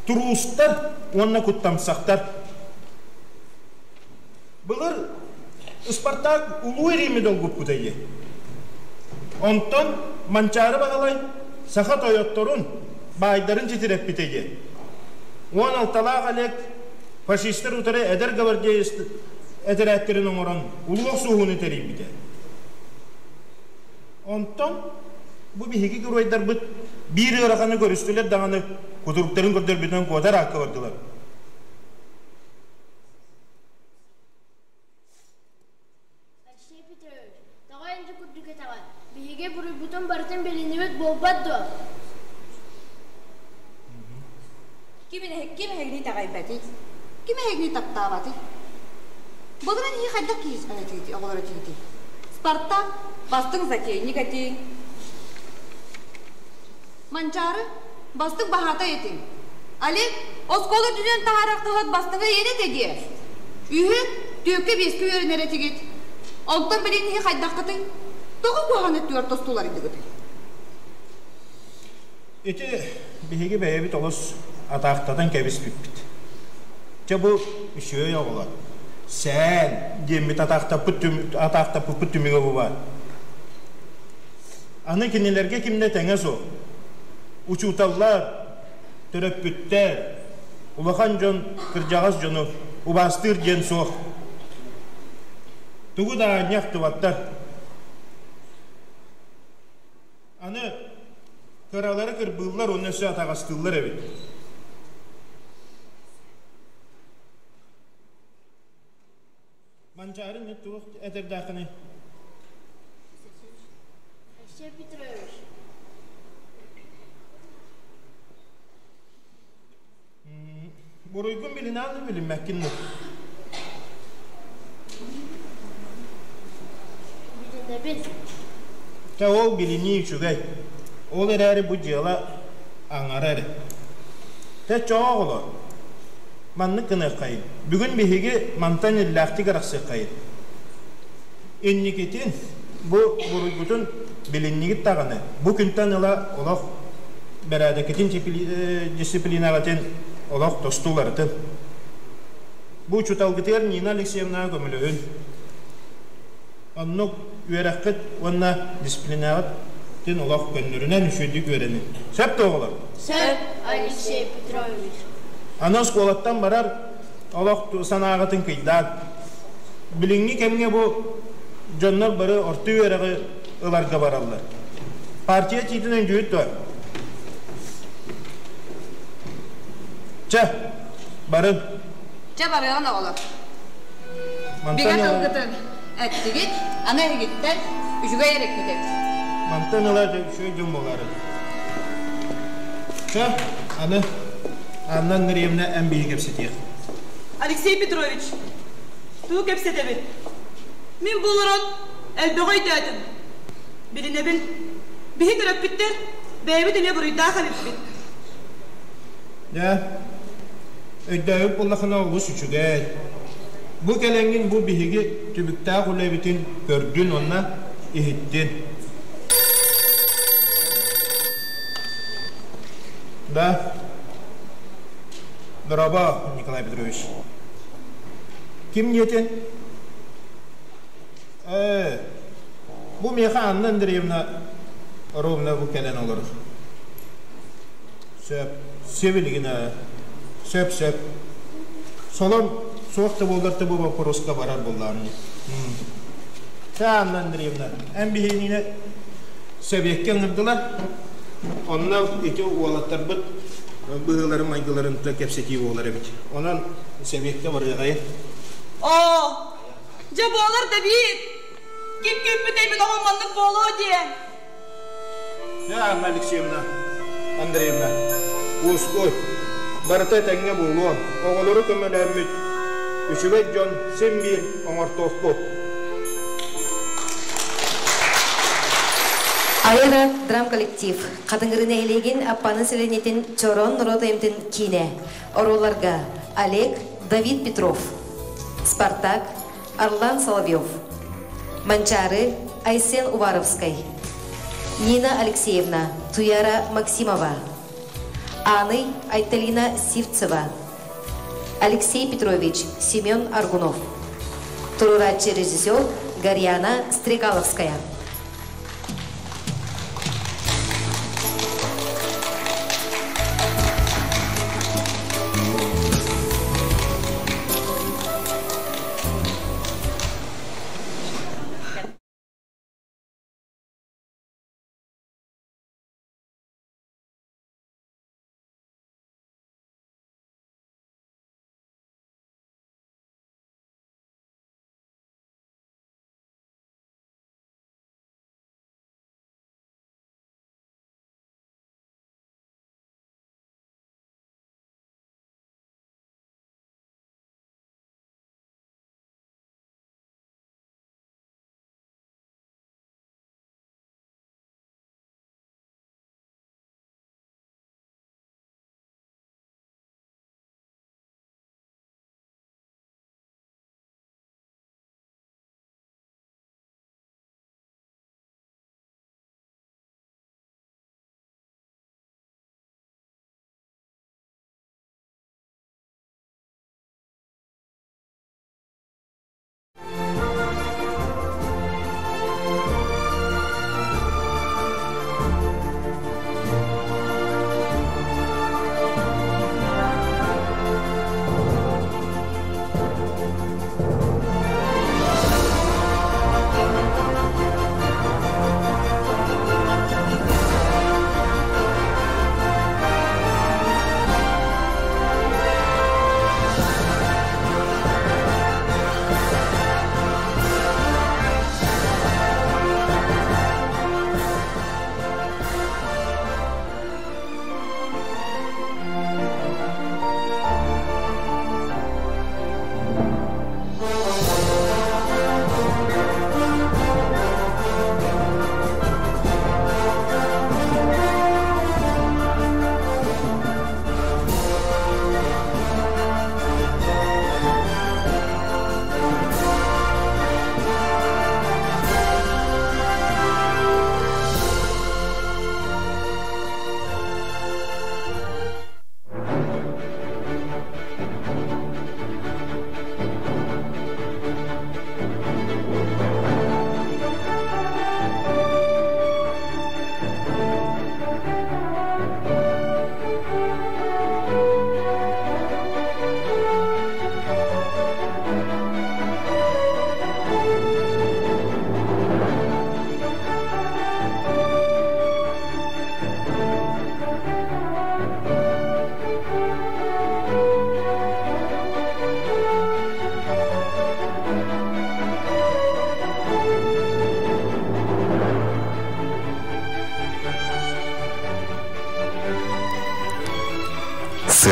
Speaker 18: туруустар уонна куттамсахтар. Былыр Спартак улуу Римми долгуппута дии. Онтон Манчаары Баһылай саха тойотторун, баайдарын титирэппитэ дии. 16-лаах Олег фашистар утары эдэр гвардеец этэрээттэрин оҥорон улуу охсуһууну тэрийбитэ. Онтон бу биһиги геройдарбыт биир ыараханы көрүстүлэр даҕаны кутуруктарын көрдөрбүтүнэн куотар аакка бардылар.
Speaker 4: Алексей Петрович, тоҕо инчи курдук этэҕин? Биһиги буруйбутун барытын билиннибит буолбат дуо?
Speaker 20: Ким ким эһигини итэҕэйбэтий? Ким эһигини таптаабатый? Былырын иһи хайдах киһи оҕолоро тиитий? Спартак бастыҥ затейник этиҥ. Манчаары бастыҥ баһаатай этиҥ. Олег оскуола үрдүнэн таһаарар хаһыат бастыҥа иэнэ этэ диэ. Үһү түөккэ-биэскэ үөрэнэр этигит. Онтон билин иһи хайдаххытый? Тоҕо куһаҕан өттүгэр тостуларыйдыгытый?
Speaker 18: Ити биһиги бэйэбит олус атаахтатан кэбиспиппит. Чэ бу үчүгэй оҕолор, сээн диэммит атаахтаппыт атаахтаппыппыт түмүгэ бу баар. Аны кинилэргэ кимнэ тэҥэ суох. Учууталлар, төрөппүттэр, улахан дьон кырдьаҕас дьону убаастыыр диэн суох. Тугу да аанньа ахтыбаттар. Аны кыралары кырбыыллар уонна өссө атаҕастыыллар эбит. Манчаары не туох этэрдээххиний?
Speaker 4: Алексей Петрович.
Speaker 18: Буруйгун билинаан да билиммэккин да.
Speaker 4: Билинэбин.
Speaker 18: Чэ ол билинии үчүгэй. Ол эрээри бу дьыала аҥара эрэ. Чэ чоо оҕолор, маннык гыныаххайын. Бүгүн биһиги мантан иллээхтик арахсыаххайын. Инникитин бу буруйгутун билиннигит даҕаны, бу күнтэн ыла олох бэрээдэкитин дисциплинаҕытын олох тосту уларытын. Бу учууталгытыгар Нина Алексеевнаҕа көмөлөһүн. Оннук үөрэххит уонна дисциплинаҕытын олох көннөрүнэн үчүгэйдик үөрэнин. Сөп да оҕолор?
Speaker 4: Сөп, Алексей Петрович.
Speaker 18: Аны оскуолаттан барар олох санааҕытын кыйдаан. Билиҥҥи кэмҥэ бу дьоннор бары орто үөрэҕи ыларга бараллар. Партия этиитин өйдүүгүт дуо? Чэ, барын.
Speaker 20: Чэ, барыаҕын оҕолор. Бигэ тылгытын эттигит, аны эһигиттэн үчүгэй эрэ күүтэбит.
Speaker 18: Мантан ыла үчүгэй дьон буолаары. Чэ, аны Анна Андреевна эн биһи кэпсэтиэх.
Speaker 13: Алексей Петрович, тугу кэпсэтэбит? Мин бу олорон элбэҕи өйдөөтүм. Билинэбин. Биһи төрөппүттэр бэйэбит эмиэ буруйдаах эбиппит.
Speaker 18: Дьэ, өйдөөбүт буоллахына олус үчүгэй. Бу кэлэҥҥин бу биһиги түбүктээх үлэбитин көрдүн уонна иһиттин. Да. Дорообо, Николай Петрович. Ким диэтин? Ээ, бу миэхэ Анна Андреевна ровно бу кэлэн олорор. Сөп. Сөп илигин Сөп, сөп. Солом суох да буоллар да бу боппуруоска барар буоллаҕым. Чэ, Анна Андреевна, эн биһиэнине сэбиэккэ ыҥырдылар. Онно ити уолаттарбыт быһыыларын майгыларын кэпсэтии буолар эбит. Онон сэбиэккэ барыаҕайын.
Speaker 13: Оо, дьэ буолар да биир. Ким күүппүтэй мин оҕом маннык буолуо диэн.
Speaker 18: Дьэ, Анна Алексеевна, Андреевна, уоскуй. Барыта этэҥҥэ буолуо. Оҕолору көмөлөөммүт үчүгэй дьон син биир оҥортуохпут.
Speaker 10: Айара драм-коллектив Хатыҥыры нэһилиэгин Аппаны сэлиэнньэтин Чорон норуот айымтын киинэ. Оруолларга Олег Давид Петров, Спартак Арлан Соловьев, Манчаары Айсен Уваровскай, Нина Алексеевна Туяра Максимова, Аны Айталина Сивцева, Алексей Петрович Семен Аргунов, Турурааччы режиссер Гарьяна Стрегаловская.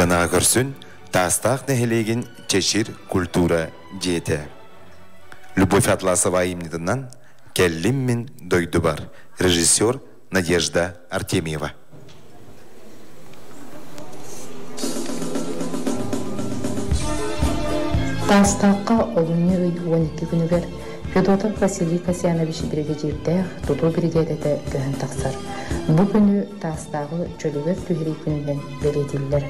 Speaker 3: Сыанаҕа көрсүн Таастаах нэһилиэгин Чэчир культура дьиэтэ. Любовь Атласова айымньытынан «Кэллим мин дойдубар» режиссер Надежда Артемьева.
Speaker 17: Таастаахха олунньу ый 12 күнүгэр Федотов Василий Касьянович биригэдьиирдээх тутуу биригээдэтэ көһөн тахсар. Бу күнү Таастааҕы чөлүгэр түһэрии күнүнэн бэлиэтииллэр.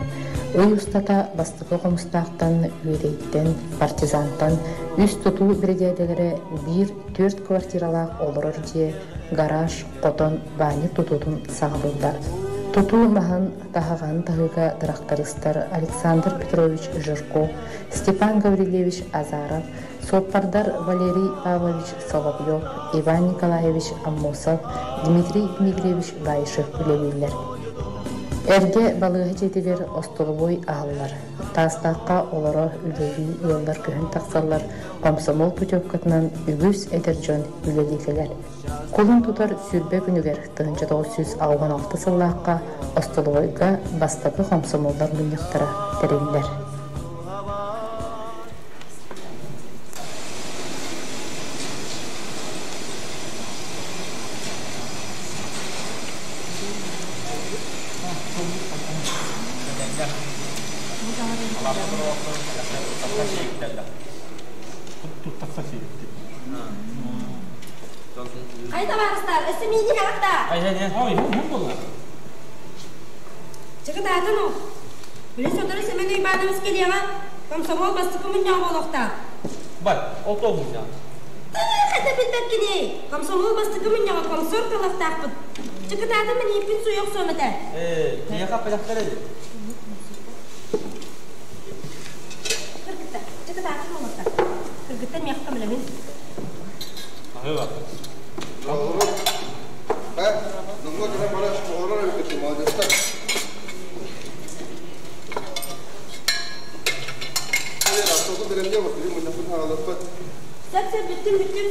Speaker 17: Ый устата Бастакы Хомустаахтан, Үөдэйтэн, Партизантан үс тутуу биригээдэлэрэ биир түөрт квартиралаах олорор дьиэ, гараж, хотон, баанньык тутуутун саҕалыыллар. Тутуу маһын таһаҕаһын таһыыга тырахтарыыстар Александр Петрович Жирков, Степан Гаврильевич Азаров, суоппардар Валерий Павлович Соловьев, Иван Николаевич Аммосов, Дмитрий Дмитриевич Баишев үлэлииллэр. Эргэ балыыһа дьиэтигэр остолобуой аһыллар. Таастаахха олоро үлэлии ыаллар көһөн тахсаллар, хомсомуол путевкатынан үгүс эдэр дьон үлэлии кэлэр. Кулун тутар 20 күнүгэр 1986 сыллаахха остолобуойга бастакы хомсомуоллар мунньахтара тэриллэр.
Speaker 8: Хайа табаарыстар, өссө миигин аҕатта. Чыкытаатын ол. Били сотору Сэмэн Уйбаанабыс кэлиэҕэ, комсомол бастакы мунньаҕа буолуохтаах.
Speaker 21: Бай, ол тоҕо мунньаҕа?
Speaker 8: Хата билбэккиний? Комсомол бастакы мунньаҕа комсор талахтаахпыт. Чыкытаатын мин ииппин суйа охсуом этэ.
Speaker 21: Ээ, киһиэхэ аппатахтар эбит.
Speaker 8: Кыргыттар, чыкытаатын уолаттар. Кыргыттар миэхэ көмөлөһүн.
Speaker 16: Аһыыга.
Speaker 8: Сөп сөп бүттүм бүттүм.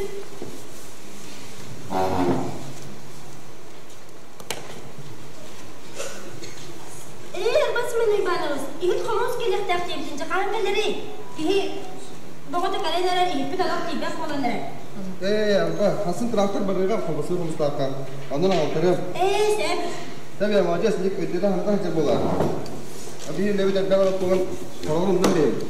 Speaker 8: Ээ, Арбат Семен Иванович, иһит хомус кэлиэхтээх диэбитин дьэ хаһан кэлэрий? Киһи боҕото кэлэн эрэр, иһиппит олох тиийбэт буолан эрэр.
Speaker 15: Ээ, Арба, хасын трактор барыыга хомусы хомустаахха. Онон аҕалтарыам.
Speaker 8: Ээ, сөп.
Speaker 15: Тэбиэ, молодец, ник өйдөтө ханта сылдьар буолаа. Биир үлэбит элбэх олохтугун сороҕун умнан биэрэбит.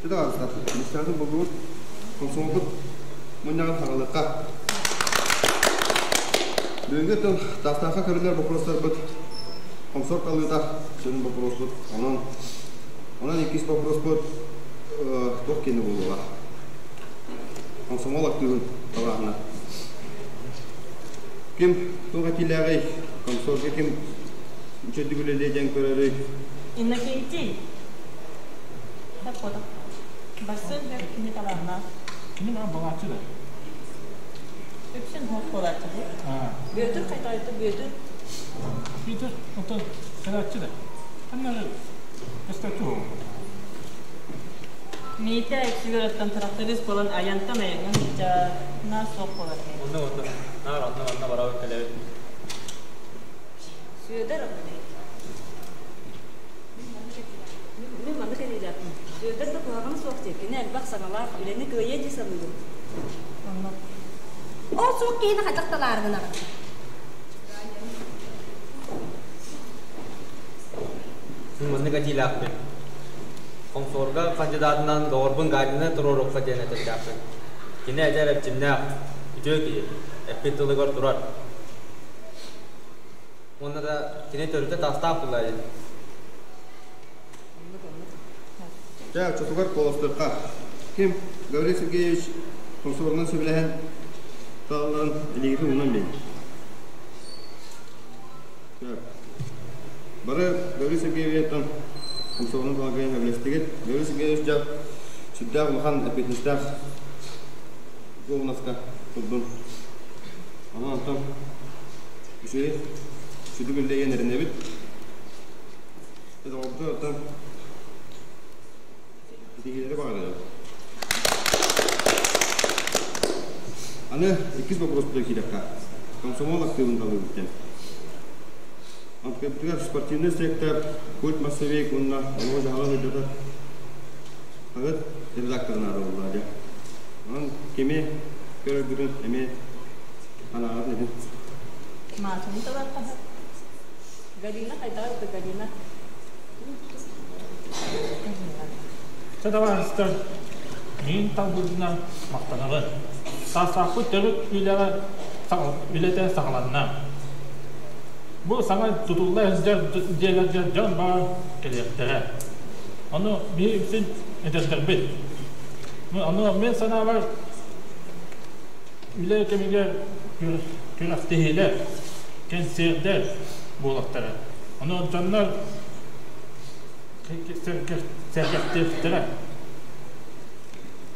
Speaker 15: Чэ даҕаны, миссиятын буллубут, комсомолбут мунньаҕын хаҥалыахха. Бүгүҥҥү тыл таастаахха көрүллэр боппуруостарбыт комсорг алыыта сүрүн боппуруоспут. Онон онон иккис боппуруоспут туох киэнэ буолуоҕа? Комсомол актыыбын талааһына. Ким туох этиилээҕий? Комсорга ким үчүгэйдик үлэлиэ диэн көрөрүй?
Speaker 14: Иннокентий! Таппатах. Бассыан бэр кини талааннаах.
Speaker 12: Кини маа балааччы да.
Speaker 14: Үксүн хуох буолааччы бу. Бүөтүр хайдайты Бүөтүр.
Speaker 12: Бүөтүр онтон кэлээччи да. Ханна көстөөччү буолла.
Speaker 14: Миитэ үксүгэр тракторист буолан айантан айаҥҥа сылдьар, наар суох буолар.
Speaker 21: Онно онно наар онно манна барабыт кэлэбит.
Speaker 14: Сүөдэр Мин маннык этиилээхпин. Сүөдэр да куһаҕана суох дии. Кини элбэх саҥалаах, үлэни кыайыа дии саныыбын. Онно.
Speaker 8: Ол суох киһини хайдах талаары гынаҕын?
Speaker 21: Мин маннык этиилээхпин. Комсорга кандидатынан доҕорбун Галины туруоруохха диэн этэрдээхпин. Кини эдэр эрчимнээх, үтүө киһи, эппит тылыгар турар. Уонна да кини төрүтэ таастаах буолла дии.
Speaker 15: Чэ, оччотугар куоластыахха. Ким Гаврил Сергеевич комсомолунан сөбүлэһэн талларын илиигитин уунан биэриҥ. Бары Гаврил Сергеевичтан комсомолунан таларга сөбүлэстигит. Гаврил Сергеевич дьэ сүрдээх улахан эппиэтинэстээх дуоһунаска турдун. Онон онтон үчүгэй сүдү үллэйэн эрэнэбит. Доҕордор ситиһиилэри баҕарабыт. Аны иккис боппуруоспутугар киириэххэ.
Speaker 19: Комсомол актыыбын талыыбыт диэн. Онтукайбытыгар спортивный сектор, культ массовик уонна олоҕу-дьаһаҕы сырдатар хаһыат редактора наада буолла дьэ. Онон кими көрөргүтүн эмиэ санааҕытын этин.
Speaker 14: Маасаны талар хаһыат. Галина хайдах это Галина?
Speaker 22: Чэ табаарыстар, миин талбытынан махтанабын. Саастаахпыт төрүт үлэҕэ үлэтэ саҕаланна. Бу саҥа тутулла сылдьар дьиэлэргэ дьон баар кэлиэхтэрэ. Ону биһи үксүн эдэрдэрбит. Ону мин санаабар үлэ кэмигэр күрэхтэһиилэр, кэнсиэрдэр буолуохтара. Ону дьоннор сэргэхтиэхтэрэ.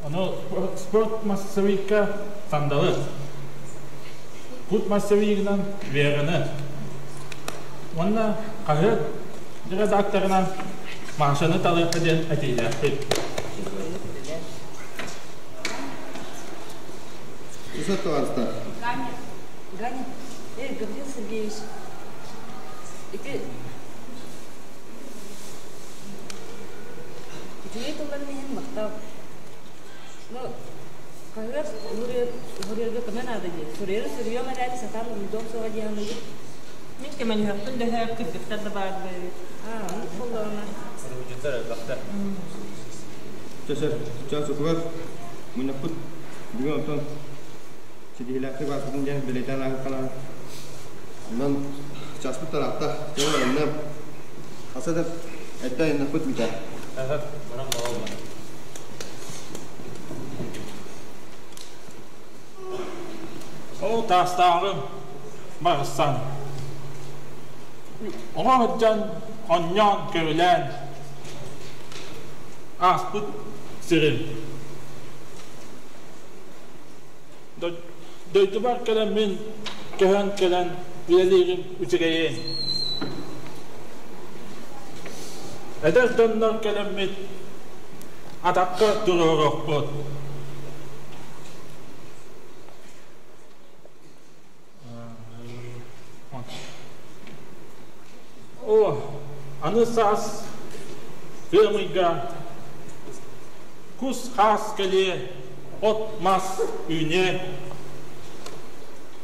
Speaker 22: Ону спорт массовикка сандалы, кут массовигынан Вераны уонна хаһыат редакторынан Машаны талыахха диэн этиилээхпит.
Speaker 19: Что товарищтар?
Speaker 14: Ганя, Ганя, эй, Гаврил Сергеевич, ити Үчүгэй тылларын иһин махтал. Ну, хаһыат суруйарга көмө наада дии. Суруйары суруйуом эрээри сатаан уруйдуом суоҕа дии саныыбын.
Speaker 23: Мин көмөлөһүөхпүн дөһөөп кыргыттар да бааллар эбит.
Speaker 14: Аа, оннук буоллаҕына.
Speaker 21: Суруйдьуттар элбэхтэр.
Speaker 19: Чэ, сөп. Чэ, сутугар мунньахпыт бүгүн онтон ситиһиилээхтик баарбытын диэн бэлиэтээн ааһыахха Онон часпыт тараатта. Чэ, онно хаса да эрдэ айаннаппыт бүтэ.
Speaker 21: Баран буолла.
Speaker 22: Ол таастааҕым барсан. Оҕо сылдьан онньоон көрүлээн ааспыт сирим. Дойдубар кэлэммин көһөн кэлэн үлэлиирим үчүгэйин. Эдэр дьоннор кэлэммит атахха туруоруохпут. О, аны саас ыам ыйга кус-хаас кэлиэ, от-мас үүнүө.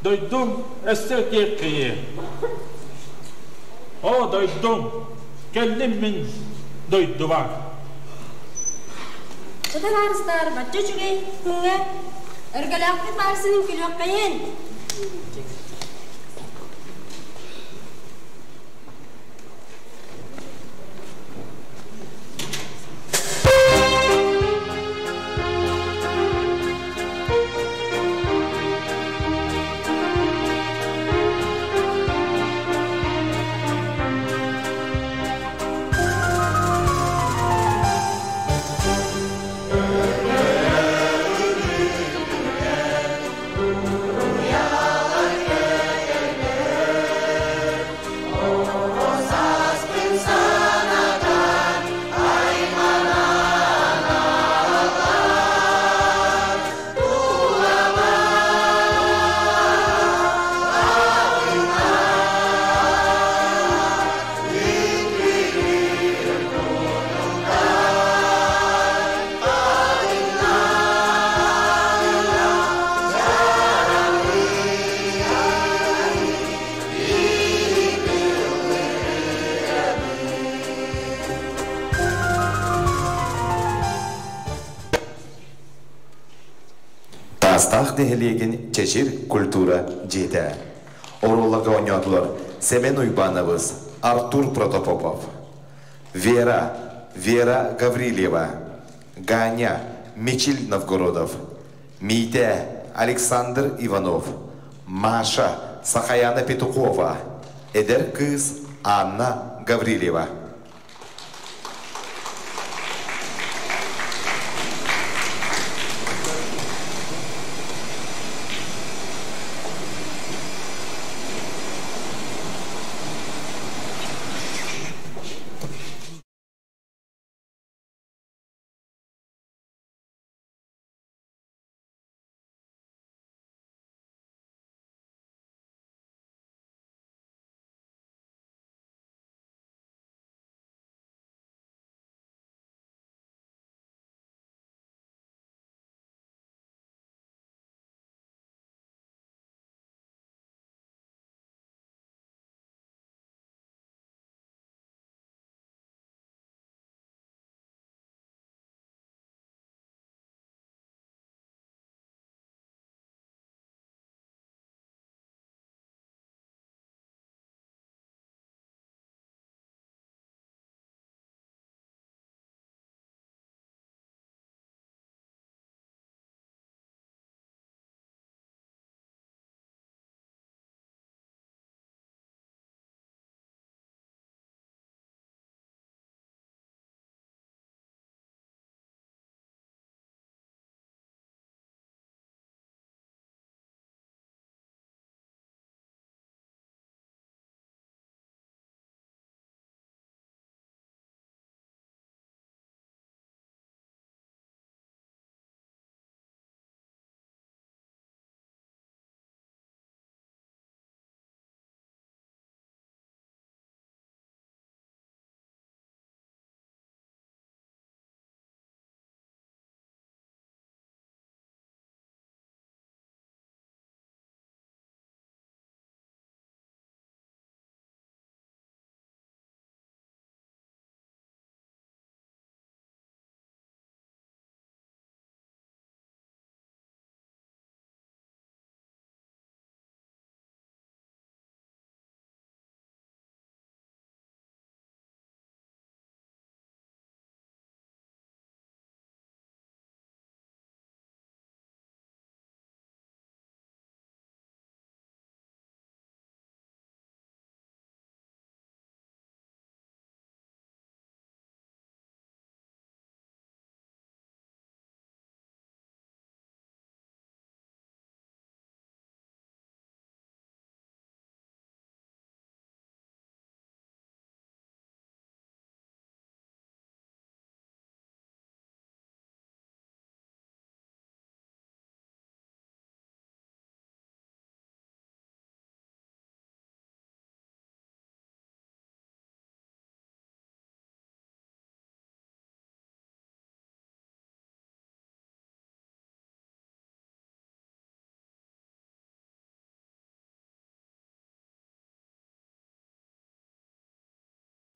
Speaker 22: Дойдум өссө киэркэйиэ. О, дойдум, кэллим мин дойдубар.
Speaker 4: Чэ табаарыстар, бачча үчүгэй күҥҥэ өргөлөөхпүт баарсынын күлүөххэйин.
Speaker 3: Таастаах нэһилиэгин Чэчир культура дьиэтэ. Оруолларга оонньоотулар Сэмэн Уйбаанабыс, Артур Протопопов, Вера, Вера Гаврильева, Ганя, Мичил Новгородов, Митя, Александр Иванов, Маша, Сахаяна Петухова, эдэр кыыс Анна Гаврильева.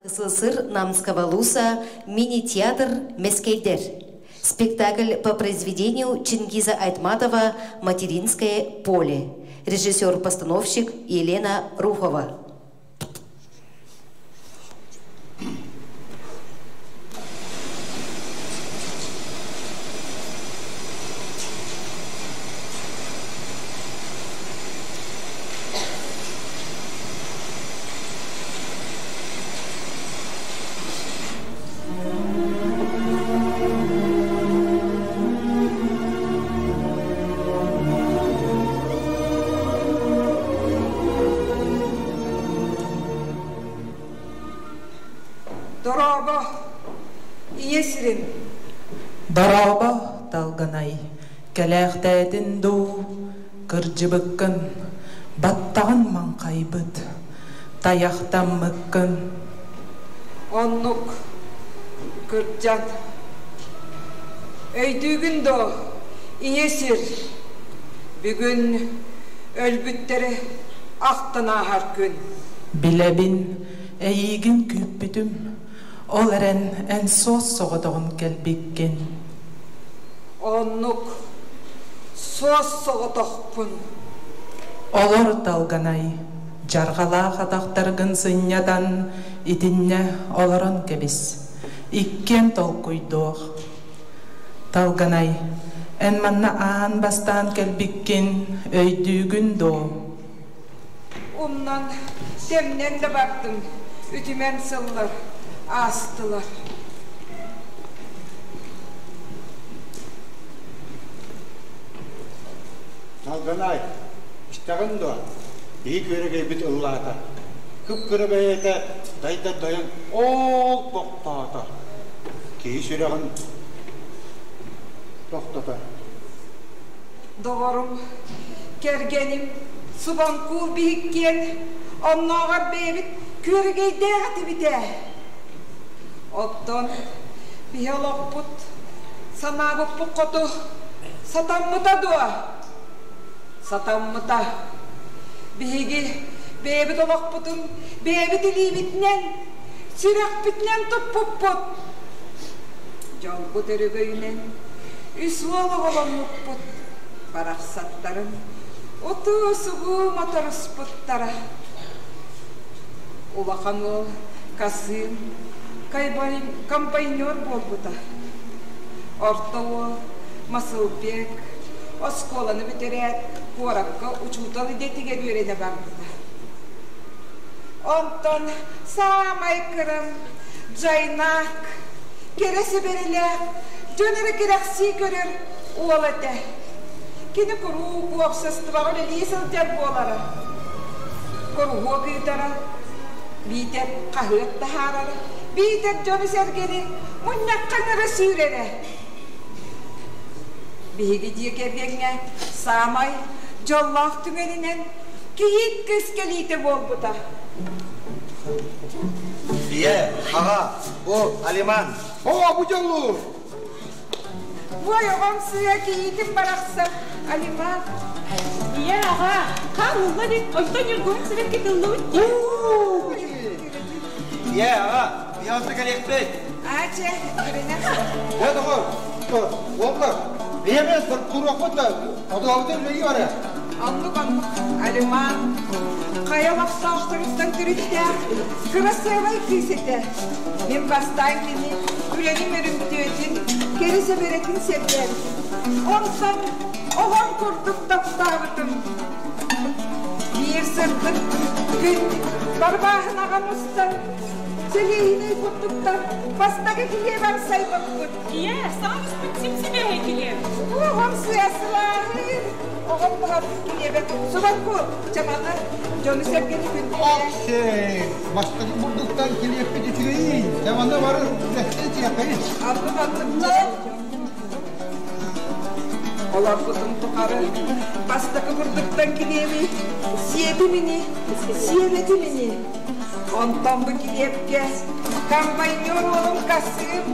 Speaker 10: СССР Намского луса мини-театр «Мескейдер». Спектакль по произведению Чингиза Айтматова «Материнское поле». Режиссер-постановщик Елена Рухова.
Speaker 1: Дорообо, ийэ сирим.
Speaker 5: Дорообо, Талганай, кэлээхтээтин дуу, кырдьыбыккын, баттаҕын маҥхайбыт, тайахтаммыккын.
Speaker 1: Оннук, кырдьан. Өйдүүгүн дуо, ийэ сир, бүгүн өлбүттэри ахтан ааһар күн.
Speaker 5: Билэбин, эйиигин күүппүтүм, ол эрэн эн суос соҕотоҕун кэлбиккин.
Speaker 1: Оннук, суос соҕотохпун.
Speaker 5: Олор Талганай, дьарҕалаах атахтаргын сынньатан, итиннэ олорон кэбис. Иккиэн толкуйдуох. Талганай, эн манна аан бастаан кэлбиккин өйдүүгүн дуо?
Speaker 1: Умнан, тэмнэн да бардым, үтүмэн сыллар аастылар.
Speaker 16: Талганай, истэҕин дуо? Биһи күөрэгэйбит ыллаата. Кып-кыра бэйэтэ дайда дайан ол тохтоото. Киһи сүрэҕин тохтотор.
Speaker 1: Доҕорум, кэргэним субаҥкуул биһиккиэн оннооҕор бэйэбит күөрэгэйдээх этибит ээ. Оттон биһи олохпут, санаабыппыт хоту сатаммыта дуо? Сатаммыта. Биһиги бэйэбит олохпутун бэйэбит илиибитинэн, сүрэхпитинэн туппуппут. Дьолбут өрөгөйүнэн үс уол оҕоломмуппут, барахсаттарын утуу-субуу моторуспуттара. Улахан уол Касыым комбайнер буолбута. Орто уол Масылбек оскуоланы бүтэрээт куоракка учуутал идэтигэр үөрэнэ барбыта. Онтон саамай кырам Джайнак кэрэ сэбэрэлээх, дьон эрэ кэрэхсии көрөр уол этэ. Кини куруук уопсастыбаҕа үлэлии сылдьар буолара. Куруһуок ыытара, биитэр хаһыат таһаарара, биитэр дьону-сэргэни мунньахха ыҥыра сүүрэрэ. Биһиги дьиэ кэргэҥҥэ саамай дьоллоох түгэнинэн кийиит кыыс кэлиитэ буолбута.
Speaker 11: Ийэ, аҕа, бу Алиман.
Speaker 6: О, бу дьоллуур!
Speaker 1: Уой, оҕом сыа кийиитим барахсан, Алиман.
Speaker 23: Ийэ, аҕа, хаан ылла дик, онтон Ньургуһун сибэкки тыллыбыт дии.
Speaker 11: Ийэ, аҕа, биһиэхэ кэлиэхпит.
Speaker 1: Аача, Ирина.
Speaker 16: Дьэ, доҕор, уоллар, биһиэмэ туруохпут да, одуобутун үлэлии барыа.
Speaker 1: Оннук оннук, Алиман, хайа олохтоохторуттан төрүттээх кырасыабай кыыс этэ. Мин бастаан кини үлэним өрүмтүөтүн, кэрэ сэбэрэтин сэргээбитим. Онтон оҕом курдук таптаабытым. Биир сырдык күн барбааһынаҕа мустан, сэлиэһинэй курдуктар бастакы килиэбэр сайбаппыт.
Speaker 23: Ийэ, саҥа түспүт сип-сибиэһэй килиэп.
Speaker 1: Оҕом сыа-сылааһын, оҕом баҕарбыт килиэбэ субанку чаманы дьону-сэргэни күндүлээ.
Speaker 6: Окей, бастакы бурдуктан килиэппит үчүгэйин, чаманы бары үлэхтэн сиэххэй.
Speaker 1: Аллык аллык Олорбутум тухары бастакы бурдуктан килиэби сиэтим ини, сиэбэтим ини. Онтон бу килиэпкэ комбайнер уолум Касым,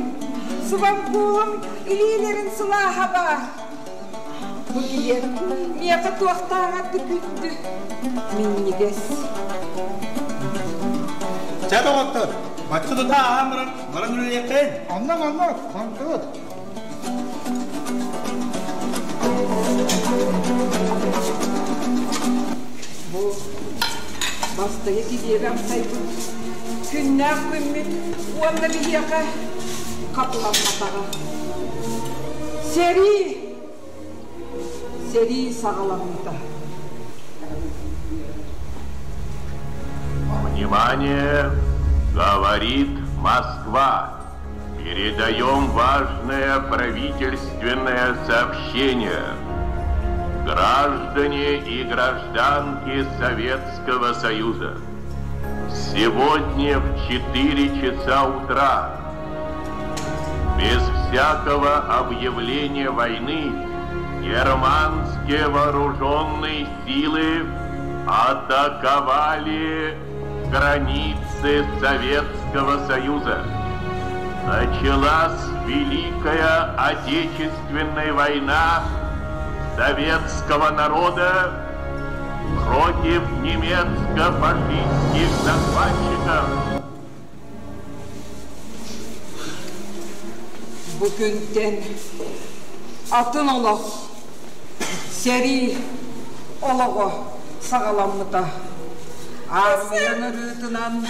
Speaker 1: субанкуулум илиилэрин сылааһа баар. Бу килиэп миэхэ туохтааҕар да күндү, минньигэс.
Speaker 16: Чэ, доҕоттор,
Speaker 12: Бачча тута ааһан баран, баран үлэлиэххин.
Speaker 6: Оннук, оннук, хонтубут.
Speaker 1: Бу бастайы килиэби амсайбыт күннээх күммүт уонна биһиэхэ хатыламматаҕа. Сэрии! Сэрии саҕаламмыта.
Speaker 2: Внимание! Говорит Москва! Передаем важное правительственное сообщение. Граждане и гражданки Советского Союза, сегодня в 4 часа утра, без всякого объявления войны, германские вооруженные силы атаковали границы Советского Союза. Началась Великая Отечественная война советского народа против немецко-фашистских захватчиков.
Speaker 1: Бу күнтэн атын олох, сэрии олоҕо саҕаламмыта. Аармыйан ырыытынан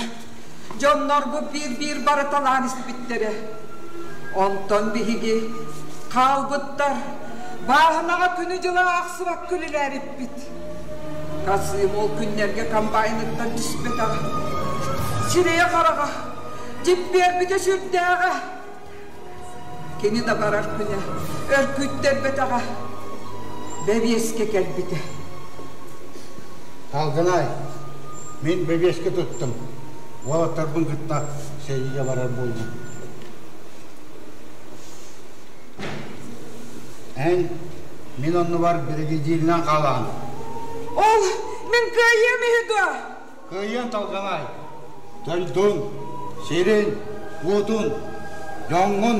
Speaker 1: дьоннорбут биир-биир барыталаан испиттэрэ. Онтон биһиги хаалбыттар бааһынаҕа күнү-дьылы аахсыбакка үлэлээбиппит. Касыым ол күннэргэ комбайныттан түспэтэҕэ. Сирэйэ-хараҕа дьиппиэрбитэ сүрдээҕэ. Кини да барар күнэ өр күүттэрбэтэҕэ, бэбиэскэ кэлбитэ.
Speaker 7: Талгынай, мин бэбиэскэ туттум. Уолаттарбын кытта сэриигэ барар буоллум. Эн мин оннубар биригэдьииринэн хаалаҕын.
Speaker 1: Ол мин кыайыам үһү дуо?
Speaker 7: Кыайыан Талганай, дойдун, сирин, уотун, дьоҥҥун,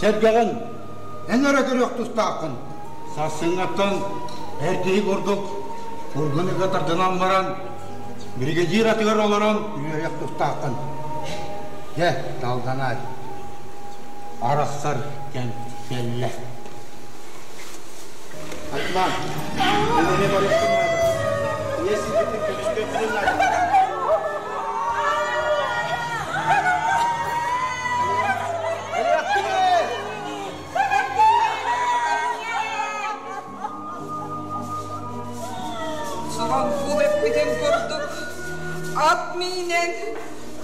Speaker 7: сэргэҕин эн эрэ көрүөх тустааххын. Сарсыҥҥаттан эр киһи курдук фургон ыга тардынан баран, биригэдьиир атыгар олорон үөрэх тустааххын. Дьэ, Талганай, арахсар кэм кэллэ.
Speaker 12: Атман, мин эмиэ барыахпын наада. Ийэ сиргитин көмүскүөхпүтүн наада.
Speaker 1: Суранкул эппитин курдук, ат миинэн,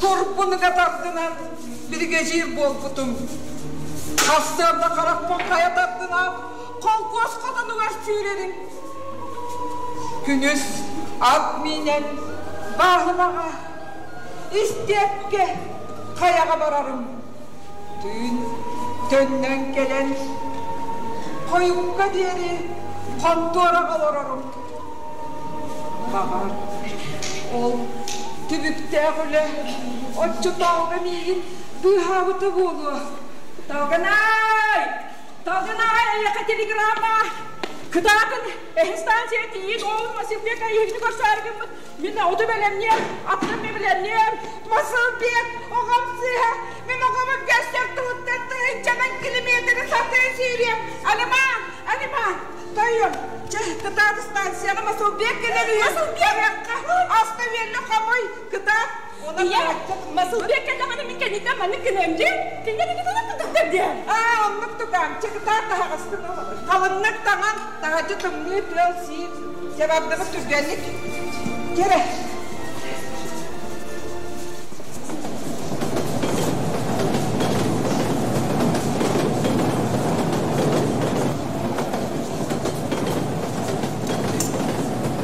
Speaker 1: турбунуга тардынан биригэдьиир буолбутум. Сарсыарда харахпын хайа тардынаат, холкуос хотонугар сүүрэрим. Күнүс ат миинэн бааһынаҕа, истиэпкэ хайаҕа барарым. Түүн төннөн кэлэн, хойукка диэри хонтуораҕа олорорум. Баҕар, ол түбүктээх үлэ оччотооҕуга миигин быыһаабыта буолуо.
Speaker 23: Талгынай! Талгынай, эйиэхэ телеграмма! Кытаатын, эһи станция тиийин уолун Масилбек эйиһини көрсөөрү гыммыт. Мин оту бэлэмниэм, атын бэлэмниэм.
Speaker 1: Масылбек, оҕом сыыһа, мин оҕобун көстөр туһуттан тыһыынчанан километры сатыы сүүрүөм. Алиман, Алиман, тойон, чэ, кытаат станцияҕа Масылбек кэлэр үһү.
Speaker 23: Масылбек!
Speaker 1: Аста үөллэ хомуй, кытаат.
Speaker 23: Ийэ, Масылбек кэллэҕинэ мин кэнниттэн маннык гыныам дии. Кинигэ тутар диэн.
Speaker 1: Аа, оннук тутаам. Чэ, кытаат таһаҕастын. Халыҥнык таҥан, таһырдьа тымныы тыал сиир. Чэ, бардыбыт түргэнник. Кэрэ.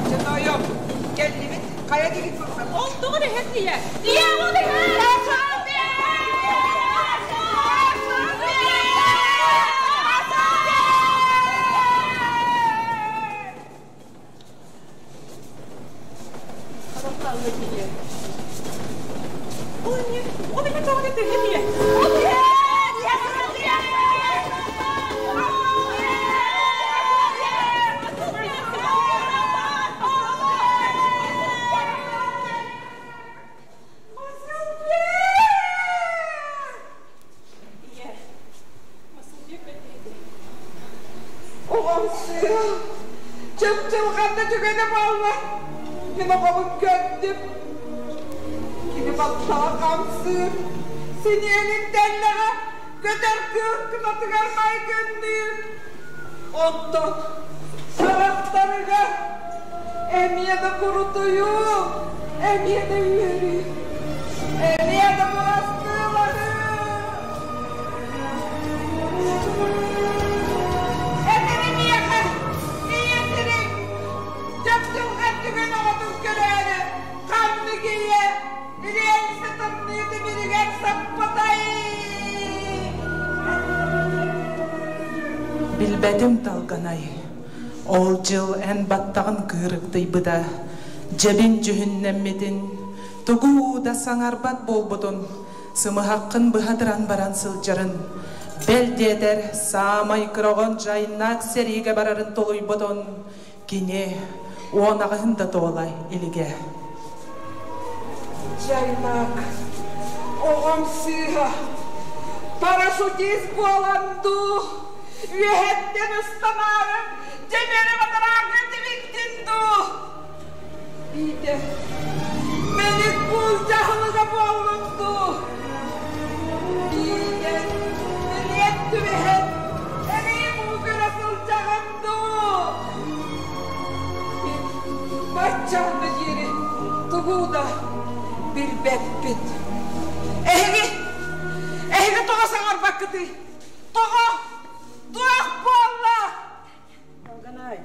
Speaker 1: Чэ, тоойуом, кэллибит. Хайа дигит
Speaker 23: Ол тоҕо эһэр тиийэ? Ийэ, ол эһэр!
Speaker 1: Ыал, чыпчылҕанна түгэнэ буолла. Мин оҕобун көрдүм. Кини баттаҕа хамсыыр, синиэлин тэллэҕэ көтөр кыыл кынатыгар майгынныыр. Онтон харахтарыгар эмиэ да курутуйуу, эмиэ да үөрүү, эмиэ да бырастыылаһыы. Этэрэ миэхэ, ийэ сириҥ, чапчылҕан түгэн оҕотун көрөөрү, ханнык ийэ, рельсэ тымныы тимиригэр саппатай?
Speaker 5: Билбэтим Талганай, ол дьыл эн баттаҕын кыырыктыйбыта, дьэбин дьүһүннэммитин, тугу да саҥарбат буолбутун, сымыһаххын быһатыран баран сылдьарын, бэл диэтэр, саамай кыраҕын дьайнаах сэриигэ барарын толуйбутун, кини 18-ын да туола илигэ.
Speaker 1: Дьайнаак, оҕом сыыһа, парашютист буолан дуу, үөһэттэн ыстанаары дьэбэрэ батараакка тибиктин дуу? Биитэ, мэник куул дьаһалыга буоллун дуу? Биитэ, билиэт түбэһэн, эриим уу көрө сылдьаҕын дуу? Мин баччааҥҥа диэри тугу да билбэппит. Эһиги, эһиги тоҕо саҥарбаккытый? Тоҕо? Туох буолла?
Speaker 14: Алганай,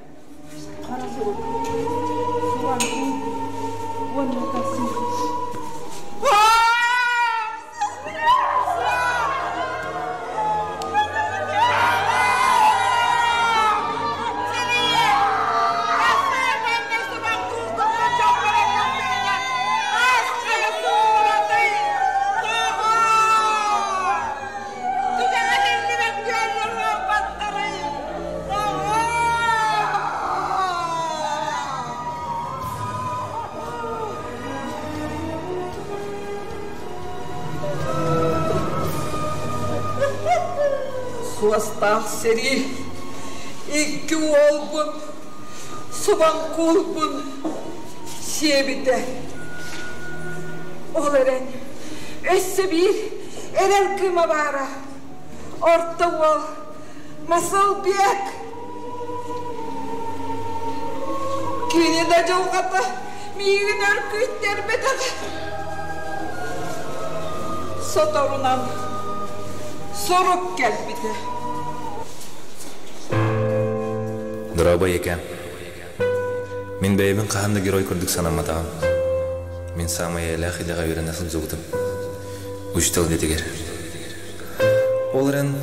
Speaker 14: хара сурук, суранкул уонна такси.
Speaker 1: Суостаах сэрии икки уолбун, субаҥкуулбун сиэбитэ. Ол эрэн өссө биир эрэл кыыма баара. Орто уол Масылбек. Кини да дьылҕата миигин өр күүттэрбэтэх. Соторунан сурук кэлбитэ.
Speaker 9: Дорообо ийэкээм. Мин бэйэбин хаһан да герой курдук санамматаҕым. Мин саамай эйэлээх идэҕэ үөрэнэ сылдьыбытым. Учуутал идэтигэр. Ол эрэн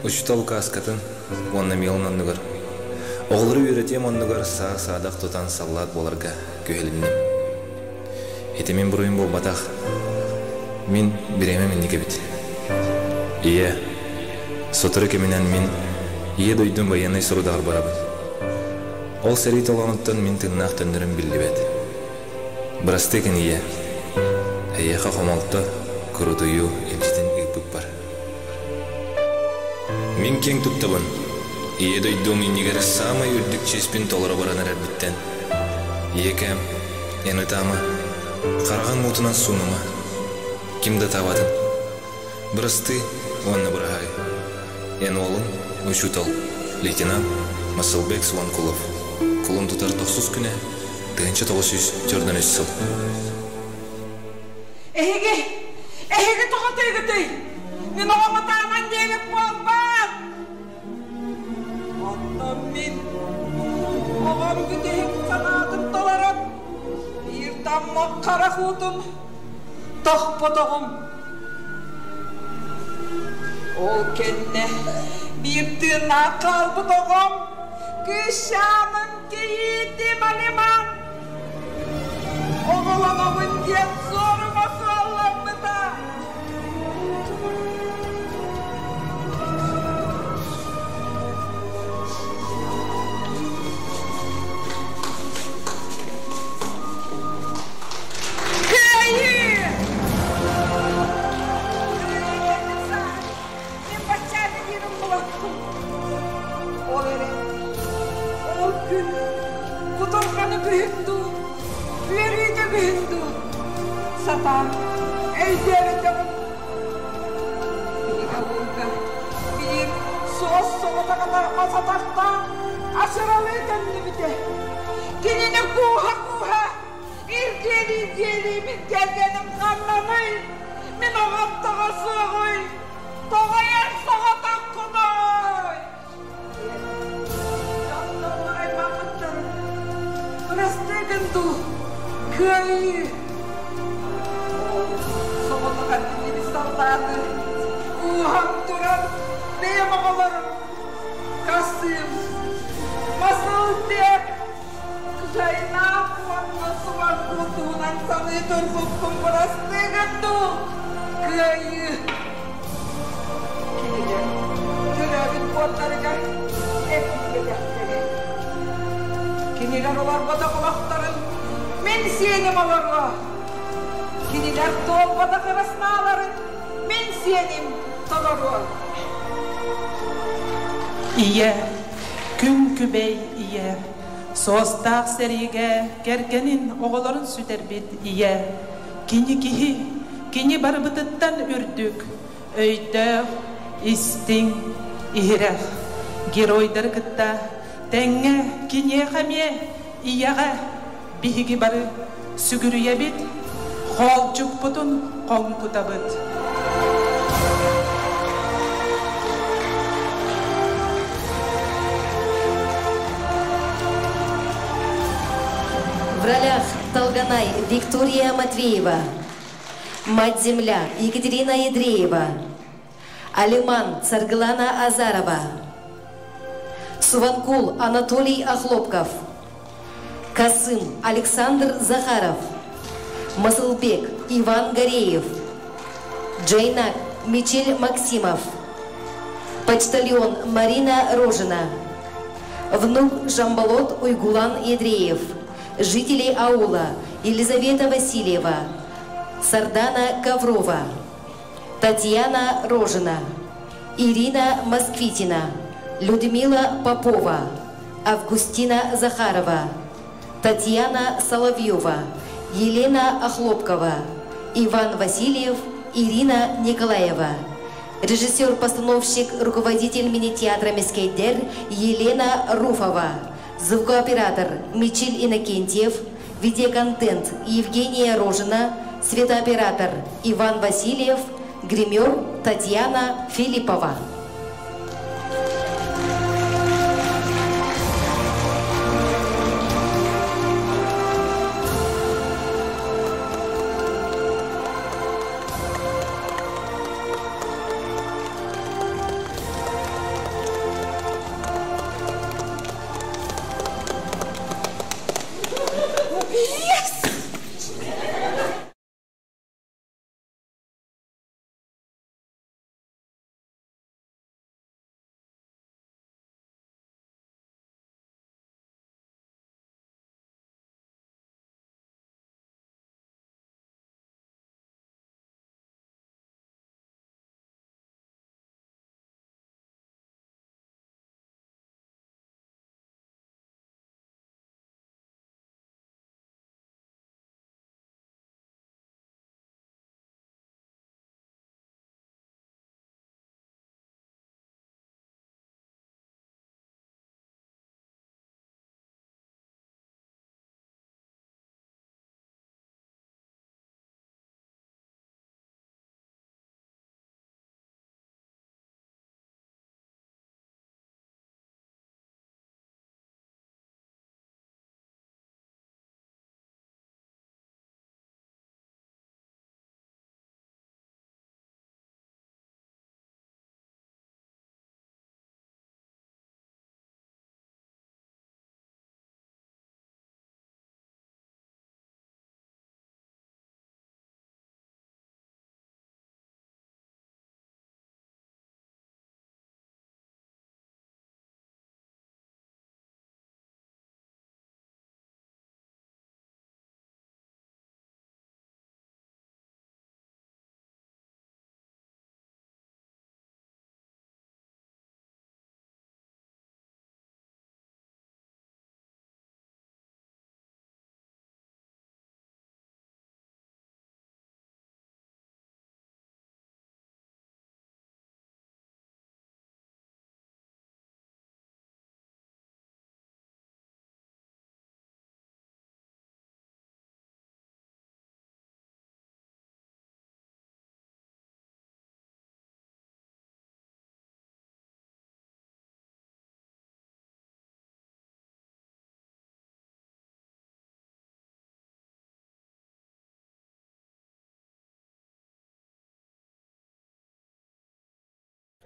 Speaker 9: учуутал указкатын уонна миэлин оннугар оҕолору үөрэтиэм оннугар саа-саадах тутан саллаат буоларга күһэлинним. Ити мин буруйум буолбатах. Мин бириэмэм инник эбит. Ийэ, сотору кэминэн мин Ийэ дойдум байыаннай сорудаҕар барабын. Ол сэрии толоонуттан мин тыыннаах төннөрүм биллибэт. Бырастыы гын ийэ, эйиэхэ хомолто, курутуйуу илдьитин ыыппыппар. Мин киэҥ туттабын, Ийэ дойдум иннигэр саамай үрдүк чиэспин толоро баран эрэрбиттэн. Ийэкээм, эн ытаама, хараҕыҥ уутунан суунума, ким да ытаабатын. Бырастыы уонна быраһаай. Эн уолуҥ, учуутал, лейтенант Масылбек Суланкулов, кулун тутар тохсус күнэ, 1943 сыл.
Speaker 1: Эһиги, эһиги тоҕо тыыгытый? Мин оҕом ытааман диэбит буолбаат? Оттон мин оҕом бүтэһик санаатын толорон, биир таммах харах уутун тохпотоҕум. Ол кэннэ биир тыыннаах хаалбыт оҕом кыысчааным кийиитим Алиман оҕолонобун диэн суорума суолламмыта. Кыайыы! Мен баччааны диирим булаттым. Ол эрэн үгүһүн дуу, үөрүүтэ үгүһүн дуу, сатаан өйдөөбөтөҕүм. Биһиги уолга биир суос соҕотох мас атахтаах асыралыы төннүбүтэ. Кинини кууһа-кууһа илгиэлии-илгиэлии мин кэргэним ханнаный? Мин оҕом тоҕо суоҕуй? Тоҕо эн соҕотоххунуй? Дьоннорбор аймаммыттарын бырастыы дуу, кыайыы! Ол соҕотох эргиллибит саллааты кууһан туран бэйэм оҕолорум Касым, Масылбек, Жайнаах уонна Субаргу туһунан саныы турбуппун бырастыы дуу, кыайыы! Кинилэр төрөөбүт буордарыгар эргийбэтэхтэрэ. Кинилэр олорботох олохторун мин сиэним олоруо. Кинилэр туолбатах ыраснааларын мин сиэним толоруо.
Speaker 5: Ийэ, күн күбэй ийэ, суостаах сэриигэ кэргэнин оҕолорун сүтэрбит ийэ, кини киһи, кини барыбытыттан үрдүк, өйдөөх, истиҥ, иһирэх геройдары кытта тэҥҥэ киниэхэ эмиэ ийэҕэ биһиги бары сүгүрүйэбит, хоолдьукпутун хоҥкутабыт.
Speaker 10: В ролях Толганай Виктория Матвеева, Мать-Земля Екатерина Ядреева, Алиман Саргылана Азарова, Суванкул Анатолий Охлопков, Касым Александр Захаров, Масылбек Иван Гореев, Джайнак Мичель Максимов, почтальон Марина Рожина, внук Жамбалот Уйгулан Ядреев, жители аула Елизавета Васильева, Сардана Коврова, Татьяна Рожина, Ирина Москвитина, Людмила Попова, Августина Захарова, Татьяна Соловьева, Елена Охлопкова, Иван Васильев, Ирина Николаева. Режиссер-постановщик, руководитель мини-театра «Мескейдер» Елена Руфова. Звукооператор Мичель Иннокентьев, видеоконтент Евгения Рожина, светооператор Иван Васильев, гример Татьяна Филиппова.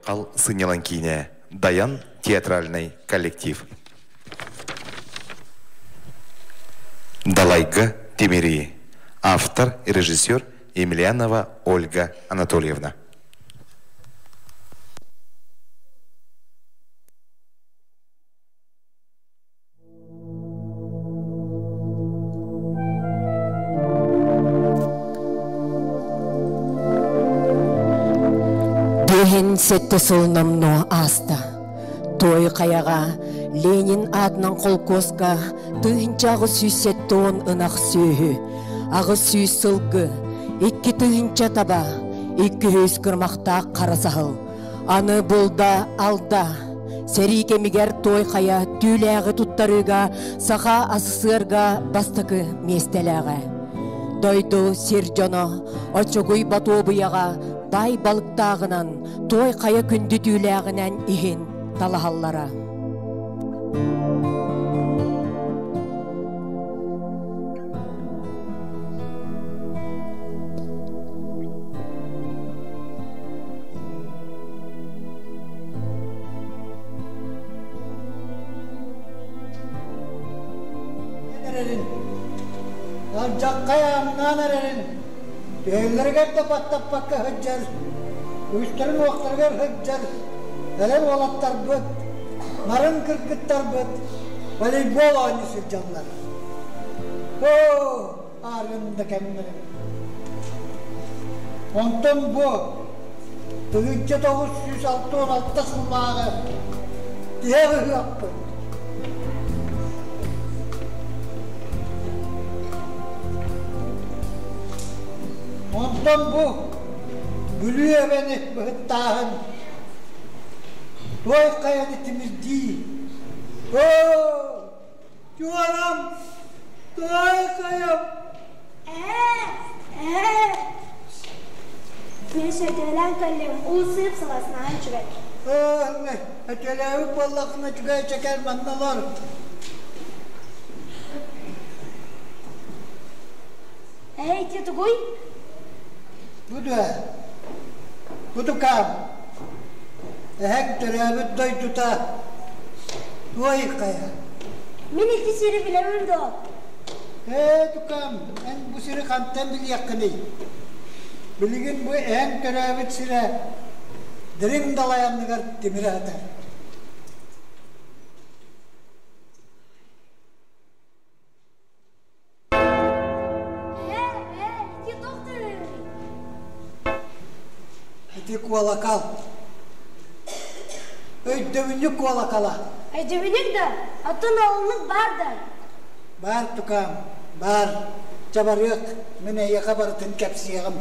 Speaker 3: Айхал сынньалаҥ киинэ, Дайан театральнай коллектив. Далайга Тимири. Автор и режиссер Емельянова Ольга Анатольевна.
Speaker 13: Бүһүн сэттэ сыл номнуо ааста. Туой хайаҕа Ленин аатынан холкуоска 1870 ынах сүөһү, 800 сылгы, 2000 таба, 200 кырмахтаах хара саһыл, Аны булда алда. Сэрии кэмигэр Той Хайа түүлээҕи туттарыыга Саха СССР-га бастакы миэстэлээҕэ. Дойду сир дьоно Оччугуй Ботуобуйаҕа баай балыктааҕынан, Той Хайа күндү түүлээҕинэн иһин талаһаллара.
Speaker 6: Эрэрин, алдьаххай ааҥнаан эрэрин, төһөллөрүгэр да баттаппакка сылдьар, үстэрин-уохтарыгар сылдьар эдэр уолаттарбыт, нарын кыргыттарбыт волейбол оонньуу сылдьаллар. Оо, ааргын да кэмнэрим. Онтон бу 1966 сыллааҕы тиһэх ыһыахпыт. Онтон бу Бүлүү эбэни быһыттааһын Туой хайаны тимирдии. Оо, чуорам, туой хайам.
Speaker 8: Ээ, ээ. Мен сөтөлөөн кэллим, уу сыып сыласнаан үчүгэй.
Speaker 6: Ээ, өтөлөөбүт буоллаххына үчүгэй чэкэр манна олор.
Speaker 8: Эй, ити тугуй?
Speaker 6: Бу дуо? Бу тукаам. Эһэҥ төрөөбүт дойдута Туой Хайа.
Speaker 8: Мин ити сири билэбин дуо?
Speaker 6: Ээ, тукаам, эн бу сири хантан билиэххиний? Билигин бу эһэҥ төрөөбүт сирэ Дириҥ далай анныгар тимирэ сытар. Ити куолакал. Өйдөбүнньүк куолакала.
Speaker 8: Өйдөбүнньүк да, оттон олуннук баар да.
Speaker 6: Баар тукаам, баар. Чабарыак, мин эйиэхэ барытын кэпсиэҕим.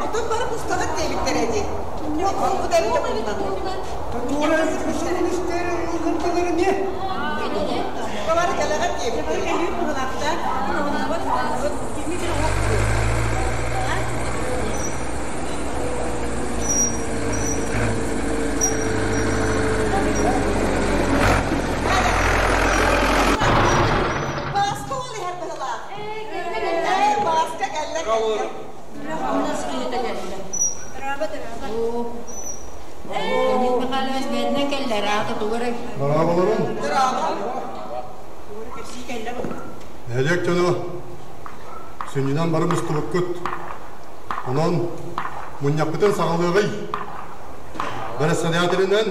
Speaker 1: Отон бары мустаҕыт диэбиттэрэ дии. Ол эбитэ буолла. Бары кэлэҕит диэбиттэрэ. Бааска ол иһэр быһылаах. Ээ, Бааска кэллэ кэллэ.
Speaker 15: Дорооболорун. Нэһилиэк дьоно сүнньүнэн бары мустубуккут. Онон мунньахпытын саҕалыаҕый. Бэрэссэдээтэлинэн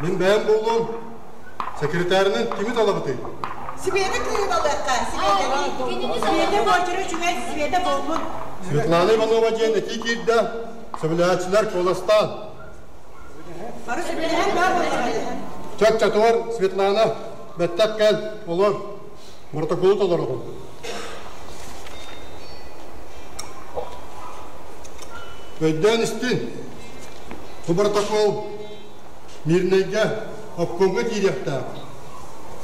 Speaker 15: мин бэйэм буолуом, Секретарынан кими талабытый?
Speaker 1: Света кыыһын алыахха, Светаны. Света буочара үчүгэй, Света буолбут.
Speaker 15: Светлана Иванова диэн этии киирдэ. Сөбүлээччилэр куоластаан.
Speaker 1: Бары сөбүлэһэн баар буоллаҕа.
Speaker 15: Чөк чотуор Светлана, бэттэх кэл, олор. Протоколу толороҕун. Өйдөөн истин. Бу протокол Мирнэйгэ обкомҥа киириэхтээх.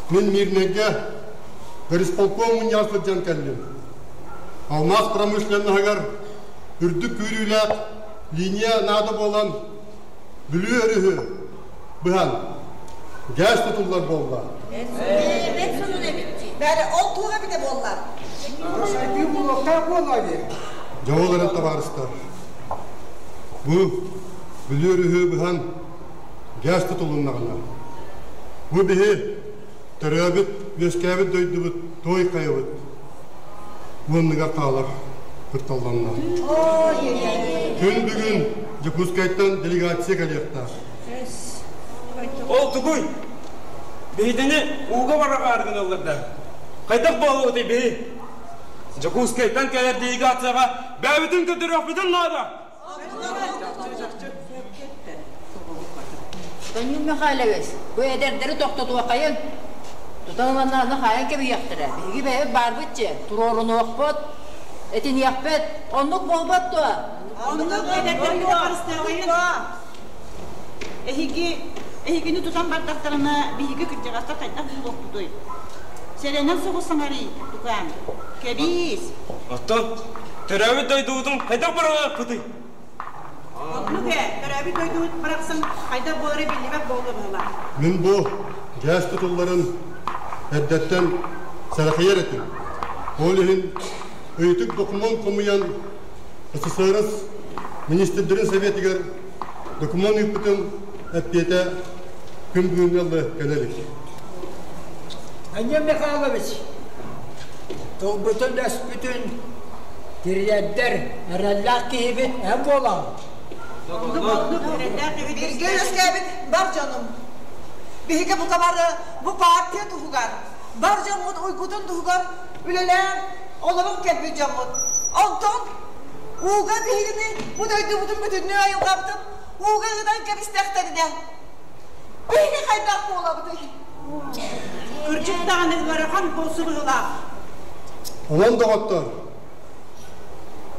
Speaker 15: Мин Мирнэйгэ горисполком мунньаҕар сылдьан кэллим. Алмаас промышленноһыгар үрдүк күүрүүлээх линия наада буолан, Бүлүү өрүһү
Speaker 17: быһан ГЭС тутуллар буолла.
Speaker 1: Бэт сонун эбит. Бәрі ол туға бите боллар.
Speaker 6: Сайдыы буолуохтаах буолла дии.
Speaker 17: Дьоҕуларын табаарыстар. Бу Бүлүү өрүһү быһан ГЭС тутулуннаҕына, бу биһи төрөөбүт, үөскээбит дойдубут туой хайабыт уонныгар хаалар кутталланна. Күн бүгүн Дьокуускайтан делегация кэлиэхтээх.
Speaker 18: Ол тугуй? Биһидини ууга бараҕаары гыналлар да. Хайдах буолуотай биһи? Дьокуускайтан кэлэр делегацияҕа бэйэбитин көрдөрүөхпүтүн наада.
Speaker 20: Данил Михайлович, бу эдэрдэри тохтотуоххайыҥ. Тутан ыланнаҕына хаайан кэбиһиэхтэрэ. Биһиги бэйэбит баарбыт дьэ, туруорунуохпут, этиниэхпит. Оннук буолбат дуо?
Speaker 1: Оннук эдэрдэргэ харыстыаххайын. Эһиги, эһигини тутан бардахтарына, биһиги кырдьаҕастар хайдах буолуохпутуй? Сэрэнэн соҕус саҥарый, тукаам. Кэбиис!
Speaker 18: Оттон төрөөбүт дойдубутун хайдах быраҕыахпытый?
Speaker 1: Оннук ээ, төрөөбүт дойдубут барахсан хайдах буолара биллибэт буолла быһыылаах.
Speaker 17: Мин бу ГЭС тутулларын эрдэттэн сэрэхэйэр этим. Ол иһин ыйытык докумуон хомуйан СССР министрдэрин советигэр докумуон ыыппытым эппиэтэ күн бүгүҥҥэ дылы кэлэ илик.
Speaker 24: Андрей Михайлович, тылбытын-өспүтүн тириэрдэр эрэллээх киһибит эн буолаҕын.
Speaker 1: Бииргэ үөскээбит бар дьонум. Биһиги бука бары бу партия туһугар, бар дьоммут уйгутун туһугар үлэлээн олорон кэлбит дьоммут. Онтон ууга биһигини бу дойдубутун бүтүннүү айылҕабытын ууга ыытан кэбистэхтэринэ, биһиги хайдах буолабытый?
Speaker 25: Кырдьык даҕаны ыарахан буолсу быһыылаах.
Speaker 17: Онон доҕоттор,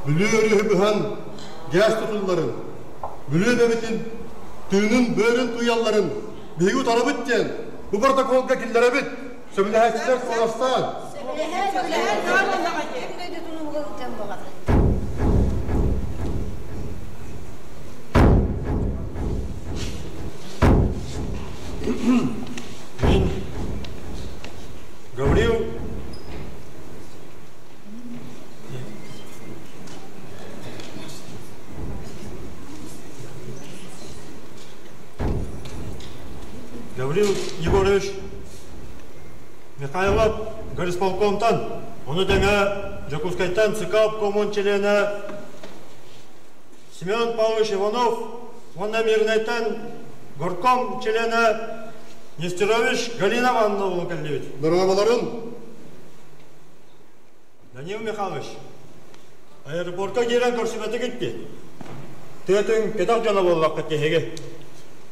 Speaker 17: Бүлүү өрүһү быһан ГЭС тутулларын, Бүлүү эбэбитин тыынын, быарын туйалларын биһиги утарабыт диэн бу протоколга киллэрэбит. Сөбүлэһээччилэр куоластаан.
Speaker 15: Мин Гаврил Гаврил Егорович Михайлов горисполкомтан, ону тэҥэ Дьокуускайтан ЦК обкомун чилиэнэ Семен Павлович Иванов уонна Мирнэйтэн горком чилиэнэ Нестерович Галина Ивановна буолан кэллибит.
Speaker 17: Дорооболорун!
Speaker 15: Данил Михайлович, аэропортка киирэн көрсүбэтигит дии. Тыатын кэтэх дьоно буоллаххыт эһиги.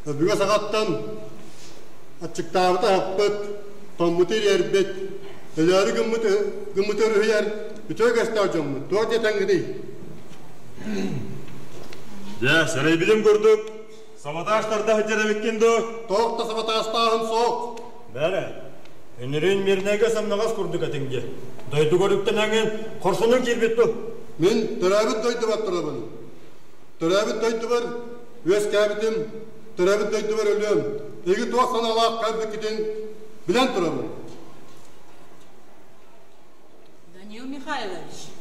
Speaker 17: Өбүгэ саҕаттан аччыктаабыта аһаппыт, тоҥмуту ириэрбит, өлөөрү гыммыт гыммыты өрүһүйэр үтүө көстөөх дьоммут. Туох диэтэҥҥитий?
Speaker 15: Дьэ, сэрэйбитим курдук, саботаж тарда сылдьар эбиккин дуу?
Speaker 17: Туох да саботажтааһын суох.
Speaker 15: Бэрэ, үнүрүүн Мирнэйгэ сымнаҕас курдук этиҥ дии. Дойдугар үктэнэҥҥин хорсунуҥ киирбит дуу?
Speaker 17: Мин төрөөбүт дойдубар турабын. Төрөөбүт дойдубар үөскээбитим, төрөөбүт дойдубар өлүөм. Эһиги туох санаалаах кэлбиккитин билэн турабын.
Speaker 26: Данил Михайлович,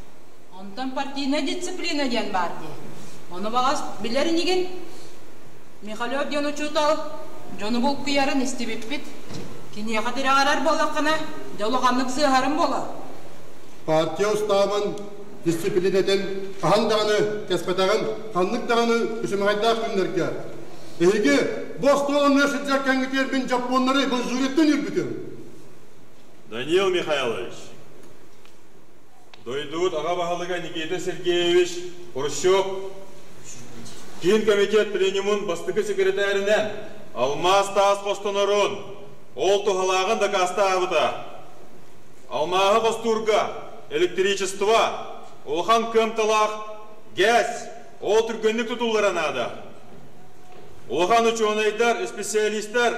Speaker 26: онтон партийнай дисциплина диэн баар дии. Ону баҕас билэр инигин? Михалев диэн учуутал дьону булкуйарын истибиппит. Киниэхэ тирэҕирэр буоллаххына, дьэ улаханнык сыыһарым буолар.
Speaker 17: Партия устаабын дисциплинэтин хаһан даҕаны кэспэтэҕим, ханнык даҕаны күчүмэҕэйдээх күннэргэ. Эһиги бу остуол анныгар сылдьар кэмҥитигэр мин дьоппуоннары Манчжурияттан үүрбүтүм.
Speaker 15: Даниил Михайлович, дойдубут аҕа баһылыга Никита Сергеевич Хрущев Киин комитет пленумун бастакы секретаринэн алмаас таас хостонорун, ол туһалааҕын дакаастаабыта. Алмааһы хостуурга электричество, улахан кыамталаах ГЭС ол түргэнник тутуллара наада. Улахан учуонайдар, специалистар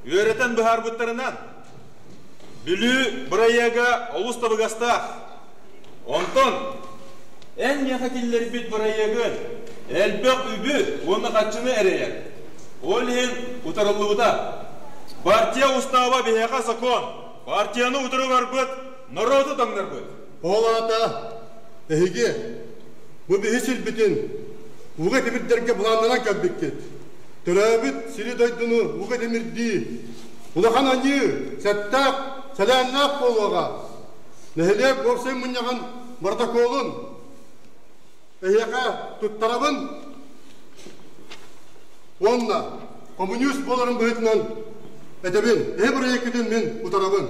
Speaker 15: үөрэтэн быһаарбыттарынан, Бүлүү бырайыага олус табыгастаах. Онтон эн миэхэ киллэрбит бырайыагын элбэх үбү уонна харчыны эрэйэр.
Speaker 4: Ол иһин утарыллыбыта. Партия устааба биһиэхэ сокуон. Партияны утары барбыт, норуоту таҥнарбыт.
Speaker 17: Ол аата эһиги бу биһи сирбитин ууга тимирдэргэ былааннанан кэлбиккит. Төрөөбүт сири-дойдуну ууга тимирдии улахан аньыы, сэттээх, сэлээннээх буолуоҕа. Нэһилиэк уопсай мунньаҕын боротокуолун эһиэхэ туттарабын уонна коммунист буоларым быһыытынан этэбин, эһи бырайыаккытын мин утарабын.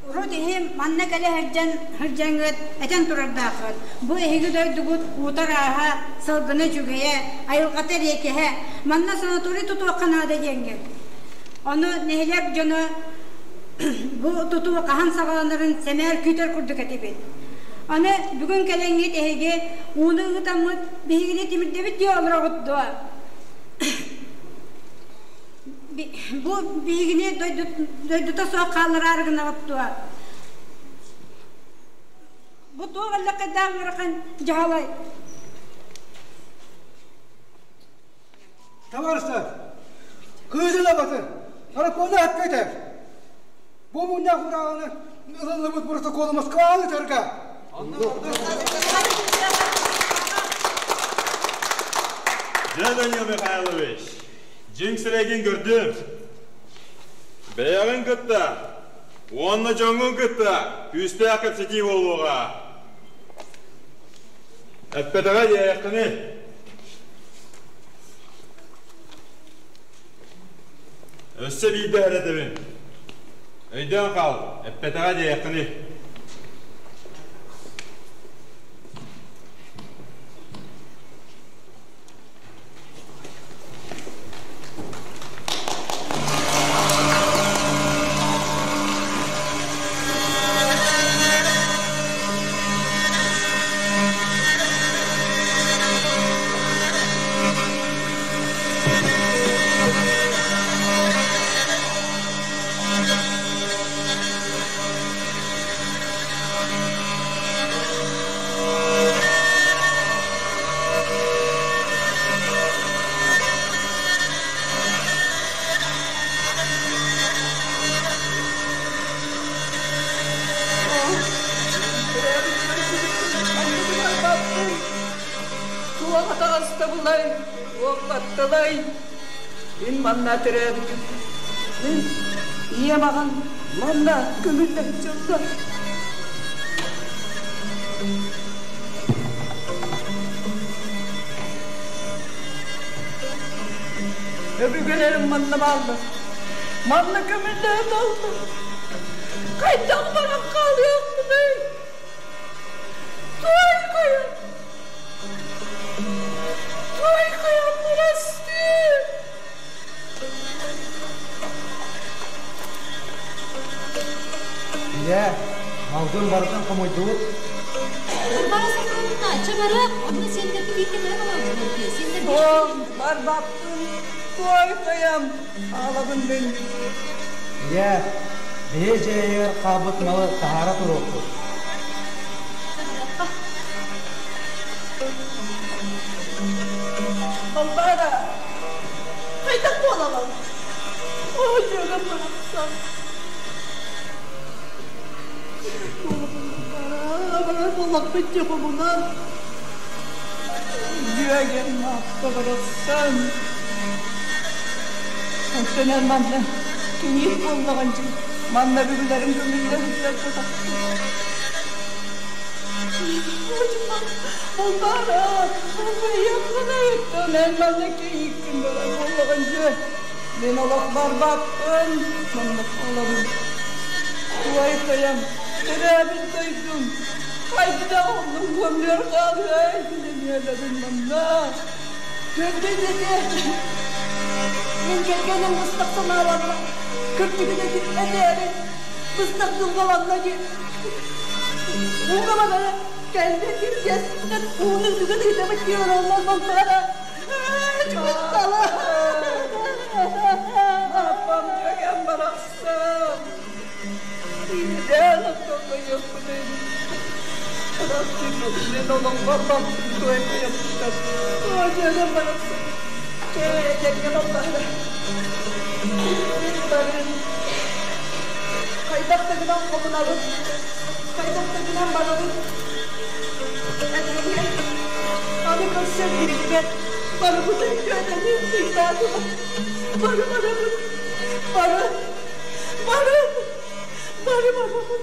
Speaker 11: Урут иһим манна кэлэ сылдьан сылдьаҥҥыт этэн турардааххыт. Бу эһиги дойдугут уута ырааһа, салгына үчүгэйэ, айылҕата эриэкэһэ. Манна санаторий тутуохха наада диэҥҥит. Ону нэһилиэк дьоно бу тутуу хаһан саҕаланарын сэмээр күүтэр курдук этибит. Аны бүгүн кэлэҥҥит эһиги ууну ыытаммыт биһигини тимирдэбит дии олороҕут дуо? Бу биһигини дойдута суох хааллараары гынаҕыт дуо? Бу туох эллэххайдаах ыарахан дьаһалай?
Speaker 16: Товарищтар, кыызын абатын, Паракона эппитэ. Бу мунньах урааҕыны ылыллыбыт протоколу Москваҕа ыытарга.
Speaker 4: Дьэ, Данил Михайлович, дьиҥ сирэйгин көрдүм. Бэйэҕин кытта уонна дьоҥҥун кытта күүстээх кэпсэтии буолуоҕа. Эппэтэҕэ диэйэххиний. Өссө биирдэ эрэтэбин. Өйдөөн хаал, эппэтэҕэ диэйэххиний.
Speaker 23: Туох атаҕастабылай, туох батталай? Мин манна төрөөбүтүм. Мин ийэм аҕам манна көмүллэн дьоллор. Өбүгэлэрим манна бааллар. Манна көмүллээн аллар. Хайдах баран хаалыахпыный? Той хайа! Той хайа бырастыы!
Speaker 16: Ийээ, малгын барытын хомуйдубут.
Speaker 10: Варвара Соколовна, чэ барыах, онно сиэннэргэ бииргэ бэйэм олордулар дии. Сиэннэргэ
Speaker 23: О, барбаппын, той хайам, хаалабын мин.
Speaker 16: Ийээ, биһи дьиэйигэр хаалбыт малы таһаара туруохпут.
Speaker 23: Балбаара, хайдах буолаҕын? Оо, дьүөгэм барахсан. Барар буоллахпыт дии хомунан. Дьүөгэм мааппа барахсан. Оттон эн манна кийиит буоллаҕын дии. Манна бүгүлэрин көмүллэ сылдьар Балбаара, Балбайыаххын эн манна кийииккин барар буоллаҕын дьэ. Мин олох барбаппын, манна хаалабын. Туой хайам, төрөөбүт дойдум, хайдах оннук уомнуор хаалыай, мин манна. Көрдүн этэ, мин кэргэним быстах санааланна, кырдьыгын этээри, быстах дулҕаланна диэн. Ууга барара кэллэ киргэстэн ууну үгүн ыытабыт диэн олороллор Балбаара. Чугастала. Аппам дьөгем барахсан. Иэдээн оттоллойуохпутун.
Speaker 2: Мен олоҥхо туойбуйаттар. Дьонум барахсан. Чэ, этэҥҥэ баллаһара. Мин барым. Хайдах да гынан хомунабыт. Хайдах да гынан барабыт. Этэҥҥэ. Аны көрсөн биллибэт. Барыбытын күөтэнин тыйдаатылар. Бары барабыт. Бары. Бары. Бары барабыт.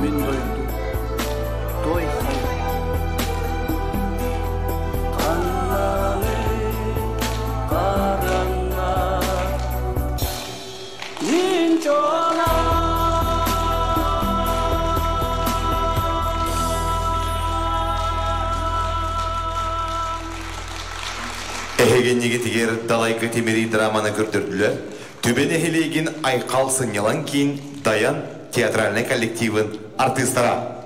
Speaker 7: Мин дойду той Каннаны каранна Нинчона.
Speaker 3: Эһигинниги тигер далайгы темири драманы көрдөрдүлөр. Түбен эхилигин Айқал сыннялан кейін Даян театральный коллективын артистара.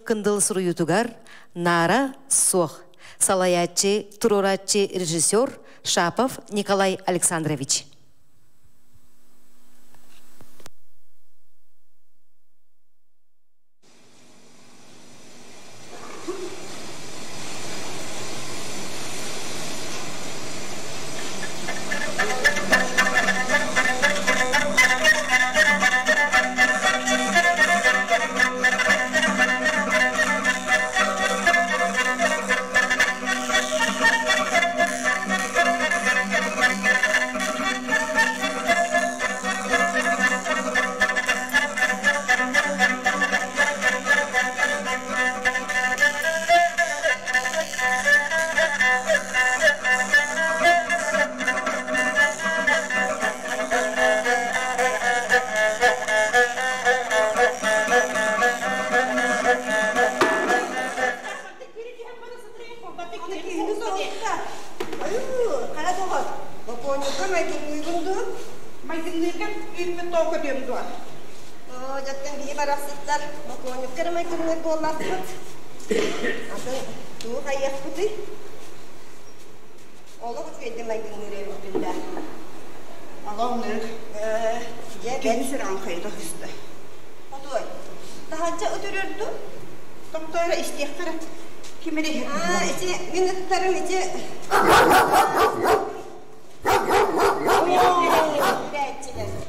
Speaker 9: Кындыл суруйуутугар Наара суох. Салайааччы, туруорааччы режиссер Шапов Николай Александрович.
Speaker 1: Майгынныырга үүппүт тоҕо көтүөм дуо?
Speaker 12: Оо, дьэттэн биһи барахсыттар бокуонньукка эрэ майгынныыр буоллахпыт. Атын тугу хайыахпытый? Олох үчүгэйдик майгынныыр эбиппин да.
Speaker 1: Олох
Speaker 12: Дьэ,
Speaker 1: кини сүрэҕин хайыта түстэ.
Speaker 12: Хотуой, таһырдьа ыт үрэр дуу?
Speaker 1: Тохтоо эрэ истиэххэ эрэ. Ким эрэ иһэр.
Speaker 12: Аа, ити мин ыттарым ити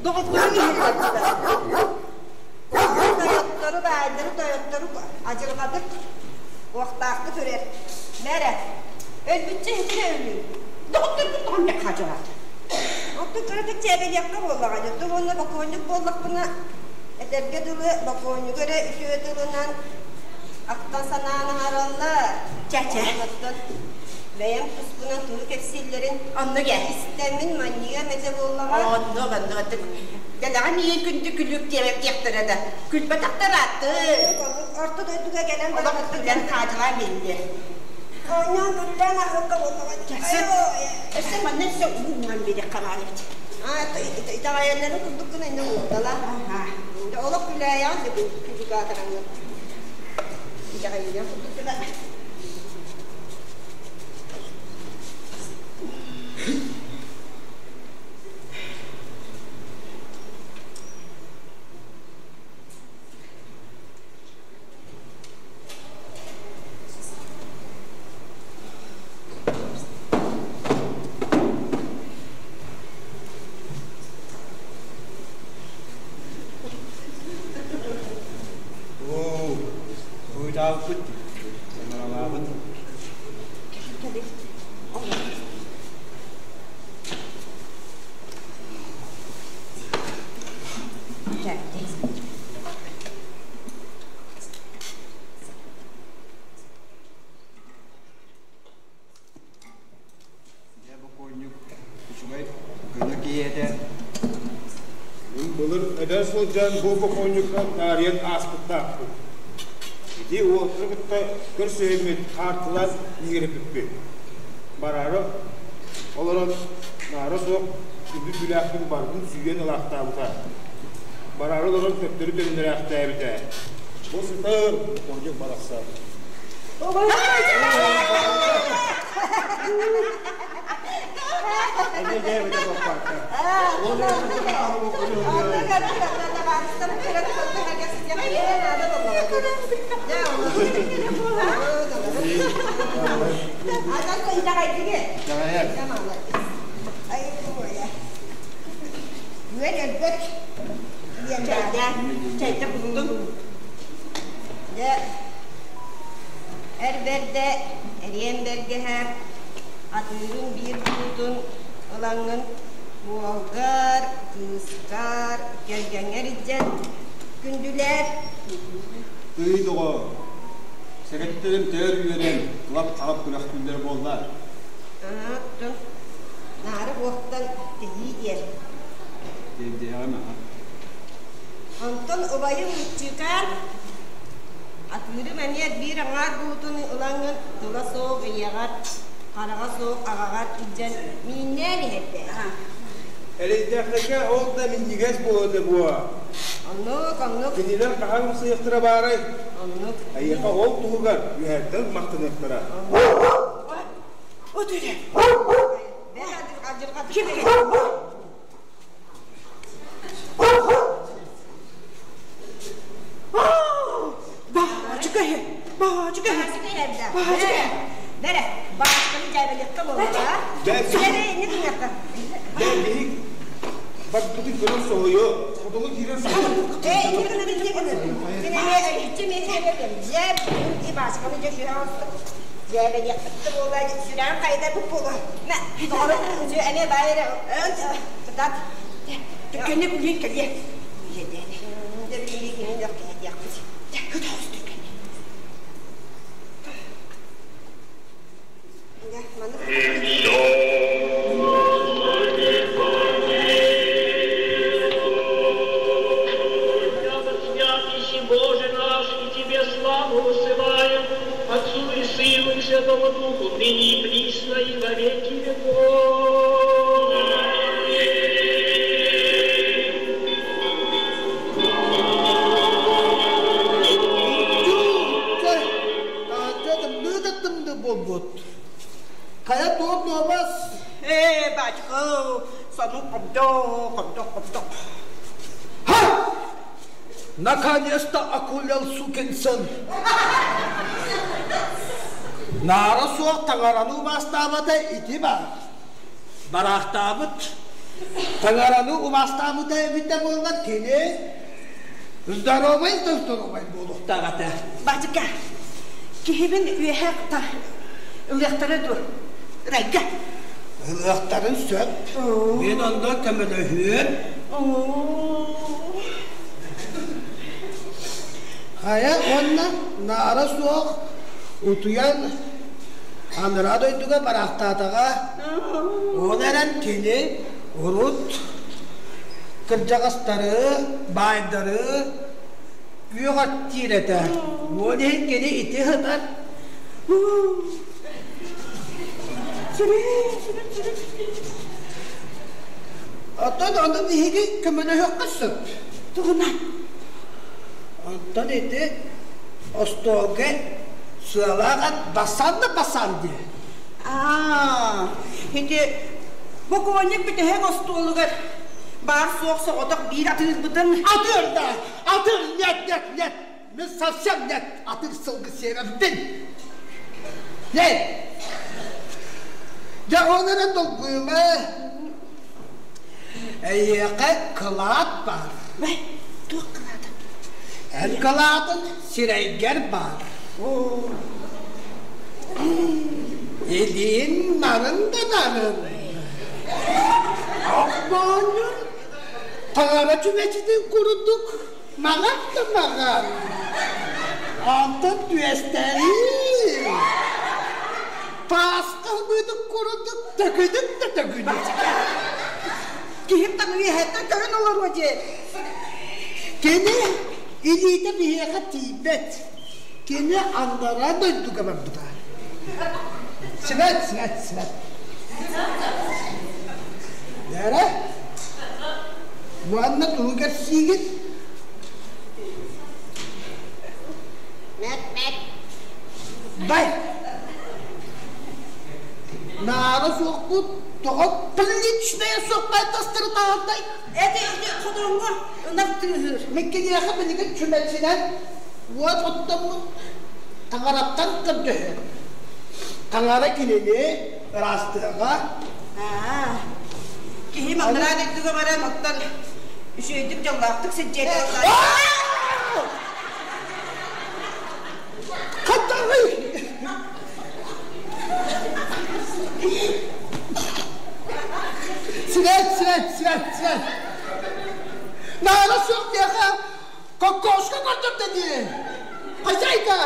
Speaker 1: Доҕотторуҥ иһэллэр
Speaker 12: Тойоттору, баайдары, тойоттору адьырҕатык, уохтаахтык үрэр. Мэрэ, өлбүччэ иһитинэ өлүү.
Speaker 1: Доҕотторгун тоҕон бэк хаадьылаат.
Speaker 12: Оттон кыратык чээбэлиэххэ буоллаҕа. Дьэ, уонна бокуонньук буоллахпына, этэргэ дылы, бокуонньугу эрэ үтүө тылынан ахтан санаан аһараллар.
Speaker 1: Чэ-чэ.
Speaker 12: Оттон бэйэм туспунан тугу кэпсииллэрин
Speaker 1: Онно гэ.
Speaker 12: истэммин манньыам этэ буоллаҕа.
Speaker 1: Онно, онно, онно. Дэлэҕэ миигин күндү күлүк диэбэт диэхтэрэ да. Күлбэтэхтэр ааты.
Speaker 12: Орто дойдуга кэлэн
Speaker 1: Олох күлэн хаадьылаан биллэ.
Speaker 12: Оонньоон көрүлээн аһылка буоллаҕа.
Speaker 1: Өссө манна өссө уунан биэриэххэ баар эбит.
Speaker 12: Итэҕэйэллэрин курдук гына иннэ уурдала. Олох күлээйэҕин да күлүк аатыраҥҥын. Итэҕэйиинэн курдук гына.
Speaker 16: Оо, уйдаабыт, санаралаабыт. Дьэ, бокуонньук үчүгэй көнө киһи этэ.
Speaker 4: Мин былыр эдэр сылдьан бу бокуонньукка таарыйан ааспыттаахпын. Ити уолаттары кытта көрсүһэммит хаартылаан ньигэрэппиппит. Бараары олорон наара суох күндү түүлээхпин барытын сүүйэн ылаахтаабыта. Бараары олорон төттөрү төннөрөөхтөөбүтэ. Бу сытар бокуонньук барахсан.
Speaker 1: Чэйдэ куттун.
Speaker 12: Дьэ, эр бэрдэ эриэн бэргэһэ атыырын биир буутун ылаҥҥын уолгар, кыыскар, кэргэҥҥэр илдьэн күндүлээр.
Speaker 16: Тыый доҕоор, сэгэттерим төр үөрэн, лап-харап күрэхтүүллэр буолла.
Speaker 12: Оттон наары буохтан тэһии диэр.
Speaker 16: Тиэрдиэҕим аха.
Speaker 12: Онтон убайым Муччукаан атыырым эмиэ биир аҥаар буутун ылаҥҥын тыла суох ийэҕэр, хараҕа суох аҕаҕар илдьэн мииннээн иһэрдэ.
Speaker 4: Эрэйдээхтэргэ ол да минньигэс буолуо буо.
Speaker 12: Оннук, оннук.
Speaker 4: Кинилэр хаһан ымсыйыахтара баарай?
Speaker 12: Оннук.
Speaker 4: Эйиэхэ ол туһугар үһэрдэн махтаныахтара.
Speaker 1: От эрэ. Баачыка иһэ, баачыка иһэ. Баачыка.
Speaker 12: Бэрэ, баачыканы дьээбэлиэххэ буолла. Бэрэ, инни гыныахха.
Speaker 4: Дэ, биһик барбытын көрөн соһуйу, хотону киирэн соһуйу.
Speaker 12: Ээ, инни гыныр, инни гыныр. Мин эмиэ өлүччү мин дьээбэлиэм. Дьээб, ди баачыканы дьэ сүрэх дьээбэлиэхпит да буолла, сүрэҕин хайдар буолуо. Мэ, доҕорум, эмиэ баай эрэ, кытаат.
Speaker 1: Түргэнник үлүйэн кэлиэ.
Speaker 12: Дьэ, билии кини дьох кэһэтиэхпит.
Speaker 1: Көтөҕүс түргэнник.
Speaker 12: Дьэ, маннык.
Speaker 7: Боже наш, и Тебе славу высылаем, Отцу и Сыну и Святому Духу, ныне и присно и во веки веков.
Speaker 6: Буолбут. Хайа туох дуобас?
Speaker 25: Ээ, бачка, сану хобдо, хобдо, хобдо.
Speaker 5: Ха! Наконец-то окулел сукин сын. Наара суох таҥараны убаастаабата ити баар. Бараахтаабыт. Таҥараны убаастаабыта эбитэ буоллар кини здоровай да здоровай буолуохтаах этэ.
Speaker 25: Бачка, киһибин үөһэ ылыахтара дуо? Райга.
Speaker 5: Ылыахтарын сөп. Мин онно көмөлөһүөм. Хайа уонна наара суох утуйан анараа дойдуга бараахтаатаҕа. Ол эрэн кини урут кырдьаҕастары, баайдары үөҕэттиир этэ. Ол иһин кини ити сытар. Оттон ону биһиги көмөлөһүөххэ сөп.
Speaker 1: Тугунан?
Speaker 5: Онтон ити остуолга сыалаах ат басан да басан диэ.
Speaker 25: Аа, ити бокуонньук бүтэһик остуолугар баар суох соҕотох биир атыырбытын...
Speaker 5: Атыыр да! Атыыр нет, нет, нет! Мин совсем нет, атыыр сылгы сиэрэбин! Нет! Дьэ, ол эрэн долгуйума. Эйиэхэ кылаат баар.
Speaker 1: Бай, туох кылаата?
Speaker 5: Эн кылаатын сирэйгэр баар. Илиин нарын да нарын. Охмоонньур таҥара чүмэчитин курдук маҕан да маҕан. Онтон түөстэрии Пааска ылбыытын курдук төкүнүк да төкүнүк.
Speaker 1: Киһим таҥы үөһэттэн көрөн олоруо дии.
Speaker 5: Кини илиитэ биһиэхэ тиийбэт. Кини аннараа дойдуга барбыта. Свет, свет, свет. Дээрэ, уонна тугу кэпсиигит?
Speaker 12: Мэт, мэт.
Speaker 5: Бай! Наара суохпут тоҕо приличное суохпайтастары таһардай?
Speaker 25: Эти ити хотоҥҥо ынах тыаһыыр.
Speaker 5: Мин киниэхэ билигин чүмэчинэн уот оттоммут таҥараттан көрдөһөр. Таҥара кинини ыраастыаҕа.
Speaker 25: Аа, киһи маннараа дойдуга баран оттон үчүгэйдик дьоллоохтук сылдьыа
Speaker 5: Хатаҕый! Свет, свет, свет, свет! Наара суох диэхэ кокошка көрдөрдө дии. Хозяйка,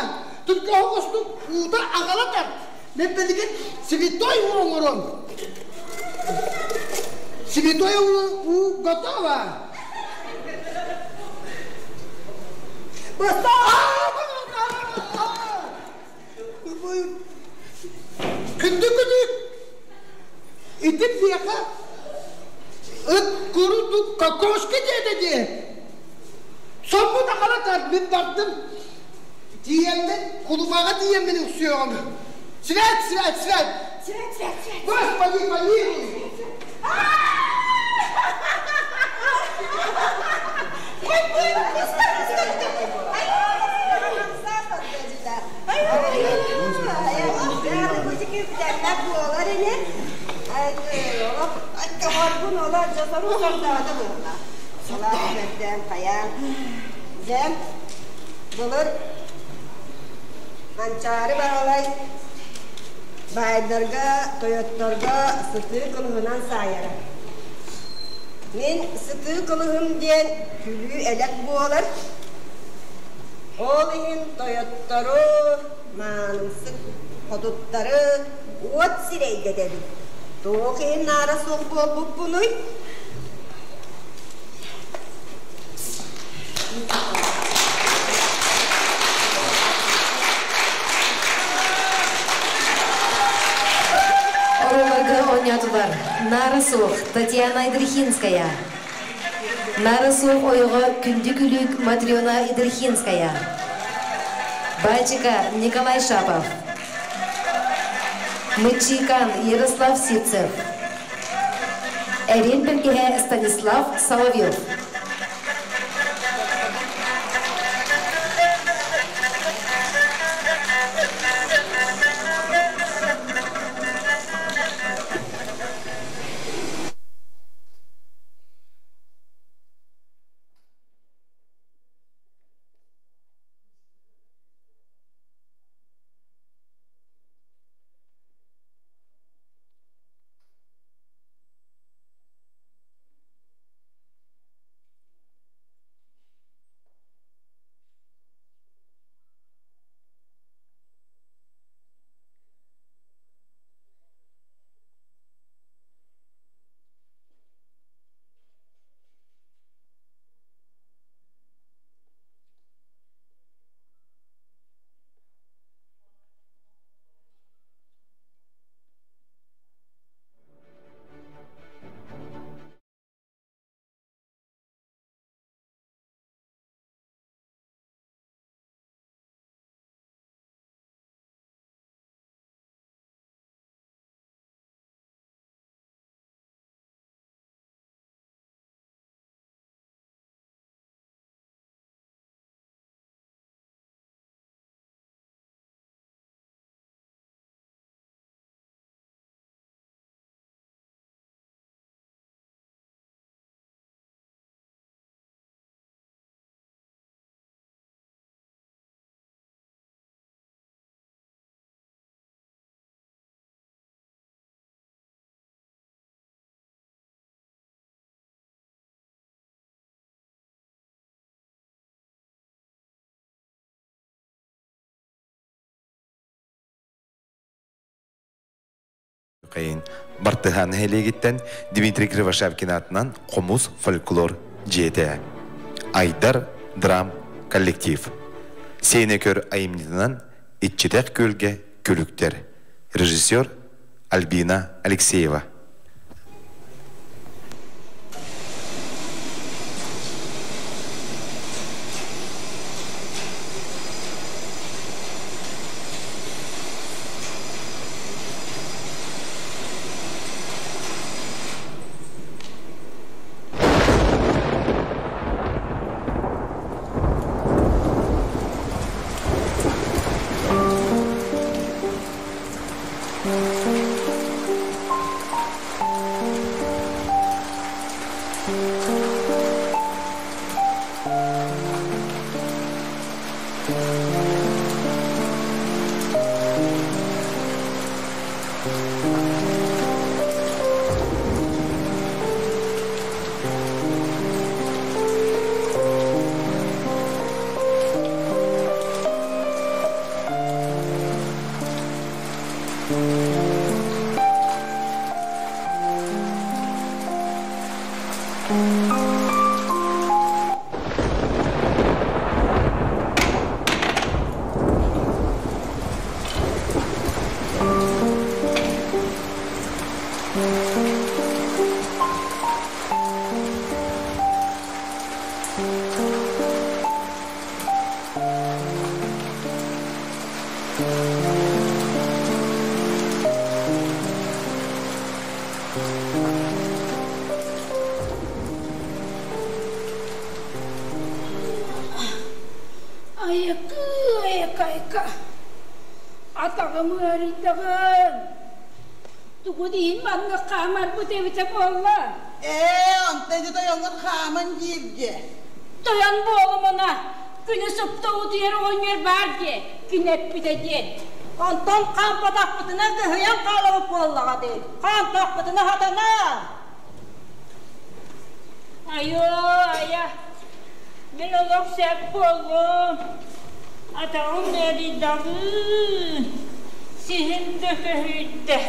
Speaker 5: только оҕустук уута аҕала тарт. Мен билигин святой уу оҥорон. Святой уу готово. Күндү күнүк ити биэхэ ыт курдук кокошка диэтэ дии. Соммут аҕала мин бардым. Тиийэммин, кулубаҕа тиийэммин үксүөҕүм. Свет, свет, свет!
Speaker 1: Свет, свет, свет!
Speaker 5: Господи, помилуй!
Speaker 12: Былыр Манчаары Баһылай баайдарга, тойотторго сытыы кылыһынан саайара. Мин сытыы кылыһым диэн күлүү-элэк буолар. Ол иһин тойоттору, маанымсык хотуттары уот сирэйдэтэбин. Туох иһин наара суох буолбуппунуй?
Speaker 9: Оруолларга оонньоотулар Наара суох Татьяна Идрихинская, Наара суох ойоҕо Күндү Күлүүк Матрена Идрихинская, Баачыка Николай Шапов, Мыччыыкан Ярослав Сивцев, Эриэн Бэргэһэ Станислав Соловьев.
Speaker 3: Кайын Бартыһаан нэһилиэгиттэн Дмитрий Кривошапкин аатынан Хомус фольклор дьиэтэ. Айдар драм коллектив. Сиэнэ көр айымньытынан Иччитэх күөлгэ күлүктэр. Режиссер Альбина Алексеева.
Speaker 11: Айыкы, айыка, айыка. Атаҕым ыарыйдаҕын. Тугу диин маннык хаамарбыт эбитэ буолла?
Speaker 5: Ээ, онтон ити тойоҥҥут хааман диир дии.
Speaker 11: Тойон буолумуна, күнү супту утуйар оҕонньор баар дии, күн эппитэ диэн.
Speaker 2: Онтон хаампатахпытына кыһыйан хаалабыт буоллаҕа дии. Хаамтахпытына хатана.
Speaker 7: Айоо, айа, мин олох сөп буоллум. Атаҕым ыарыйдаҕыы, сиһим да көһүйдэ.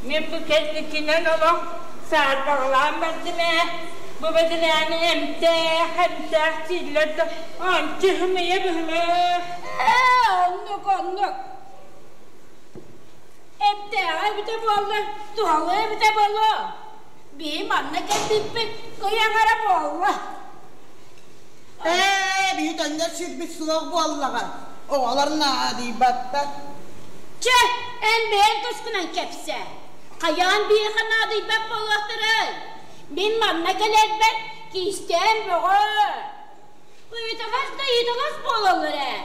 Speaker 7: Мин бу кэнникинэн олох саарбаҕалаан бардым ээ. Бу бэдэрээни эмтээх, эмтээх дииллэр да, ончу ымыйа быһылаах.
Speaker 11: Ээ, оннук, оннук. Эмтээҕэ эбитэ буоллар, туһалыа эбитэ буолуо. Биһи манна кэлбиппит ый аҥара буолла.
Speaker 5: Ээ, биһи төннөр сирбит суох буоллаҕа. Оҕолор наадыйбаттар.
Speaker 11: Чэ, эн бэйэҥ тускунан кэпсээ. Хайаан биһиэхэ наадыйбат буолуохтарай? Мин манна кэлэрбэр киистээн бөҕө. Ыйыталас да ыйыталас буолаллар ээ.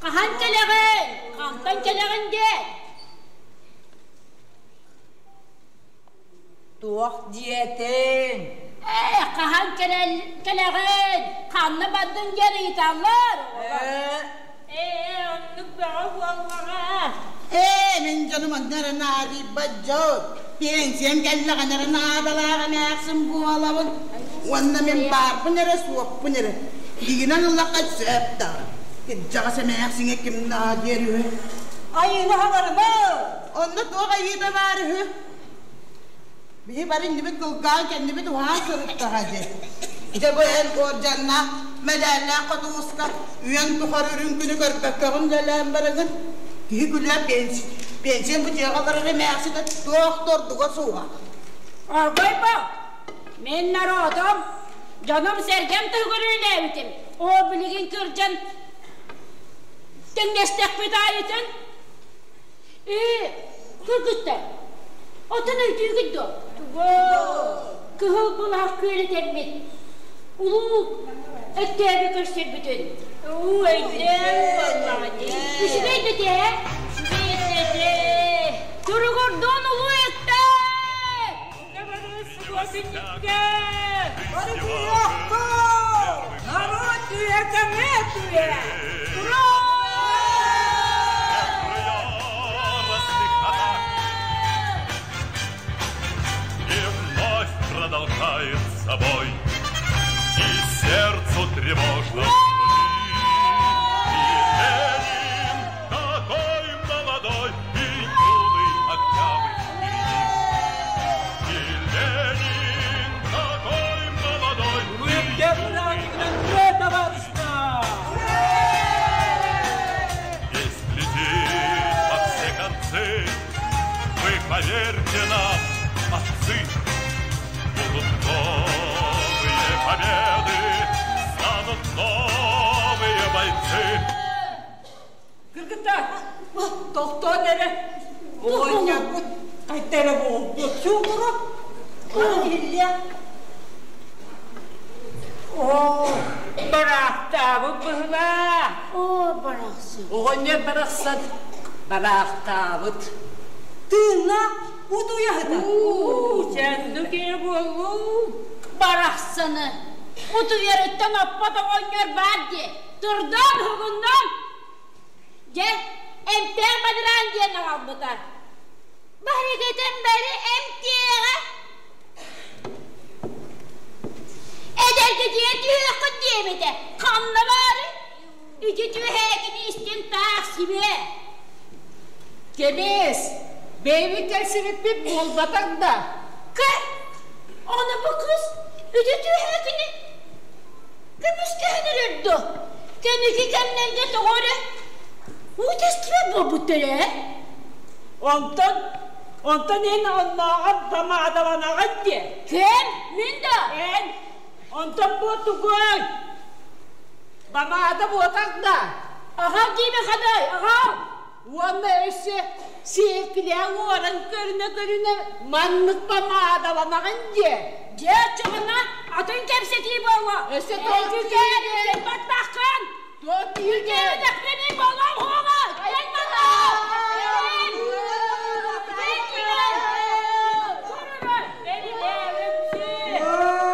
Speaker 11: Хаһан кэлэҕин? Хантан кэлэҕин диэн?
Speaker 2: Туох диэтиҥ?
Speaker 11: Ээ, хаһан кэлэҕин? Ханна бардыҥ диэн ыйыталлар.
Speaker 7: Ээ, оннук бөҕө буоллаҕа.
Speaker 5: Ээ, мин дьонум онно эрэ наадыйбат дьон. Пенсиям кэллэҕинэ эрэ наадалаах эмээхсин буолабын. Уонна мин баарбын эрэ, суохпун эрэ. Дигинэн ыллахха сөп даҕаны. Кырдьаҕас эмээхсиҥэ ким наадыйар үһү?
Speaker 2: Айыыны хаҥарыма!
Speaker 5: Онно туох айыыта баар үһү? Биһи бары иннибит кылгаан, кэннибит уһаан сырыттаҕа дии. Дьэ бу эн уордьаннаах, мэдээллээх хотууска үйэҥ тухары үрүҥ күнү көрбөккөҕүн үлэлээн бараҥын. Киһи күлүө пенсиян бу дьиэҕэ олорор эмээхсинэ туох да ордуга суоҕа.
Speaker 11: Оргойбо, мин народум, дьонум-сэргэм туһугар үлэлээбитим. Оо, билигин кырдьан тэҥнэстэхпит аайытын Ээ, кыргыттар, оттон өйдүүгүт дуо? Кыһыл былаах күөлэтэммит, улуу Өктөөбү көрсөрбүтүн.
Speaker 7: Уу, өйдөөн буоллаҕа дии.
Speaker 11: Үчүгэй да этэ,
Speaker 7: Үчүгэй этэ.
Speaker 11: Туругурдун улуу Өктөөп!
Speaker 7: Субуотунньукка!
Speaker 1: Бары күүһүөххэ! Народ үйэ кэҥээт үйэ! Ура!
Speaker 8: И вновь продолжает собой, И сердцу тревожно И Ленин такой молодой, И юный октябрь впереди. И Ленин такой молодой, и юный Весь летит во все концы, Вы поверьте нам, отцы, Будут новые победы, Станут новые бойцы.
Speaker 23: Кыргыттар, тохтоон эрэ. Оҕонньорбут хайта эрэ буолбут.
Speaker 2: Чугуруп, иһиллиэ.
Speaker 7: Оо, бараахтаабыт быһылаа.
Speaker 11: Оо, барахсан.
Speaker 2: Оҕонньор барахсан бараахтаабыт. Тыынна утуйаһыта.
Speaker 7: Уу, сэннүк эрэ буоллун.
Speaker 11: Барахсаны. Утуйарыттан оппот оҕонньор баар дии. Турдан уһугуннан. Дьэ, эмтээх бадараан диэн аҕалбыта. Барыгытын бары эмтиэҕэ. Эдэргитигэр түһүөххүт диэбитэ. Ханна баары? Ити түһээгини истин таах сибиэ.
Speaker 1: Кэбиэс, бэйэбит кэлсибиппит буолбатах да.
Speaker 11: Көр, аны бу кыз ити түһээгини көмүскэһэн эрэр дуо? Кэнники кэмнэргэ тоҕо эрэ уу тэстибэт буолбуттар ээ.
Speaker 23: Онтон, онтон эн оннооҕор помадаланаҕын диэ.
Speaker 11: Ким? Мин да?
Speaker 23: Эн, онтон бу тугуй? Помада буотах да.
Speaker 11: Аҕал диибэ хадай, аҕал!
Speaker 13: Уонна өссө сиэркилэ уоран көрүнэ-көрүнэ маннык помадаланаҕын диэ.
Speaker 10: Дьэ, оччоҕуна атын кэпсэтии буолуо.
Speaker 13: Өссө туох
Speaker 10: Эн баттаххын!
Speaker 13: Туох диигин?
Speaker 10: Үтэхпини буолуом хуоҕа! Эн мана! Эн!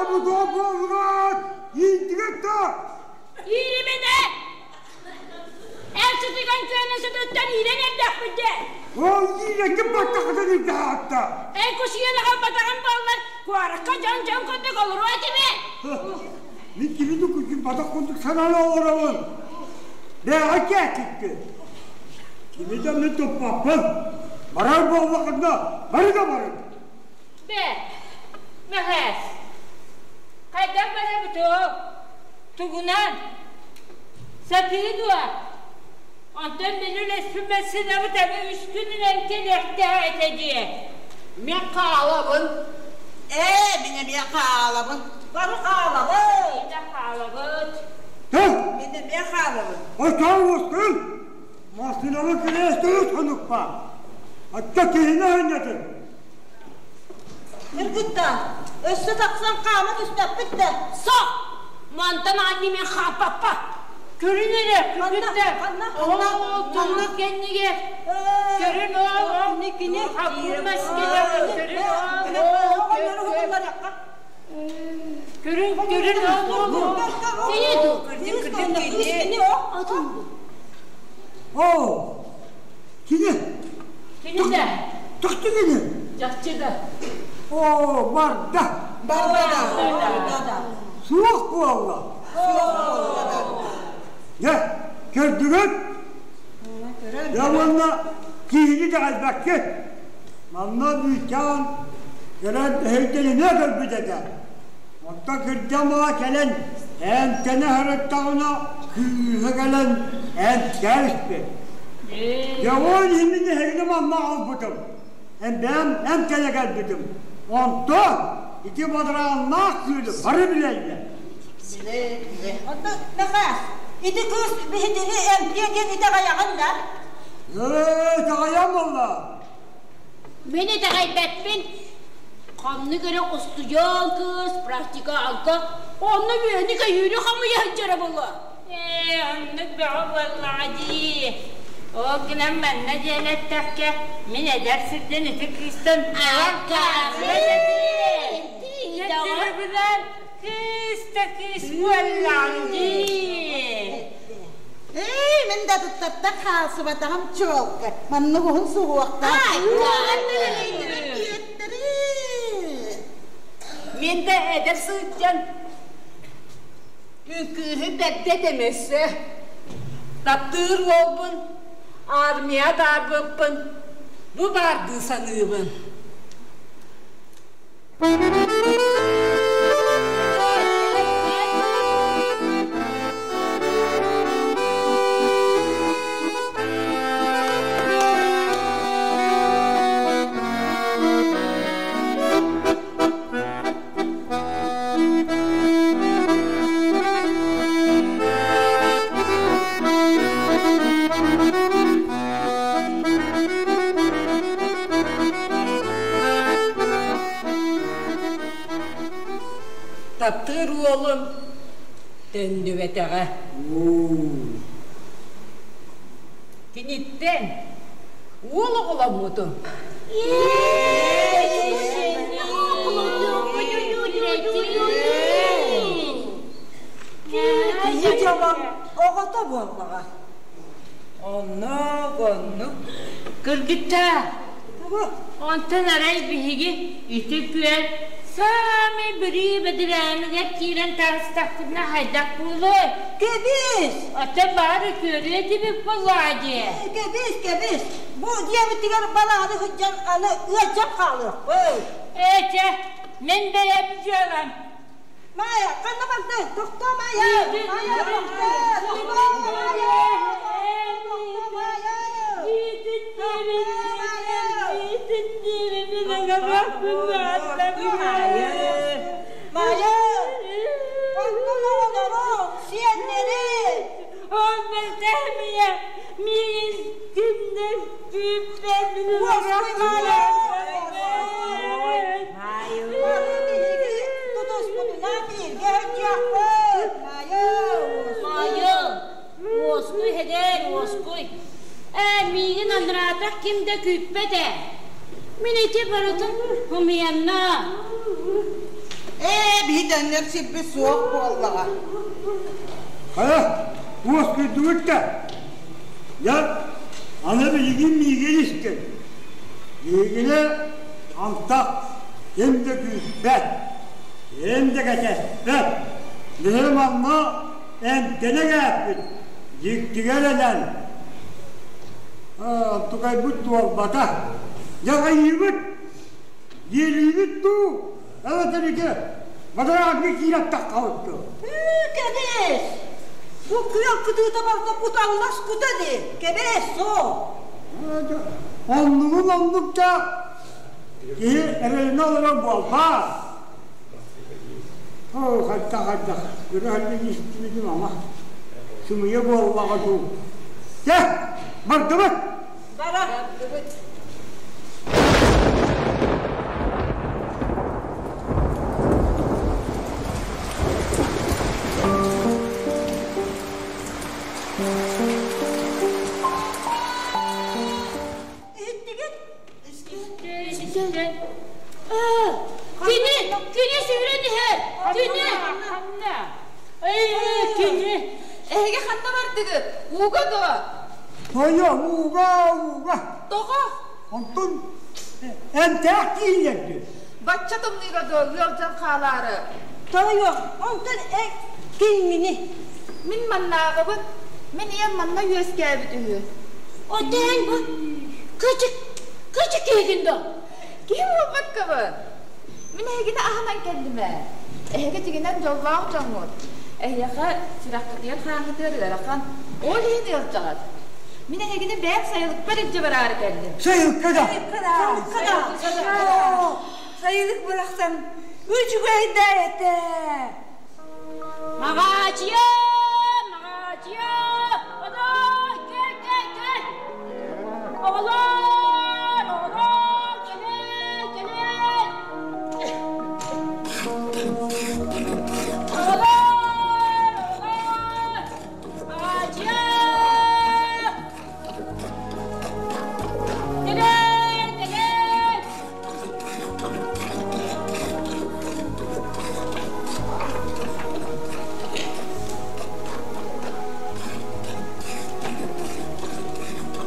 Speaker 17: Бу туох буоллугат? Иинтигит да?
Speaker 10: Иириминэ! Эр сытыган күөнэ сытыттан иирэн эрдэхпит дии.
Speaker 17: Ол ииреккин баттахытын илдьэ аатта.
Speaker 10: Эн кусуйан аҕалбатаҕын буоллар, куоракка дьон-дьон курдук олоруо этими.
Speaker 17: Мин кими күчүн батах курдук санаан олоробун. Бэҕэ кээккиккин. Кими да мин туппаппын. Барар буоллаххына, бары да барын.
Speaker 13: Бэ, Мэхээс, хайдах барабытоо? Тугунан? Сатыы дуо? Онтон мин үлэспин массыынабыт аны үс күнүнэн кэлиэхтээх этэ дии.
Speaker 5: Мен хаалабын.
Speaker 25: Ээ, мин эмиэ хаалабын.
Speaker 2: Бары хаалабыт.
Speaker 13: Мин да хаалабыт.
Speaker 17: Тыл!
Speaker 25: Мин эмиэ хаалабын.
Speaker 17: Оччоҕо уоскуйун! Массыынабын кириэстэрин хонукпа. Оччо киһини аһынньатын.
Speaker 2: Кыргыттар, өссө тахсан хаама түспэппит да.
Speaker 10: Сох! Мантан аанньа мен хааппаппа.
Speaker 13: Көрүн эрэ, кыргыттар.
Speaker 2: Ханна,
Speaker 13: Ол
Speaker 2: ханна,
Speaker 13: туллук кэннигэр. Көрүн ол,
Speaker 2: Кини, кини.
Speaker 13: хаппыр маскыда. Көрүн ол, Көрүн, көрүн ол, ол.
Speaker 10: Кини ду?
Speaker 25: Кырдьык, кырдьык, кини.
Speaker 10: Атын бу.
Speaker 17: О, кини.
Speaker 13: Кини да.
Speaker 17: Тохту кини.
Speaker 13: Чахчы да.
Speaker 17: О, барда.
Speaker 25: Барда да. Барда да.
Speaker 17: Суох буолла.
Speaker 25: Суох буолла да.
Speaker 17: Дьэ, көрдүгүт? Дьэ уонна киһини итэҕэйбэккит. Манна Бүүчээн кэлэн эһэйдэринэ көрбүт этэ. Онтон кырдьан баҕа кэлэн эмтэнэ сырыттаҕына кыыһа кэлэн эмтээбиппит. Дьэ ол иһин эһигини манна аҕалбытым. Бэйэм эмтэнэ кэлбитим. Онтон ити бадарааннаах күөлү бары билэллэр.
Speaker 25: Билэ, билэ.
Speaker 2: Онтон Мэхээс, ити кыыс биһигини эмтиэ диэн итэҕэйэҕин да?
Speaker 17: Ээ, итэҕэйэн буолла.
Speaker 10: Мин итэҕэйбэппин. Ханнык эрэ устудьуон кыыс практиканка онно үөнү-көйүүрү хомуйа сылдьара буолуо.
Speaker 13: Ээ, оннук бөҕө буоллаҕа дии. Ол гынан манна диэн эттэххэ, мин эдэр сирдэн ити кыыстан Кыргыбынан кыыс да кыыс буоллаҕыҥ дии.
Speaker 25: Эй, мин да туттартан хаалсыбатаҕым чуолкай. Маннык уһун суһуохтаах.
Speaker 1: Мин да эдэр сылдьан үҥкүүһү бэрдэ этэмэссэ. Таптыыр уолбун армия атаарбыппын бу баардыы саныыбын. Таптыыр уолум төннүбэтэҕэ. Киниттэн уол оҕоломмутум.
Speaker 2: Киһи дьоло оҕото буоллаҕа.
Speaker 13: Оннук, оннук. Кыргыттаа, онтон арай биһиги ити күөл саамай бүрүү бэдирээнигэр киирэн таҕыстахпытына хайдах буолуой?
Speaker 2: Кэбис!
Speaker 13: Оттон баҕар үтүөрүө этибит буоллаҕа дии.
Speaker 2: Кэбис, кэбис! Бу дьиэбитигэр балаҕаны сылдьан аны ыалдьан хаалыахпыт.
Speaker 13: Ээ чэ, мин бэйэм дьыалам.
Speaker 2: Майя, ханна бардыҥ? Тохтоо, Майя! Майя, тохтоо! Тохтоо, Майя! Тохтоо, Майя! Майя! Онтон оҕолору, сиэннэри!
Speaker 13: Ол мэлтэһимийэ миигин ким да күүппэт.
Speaker 2: Тутуспутунан бииргэ сылдьыахпыт.
Speaker 10: Маайа, уоскуй эдэр, уоскуй. Ээ, миигин анраатах ким да күүппэт ээ. Мин ити барытын умуйанна.
Speaker 1: Ээ, биһи төннөр сирбит суох буоллаҕа.
Speaker 14: Хайа, уоскуйдугут да? Дьэ, аны билигин миигин истин. Миигини антах ким да күүппэт, ким да кэтэспэт. Биһи манна эмтэнэ кээппит, дьиктигэ эрэнэн. Онтукайбыт туолбата. Дьаҕайыыбыт, диэлиибит дуу, эбэтэр ити бадараанҥа киирэн таххабыт дуу?
Speaker 2: Кэбис! Бу күөл кытыыта барыта куталлас кута дии. Кэбис, суох.
Speaker 14: Оннугун оннук да киһи эрэнэ олорор буолбаат. Оо, хайдах-хайдах, көрө истибитим ама. Сымыйа буоллаҕа дуу. Чэ, бардыбыт!
Speaker 2: Бардыбыт.
Speaker 10: Кини, кини сүүрэн иһэр! Кини! Эй, кини!
Speaker 1: Эһиги ханна бардыгыт? Ууга дуо?
Speaker 14: Тойо, ууга, ууга.
Speaker 1: Тоҕо?
Speaker 14: Онтон эмтээх кииннэрдин.
Speaker 1: Бачча тымныыга дуо ыалдьан хаалаары?
Speaker 2: Тойо, онтон киммини?
Speaker 1: Мин маннааҕыбын. Мин ийэм манна үөскээбит үһү.
Speaker 10: Оттон бу кычык, кычык киһигин дуо?
Speaker 1: Киһи буолбаккабын. Мин эһигини аһынан кэллим ээ. Эһиги дьиҥинэн дьоллоох дьоҥҥут. Эһиэхэ сүрэххитигэр хааҥҥытыгар ыарахан. Ол иһин ыалдьаҕыт. Мин эһигини бэйэм сайылыкпар илдьэ бараары кэллим.
Speaker 14: Сайылыкка да!
Speaker 2: Сайылыкка да! Сайылыкка да!
Speaker 1: Сайылык бырахсан үчүгэй да этэ!
Speaker 10: Маҕаачыйа! Маҕаачыйа! Одой! Кэл, кэл, кэл! Оҕолоор! Оҕолоор! Кэлэн! Кэлэн! Оҕолоор! Оҕолоор! Маҕаачыйа! Кэлэн! Кэлэн!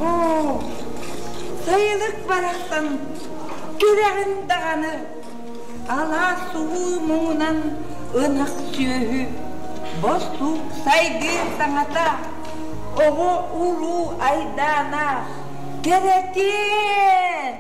Speaker 1: Оо, сайылык барахсан күрэҕин даҕаны алаас сулуу муҥунан ынах сүөһү бостуук сайгыы саҥата оҕо уруу айдаана кэрэтиэн!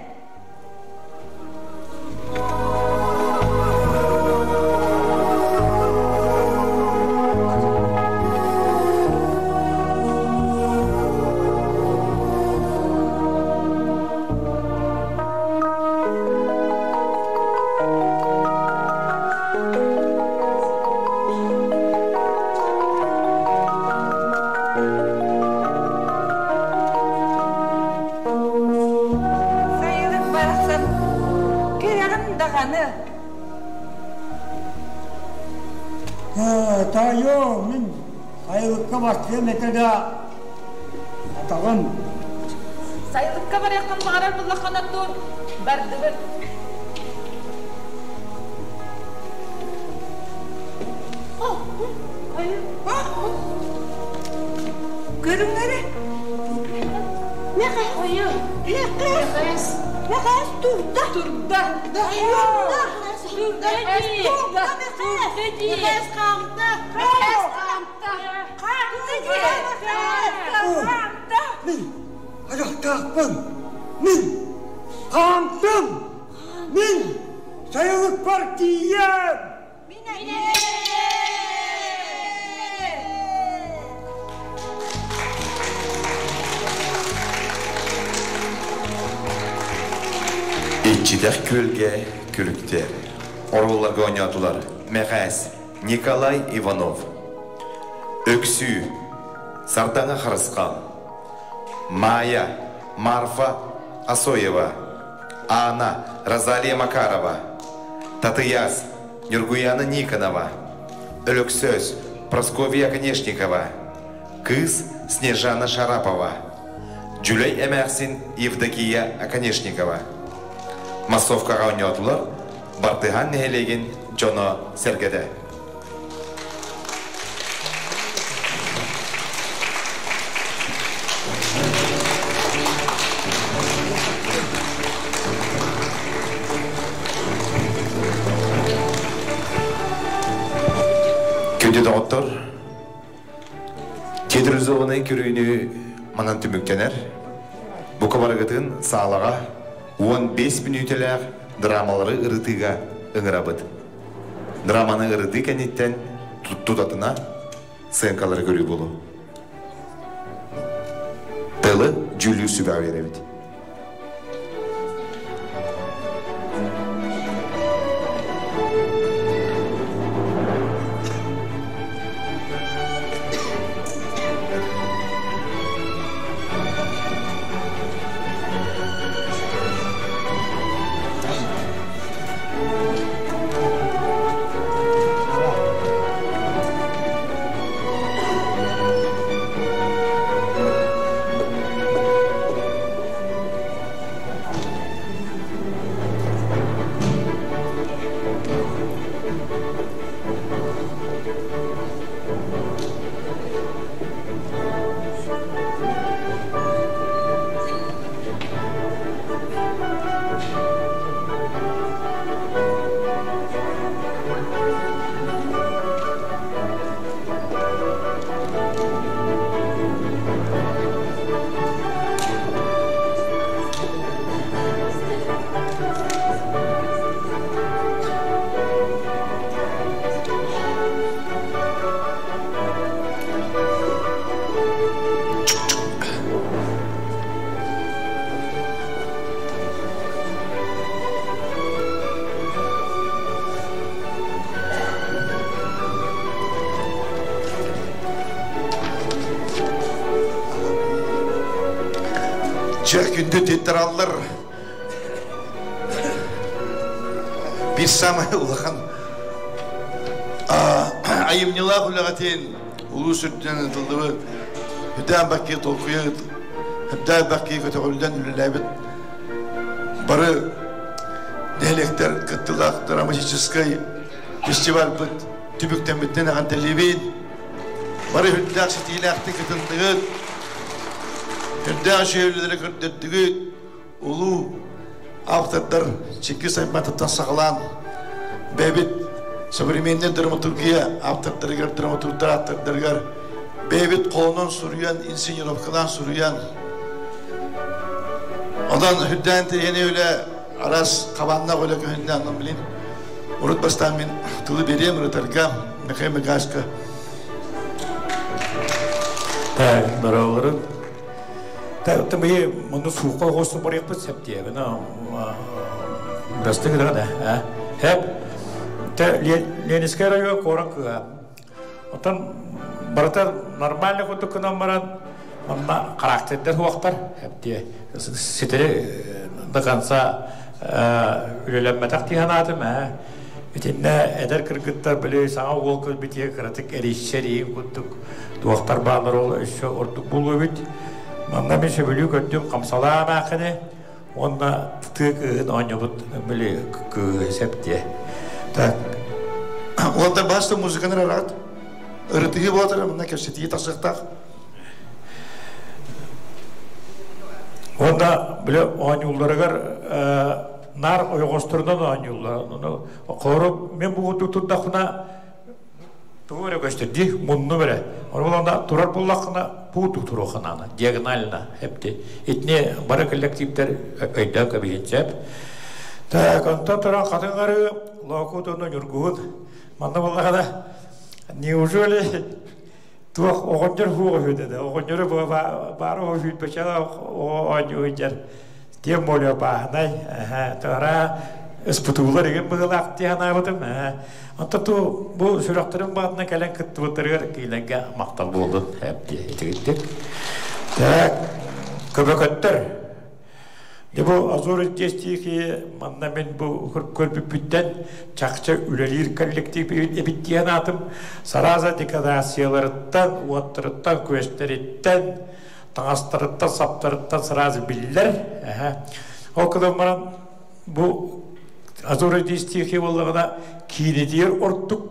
Speaker 1: Сайылык барахсан кэрэҕин даҕаны.
Speaker 14: Таайоо, мин сайылыкка бастыам этэ да атаҕым.
Speaker 1: Сайылыкка барыаххын баҕарар буллаххына тур, бардыбыт.
Speaker 2: Көрүҥ эрэ. Мэхээс. Мэхээс турда.
Speaker 1: Турда.
Speaker 2: Турда. Турда. Турда. Мэхээс хаамта. Мэхээс хаамта. Хаамта хаамта.
Speaker 14: Мин айахтаахпын. Мин хаамтым. Мин сайылыкпар тиийэм.
Speaker 3: Иччитэх күөлгэ күлүктэр. Оруолларга оонньоотулар Мэхээс, Николай Иванов, Өксүү, Сардаҥа Харысхал, Маайа, Марфа Асоева, Аана Розалия Макарова, Татыйаас Ньургуяна Никонова, Өлөксөөс Прасковья Конешникова, Кыыс Снежана Шарапова, Дьүлэй эмээхсин Евдокия Оконешникова. Массовкаҕа оонньоотулар Бартыһаан нэһилиэгин дьоно-сэргэтэ. Күндү доҕоттор, театрализованнай көрүүнү манан түмүктэнэр. Бука барыгытын саалаҕа 15 мүнүүтэлээх драмалары ырытыыга ыҥырабыт. Драманы ырытыы кэнниттэн тутатына сценкалары көрүү буолуо. Тылы дьүүллүүр сүбэҕэ биэрэбит.
Speaker 18: Чэ, күндү театраллар биир самай улахан айымньылаах үлэҕитин улуус үрдүнэн ытыллыбыт Үтээн бакки толкуйа Үтээн бакки көтөҕүллэн үлэлээбит бары нэһилиэктэр кыттыылаах драматическай фестивальбыт түбүктэммиттэн эҕэрдэлиибин. Бары үрдээх ситиилээхтик кытынныгыт, үрдээх үчүгэй көрдөрдүгүт, улуу автордар Чингис Айтматовтан саҕалаан бэйэбит современный драматургия автордарыгар, драматургдар автордарыгар бэйэбит холонон суруйан, инсценировкалаан суруйан, онон үрдээн тэрийэни үлэ араас хабааннаах үлэ көһүннэ, онон билин урут бастаан мин тылы бериэм ырытарга Михаил Михайловичка.
Speaker 19: Так, дороголарын Та быйы мұны суыққа қосып барыйықпыт сәп диэбин Бырастык да а Хэп Та Ленинскэй район коран кыга. Отон барыта нормально курдук гынан баран манна характердар хуактар хэп дие ситери до конца үлэлэммэтэх дии санаатым ээ. Итиннэ эдэр кыргыттар били саҥа уол кэлбитигэр кыратык эрийсэр иһин курдук туохтар бааллар ол өссө ордук буолуо эбит. Манна мин сөбүлүү көрдүм хамсалаа эмээххини уонна тыы кыыһын оонньобут били кыыһы сеп диэ.
Speaker 18: Так. Уолтар баста музыканы араат. Ырытыһыы буолатар манна кэпсэтии тахсыахтаах.
Speaker 19: Уонна били оонньуулларыгар наар ойоҕосторунан оонньууллар. Хоору мен бугуту турдахпына тугу эрэ көстөр дии муннум эрэ. Ону турар буллаххына пуутук туруоххунаана диагонально эпти. Итини бары коллективтер өйдөөн кэбиһин сөп. Так, онтон туран хатыҥ лоокут уонна ньургуһун манна буоллаҕына неужели туох оҕонньор хуоҕа үһү деді оҕонньору баара сүүрбэчэ оонньуу сылдьар тем более бааһынай туора ыспытуулар игин быһыылаах дии санаабытым онтон ту бу сүрэхтэрин баҕатынан кэлэн кыттыбыттарыгар киилэргэ махтал буоллун итигиттик так. Көбөкөттөр. Дьэ бу Азор Дьиэстиихи манна мин бу көрбүппүттэн чахчы үлэлиир коллектив эбит диэн аатым сарааза декорацияларыттан, уоттарыттан, күөстэриттэн, таҥастарыттан, саптарыттан сразу биллэр. Ол гынан баран бу Азор Дьиэстиихи буоллаҕына киинэтигэр ордук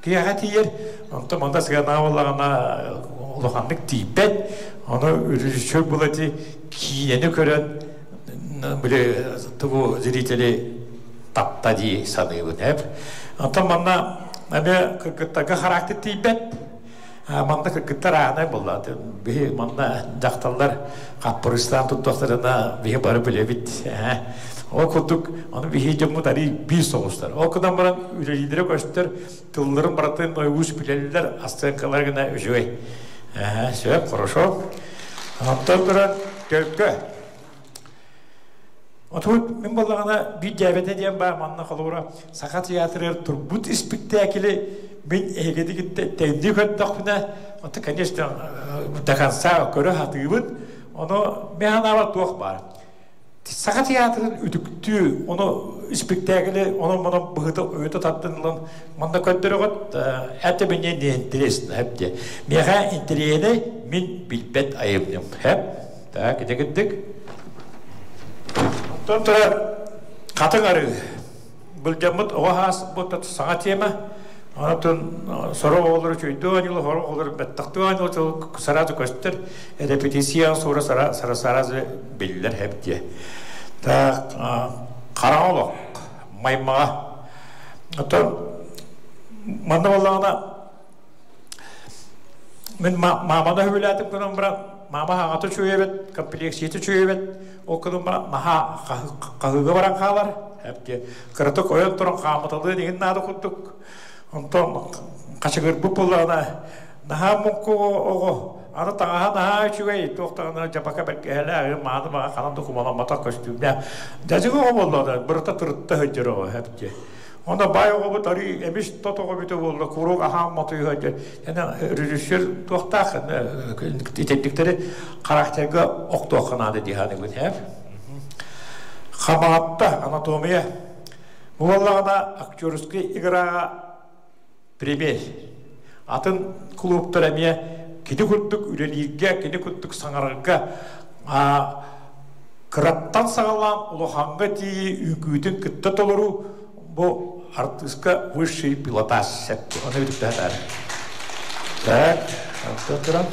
Speaker 19: киэхэ тиийэр, онтон манна сыана буоллаҕына улаханнык тиийбэт. Ону режиссер булати киинэни көрөн били тугу зрители тапта дии саныыбын эп. Онтон манна эмиэ кыргыттарга характер тиийбэт. Манна кыргыттар аанай буолла. Биһи манна дьахталлар хаппырыстаан туттахтарына биһи бары билэбит. Ол курдук ону биһи дьоммут арый биир соҕустар. Ол гынан баран үлэлиилэрэ көстөр, тылларын барытын ойуус билэллэр, астыанкалар гына үчүгэй. Сөп, хорошо. Онтон туран төлкө. Отут мин буоллаҕына биир дьээбэтэ диэн баар манна холобура Саха театрыгар турбут испиктээкили мин эһигини тэҥнии көрдөхпүнэ, это, конечно, до конца көрө сатыыбын. Ону мен санаабар туох баар. Саха театрын үтүктүү, ону испиктээкили онон-манан быһыта өйөтө тардан ылан манна көрдөрөҕүт, это мне не интересно, хэп диэ. Миэхэ интэриэһинэй мин билбэт айымньым, хэп. Так, ити кырдык. Онтон турар хатыҥ арыы. Былдьаммыт оҕо хаас буолта саҥа тема. Онтон сорох оҕолору чүйдүү оонньуулар, сорох оҕолору бэттахтыы оонньуулар сразу көстөр. Репетиция сура сара сразу биллэр хэп диэ. Так, хараҥа олох, маймаҕа. Оттон манна буоллаҕына Мин мааманы сөбүлээтим гынан баран, маама хаҥата үчүгэй эбит, комплексията үчүгэй эбит, ол гынан баран наһаа хаһыыга баран хаалар. Эбдиэ кыратык ойон туран хаамыталыан иһин наада курдук. Онтон хачыгырбыт буоллаҕына, наһаа муҥку оҕо, аны таҥаһа наһаа үчүгэй, туох даҕаны дьабака бэргэһэлээх, мааны маҕа ханан да кумаламматах көстүүмнээх. Дьадьыгы оҕо буоллаҕына, бырата тырытта сылдьар оҕо, эбдиэ. Онно баай оҕобут арыы эмис тот оҕо бүтэ буолла, куруук аһаан мотуйуһа диэн. Эн режиссер туохтаах итинниктэри характерга охтуохха наада дии саныыбын һээп. Хамаҕатта анатомия. Бу буоллаҕына актерскай играҕа премьер. Атын клубтар эмиэ кини курдук үлэлииргэ, кини курдук саҥарарга кыраттан саҕалаан улахаҥҥа тиийии үҥкүүтүн кытта толоруу бу артыыска высший пилотаж сөп. Ону бүтүктэ Так, онтон туран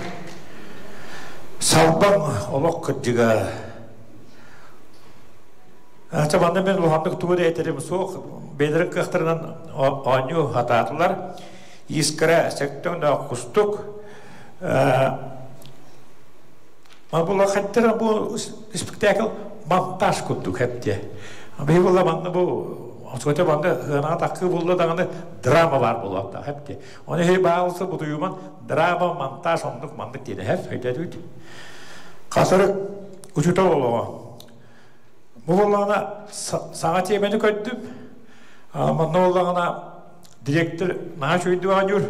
Speaker 19: Салбаҥ олох кырдьыга. Ача манна мен улаханнык тугу да этэрим суох. Бэйэлэрин кыахтарынан оонньуу хатаатылар. Искра сектоҥ кустук. Ма хаттара бу спектакль монтаж курдук хэпте. Биһи була манна бу Осуота манна ыанаҕа таккыы булла даҕаны драма бар буолуохтаах хэпте. Оны хей баалысы бутуйуман драма монтаж оннук маннык диэн хэп өйдөтүт. Хасырык учуутал олоҕо. Бу буоллаҕына саҥа тиэмэни көрдүм. Манна буоллаҕына директор наһаа үчүгэйдик оонньуур.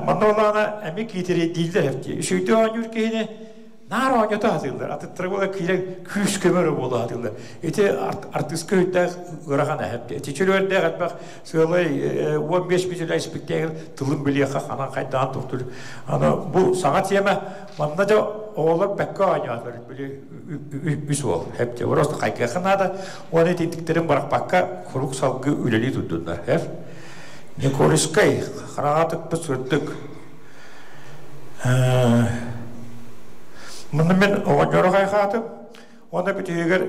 Speaker 19: Манна буоллаҕына эмиэ киитэрэйдииллэр эбит. Үчүгэйдик оонньуур киһини наар оонньото сатыыллар. Атыттара буола киирэн күүс көмөрө буола сатыыллар. Ити артыыска өйдөөх ыарахан эһэп. Ити чөлүөрдээх элбэх сыалай 15 бүтүнэй спектакль тылын билиэхэ ханан хайдаан тохтур. Аны бу саҥа тиэмэ манна да оҕолор бэккэ оонньоотулар. Били үс уол хэп просто хайгыахха наада уонна итинтиктерин бырахпакка куруук салгыы үлэлии турдуннар хэп Никольскай хараҕа тыкпыт сырдык Мунна мен оҕонньору хайхаатым уонна бүтүһүгэр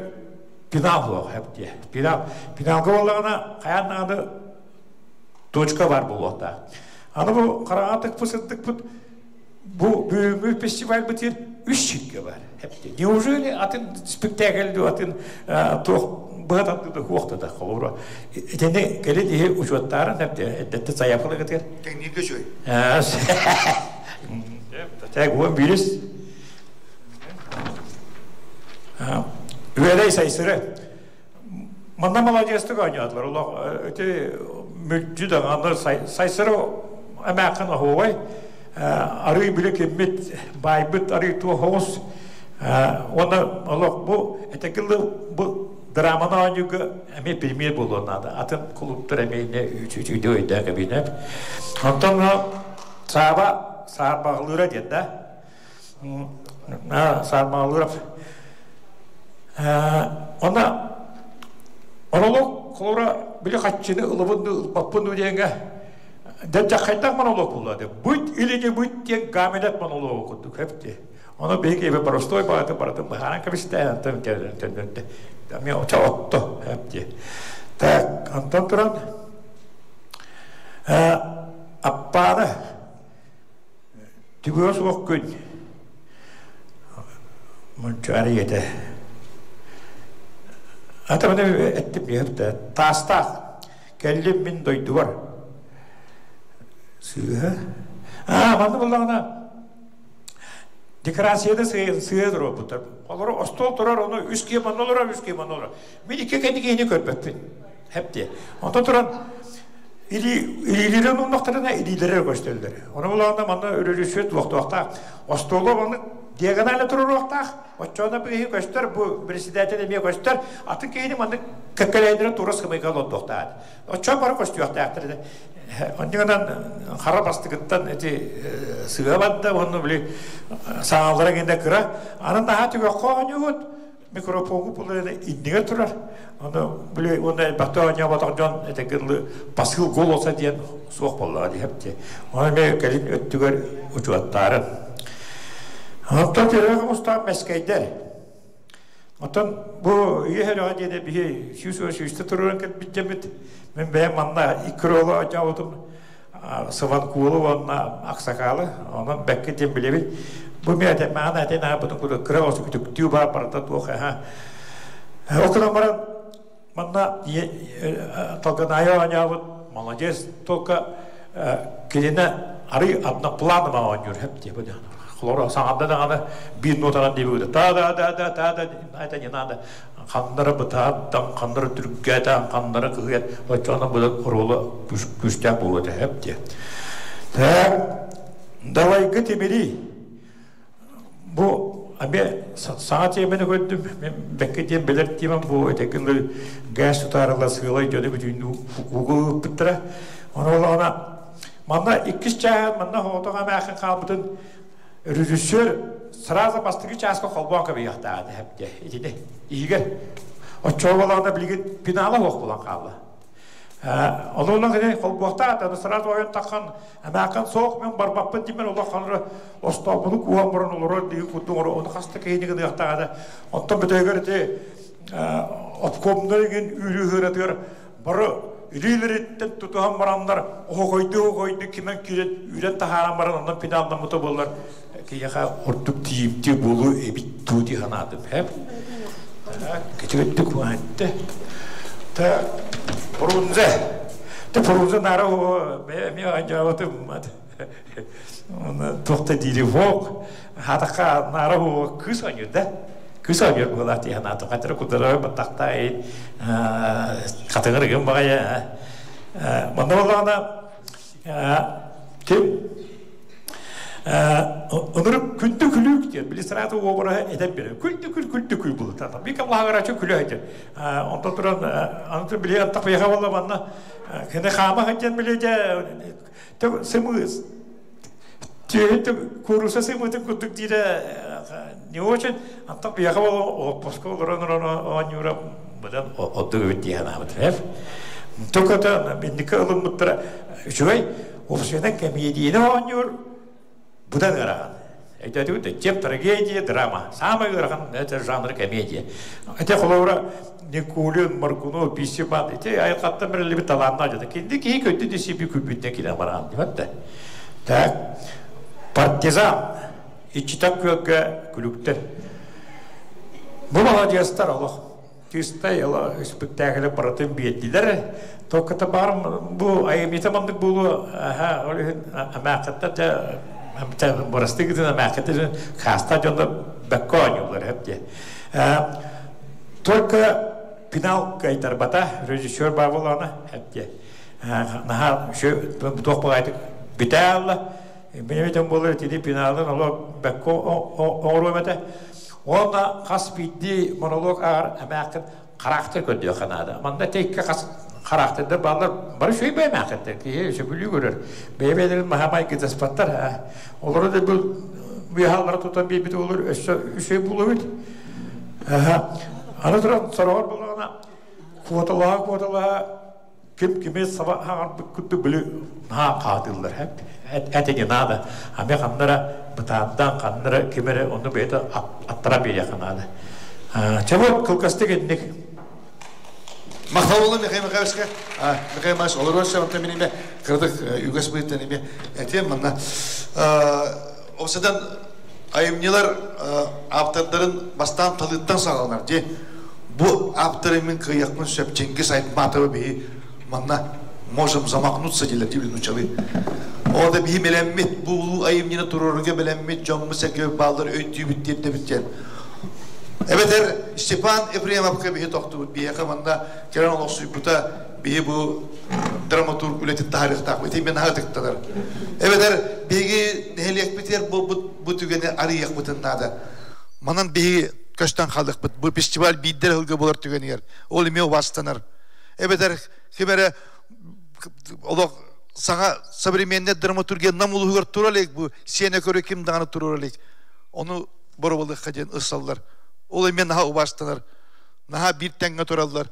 Speaker 19: пенал суох хэп диэ пенал пеналга буоллаҕына хайаан даҕаны точка бар буолуохтаах аны бу хараҕа тыкпыт сырдыкпыт Бу бүгүҥҥү фестивальбытыгар үс сиргэ бар. Неужели атын спектакль атын туох быһа хуохта да холобура. Итини кэлин иһи учуоттаарын эрдэттэ заявкалыгытыгар.
Speaker 18: Тэҥнииргэ үчүгэй.
Speaker 19: Так, уон бирис. Үөрэй сайсыры. Манна маладьыастык оонньоотулар. Олох ити мүлдьү даҕаны сайсыры эмээххин оһуобай. Арыы били киммит байбыт арыы туох оҕус. Уонна олох бу этекилы бу драманы оонньууга эмиэ премьер буолуон наада. Атын клубтар эмиэ үчүгэй өйдөөх эбиинэп. Онтон Сааба Саарбаҕалыыра диэн да. Саарбаҕалыыров. Онно монолог холобура били хаччыны ылыбын ылбаппын дуу диэҥҥэ дьэ хайдах монолог буолла диэн быть или не быть диэн Гамлет монологу курдук эпти. Ону биһиги эбэ простой баҕаты барытын быһааран кэбистэ, онтон төннөрдө. Эмиэ оча отто эпти. Так, онтон туран Аппааны түбүгэ суох күн Мунчаары ийэтэ. Ата эттим биһирдэ таастаах кэллим мин дойдубар. Сыыһа. Аа, манна буллаҕына декорацияда сыа туруорбуттар. Олору остуол турар, ону үс киһи манна олорор, үс киһи манна олорор. Мин икки кэнники көрбөппүн. Хэп диye. Онтон туран илиилэрин умнахтарына илиилэрэ көстөллөр. Ону булаҕына манна өрөрүсүөт туохтуохтаах. Остуолу маннык диагонально туруоруохтаах. Оччоҕуна бу киһи көстөр, бу председатель эмиэ көстөр. Атын киһини маннык кэккэлэйдэрин тура сымыйга олордуохтаах. Оччоҕо бары көстүөхтээхтэр. Онньугунан хара бастыгыттан ити сыа барда, уонна били саҥалара гинэ кыра. Аны наһаа түгэххэ оонньугут, микрофону булар иннигэр турар. Ону били уонна элбэхтэ оонньооботох дьон этэгиллы посыл голоса диэн суох буоллаҕа диэхти. Ону эмиэ кэлин өттүгэр учуоттаарын. Оттон төрөх мустаах мэскэйдэр. Оттон бу үйэ өрөҕө диэни биһи 100 сүүстэ туруоран кэлбит Мин бэйэм манна икки ролу оонньообутум Сыванкулу уонна Аксакалы. Онон бэккэ диэн билэбин. Бу миэтэ маана этин аабытын курдук кыра осу күтүктүү баар барыта туох эһэ. Ол гынан баран манна Толганаайа оонньообут молодец только кинини арый однопланово оонньуур хэп диye Холоро саҥарда даҕаны биир нотанан диэбит та да да да та да это не надо ханнара бытааттан ханнара түргээтэн ханнара кыһыйан оччоҕуна быдан оруола күүстээх буолуо этэ хэп диye Так далайгы тимири бу эмиэ саҥа тиэмэни көрдүм мен бэккэ диэн билэр тиэмэм бу этэгин газ тутаарыла сыалай дьону бүтүннүү ууга ыыппыттара ону олоҕуна манна иккис чааһын манна хоотох эмээхин хаалбытын режиссер сразу бастакы чааска холбоон кэбиһиэхтээх этэ итини иһигэр оччоҕо билигин пенала суох буолан хаалла Онон кини холбуохтаах аны сразу ойон таххан эмээххин суох мен барбаппын димен олох остообуну кууһан баран олорор дии курдук ону хаста киһини гыныахтаах этэ оттон бөтөйгөр ити обкомнар игин үүрүү ыһыыратыгар бары илиилэриттэн тутуһан бараннар оһохойду оһохойду кимэн киирэн үүрэн таһааран баран онон пеналламмыта буоллар киһиэхэ ордук тиийимтиэ буолуо эбит дуу дии санаатым хэп кичигиттик уһатты та Фрунзе та Фрунзе нара эмиэ анжаабатым туохта диири фок хатака нара кыыс оонньуур да кыыс оонньуур буолаат дии санаатым хатара кудара баттахта хатыгыр ыгым баҕайы манна буоллаҕына ким Ынырык күндү күлүүк диэн били сразу уобараһы этэн берер. Күндү күл күндү күл булута. Бика лаһагарачы күлө этер. Онтон туран аны били антах быйаха болла манна кene хаама ханжан били же сымы куруса сымытын курдук дире не очень антах быйаха болла отпуск олорон оонньуура быдан оттугу бит диэн аабыт. Только та минники ылыммыттара үчүгэй Общественно комедийный оонньуур быдан ыарахан. Это тем трагедия, драма. Самый ыарахан это жанр комедия. Это холобура Никулин, Маргунов, Писиман, эти айылҕаттан бэриллибит талааннаах дьон. Кинди киһи көттү десиби күлбүттэн килэн бараан диэбэт Так, партизан, иччитэх күөлгэ күлүктэр. Бу маладьыастар олох. Чистай ыла испиктээкили барытын биэрдилэр. Только баар бу айымньыта маннык буолуо аха ол иһин эмээххиттэр дьэ бырастыы гытын эмээххиттэр хааста дьонно бэккэ оонньууллар эп диэ. Только финал кайтарбата режиссер баа буолаана эп диэ. Наһаа туох баҕайытык бүтээ алла. Мен этем буолар итини финалын оло бэккэ оҥоруом этэ. Уонна хас биирдии монолог ааҕар эмээххин характер көрдүөххэ наада. Манна текке хас характердар бааллар бары үчүгэй эмээххиттэр киһи сөбүлүү көрөр. Бэйэ-бэйэлэрин маһамай кытаспаттар. Олору да бу быһааллара тутан биэрбит олор өссө үчүгэй буолуо эбит. Аны туран сороҕор буоллаҕына куоталаһа куоталаһа ким кими саба хаҥарбыт курдук били наһаа хаатыыллар этиги наада ами ханнара бытаардаан ханнара ким эрэ ону бэйэтэ аттара биэриэххэ наада чэ вот кылгастык инник
Speaker 18: Махтал болла Михаил Михайловичка. Михаил Михайлович, олорор онтон мин эме кыратык үгэс быһыттан эме этиэм манна. Осадан айымньылар автордарын бастаан талыыттан саҕаланар дии. Бу авторы мин кыайыахпын сөп Чингиз Айтматовы биһи манна можем замахнуться дииллэр дии нучалы. Ол да биһи бэлэммит, бу улуу айымньыны туруоруга бэлэммит дьоммут сэргэ бааллар өйдүүбүт диэбит диэн. Эбэтэр Степан Ефремовка биһи тохтубут биһиэхэ манна кэлэн олохсуйбута биһи бу драматург үлэтин таһаарыахтаахпыт ити мен аһатыктанар. Эбэтэр биһиги нэһилиэкпитигэр буолбут бу түгэни арыйыахпытын наада. Манан биһиги көстөн хаалыахпыт. Бу фестиваль биирдэр ыһылга буолар түгэнигэр. Ол эмиэ убаастанар. Эбэтэр ким эрэ олох саҥа современный драматургия нам улуһугар тура илик бу сиэнэ көрө ким даҕаны туруора илик. Ону боруобалыахха диэн ырсаллар. Ол эмиэ наһаа убаастанар. Наһаа биир тэҥҥэ тураллар.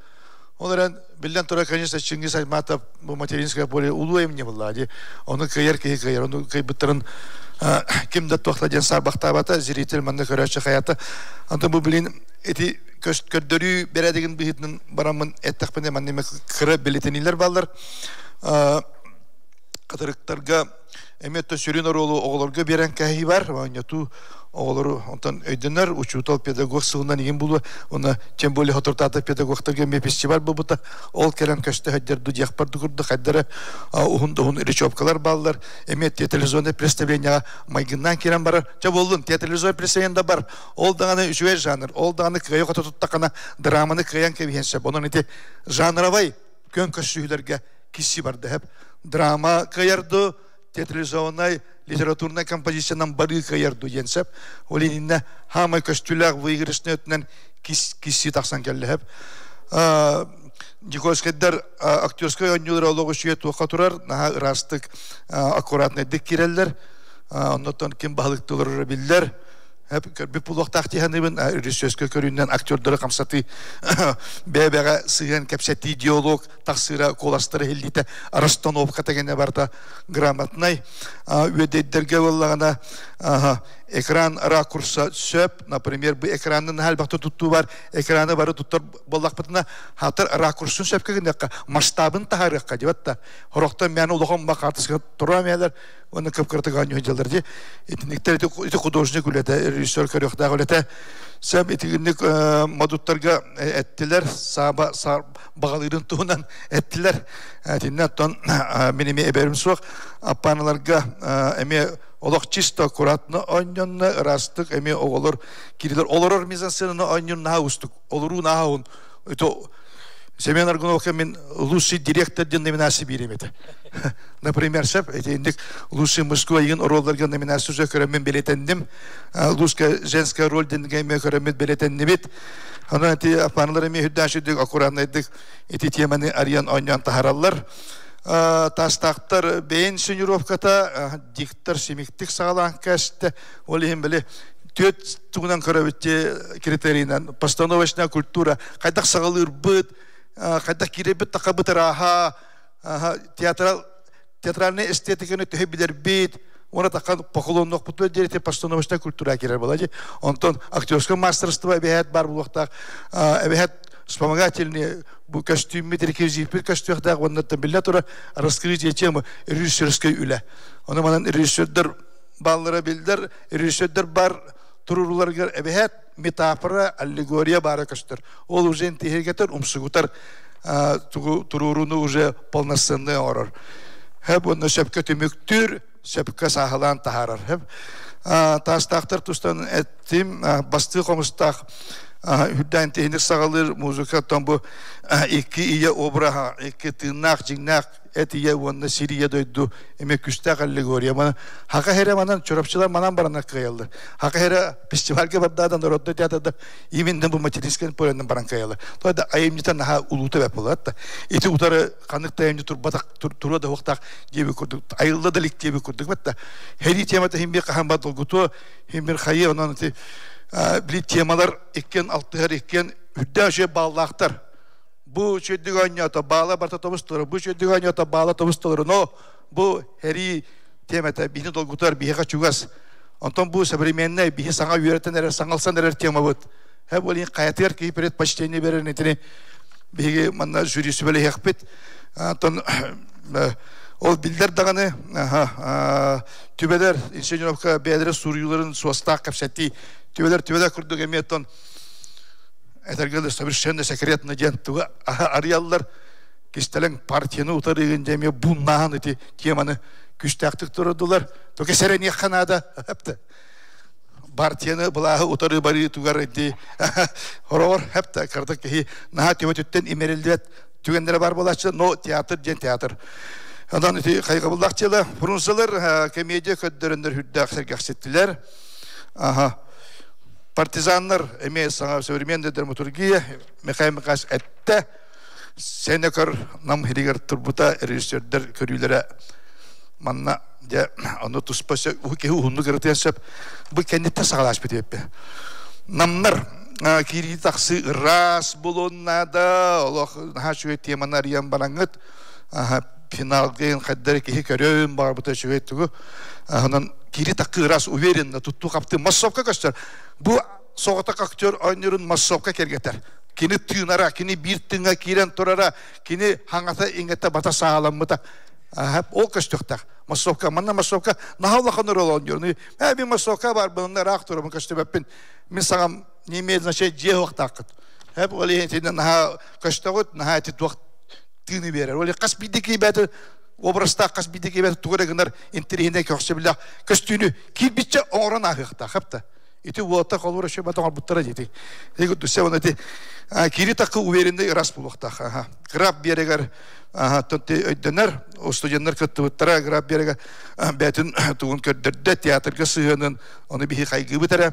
Speaker 18: Ол эрэн, биллэн турар, конечно, Чингиз Айтматов бу материнское поле улуу эмне булла ди. Ону кыайар киһи кыайар. Ону кыайбыттарын ким да туохта диэн саарбахтаабата, зритель манна көрөөччү хаята. Антон бу билин ити көрдөрүү бэрээдэгин быһыытынан бараммын эттэхпинэ манна кыра билетинилер баллар. Катырыктарга Эмиэ то сүрүн оруолу оҕолорго биэрэн кэһии бар, оонньотуу оҕолору онтон өйдөнөр, учуутал, педагог сылынан игин булуо, уонна тем более хотуртаата педагогтарга эмиэ фестиваль буолбута, ол кэлэн көстө сылдьар диэхпэр курдук хайдара уһун да уһун речевкалар бааллар, эмиэ театрализованное представлениеҕа майгыннаан киирэн барар, чэ буоллун, театрализованное представление да бар, ол даҕаны үчүгэй жанр, ол даҕаны кыайа хото туттаххына драманы кыайан кэбиһиэн сөп, онон ити жанровай күөн көрсүһүүлэргэ киси барда хэп драма кыайарду театрализованнай литературнай композициянан барыы кыайарду диэн сөп ол иннинэ хаамай көстүүлээх выигрышный өттүнэн кисси тахсан кэллэ хэп Никольскайдар актерскай оонньуулара олох үчүгэй туохха турар наһаа ыраастык аккуратнайдык киирэллэр оннотон ким баһылыктыылар биллэр Көрбүт буолуохтаах дии саныыбын. Режиссерскэй көрүүнэн актердары хамсатыы, бэйэ-бэҕэ сыһыан кэпсэтии, диалог тахсыыра, куоластара иһиллиитэ, расстановка тэгэнэ барыта грамотнай. Үөдэйдэргэ буоллаҕына экран ракурса сөп. Например, бу экранын элбэхтэ туттуу бар. Экраны бары туттар буоллахпытына, хатыр ракурсун сөпкө гыныахха, масштабын таһаарыахха диэбэт да. Хорохтон мээн улахан бакаатыска тура мээлэр уонна кып-кыратык оонньуу сылдьаллар дии. Итинниктэр ити художник үлэтэ, режиссер көрүөхтээх үлэтэ. Сэм итинник модуттарга эттилэр, сааба баҕалыырын туһунан эттилэр. Итиннэ оттон мин эмиэ эбэрим суох. Аппааналарга эмиэ олох чисто аккуратно оонньонно, ыраастык эмиэ оҕолор кирилэр олорор мизансценаны оонньуур наһаа уустук. Олоруу наһаа уһун. Семен Аргуновка мин лучший директор диэн номинация биэрим этэ. Например, шеф, итинник лучший мужской игин оруолларга номинация уже көрөммүн билетенним. Лучшая женская роль диэн эмиэ көрөммүт билетеннибит. Онон ити аппаналар эмиэ үрдээн сүрдүк аккуратнайдык ити теманы арыйан оонньоон таһараллар. Тастаахтар бэйин синировката диктор симиктик саҕалаан кэстэ. Ол иһин били түөрт тугунан көрөбүт критерийинэн постановочная культура хайдах саҕалыырбыт, хайдах киирэрбит тахабыт ырааһа, театрал театральный эстетиканы төһө билэрбит, уонна тахан поклоннуохпутугар диэри постановочная культура киирэр буолла дии. Онтон актерское мастерство эбэһээт баар буолуохтаах, эбэһээт вспомогательный бу көстүүммүт, реквизиппит көстүөхтээх уонна биллэ турар раскрытие темы режиссерскай үлэ. Ону манан режиссердэр бааллара биллэр, режиссердэр бар турурууларыгар эбэһээт метафора, аллегория баара көстөр. Ол уже интиһиргэтэр, умсугутар туруурууну уже полноценный оҥорор. Хэп уонна сөпкө түмүктүүр, сөпкө сааһылаан таһаарар. Хэп таастаахтар тустан эттим, бастыы хомустаах Үрдээн тиһиник саҕалыыр музыкаттан бу икки ийэ обраһа, икки тыыннаах, дьиҥнээх эт ийэ уонна сир ийэ дойду эмиэ күстээх аллегория. Маны хака хере манан чурапчылар манан баранар кыайаллар. Хака хере фестивальга бардаадан народный театрда именно бу материнскай поэннан баран кыайаллар. То да айымньыта наһаа улуута бэп буолар да. Ити утары ханнык да айымньы турбатах туруа да хуохтаах диэби курдук айылла да илик диэби курдук бэтта. Хери темата хим бир хахан бар долгутуо, хим бир хайы онон ити били темалар иккиэн алтыһар иккиэн үрдээх үчүгэй бааллаахтар. Бу үчүгэйдик оонньоото, баала барыта тобус толору, бу үчүгэйдик оонньоото, баала тобус толору. Но бу һэрии тиэмэтэ биһини долгутар, биһиэхэ чугас. Онтон бу современнай, биһи саҥа үөрэтэн эрэр, саҥалсан эрэр темабыт. Һэ бу хайатыгар киһи предпочтение берер итини биһиги манна жюри сүбэлэһиэхпит. Онтон ол биллэр даҕаны түбэлэр инженеровка бэйэлэрэ суруйууларын суостаах кэпсэтии түбэлэр түбэлэр курдук эмиэ оттон этэргэ совершенно секретно диэн тугу арыйаллар кистэлэҥ партияны утарыыгын дьэ эмиэ буннааһын ити теманы күүстээхтик турардылар только сэрэниэххэ наада партияны былааһы утары барыы тугар ити хороҕор хэпта кырдык киһи наһаа төбөтүттэн имэриллибэт түгэннэрэ бар буолааччы но театр диэн театр онон ити хайҕабыллаах дьыала фрунзелар комедия көрдөрөннөр үрдээх сэргэхситтилэр аха партизаннар эмиэ саҥа современная драматургия Михаил Михайлович эттэ сенекор нам иһигэр турбута режиссердэр көрүүлэрэ манна дьэ ону туспа киһи уһуннук ырытыан сөп бу кэнниттэн саҕаласпыт эппи намнар киирии тахсыы ыраас булун наада олох наһаа үчүгэй теманы арыйан бараҥҥыт финалгын хайдары киһи көрөөн баҕарбыта үчүгэй тугу онон киирии тахсыы ыраас уверенно туттуу хаптыы массовка көстөр бу соҕотох актер оонньуурун массовка кэргэтэр. Кини тыынара, кини биир тыҥа киирэн турара, кини хаҥата иҥэтэ бата сааламмыта. Ол көстүөхтээх. Массовка, манна массовка наһаа улахан роль оонньуур. Ээ, мин массовка бар, мин ыраах турабын көстүбэппин. Мин саҕам не имеет значения дьиэ уохтааххыт. Хэп ол иһин итиннэ наһаа көстөҕүт, наһаа ити туох тыыны биэрэр. Ол хас биирдии киһи образтаах хас биирдии киһи тугу эрэ гынар интэриэһинэй көхсөбүллээх көстүүнү киирбиччэ оҥорон ааһыахтаах. Хэпта. Ити уолаттар холобура еще бат оҥорбуттара диэти. Ити дусе оны ити кири такы уверенный ырас булуохтаах. Аха. Граф биэрэгэр өйдөнөр, студенттар кыттыбыттара граф биэрэгэр бээтин тугун көрдөрдө, театрга сыһыанын оны биһи хайгыыбыт эрэ.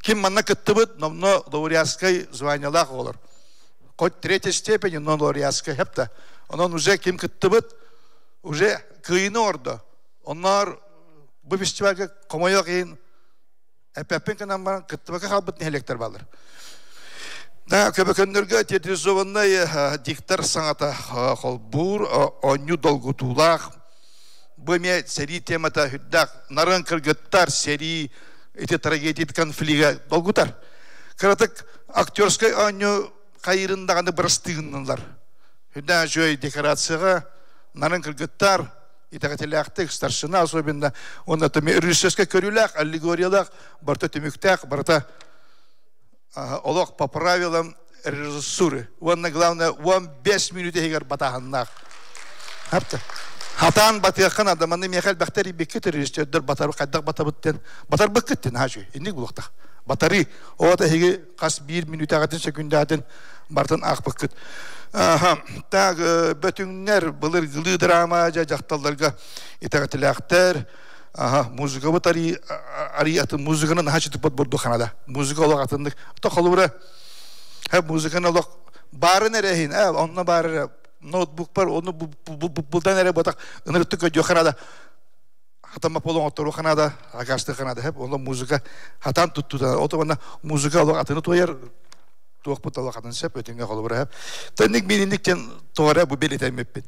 Speaker 18: Ким манна кыттыбыт, номно лауреатскай званиялаах оҕолор. Хоть третьей степени, но лауреатскай хепта. Онон уже ким кыттыбыт, уже кыйыны ордо. Оннор бу фестивальга хомойуох иһин эппэппин гынан баран кыттыбакка хаалбыт нэһилиэктэр бааллар. Да, көбөкөннөргө театрализованный диктор саҥата холбуур, оонньуу долгутуулаах. Бу эмиэ сэрии темата үрдээх. Нарын кыргыттар сэрии ити трагедия конфлига долгутар. Кыратык актерскай оонньуу хайырын даҕаны бырастыгыннылар. Үрдээх үчүгэй декорацияҕа нарын кыргыттар итэҕэтилээхтик старшина особенно уонна режиссерскай көрүүлээх аллегориялаах барыта түмүктээх барыта олох по правилам режиссуры уонна главное 15 мүнүүтэ иһигэр батааһыннаах хатаан батыахха наада манна миэхэ элбэхтэр ибиккит режиссердэр батар хайдах батабыт диэн батарбыккыт диэн хаачый инник булуохтаах батарыы оҕото эһиги хас биир мүнүүтэҕитин сөкүндээтин барытын аахпыккыт так бөтүҥнэр былыргылыы драма дьэ дьахталларга итэҕэтилээхтэр аха музыкабыт арий арий атын музыканы наһаа чытыппат бурдук ханада музыка олох атыннык то холобура музыканы олох баарын эрэ иһин онно баар эрэ ноутбукпар ону булдан эрэ ботах ынырыттык көрдүөххэ наада хатамма полон отторуохха наада акаастыахха наада хэп онно музыка хатаан туттута ото манна музыка олох атыны туойар туохпут олох атын сөп өтүҥҥэ холобура хэп тэнник миининник диэн тоҕо бу бэлитэммиппит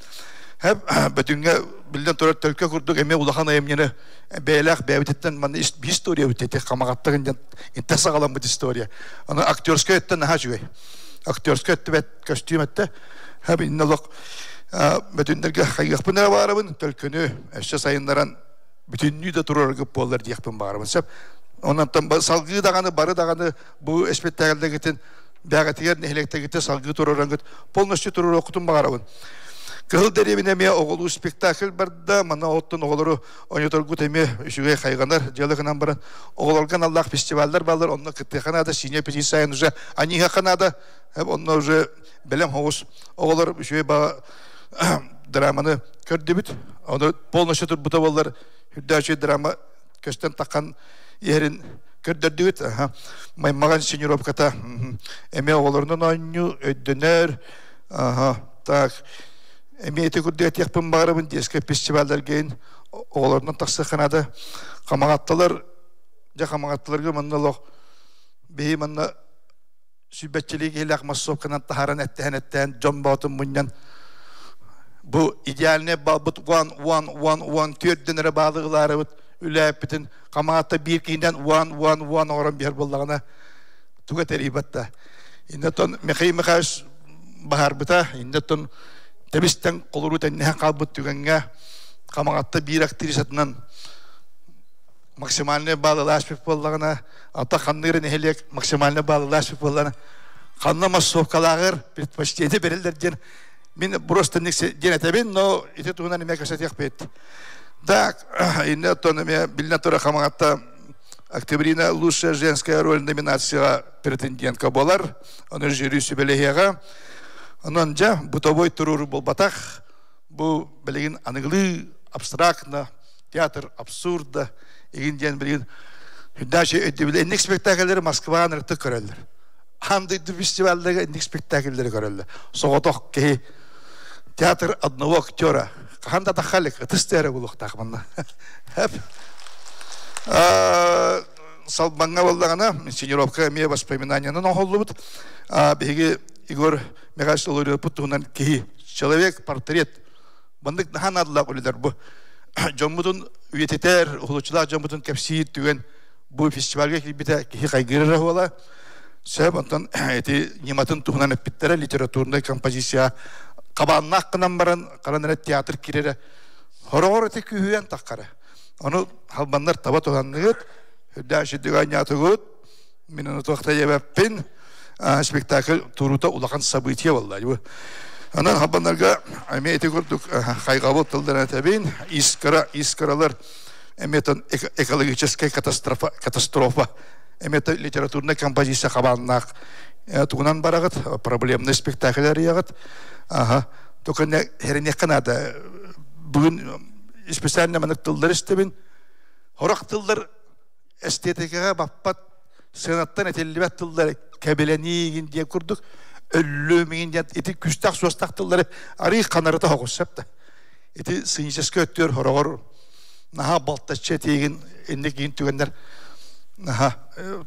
Speaker 18: хэп бөтүҥҥэ биллэн турар төлкө курдук эмиэ улахан айымньыны бэйэлээх бэйэбититтэн манна история бит хамаҕаттагын диэн интэ саҕаламмыт история аны актерскай өттө наһаа үчүгэй актерскай өттүбэт көстүүм өттө хэп инне олох бөтүннэргэ хайыахпын эрэ баарабын төлкөнү өссө сайыннаран бүтүннүү да тураргыт буоллар диэхпин баарабын сөп онон салгыы даҕаны бары даҕаны бу испэктээкилдэгитин бэҕэтигэр нэһилиэктэгитин салгыы турарангыт полностью туруруоххутун баҕарабын. Кыһыл дэриэбинэ эмиэ оҕолуу спектакль барда. Манна оттон оҕолору ойоторгут эмиэ үчүгэй хайҕанар дьыала гынан баран оҕолорго аналлаах фестиваллар бааллар. Онно кыттыахха наада, синяя птица уже аньыыһахха наада. Онно уже бэлэм хоҕус оҕолор үчүгэй ба драманы көрдүбүт. Ону полностью турбута буоллар үрдээчүй драма көстөн таххан иһэрин көрдөрдүбүт. Маймаҕан синировката эмиэ оҕолорунан оонньуу, өйдөнөр. Так, эмиэ ити курдук этиэхпин баҕарабын детскай фестивалларга оҕолорунан тахсыахха наада. Хамаҕатталар, дьэ хамаҕатталарга манна олох биһи манна сүүрбэччэлии киһилээх массовканан таһааран эттэһэн-эттэһэн дьон боотун мунньан бу идеальный балбыт уан уан уан уан түөрдэн эрэ баалы ылаарыбыт үлээппитин хамаата биир киһинэн уан уан уан оҥорон биһэр буоллаҕына туга тэрийбэт да иннэтон Михаил Михайлович баһаарбыта иннэтон тэбистэн холуруу тэннэһэн хаалбыт түгэҥҥэ хамаҕатта биир актрисатынан максимальный балл ыласпыт буоллаҕына ата ханныыр нэһилиэк максимальный балл ыласпыт буоллаҕына ханна массовкалааҕыр предпочтение береллер диэн мин просто диэн этэбин но ити туһунан эмиэ кэпсэтиэхпит так инне оттон эмиэ биллэн турар хамаҕатта Октябрина лучшая женская роль номинацияҕа претендентка буолар ону жюри сүбэлэһиэҕэ онон дьэ бытовой туруору буолбатах бу билигин аныгылыы абстрактно театр абсурда игин диэн билигин үрдээчи өйдөбүл инник спектакльлэри Москваҕа ынырыктык көрөллөр. Аан дойду фестивалларга инник спектакльлэри көрөллөр. Соҕотох киһи театр одного актера. Хаһан да тахалик ытыс тыара булуохтаах манна. Салбаҥҥа буоллаҕына инсценировка эмиэ воспоминаниянан оҥоһуллубут. Биһиги Егор Михайлович Лориоппут туһунан киһи человек портрет Маннык наһаа наадалаах үлэлэр бу. Дьоммутун үйэтитэр, уһулуччулаах дьоммутун кэпсиир түгэн бу фестивальга киирбитэ киһи хайгыырара буола. Сөп, онтон ити ньыматын туһунан эппиттэрэ литературнай композиция хабааннаах гынан баран харан эрэ театр киирэрэ хороҕор ити күүһүйэн таххара. Ону халбаннар таба туһанныгыт, үрдээх сүрдүк анньаатыгыт, Мин ону туох да диэбэппин. Спектакль туруута улахан событие буолла. Онон халбаннарга эмиэ ити курдук хайҕабыл тылларын этэбин. Искра, искралар эмиэ экологическай катастрофа, катастрофа эмиэ литературнай композиция хабааннаах тугунан бараҕыт, проблемный спектакль арыйаҕыт. Аха. Только хэрэниэххэ наада. Бүгүн специально маннык тыллар истэбин. Хорох тыллар эстетикаҕа баппат сыанаттан этиллибэт тыллары кэбилэниигин диэн курдук өллүмигин диэн ити күстээх суостаах тыллары арыы ханарыта соҕус сөп да ити сценическэй өттүгэр хороҕор наһаа балтаччы этиигин инник иин түгэннэр наһаа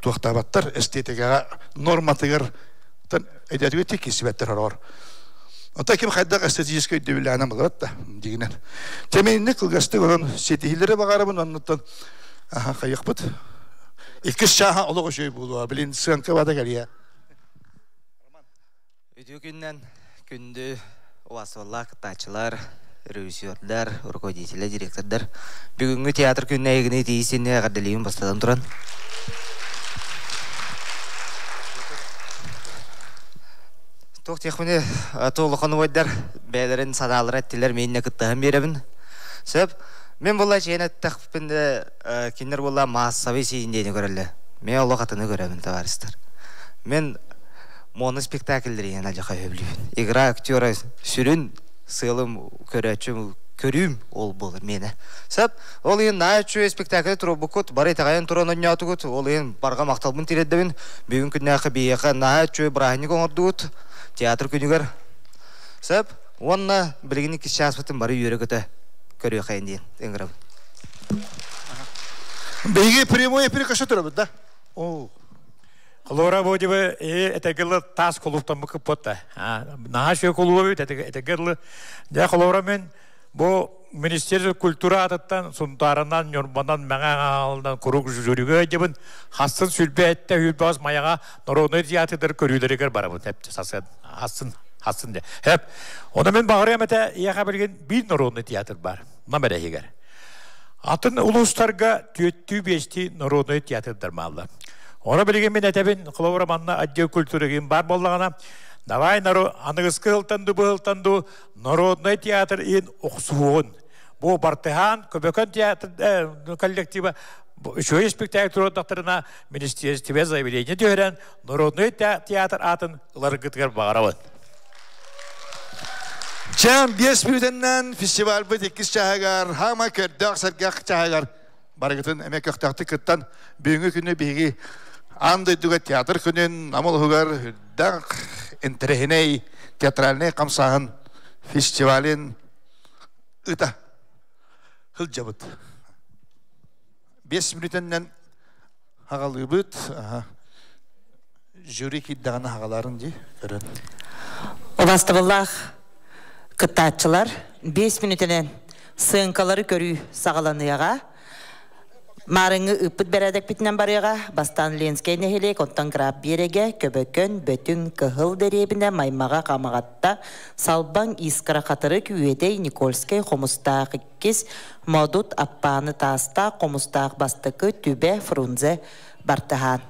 Speaker 18: туохтаабаттар эстетикаҕа норматыгар эдэтигэр киирсибэттэр хороҕор Оттон ким хайдах эстетическэй өйдөбүллээнэн буларат да дигинэн. Тэминник кылгастык онон ситиһилэри баҕарабын оннуттан хайыахпыт. Иккис чааһа олох үчүгэй буолуо. Билин сыаҥка бада кэлиэ.
Speaker 15: Үтүө күннэн күндү убаастабыллаах кыттааччылар, режиссердар, руководителлэр, директордар. Бүгүҥҥү театр күнүнэ эйигини итии-синни эҕэрдэлиибин бастатан туран. Туох диэхпиний, то улахан убайдар бэйэлэрин санаалара эттилэр, мииннэ кыттыһан биэрэбин. Сөп. Мин буолла чиэн эттэхпин да, кинилэр буолла массовый сиин диэни көрөллөр. Мен олох атыны көрөбүн, товарищтар. Мен моноспектакльлэри иһин алдьархай сөбүлүүбүн. Игра актера сүрүн сыалым көрөөччүм көрүүм ол буолар миэнэ. Сөп. Ол иһин наһаа үчүгэй спектакль туруорбуккут, бары итэҕэйэн туран оонньоотугут. Ол иһин барҕа махталбын тириэрдэбин. Бүгүн күннээххэ биһиэхэ наһаа үчүгэй бырааһынньык оҥордугут театр күнүгэр. Сөп. Уонна билигин иккис чааспытын бары үөрэ-көтө көрүөххэйин диэн ыҥырабын.
Speaker 18: Биһиги прямой эфир көсө турабыт да? Оо.
Speaker 19: Холура бодибы этэгилы таас кулууптан быкыппыт наһаа үчүгэй кулууба эбит этэгилы дьэ холура мен бу Министерство культура аатыттан Сунтаарынан, Ньурбанан, Мэҥэ Хаҥалынан куруук жюригэ ыйдыбын. Хассын сүлбэ эттэ хүлбэҕэс Майаҕа народнай театрдар көрүүлэригэр барабын. Эп сасын хассын хассын де. Хеп. Оны мен баҕарыам этэ ийэхэ билигин биир народный театр бар. Нам эрэһигэр. Атын улуустарга түөттүү биэстии народный театрдар мааллар. Оны билигин мин этэбин, холобура манна отдел культуры бар боллаҕына, Давай наро аныгыскы сылтан ду быһылтан ду народный театр иһин охсуһуоҕун. Бу Бартыһаан Көбөкөн театр коллектива үчүгэй спектакль туруордахтарына министерстве заявление түһэрэн народный театр аатын ыларгытыгар баҕарабын.
Speaker 18: Чэм 5 мүнүүтэннэн фестивальбыт иккис чааһыгар, хаама көрдөөх сэргэх чааһыгар барыгытын эмэ көхтөөхтүк кыттан бүгүҥҥү күнү биһиги аан дойдуга театр күнүн Нам улуһугар үрдэх интэриэһинэй театральнай хамсааһын фестивалын ыта сылдьабыт. 5 мүнүүтэннэн хагалыыбыт. Жюри киирдэҕинэ хагалаарын дии көрөн.
Speaker 16: Убастабыллаах кыттааччылар, 5 мүнүүтэнэн сыаҥкалары көрүү саҕаланыаҕа. Маарыҥҥы ыыппыт бэрээдэкпитинэн барыаҕа. Бастаан Ленскэй нэһилиэк, оттон Граб биэрэгэ, Көбөкөн, Бөтүҥ, Кыһыл дэриэбинэ, Маймаҕа, Хамаҕатта, Салбаҥ, Искра Хатырык, Үөдэй, Никольскай, Хомустаах иккис, Модут, Аппааны, Таастаах, Хомустаах бастакы, Түбэ, Фрунзе, Бартыһаан.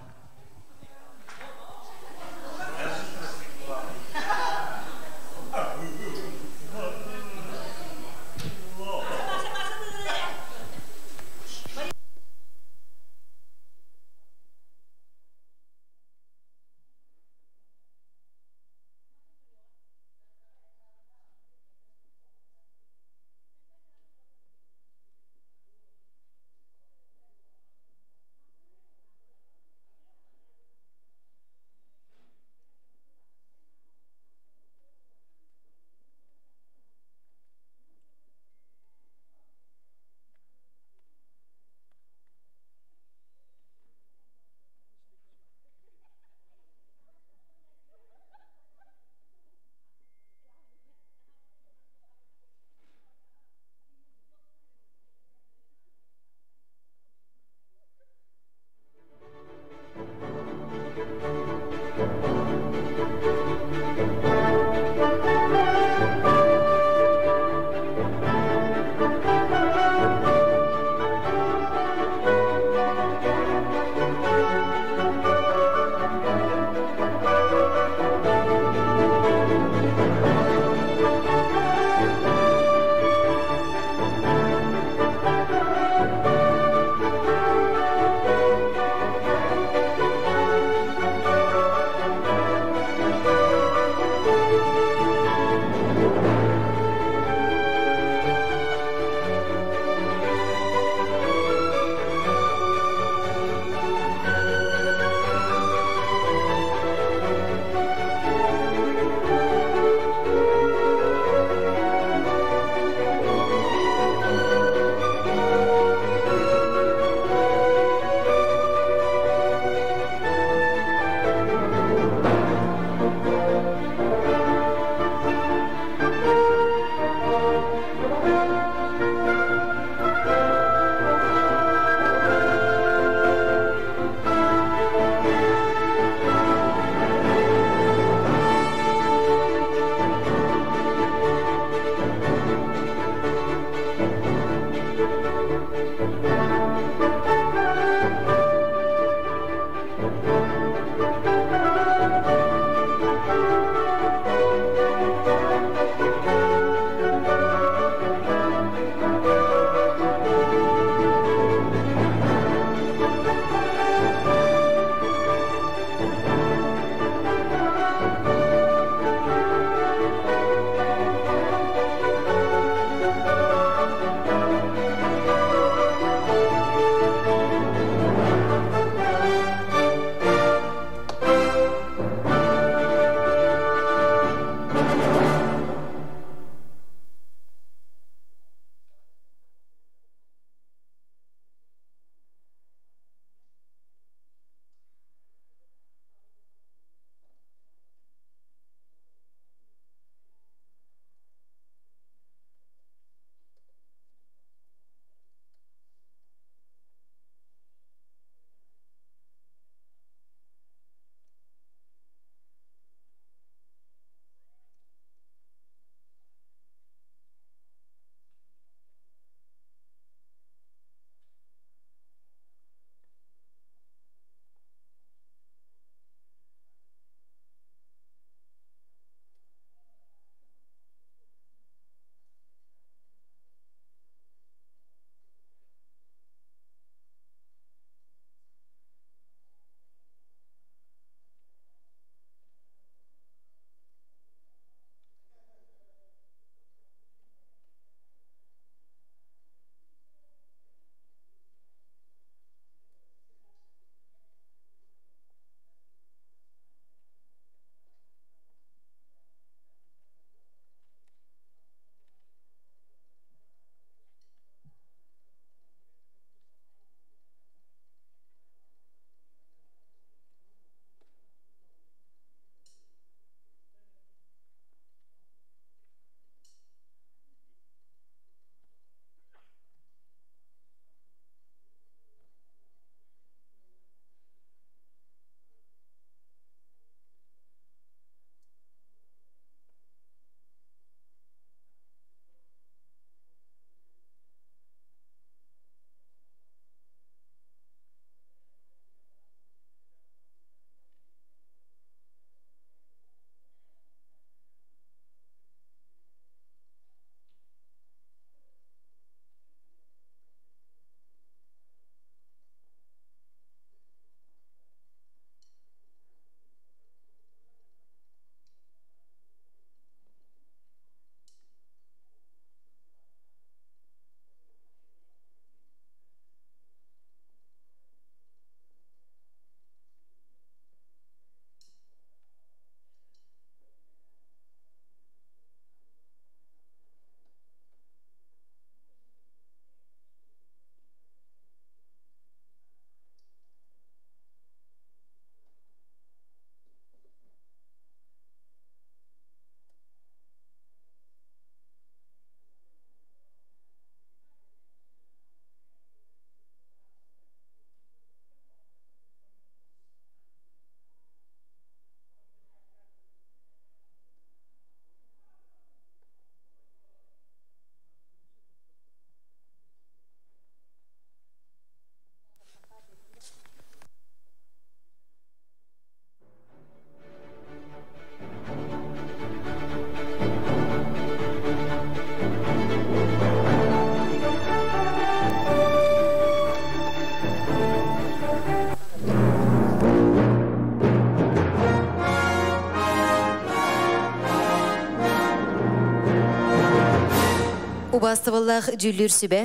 Speaker 9: Убаастабыллаах дьүүллүүр сүбэ,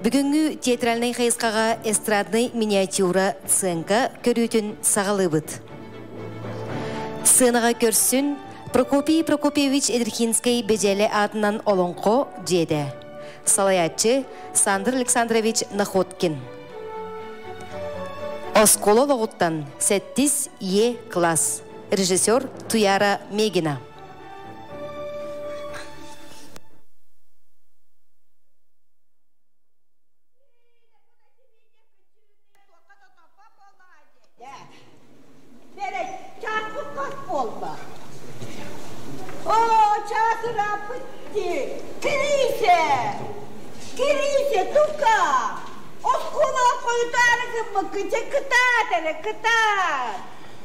Speaker 9: бүгүҥҥү театральнай хайысхаҕа эстраднай миниатюра сценка көрүүтүн саҕалыыбыт. Сценаҕа көрсүн Прокопий Прокопьевич Эдрихинскэй Бэдьээлэ аатынан олоҥхо дьиэтэ. Салайааччы Сандр Александрович Находкин. Оскуола олоҕуттан сэттис Е класс. Режиссер Туяра Мегина.
Speaker 2: О, час ырааппыт Кириисэ! Кириисэ, тука! Оскуола хойутаары гыммыккын, чэ кытаат эрэ, кытаат!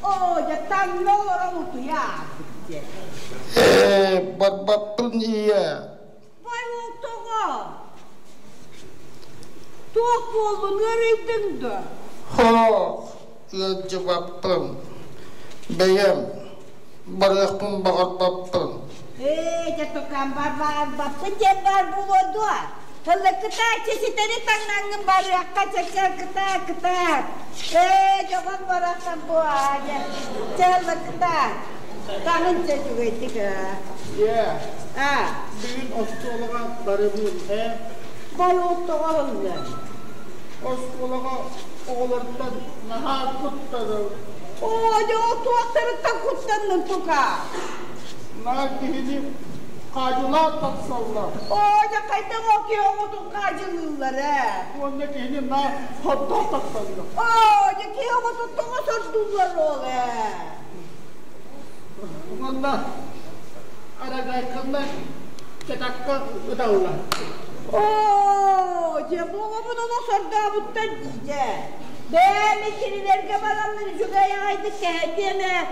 Speaker 2: Оо, дьэ таҥна олорон утуйаабыт диэн.
Speaker 5: Ээ, барбаппын ийэ.
Speaker 2: Бай ол тоҕо? Туох буоллун, ыарыйдыҥ дуо?
Speaker 5: Хоох, ыалдьыбаппын. Бэйэм барыахпын баҕарбаппын.
Speaker 2: Ээ, дьэ тукаам барбаппын диэн баар буолуо дуо? Тылла кытааччы ситэри таҥнаҥҥын барыахха чэ кытаа кытаат. Ээ, дьоҕон барахсан бу аадьа. Чэ ылла кытаат. Таҥын чэ үчүгэйдик аа.
Speaker 5: Ийээ, бүгүн оскуолаҕа барыбын ээ.
Speaker 2: Бойуот тоҕо ылла?
Speaker 5: Оскуолаҕа оҕолортон наһаа куттанабын.
Speaker 2: Оо, дьэ ол туохтарыттан куттаннын тука?
Speaker 5: Наар киһини хаадьылаан тахсаллар.
Speaker 2: Оо, дьэ хайдах ол киһи оҕотун хаадьылыыллар ээ?
Speaker 5: Уонна киһини наар сордоох тахсаллар.
Speaker 2: Оо, дьэ киһи оҕотун тоҕо сордууллар ол ээ?
Speaker 5: Уонна арагайкалар кэтакка ыталлар.
Speaker 2: Оо, дьэ бу оҕобун олох сордообуттар дии дьэ. Бэйэм кинилэргэ бараммын үчүгэй аҕайдык кэһэтиэм ээ.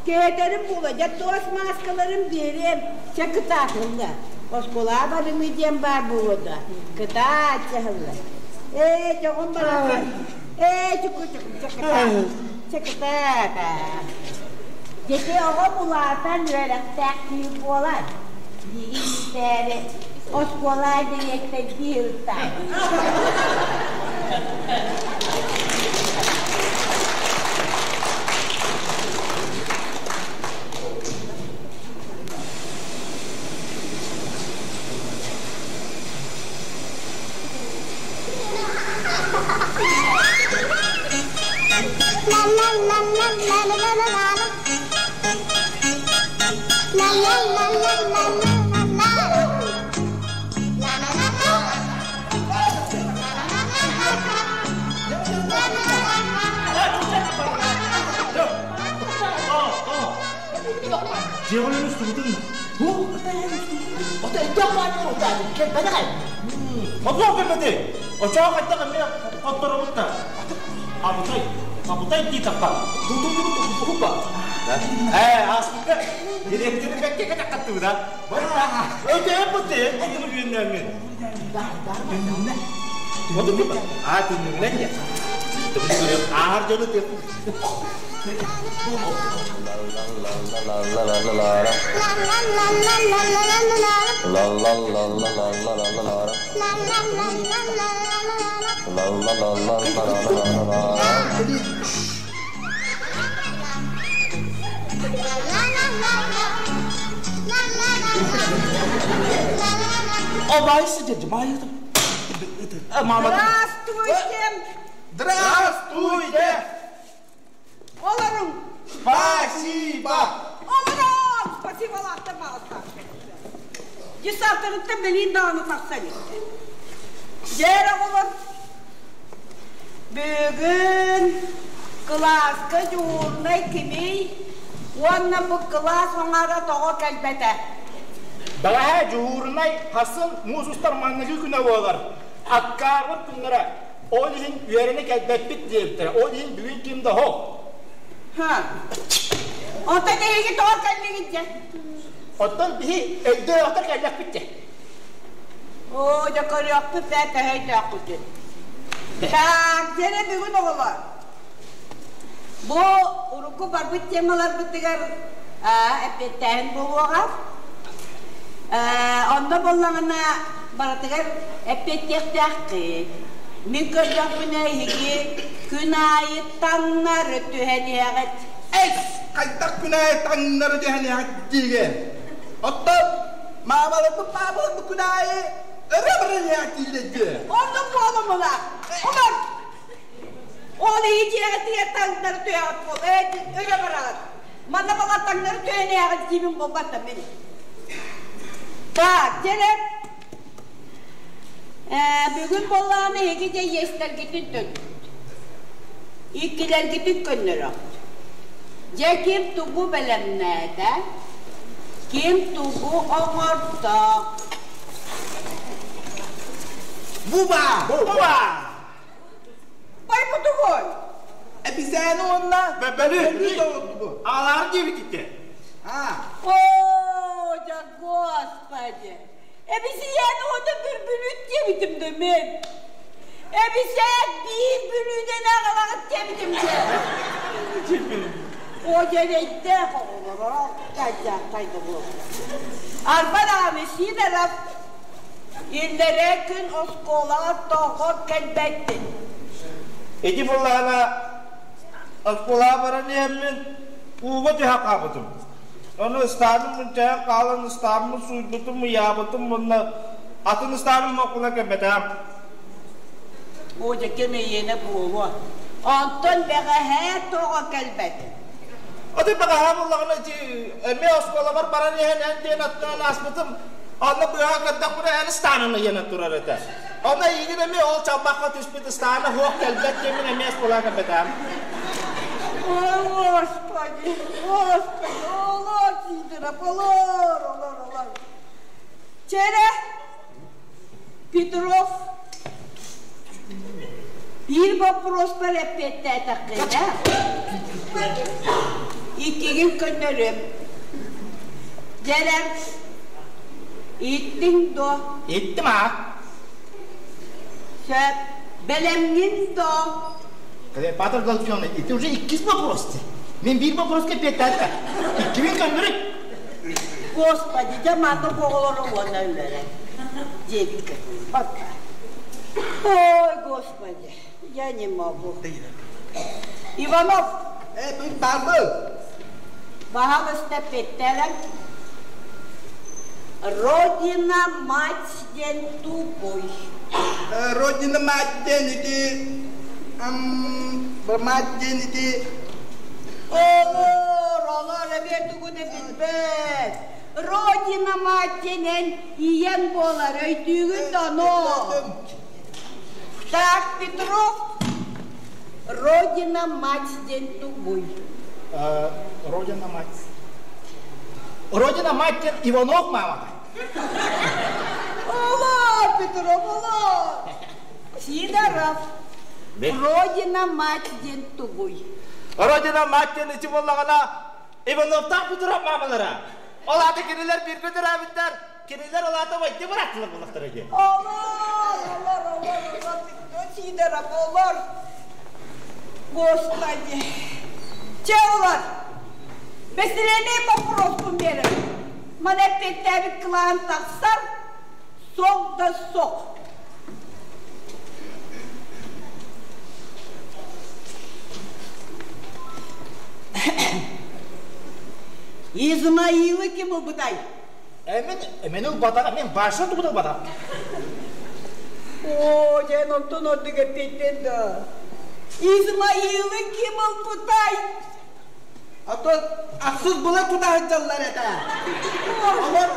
Speaker 2: Кэһэтэрим буолуо, дьэ туос мааскаларын биэриэм. Чэ кытаатылла. Оскуолаҕа барымыы диэн баар буолуо да. Кытаат дьаһалла. Ээ, дьоҕум барахсан. Ээ, чуку чуку чэ кытаат. Чэ кытаат. Дьити оҕом улаатан үөрэхтээх киһи буолан, биһиги иитээри оскуола дириэктэрдии ылта.
Speaker 4: Дьиэҕин устубутун Отуох кэлбэти. Очоҕо хайдах эмиэ хотторобут да. Абытай, абытай дии тахха. Туту-туту-туту Ээ, ааспыкка дириэктэри бэккэ кэтэххаттыбыт а. Өтөйөн бутты, этим үөннөөммүн. Оту ким? Аа, түннүгүнэн дьэ. Аар дьону
Speaker 2: Здравствуйте!
Speaker 4: Здравствуйте!
Speaker 2: Олоруҥ!
Speaker 4: Спасибо!
Speaker 2: Олорон! Спасибо, лаахтар маҕастаах. Десантарыттан билиин даҕаны тахсан истэ. Дьэр оҕолор, бүгүн кылааска дьуһуурунай кимий уонна бу кылаас оҥоро тоҕо кэлбэтэ?
Speaker 4: Бэҕэһээ дьуһуурунай хасын муус устар маҥнайгы күнэ буолар. Аккаарбыт күннэрэ Ол иһин үөрэнэ кэлбэппит диэбиттэрэ. Ол иһин бүгүн ким да оһох.
Speaker 2: Ха. Онтон эһиги тоҕо кэллигит дьэ?
Speaker 4: Оттон биһи өйдөөхтөр кэллэхпит дьэ.
Speaker 2: Оо, дьэ көрүөхпүт ээ төһөйдөөхпүтүн. Так, дьэрэ бүгүн оҕолор. Бу урукку барбыт темаларбытыгар эппиэттээһин буолуоҕа. Онно буоллаҕына барытыгар эппиэттиэхтээххит. Мин көрдөхпүнэ эһиги күн аайы таҥнары түһэн иһэҕит.
Speaker 5: Эс, хайдах күн аайы таҥнары түһэн иһэҕит диигин? Оттон маамаларбыт паапаларбыт күн аайы өрө баран иһэҕит дииллэр дии.
Speaker 2: Оннук буолумуна. Олор! Ол иһи дьиэҕитигэр таҥнары түһэҕит буол, өрө бараҕыт. Манна балар таҥнары түһэн иһэҕит диибин буолбатта мин. Так, дьэ бүгүн буоллаҕына эһиги дьэ иэстэргитин төлүүт. Иккилэргитин көннөрөҕүт. Дьэ ким тугу бэлэмнээтэ, ким тугу оҥордо?
Speaker 5: Буба!
Speaker 4: Буба!
Speaker 2: Байбутугуй!
Speaker 5: Эписээни уонна
Speaker 4: Бөлү! Аалаары диэбит итте.
Speaker 2: О, дьэ, Господи! Эбисийээн уонна бүрбүлүт диэбитим да мен. Эбисээн биир бүлүүдэн аҕалаҕыт диэбитим дьэ. О, дьэрэйдээх оҕолор, кайда буолла. Арба даҕаны Сидоров иллэрээ күн оскуолаҕа тоҕо кэлбэттин?
Speaker 4: Ити буоллаҕына оскуолаҕа баран иһэммин ууга түһэ хаалбытым. Ону ыстааным мунчайан хаалан ыстааммын сууйбутум, ыйаабытым уонна атын ыстааным мокуна кэлбэтэҕим.
Speaker 2: Оо, дьэ кэм эйиэнэ буолуо. Онтон бэҕэһээ тоҕо кэлбэтин?
Speaker 4: Аты бэҕэһээ буоллаҕына ити эмиэ оскуолабар баран иһэн эн диэн аттынан ааспытым. Онно быыһа көрдөхпүнэ эн ыстаанын ыйанан турар этэ. Онно эйигин эмиэ ол чалбахха түспүт ыстаана суох кэлбэт диэммин эмиэ оскуолаҕа кэлбэтэҕим.
Speaker 2: Ой, Господи, Господи, олор Сидоров, олор, олор, олор. Чэрэ, Петров, биир боппуруоспар эппиэттээтэххинэ, иккигин көннөрүөм. Дьэрэ, иттиҥ дуо?
Speaker 4: Иттим аа.
Speaker 2: Сөп. Бэлэмҥин дуо?
Speaker 4: Клеопатра Галактионовна, это уже иккис вопрос. Мен биир вопроска эппиэттээдим. Иккибин көннөрүк.
Speaker 2: Господи, дьэ маннык оҕолору уонна үөрэн. Диэбиккэ Пока. Ой, Господи, я не могу. Иванов!
Speaker 5: Бабы!
Speaker 2: Пожалуйста, эппиэттээлэҥ. Родина мать диэн тупой.
Speaker 5: Родина мать диэн ити мать диэн ити
Speaker 2: Олор, олор эмиэ тугу да билбэт. Родина мать диэнэн ийэҥ буолар, өйдүүгүн да ону. Так, Петров, Родина мать диэн тугуй?
Speaker 4: Родина мать. Родина мать диэн Иванов маамата.
Speaker 2: Олор, Петров, олор. Сидоров, Родина мать диэн тугуй?
Speaker 4: Родина мать диэн ити буоллаҕына Ивановтаах Петров маамалара. Ол аата кинилэр бииргэ төрөөбүттэр. Кинилэр ол аата войти бырааттылар буоллахтара дии.
Speaker 2: Олор, олор, олор, олор, Сидоров, олор. Господи. Чэ, олор. Бэсилиэнэй боппуруоспун биэрэр. Маны эппиэттээбит кылаан тахсар, сок да сок. Измаилы ким ылбытай?
Speaker 4: Эмен, эмен ылбатаҕа, мен баша тугу ылбатаҕа.
Speaker 2: О, дьэн онтон ордук эппиэттэн да. Измаилы ким ылбытай?
Speaker 5: А то ахсыз була тута сылдьаллар этэ. Олор,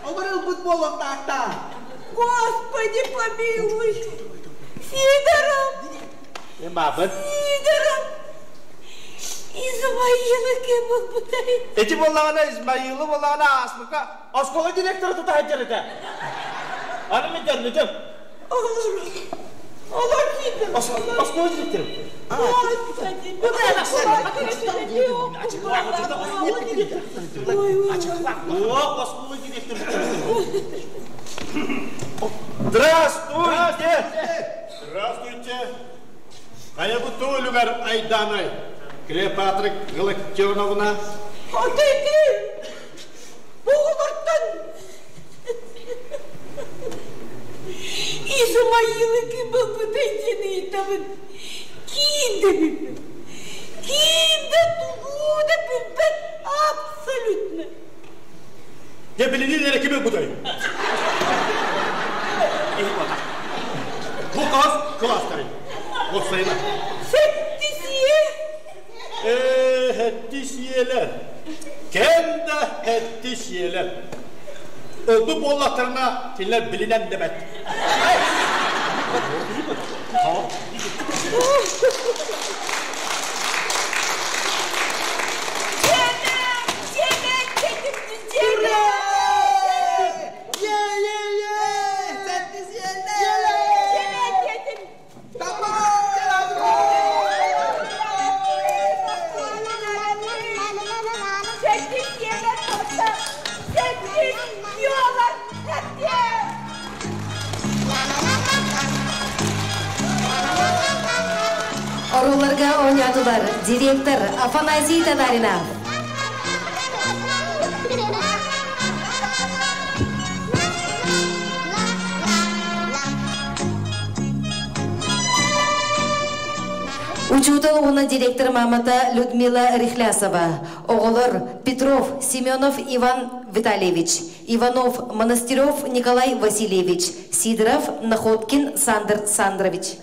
Speaker 5: олор ылбыт буолуохтаахтаа.
Speaker 2: Господи помилуй! Сидоров!
Speaker 4: Бабыт.
Speaker 2: Сидоров! Измаилы ким ылбытай?
Speaker 4: Эти буоллаҕына Измаилы буоллаҕына ааспыкка оскуола директора тута сылдьар этэ. Аны мен көрбүтүм.
Speaker 2: Олор, олор Сидоров.
Speaker 4: Оскуола директора.
Speaker 2: Господи,
Speaker 4: О, оскуола директора. Здравствуйте!
Speaker 17: Здравствуйте! Хайабыт туолугар Айданай, Клеопатра Галактионовна.
Speaker 2: Отойди! Бугулуртан!
Speaker 1: Исмаилы ким ылбытай диэн ыйытабын. Киин да билбэт. Киин да тугу да билбэт абсолютно.
Speaker 4: Дьэ билинин эрэ ким ылбытай? Бу хас кылаастарый? Уопсайынан.
Speaker 1: Сэттисиэ.
Speaker 4: Ээ, сэттисиэлэр. Кэм да сэттисиэлэр. Ылбыт буоллахтарына, кинилэр билинэн дэбэт.
Speaker 9: Оруолларга оонньоотулар директор Афанасий Татаринов. Учуутал уонна директор мамата Людмила Рихлясова, оҕолор Петров Семенов Иван Витальевич, Иванов Монастырев Николай Васильевич, Сидоров Находкин Сандр Сандрович.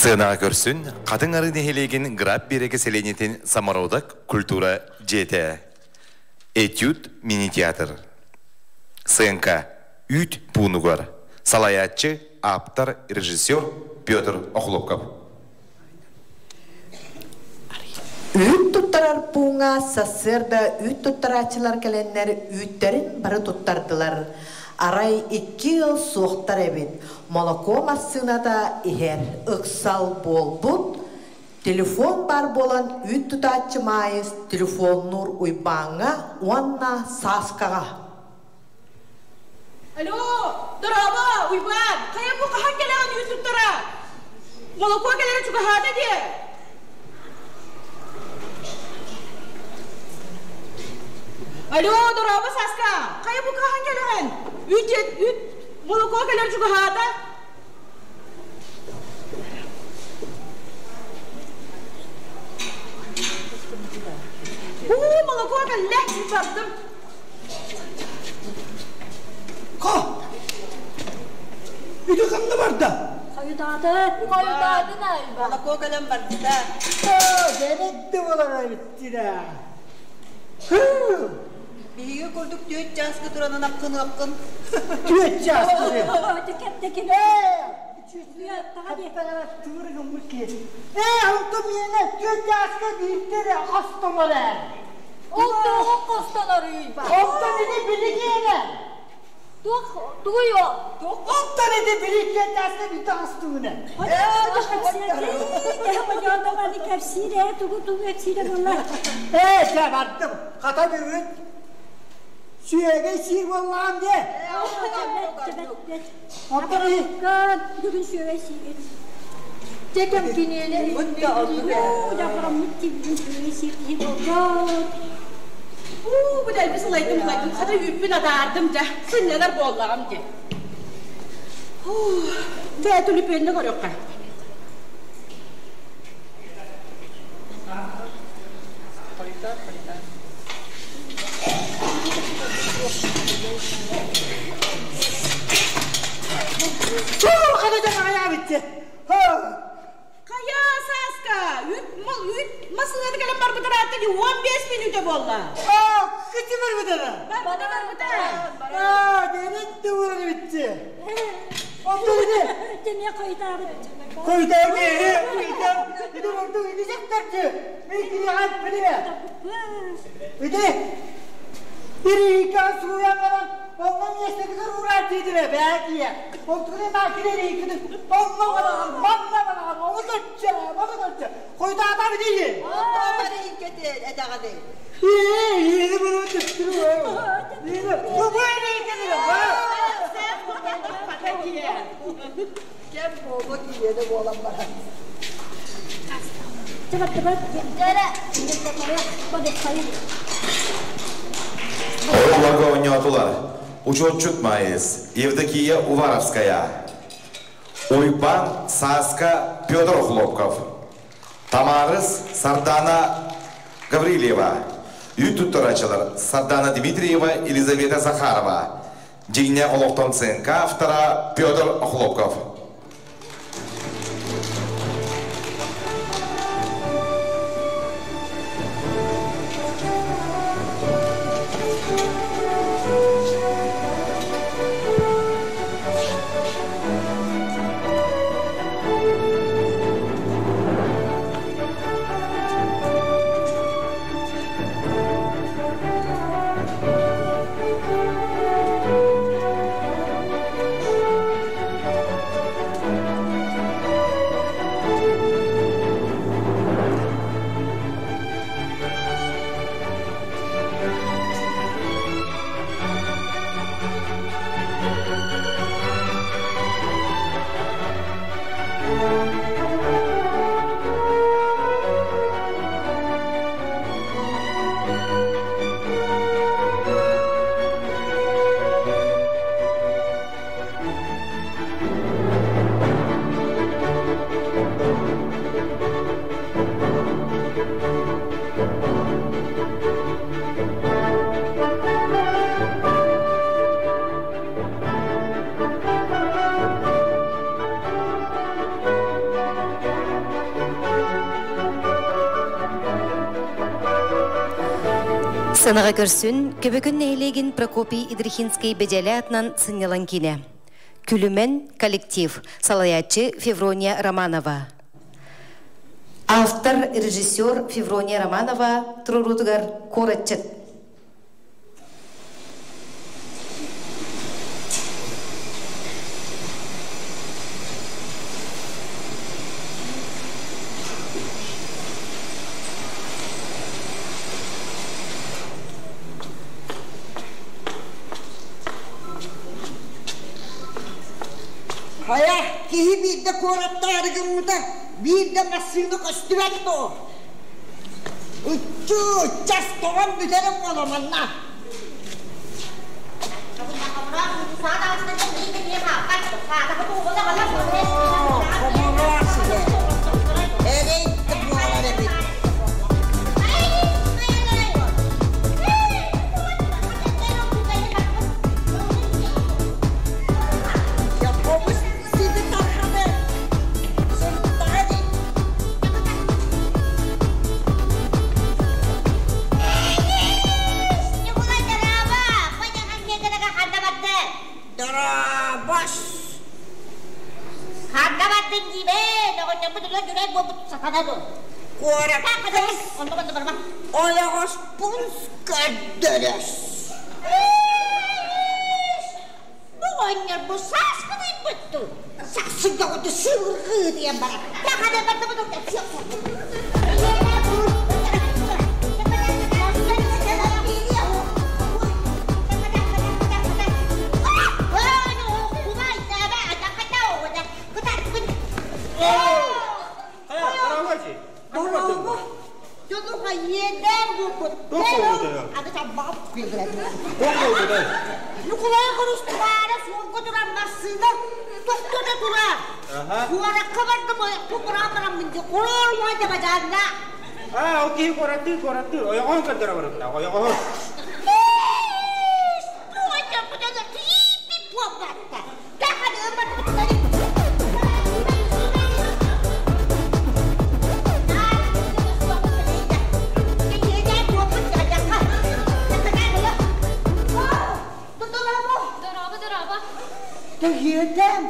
Speaker 3: Сыанаҕа көрсүн, Хатыҥ Арыы нэһилиэгин Граб биэрэгэ сэлиэнньэтин Самородок культура дьиэтэ. Этюд мини-театр. Сыаҥка үүт пуунугар. Салайааччы, ааптар, режиссер Петр Охлопков.
Speaker 6: Үүт туттарар пууҥҥа сарсыарда үүт туттарааччылар кэлэннэр үүттэрин бары туттардылар. Арай икки ыал суохтар эбит. Молоко массыыната иһэр. Ыксал буолбут. Телефон баар буолан үүт тутааччы Маайыс телефоннуур Уйбааҥҥа уонна Сааскаҕа.
Speaker 23: Алло, дорообо, Уйбаан, хайа бу хаһан кэлэҕин үүт туттара? Молоко кэлэрэ чугаһаата диэ. Алло, дорообо, Сааска, хайа бу хаһан кэлэҕин? Үүт үүт молоко кэлэр чугаһаата. Уу, молоко кэллэ, бардым.
Speaker 5: Ха! Ити ханна барда?
Speaker 10: Хойутааты, хойутаатын айба.
Speaker 12: Молоко кэлэн барда.
Speaker 5: Дэнэдди болар эбиттирэ.
Speaker 12: Биһиги курдук түөрт чааска туранан аккыныаккын.
Speaker 5: Түөрт чааска Ээ, онтум миэнэ түөрт чааска биирдэ хостонор ээ.
Speaker 10: Ол тоҕо хостонор үйба?
Speaker 5: Онтон ити билигиэнэ.
Speaker 10: Туох тугуй ол?
Speaker 5: Онтон ити били түөрт чааска биирдэ хостугуна.
Speaker 11: Кэпсиирэ, тугу тугу кэпсиирэ буолла?
Speaker 5: Ээ, чэ бардым. Хата бүгүн сүөгэй сиир буоллаҕым дии. Оттон
Speaker 11: Бүгүн сүөгэй сиир. Текем киниэне дьафраммыт тибин сүөгэй сиир киһи буолбут.
Speaker 23: Уу, бу дэлби сылайдым сылайдым, хата үүппүн атаардым дьэ, сынньанар буоллаҕым дии. Бээ түлүпүөннэ көрүөххэ.
Speaker 5: Чуурҕана дьон аҕыйаабытчы.
Speaker 1: Хайа, Сааска, үт, үт масыынаны кэлэн барбытар аатта ди 15 мүнүүтэ буолла.
Speaker 5: Аа, кыты барбытара.
Speaker 1: Барбыта, барбыта.
Speaker 5: Аа, дэнэн туурар эбитчи. Онтон
Speaker 10: Демия койдабыт.
Speaker 5: Койдаа киһи, койдаа. Ити ордук ити сектарчы. Мен кириҕат билиме. Ити Ирика сууйан баран, онно миэстэтигэр уураар диэтиме, бээ киэ. Онтугуна маакире ирикини онно бараҕан, манна бараҕан, ону көрчө, маны көрчө. Койдаата билии.
Speaker 12: Онтон ирикети этэҕини.
Speaker 5: Ии, иини bunu түптүрү. Иини, бу бу ирикини.
Speaker 2: Кем болу киеде болан барар.
Speaker 3: Оҕолорго оонньоотулар Учуотчут Маайыс, Евдокия Уваровская, Уйбаан Сааска Петр Охлопков, Тамарыс Сардана Гаврильева, Үүт туттарааччылар Сардана Дмитриева, Елизавета Захарова, Дьиҥнээх олохтон сценка автора Петр Охлопков.
Speaker 9: Сынаға көрсүн, көбөкүн нэһилиэгин Прокопий Идрихинский бэдьэлэ атынан сынньалаҥ киинэ. Күлүмэн коллектив, салайааччы Феврония Романова. Автор, режиссер Феврония Романова туруоруутугар куоратчыт.
Speaker 2: Хайа, киһи биирдэ куораттаары гыммыта, биирдэ массыына көстүбэт дуо? Ыччуу, час тоҕон бүтэрим буола манна. Хомолоох сигэ. Эрэй да буолар эбит. Якобус сиди тарханы. Сырыттаҕа дии. Дорабас. Куоракка ойоҕоспун көрдөрөс. Сахсыгда сыыргыы диэн барар. Дорога. Дорога иэдээн буолбут. Ньукулай Хрусталаара суолга турар массыына тохтото турар. Куоракка бардым, ойохпун быраан бараммын дии, куруор да бадьаанна.
Speaker 4: Аа, ол киһи куораттыы, куораттыы, ойоҕоһун көрдөрө барыттаах, ойоҕоһун.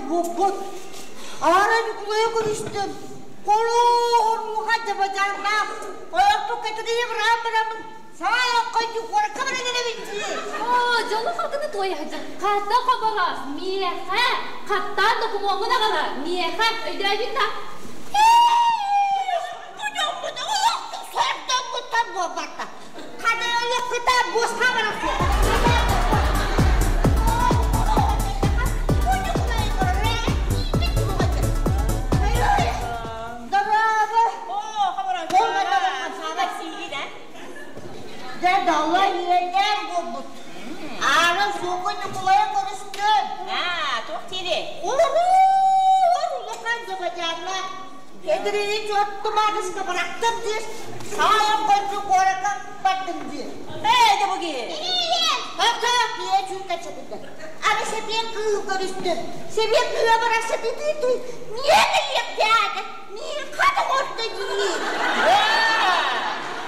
Speaker 2: буолбут. Аара Ньукулайы көрүстүм. Хоруу-хоруулаха дьабадьааннаах ойохпут кэтириһи быраан бараммын саҥа айахха куоракка баран эрэбин дии.
Speaker 10: Оо, дьолу хатыны туойа сылдьар. Хата хобороос, миэхэ, хаттаан докумуоҥҥун аҕала, миэхэ, өйдөөбүт да?
Speaker 2: Бу дьоммут олохтук сордоммуттар буолбатта. Хата өлөххүтэ буосха баран суох. Дьэ, далла иэннээн буолбут. Аара суоку Ньукулайа көрүстүм.
Speaker 13: Аа, туох диирий?
Speaker 2: Улахан улахан дьабадьааннаах Кэдириини чуоттумааныска бырахтым диир. Саайан хойду куоракка бардым диир.
Speaker 13: Ээ, дьэ бу киһи.
Speaker 2: Ата, киһи чүүкэ чэтиннэ. Аны Сэбиэн кыыһы көрүстүм. Сэбиэн кыыһа барахсан итии миэн элиэхтээтэ. Миин хата оҥордо дии.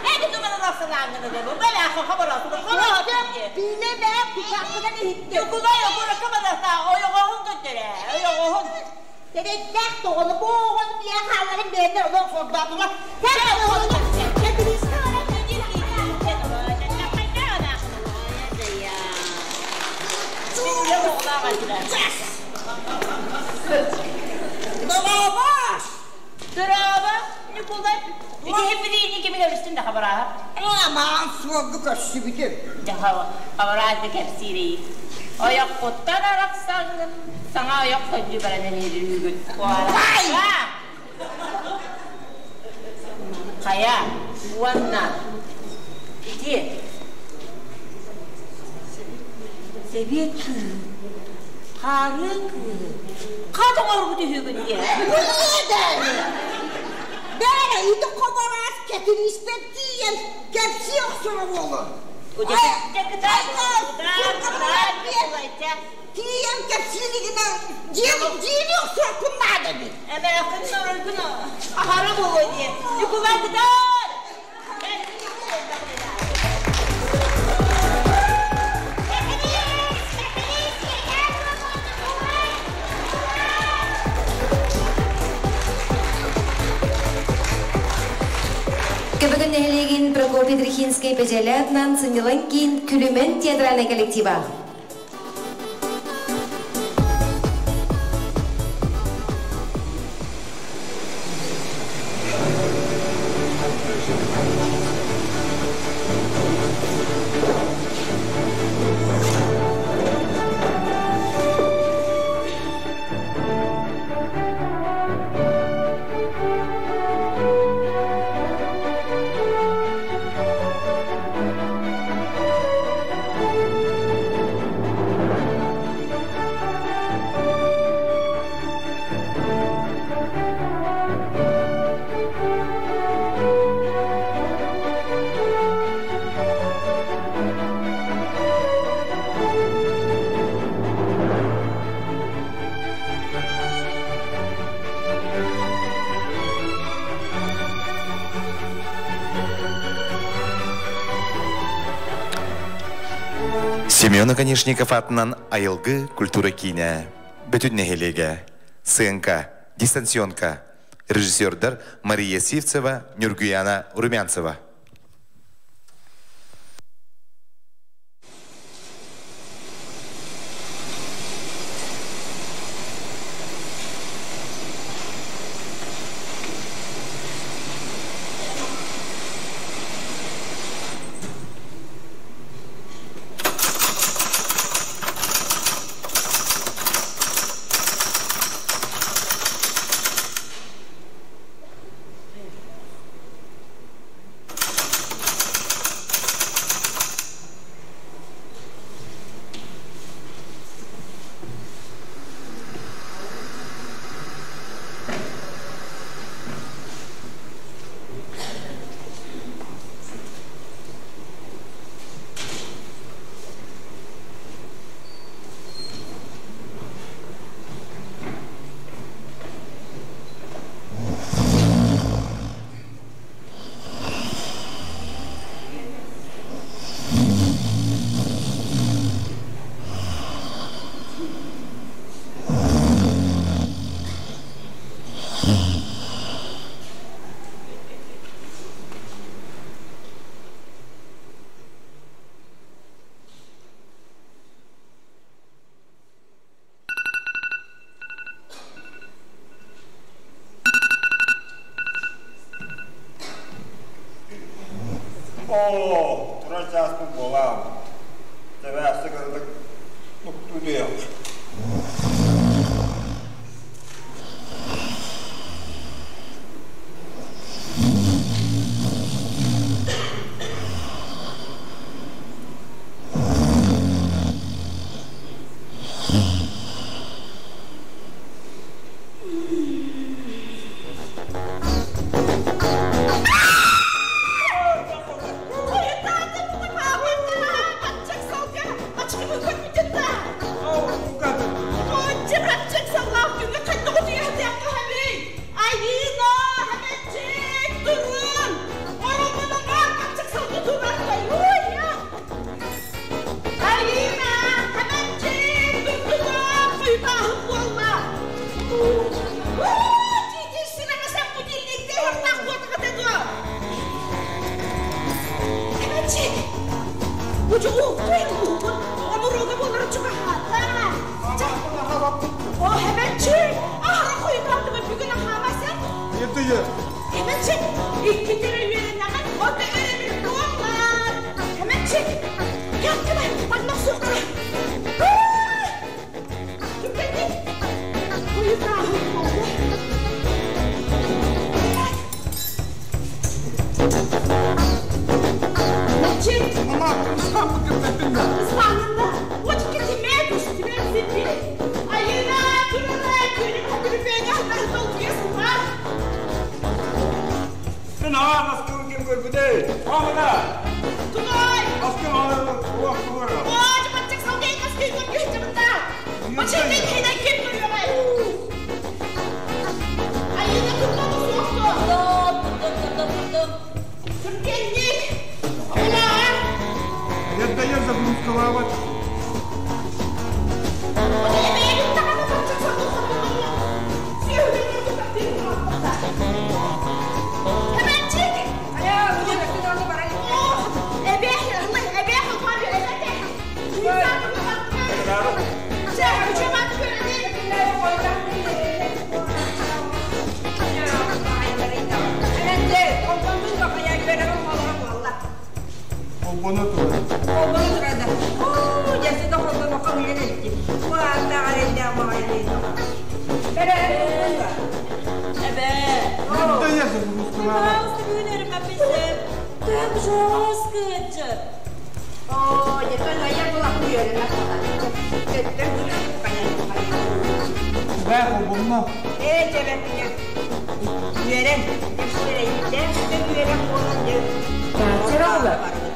Speaker 13: Эти туманын ахсылаангын бу бэлээхэ хобороосу хобороосу
Speaker 2: Биилэ бээ кутааккынан иһиттим.
Speaker 13: Ньукулай окуракка барата ойоҕоһун көтөрө ойоҕоһун
Speaker 2: Тэрэйдээх тоҕону бу оҕону биэ хаалларын бэйэлэр олох сордоотулар.
Speaker 13: Дорообо! Дорообо, Ньукулай. Ити билиини кими көрүстүн да хабарааһа?
Speaker 2: Амаан суолгу көрсүбүтүм.
Speaker 13: Хабарааты кэпсиирий. Ойоххуттан арахсаҥҥын, саҥа ойох көрдүү баран эриирүүгүт. Хайа, уонна ити Сэбиэт кыыһы, хаарыан кыыһы, хат оҥорбут үһүгүн диэн.
Speaker 2: Бээрэ, ити хобороос кэтирииспэр тиийэн кэпсии охсоро буолуо. Тиийэн кэпсиилигинэ дьиэни охсуохпун наада эбит.
Speaker 13: Эмээххин соройгун аһара буолуо диэн. Ньукулай кытаар!
Speaker 9: Көбөгөн нэһилиэгин Прокопий Трехинскэй бэдьэлээтинэн сынньалаҥ киин Күлүмэн театральнай коллектива.
Speaker 3: Семен Оконешников атынан айылгы культура киинэ бүтүн нэһилиэгэ сыаҥка, дистанционка, режиссердар Мария Сивцева, Нюргуяна Румянцева.
Speaker 14: Оо, турар чааспыт буолаам. Тэбээсте кыратык нуктуу диэх.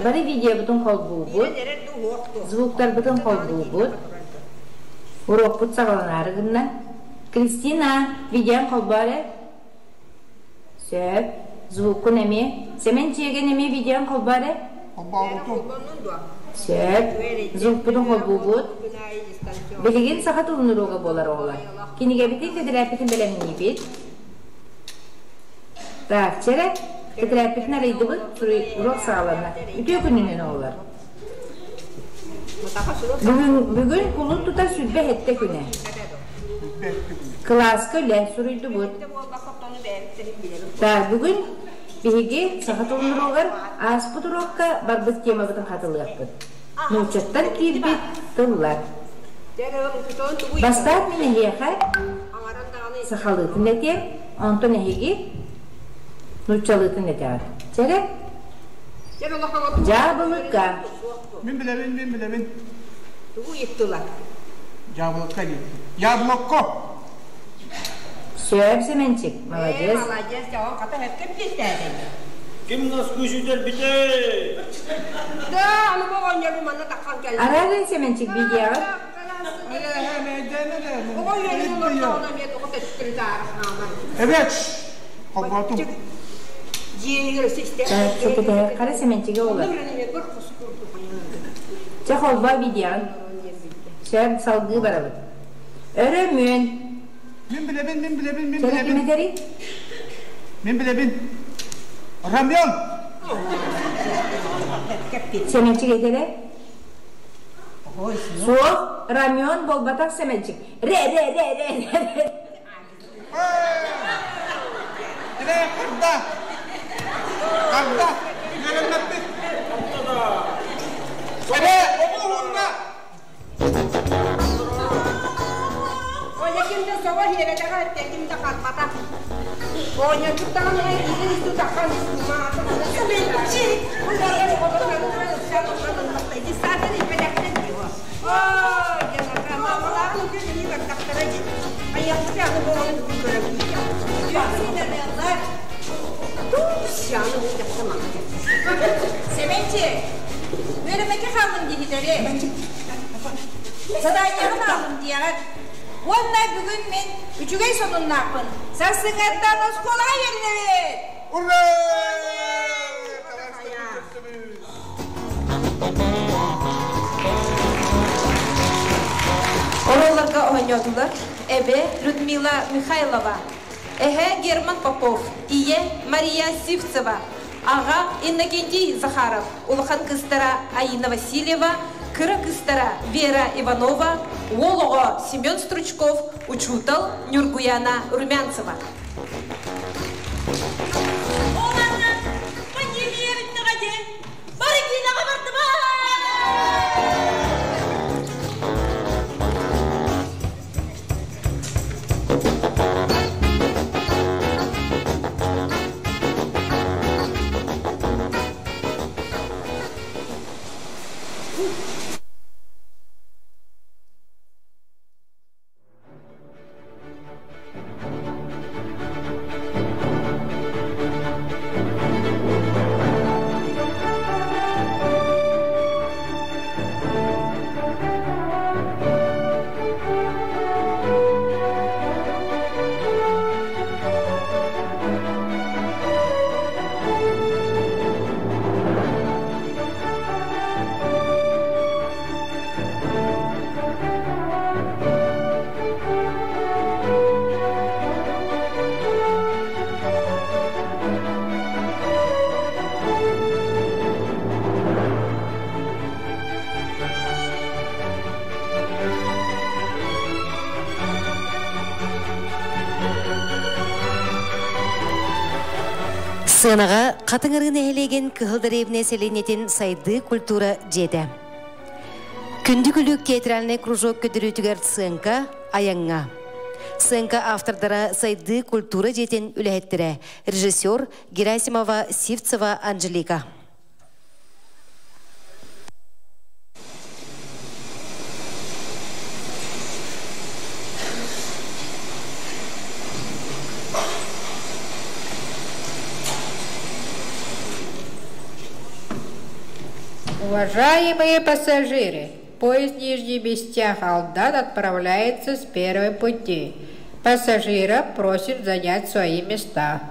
Speaker 8: Бары видеобутун холбуубут, звуктарбытын холбуубут. Урокпут саҕаланаары гынна. Кристина, видеон холбоо эрэ. Сөп. Звуккун эмиэ. Сэмэн Чиэгэн эмиэ видеон холбоо эрэ. Сөп. Звукпутун холбуубут. Билигин саха тылын уруога буолар оҕолор. Кинигэбитин тэтэрээппитин бэлэмниибит. Так, чэрэ, тэтэрээппитин арыйдыбыт, уруок саҕаланна. Үтүө күнүнэн оҕолор. Бүгүн, бүгүн кулун тутар сүрбэ сэттэ күнэ. Кылааска үлэ суруйдубут. Так, бүгүн биһиги саха тылын уруогар ааспыт уруокка барбыт темабытын хатылыахпыт. Нууччаттан киирбит тыллар. Бастаан мин эһиэхэ сахалыытын этиэм, онтон эһиги нууччалыытын этэҕит. Чэрэ? Дьаабылыка.
Speaker 5: Мин билэбин, мин билэбин.
Speaker 25: Тугу ыйыттылар?
Speaker 5: Дьаабылыка диэн. Яблоко.
Speaker 8: Сөп, Семенчик, молодец.
Speaker 25: Молодец, дьоҕон хата сөпкө биэртээдэй.
Speaker 4: Ким наскы сүтэрбитэй?
Speaker 25: Да, аны бу оҕонньору манна таххан кэллэ.
Speaker 8: Араарын Семенчик видеоҕа.
Speaker 25: Оҕо үөрэн олордоҕуна эмиэ тоҕо төттөрү таары хаамар.
Speaker 5: Evet. Холботум.
Speaker 25: Дьиэнигэр өссө истээх.
Speaker 8: Хара Семенчигэ олор. Чэ холбоо видеоҕын. Сөп, салгыы барабыт. Өрөмүөн.
Speaker 5: Мин билэбин, мин билэбин, мин
Speaker 8: Чэрэ
Speaker 5: билэбин.
Speaker 8: ким этэрий?
Speaker 5: Мин билэбин. Рамен!
Speaker 8: Сэмэнчик этэрэ? Суох, рамен буолбатах Сэмэнчик. Ре, ре, ре, ре, ре.
Speaker 5: Ре, карда. Карда. Үөрэммэппит.
Speaker 2: ким да собо хиэбэтэҕэ, ким да харбата. Оонньоччук даҕаны иитин истутаххан
Speaker 1: Сэмэнчик!
Speaker 2: Сэмэнчик, үөрэмэккэ хааллыҥ диһилэри. Садаанньаҕын аалым диэҕит. Уонна бүгүн мин үчүгэй сонуннаахпын. Сарсыҥҥаттан оскуолаҕа үөрэнэбит!
Speaker 14: Ура!
Speaker 8: Оруолларга оонньоотулар эбэ Людмила Михайлова, эһэ Герман Попов, ийэ Мария Сивцева, аҕа Иннокентий Захаров, улахан кыыстара Аина Васильева, кыра кыыстара Вера Иванова, уол оҕо Семен Стручков, учуутал Нюргуяна Румянцева.
Speaker 2: Пандемия бүттэҕэ диэн бары киинэҕэ бардыбыт!
Speaker 9: Сыанаҕа Хатыҥырыы нэһилиэгин Кыһыл Дэриэбинэ сэлиэнньэтин сайдыы культура дьиэтэ. Күндү күлүүк театральнай кружок көдөрүүтүгэр сценка айаҥҥа. Сценка автордара сайдыы культура дьиэтин үлэһиттэрэ, режиссер Герасимова Сивцева Анжелика.
Speaker 7: Уважаемые пассажиры, поезд Нижний Бестях Алдан отправляется с первой пути. Пассажиров просим занять свои места.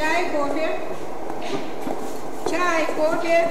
Speaker 7: Чай, кофе. Чай, кофе.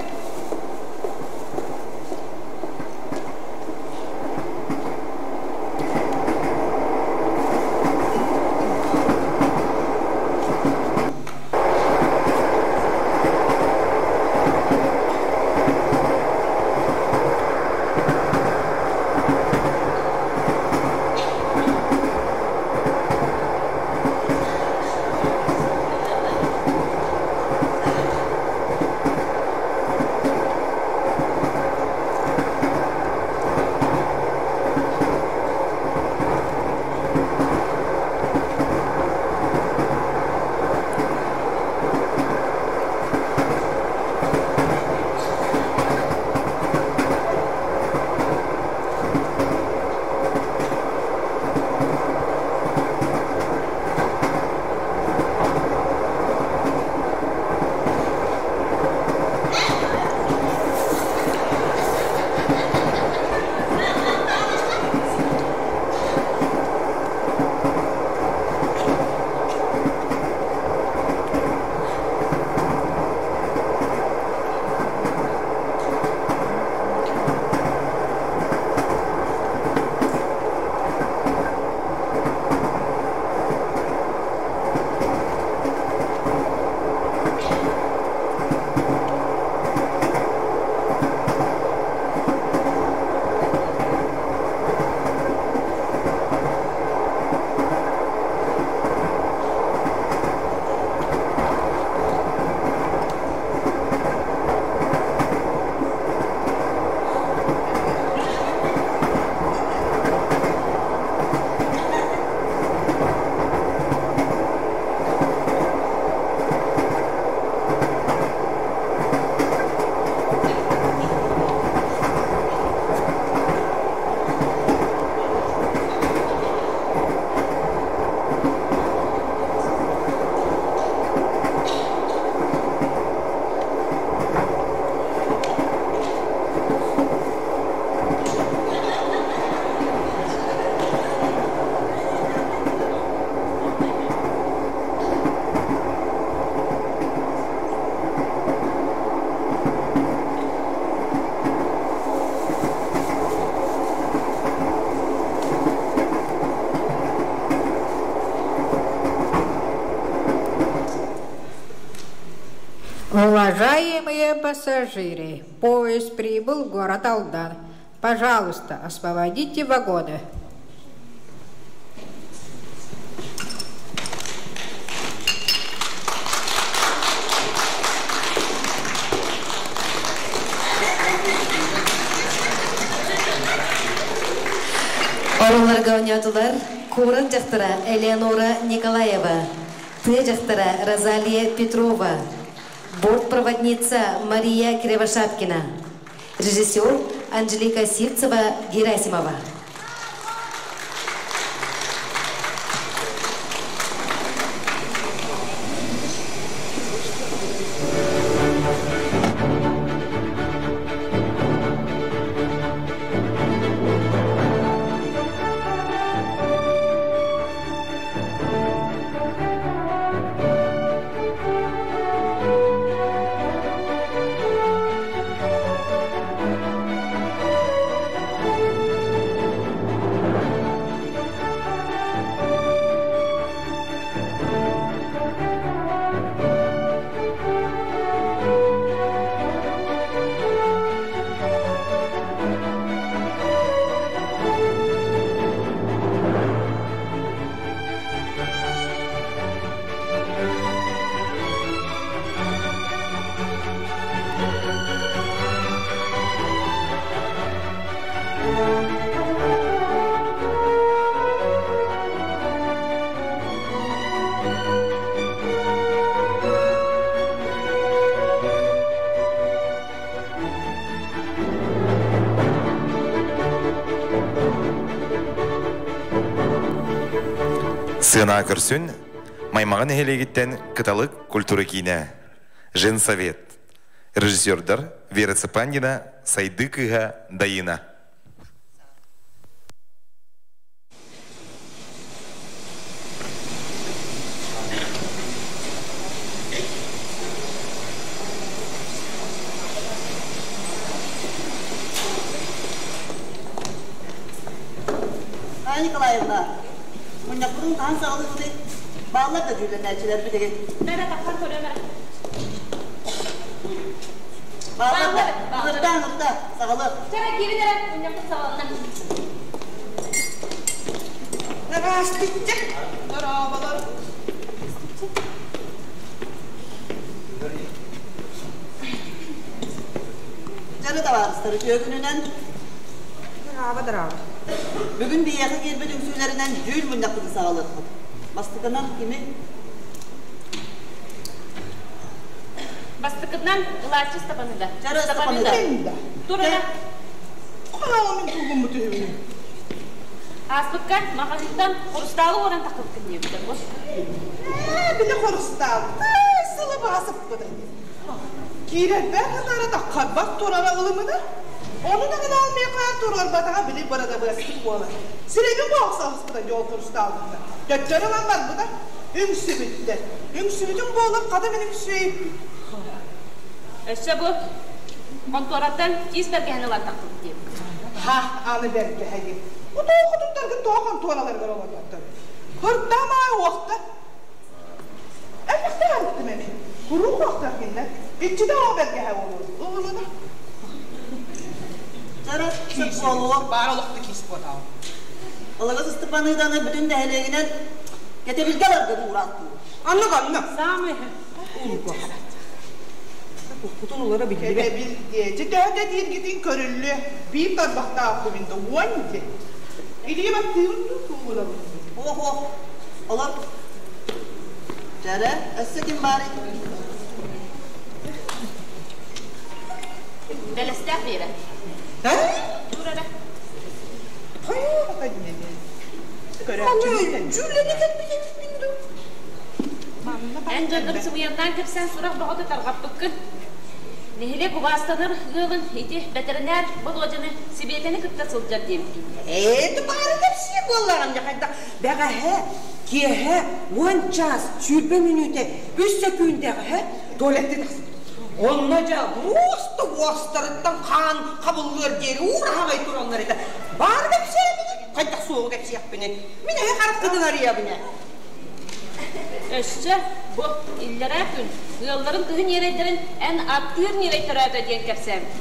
Speaker 7: Уважаемые пассажиры, поезд прибыл в город Алдан. Пожалуйста, освободите вагоны.
Speaker 9: Оруолларга оонньоотулар куорат дьахтара Элеонора Николаева, тыа дьахтара Розалия Петрова, бортпроводница Мария Кривошапкина, режиссер Анжелика Сивцева-Герасимова.
Speaker 3: Сыана көрсүн Маймаҕа нэһилиэгиттэн Кыталык культура киинэ, Женсовет, режиссердар Вера Цыпандина, Сайдыы кыыһа Дайына.
Speaker 15: Николаевна, мунньахпытын хаһан саҕалыыбытый? Бааллар да дьүүллэнээччилэр билигин.
Speaker 10: Бэрэ тахсан көрөм эрэ.
Speaker 15: Бааллар да? Ыҥырдаа, ыҥырдаа, саҕалыах.
Speaker 10: Чэ, киирин эрэ, мунньахпыт саҕаланна.
Speaker 1: Здравствуйте. Здорово.
Speaker 15: Дьэ, табаарыстар, үтүө күнүнэн.
Speaker 1: Здраво, здраво.
Speaker 15: Бүгүн биһиэхэ киирбит үҥсүүлэринэн дьүүл мунньахпытын саҕалыахпыт. Бастакынан кими?
Speaker 10: Бастакынан Ылааччы Степаныда.
Speaker 15: Чара Степаныда.
Speaker 10: Тур эрэ.
Speaker 1: Хараҕым тугуммут үһүбүн.
Speaker 10: Ааспыкка маҕаһыынтан хрусталы уоран таххыбыккын диэбиттэр бу.
Speaker 1: Ээ, били хрустал. Сылы баасыппыт. Киирэрбэр хатара таххарбат турара ылымына. Ону даҕаны алмыйха туруорбатаҕа били бырадабыаскын буолар. Сирэйбин буолсалыспыта дьол хрусталбыта. Төттөрү ылан барбыта. Үҥсүбүттэр. Үҥсүбүтүм буолан хата мин үҥсүөйбүт.
Speaker 10: Өссө бу хонтуораттан тиис бэргэһэни ылан таххыбыт диэбит.
Speaker 1: Ха, аны бэргэһэги. Бу тоҕо хотуттаргын тоҕо хонтуораларыгар олорботтор? Кырдамаа уохта. Элбэхтэ барыттым эми. Куруук уохтар кинилэр. Иччитэ ол бэргэһэ буолуо. Ылымына.
Speaker 15: Чара буолуо.
Speaker 1: Баар олохто киис буотаҕым.
Speaker 15: Ылыгыс Ыстыпаныданы бүтүн нэһилиэгинэн кэтэбилгэ аларга уурааттыы.
Speaker 1: Аннык аннык.
Speaker 23: Самый
Speaker 1: Улго. Кутун улара биллибэт. Кэтэбил диэчи төһө да дииргитин көрүллүө. Биир тарбахтаах кубинда уон диэ. Илии баттыыбын дуу туулабын.
Speaker 15: Ох, ох. Олор. Чара, өссө ким баарый?
Speaker 10: Бэлэстээх Биэрэ. Тур эрэ.
Speaker 1: Хайа Көрөөччү. Дьүүллэни кэлбит эбиппин дуу?
Speaker 10: Эн дьоннор сымыйаннаан кэпсээн сурах бөҕөтө тарҕаппыккын. Нэһилиэк убаастанар ыалын ити бэтэринээр Болуодьаны Сибиэтэни кытта сылдьар диэбиккин.
Speaker 20: Ээ, баары кэпсиэ буоллаҕым дьэ хайдах бэҕэһээ киэһэ уон чаас сүүрбэ мүнүүтэ үс сөкүүндэҕэ туалетты тахсыбыт. Онно дьэ уоста уостарыттан хаан хабыллыар диэри уураһаҕай тураллар этэ. Баары кэпсээбини, хайдах суоҕу кэпсиэхпиний? Мин эһи хараххытын арыйабын ээ.
Speaker 10: Өссө бу иллэрээ күн ыалларын тыһы ньирэйдэрин эн аттыыр ньирэй төрөөтө диэн кэпсээбит.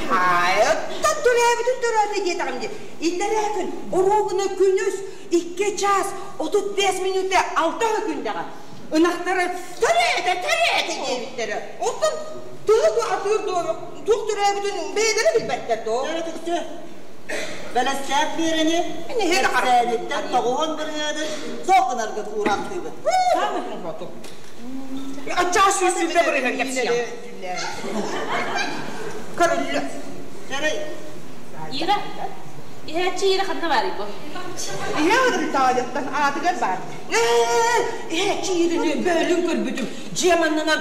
Speaker 20: Хайаттан төрөөбүтүн төрөөтө диэтэҕим дии. Иллэрээ күн оруобуна күнүс икки чаас 35 мүнүүтэ алта күндэҕэ ынахтары төрөөтө төрөөтө диэбиттэрэ. Оттон тыһы атыыр дуо туох төрөөбүтүн бэйэлэрэ билбэттэр дуо?
Speaker 15: Төрөтүкчү. Бэлэстээх биэрэни кэпсээниттэн тоҕуһун бырыһыанын суох гынаргын уураахтыыбын.
Speaker 20: Аччаа сүүс сүүрбэ бырыһыан кэпсиэм. Көрүллү.
Speaker 10: Ира, иһээччи Ира ханна баарый бу?
Speaker 1: Иһэ ырытаайаттан аатыгар баар.
Speaker 20: Иһээччи Ираны бөөлүн көрбүтүм. Дьиэм аннынан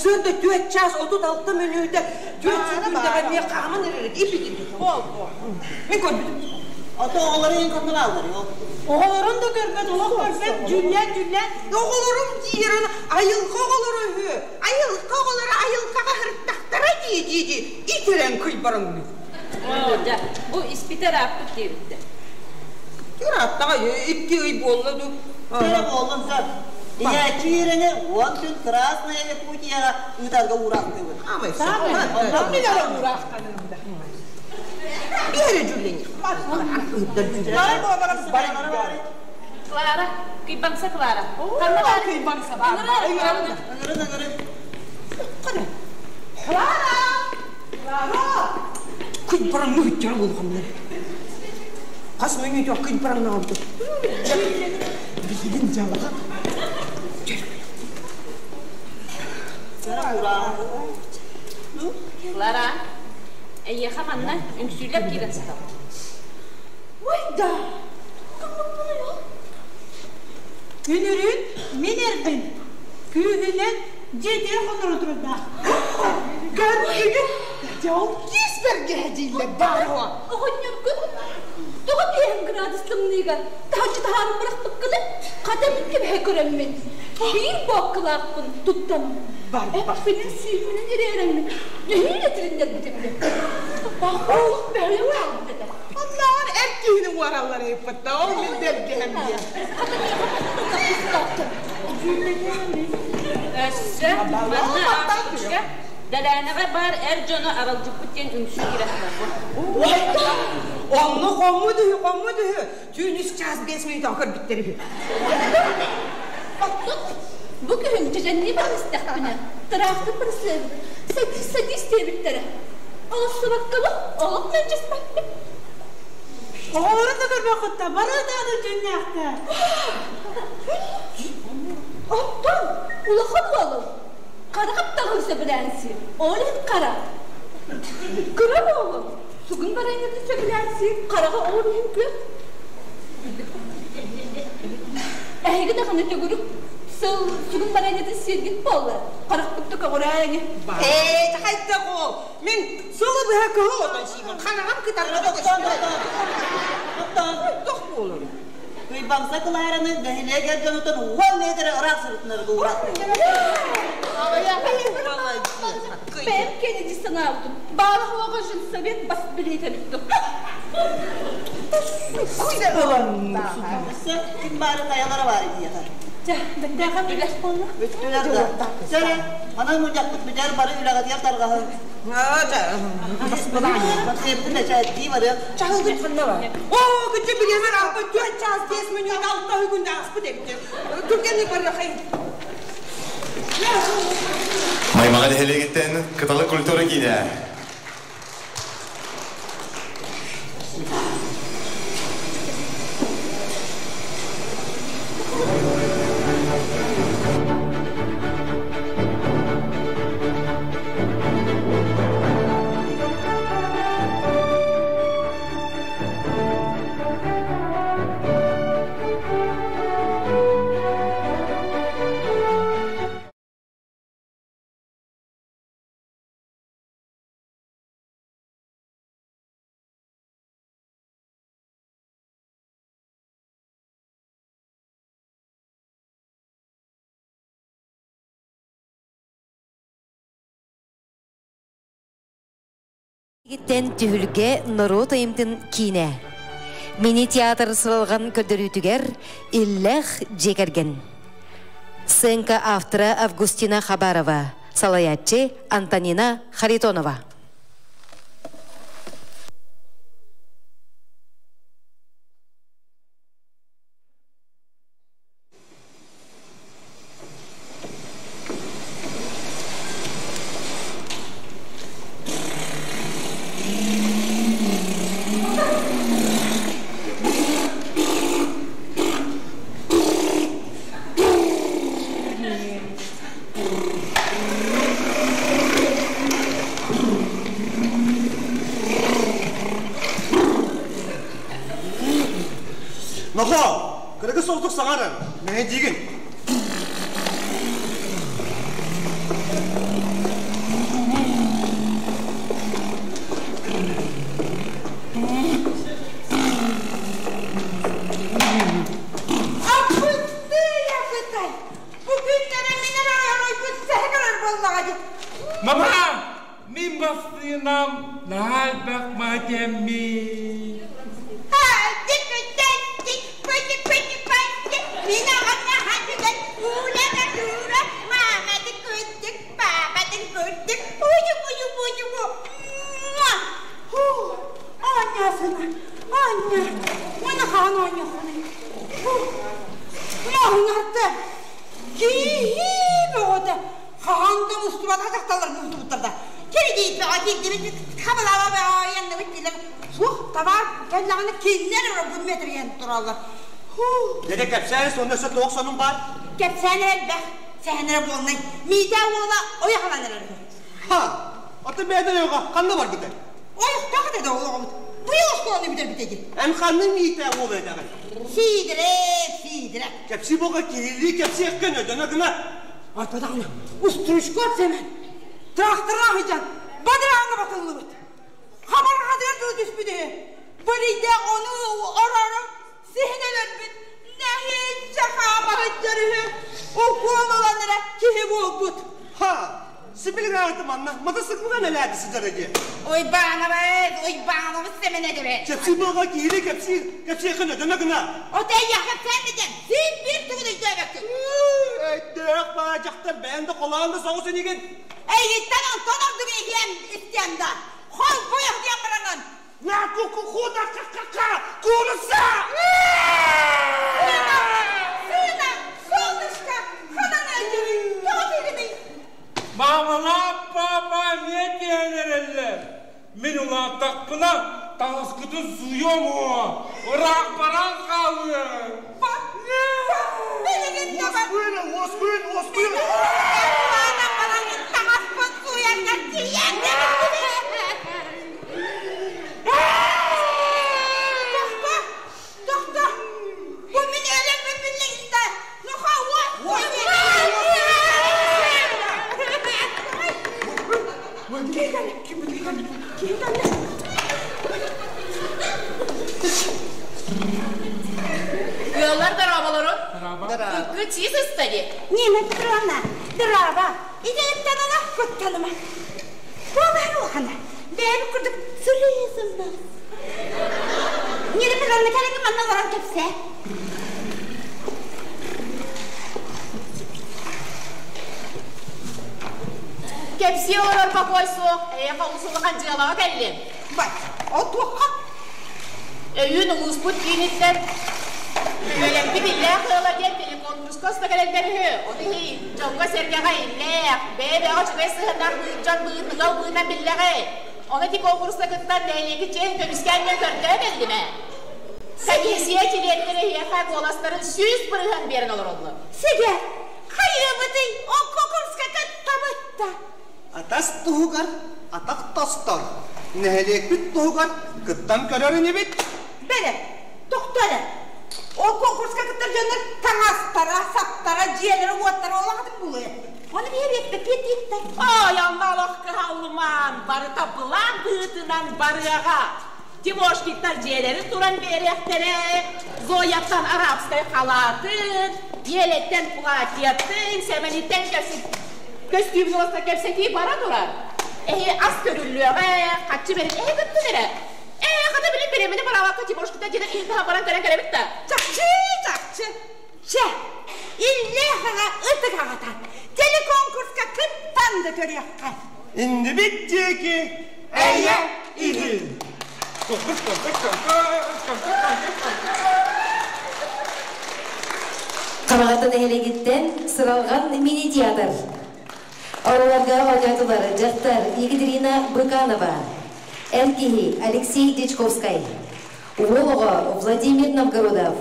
Speaker 20: сарсыарда түөрт чаас 36 мүнүүтэ түөрт сөкүүндэҕэ эмиэ хааман эрэр ипитин Мин көрбүтүм.
Speaker 15: Ото оҕолорун ханна бааллар ол?
Speaker 20: Оҕолорун да көрбөт, олох көрбөт, дьүллээн дьүллээн. Оҕолорум диирин айылҕа оҕолоро үһү. Айылҕа оҕолоро айылҕаҕа сырыттахтара дии дии дии итирэн кыйбарыҥныыр.
Speaker 10: Оо, дьэ, бу испитэ ырааппыт диэбиттэр.
Speaker 20: Ырааттаҕа икки ый буолла дуу.
Speaker 15: Сэрэ буоллун сөп. Ийээччи иирэни уон күн Красная Якутияҕа ыытарга уураахтыыбын.
Speaker 1: Мин эрэ уураахтаныым да.
Speaker 20: Биэрэ дьүллэни.
Speaker 10: Клара, кыйбаҥса Клара. Ханна баар?
Speaker 1: Кыйбаҥса баар.
Speaker 10: Ыҥырын,
Speaker 15: ыҥырын.
Speaker 1: Клара! Клара!
Speaker 20: Кыйбараҥ үһүттэрэ буолханнар. Хас мүнүүтэ кыйбараҥнаабыт. Билигин дьалаҕа.
Speaker 10: Клара, эйиэхэ манна үҥсүүлэр киирэн сыталлар.
Speaker 20: Ой да!
Speaker 11: Үнүрүүн мин эрбин күүһүнэн дьиэтигэр хонноро турардаах.
Speaker 1: Көрдүгүт? Дьэ ол киис бэргэһэ дииллэр баар
Speaker 10: Оҕонньоргун тоҕо биэһин градус тымныыга таһыччы таһааран бырахпыккыны хата мин кэбиһэ көрөммүн биир буоккалаахпын туттан эппинин сиимминин ирээрэммин нэһиилэ тилиннэрбитим Олох бэйэм хаалбыт этэ.
Speaker 1: Оннооҕор эр
Speaker 20: киһини уораллар ыйыппытта, ол мин бэргэһэм диэн.
Speaker 13: Өссө манна ааспыкка Дэлээнэҕэ баар эр дьону аралдьыппыт диэн үҥсүү киирэ сытар.
Speaker 20: Онно хоммут үһү, хоммут үһү. Түүн үс чаас биэс мүнүүтэ көрбүттэр үһү.
Speaker 10: Оттон бу күһүн дьэдьэннии баран истэхпинэ, тыраахтыр бырысыабын садись, садись диэбиттэрэ. Олорсубаккабын олох мэлдьэспэппин.
Speaker 11: Оҕолорун да көрбөххүттэ, бары даҕаны дьиҥнээхтэр.
Speaker 10: Оттон улахан уолум хара хаптаҕын сөбүлээн сиир, ол иһин хара. Кыра уолум сугун баранньатын сөбүлээн сиир, хараҕа ол иһин күөх. Эһиги даҕаны төгүрүк сыл сугун баранньатын сиэргит буолла, харахпыт да көҕүрээ ини.
Speaker 20: Ээ, хайдах ол? Мин сылы быһа кыһыл отон сиибин, хараҕым кытарга да көстөр. Тох буолар.
Speaker 15: Кыйбаҥса Клараны нэһилиэк эр дьонуттан уон метр ыраах сырытынарга уураттым.
Speaker 10: Бэйэм Кеннеди санаабытым. Баара-суоҕа женсовет бас билиэтэ бүттүм.
Speaker 15: Өссө ким баары хайалара баар диэхэ.
Speaker 10: Дьэ, бэрдээхэ үлэс буолла.
Speaker 15: Бүттүлэр да. Сэрэ, манан мунньахпыт бүтэр бары үлэҕитигэр тарҕаһын. Максимтын эчээттии барыах.
Speaker 20: Чаһылгын ханна бар? Оо, күнчэ билиэмэр алта түөрт чаас биэс мүнүүтэ алта күн ааспыт эбит. Түргэнник барыахайын.
Speaker 3: Маймаҕа нэһилиэгиттэн Кыталы культура киинэ.
Speaker 9: Тэн түһүлгэ норуот айымтын киинэ. Мини-театр сыралҕан көрдөрүүтүгэр Иллэх дьиэ кэргэн. Сценка автора Августина Хабарова, салайааччы Антонина Харитонова.
Speaker 4: Нохоо, кыргыз соҕотох саҥарар, мэһэйдиигин.
Speaker 1: Аппытый, Бу күннэрэ мин эрэ ойбут сэһэ көрөр буоллаҕа дии.
Speaker 18: Мама, мин массыынам наһаа элбэх маатэммин.
Speaker 1: Мин аҕам хаһан уула тура мааматын көрдүк, паапатын көрдүк, уйу уйу уйу Оонньоосуна, оонньо, маны хаан оонньоохуна. Моһуҥарда, киһи бөҕөтө хаһан да мустубатах дьахталлар мустубуттар да. Кирдиит бөҕө киирдибит, хабалаба бөҕө янныбыт диилэр. Суох, табаар кэллэҕинэ кинилэр эрэ бу метрийэн тураллар.
Speaker 4: Дede кэпсээн сонно өссө туох сонун баар?
Speaker 1: Кэпсээн элбэх, сэһэн эрэ буолнай. Миитээ уола ойохалан эрэр.
Speaker 4: Ха, аты бэйдэн ойоҕо ханна барбытай?
Speaker 1: Ойохтоох этэ да олоҕобут. Быйыл оскуоланы бүтэрбитэ дии.
Speaker 4: Эн ханна Миитээ уола этэҕин?
Speaker 1: Сиидэрэ, Сиидэрэ.
Speaker 4: Кэпсии буолга киһилии кэпсиэххин өдөнө гына.
Speaker 20: Арпадаҕына Устручков Сэмэн трактордаах ыйдьан бадарааҥҥа батыллыбыт. Хабарҕатыгар дылы түспүт үһү. Бырыйдаах ону ороору сиһин өлөрбүт. Нэһииччэ хаамаһыттар үһү. Укуол ылан эрэ киһи буолбут.
Speaker 4: Ха! Сибилигин манна мотоциклынан элээди сыдьара дии.
Speaker 1: Уйбаанабыт, Уйбаанабыт Сэмэнэдэбит.
Speaker 4: Кэпсии буолга киһини кэпсии, кэпсиэххин өтөмө гына.
Speaker 1: Отой эйиэхэ кэпсээн дэтэн, син биир тугун өйдөөбөккүн.
Speaker 4: Өйдөөх баа дьахтар бэйэн да холоон да соҕус инигин.
Speaker 1: Эйигиттэн онтон ордук иһиэм истиэм да. Холбуйах диэн бараҥын.
Speaker 4: На ку-ку-ку-да ка-ка-ка куурусса!
Speaker 1: Сына, сына, солнышко, ханан өйдүүрүй, тоҕо тыыгыный?
Speaker 18: Маамалаах папа эмиэ тиһэн эрэллэр. Мин улааттахпына таҥаскытын сууйуом уо, ыраах баран хаалыам.
Speaker 1: Билигин да бар.
Speaker 4: Уоскуйун, уоскуйун, уоскуйун.
Speaker 1: Улаатан баран таҥаспын сууйаргар тиийэн Тохто! Тохто! Бу мин өлөрбүн биллигин да, нуха
Speaker 8: Ыаллар дорооболорун. Ыккы чиз ыстади.
Speaker 1: Нина Петровна, дорообо. Идеяттан ала куттаныма. Буолар улахана. Бэйэбит курдук сырыысымна. Нина Петровна кэлиҥ манна олорон кэпсээ.
Speaker 8: Кэпсии олорор бокуой суох, эйиэхэ олус улахан дьыалаҕа кэллим.
Speaker 1: Бай, ол туохха?
Speaker 8: Өйүүн улууспут кииниттэн Үөлэппит иллээх ыала диэн телеконкурска уста кэлэллэр үһү. Ол иһин дьоҥҥо-сэргэҕэ иллээх, бэйэ-бэйэҕэ үчүгэй сыһыаннаах дьон быһыытыгал быынан биллэҕэй. Ону ити конкурска кыттан нэһилиэги чиэһин көмүскээн диэн көрдөөн кэллим ээ. Комиссия чилиэттэрэ эһиэхэ куоластарын 100% биэрэн олороллор.
Speaker 1: Сигэ, хайыабытый, ол конкурска кыттабыт да.
Speaker 4: Атас туһугар атах тостор. Нэһилиэкпит туһугар кыттан көрөр инибит.
Speaker 1: Бэрэ, тохто эрэ. Ол конкурска кыттар дьоннор таҥастара, саптара, дьиэлэрэ, уоттара олохатын булуя. Оны биһиэппэппиэт диэттэр.
Speaker 23: Ой, онно кыһаллымаан, барыта былаан быһыытынан барыаҕа. Тимошкиттар дьиэлэрин туран биэриэхтэрэ, Зояттан арабскай халаатын, Елеттен платьятын, Сэмэниттэн көстүүмүн уоста кэпсэтии бара турар. Эһи ас көрүллүөҕэ, хаччы бэрин эһи кыттын эрэ. Ээ, хата билин бириэмэни бараабакка Тимошкиттан дьиэтин иһин таһан баран көрөн кэлэбит да.
Speaker 1: Чахчы, чахчы. Чэ, иллээх аҕа ытык аҕата. Телеконкурска кыттан да көрүөххэ.
Speaker 4: Иннибит диэки эйэ иһин.
Speaker 9: Хамаҕата нэһилиэгиттэн Сыралҕан мини-театр. Оҕолорго оонньоотулар дьахтар Екатерина Быканова, эр киһи Алексей Дьячковскай, уол оҕо Владимир Новгородов,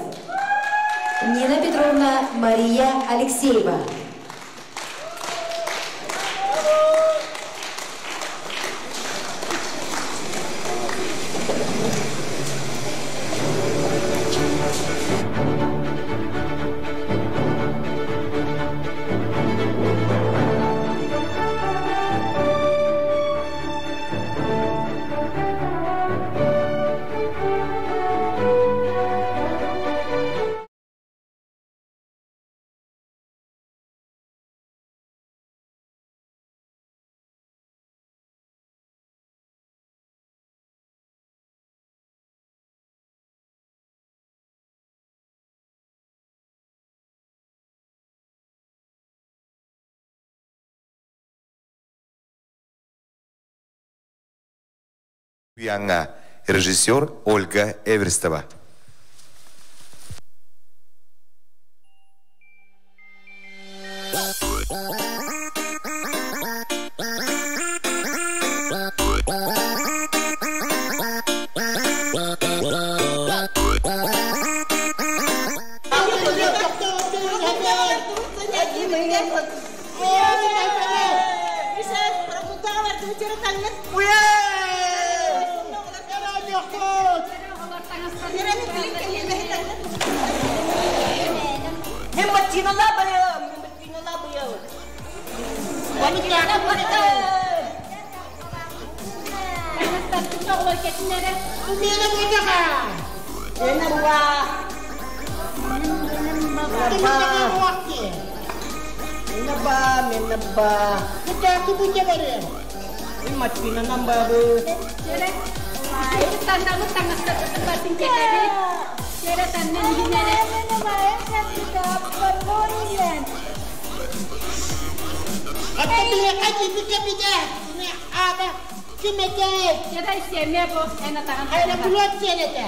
Speaker 9: Нина Петровна Мария Алексеева.
Speaker 3: Уйаҥҥа режиссер Ольга Эверстова.
Speaker 15: Мен маччиналаа байым, мен маччиналаа байым. Менаба, менаба.
Speaker 5: Кытааты бу барыан.
Speaker 15: Мен матчинанан бабы.
Speaker 10: Чere, тандамыт таңастарбытын батын кетеби. Чere таннан иһинере.
Speaker 5: Атта бие кажи бите бите. Не ада кимете.
Speaker 10: Чere семе бу эна таган.
Speaker 5: Айна булат сенете.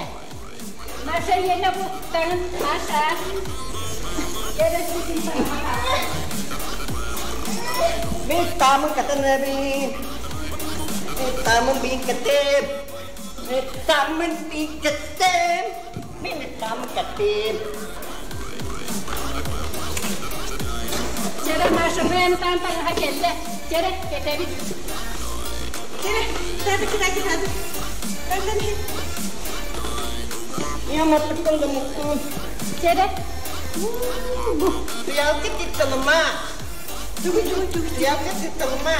Speaker 10: Маша ена бу тагын Маша. Чere ситин
Speaker 15: Мен тамын катанабин. Мен тамын бин катем. Мен тамын бин катем. Мен тамын катем.
Speaker 10: Чere Маша мен тагын тагын хакелде. Чere кетеби.
Speaker 1: Чere, тады кытады кытады. Тандан
Speaker 15: Я матыккан да муктун.
Speaker 10: Чere.
Speaker 15: Туялка титталыма.
Speaker 1: Тугу тугу тугу.
Speaker 15: Туялка титталыма.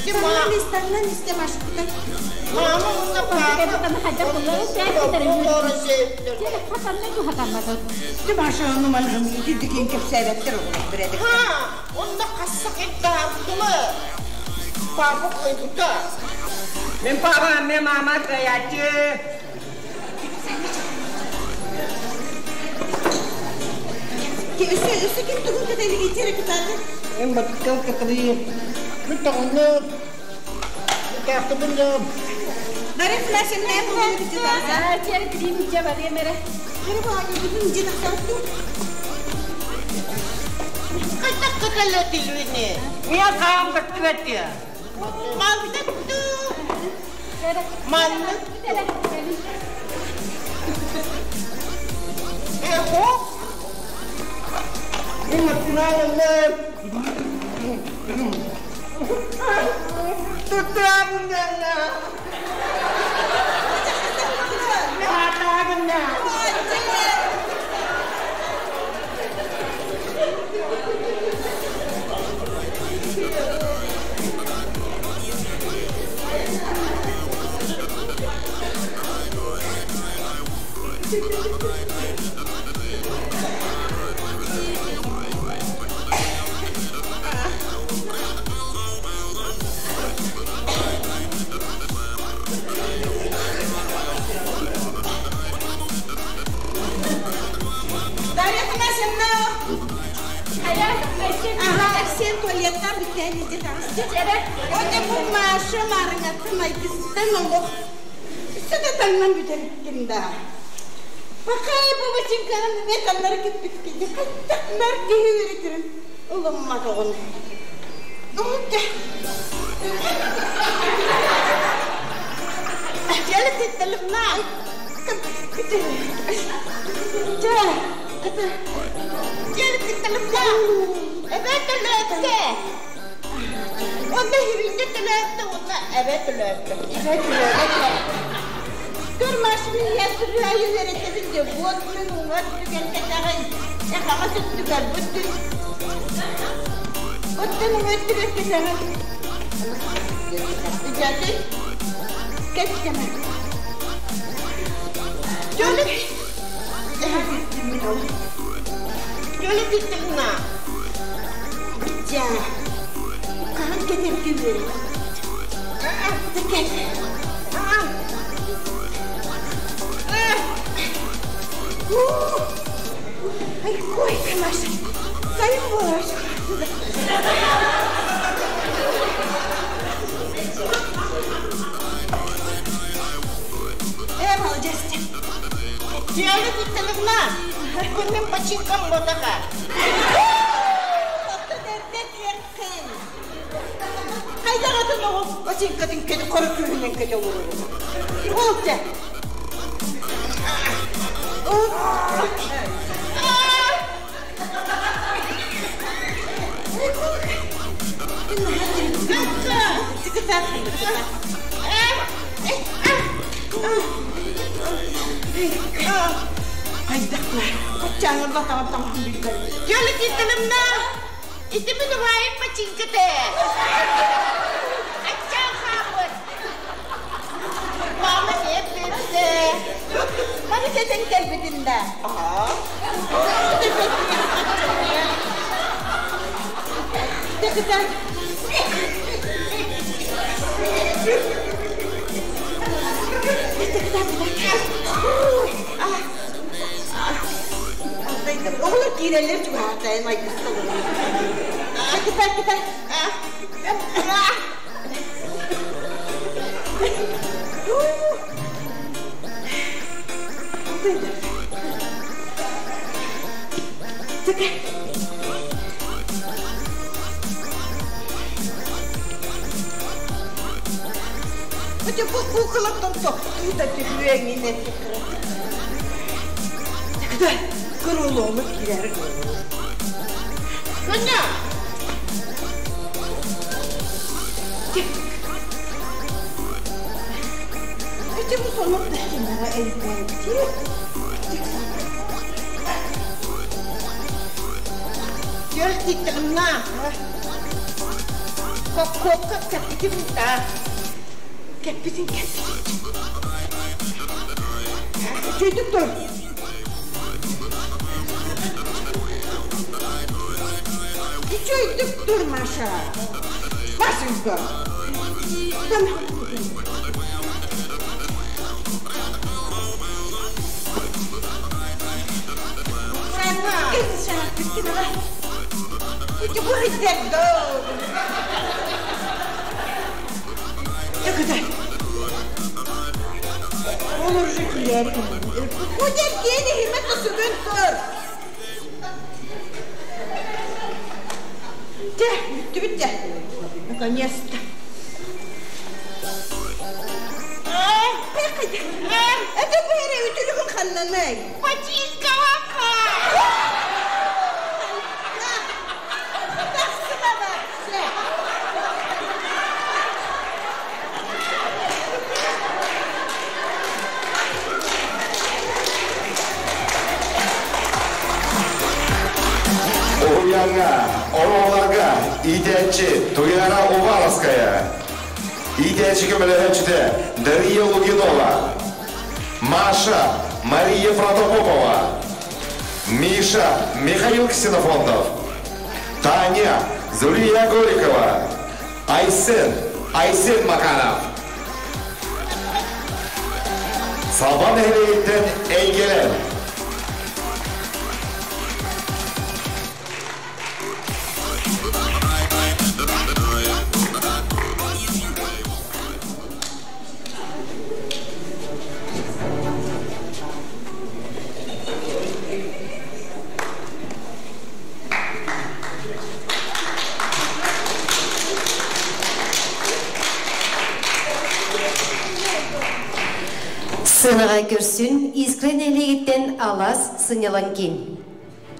Speaker 1: Таннан истаннан исте машкута.
Speaker 15: Мама, уна папа.
Speaker 1: Маша, ну ман дикин кепсәбәттер оғын биредик.
Speaker 15: Ха, онда қассақ етті ақтылы. Папа қойдыта.
Speaker 20: Мен папа, мен мама каячы.
Speaker 1: Өсө, өсө ким тугун катайлыгы ичере кытады.
Speaker 15: Мен баттым катылы.
Speaker 5: Мен тагынны. Кафты булдым.
Speaker 1: Бары флашын мен бугун кытады.
Speaker 10: Чere крим жабады мере.
Speaker 1: Бары бу аны бүгүн жена сатту.
Speaker 5: Кайтак каталы тилүне.
Speaker 20: Мен қағым каттыбетті.
Speaker 5: Мандыкту. Манны.
Speaker 15: Эхо. Мен матыналым. Туттырабын да. Мен атабын да.
Speaker 1: Дарья Афанасьевна. Ага, сен туалеттан битән иде тагысы. Оте бу Маша марыңаты майкыстан олох. Үстү таңнан бүтер кимда. Бакай бу бачинканын металлары китпит киди. Каттак киһи үйрөтүрүн. Улумма тогун. Уутта.
Speaker 5: Желі титталымна.
Speaker 1: Жа.
Speaker 5: Желі титталымна. Эбет төлөпте. Онда хиринде төлөпте, онда эбет төлөпте.
Speaker 1: Эбет төлөпте. Көр машины ясыры айы веретебин де, вот мен уңа түгел кетағын. Эхаға түгел, бүттін. Бүттін уңа түгел кетағын. Жаты, кеттеме.
Speaker 5: Желі. Желі титталымна.
Speaker 1: Жа. Кахан кетер кебер. Текет. Ай, кой, Маша. Сайын болаш. Э, молодец.
Speaker 5: Желі титталымна. Күнмен пачинкам ботақа.
Speaker 1: Хайдаратын оҕу бачинкатын кеди кору күһүнэн кеде олорор. Ол те. Хайдахлар. Качаңыр батаган тамам билбер.
Speaker 5: Желі титталымна. Итимин убайым пачинкате. Ачан хабыт. Мама деп берді.
Speaker 1: Маны кетен келбитинде.
Speaker 5: Ага.
Speaker 2: Оҕолор киирэллэр чугаһаатайын айгысталар. Кытай, кытай.
Speaker 1: Куколаттан тохтуу да түһүөҥин Кытай, кырылоолу киирэр. Соня! Эти бу сонун да элбэти. Көр титтигинна. Коккокка кэппитин та. Кэппитин кэппитин. Чөйдүк тур. Чөйдүк тур, Маша. Машенька. Там. Olur жекілер. Кудя кені химет сүгін тұр. Те, бүттү бүттү. Наконец-то. Это бәрі үтілігін ханнанай.
Speaker 13: Ботинка вака!
Speaker 3: Уһуйааҥҥа, оҕолорго, иитээччи Туяра Уваровская. Иитээччи көмөлөһөөччүтэ Дария Лугинова. Маша Мария Протопопова. Миша Михаил Ксенофонтов. Таня Зулия Голикова. Айсен Айсен Маканов. Салбан нэһилиэгиттэн Эйгелен.
Speaker 9: Сынаға көрсін Искра нэһилиэгиттэн Алас сынньалаҥ киин.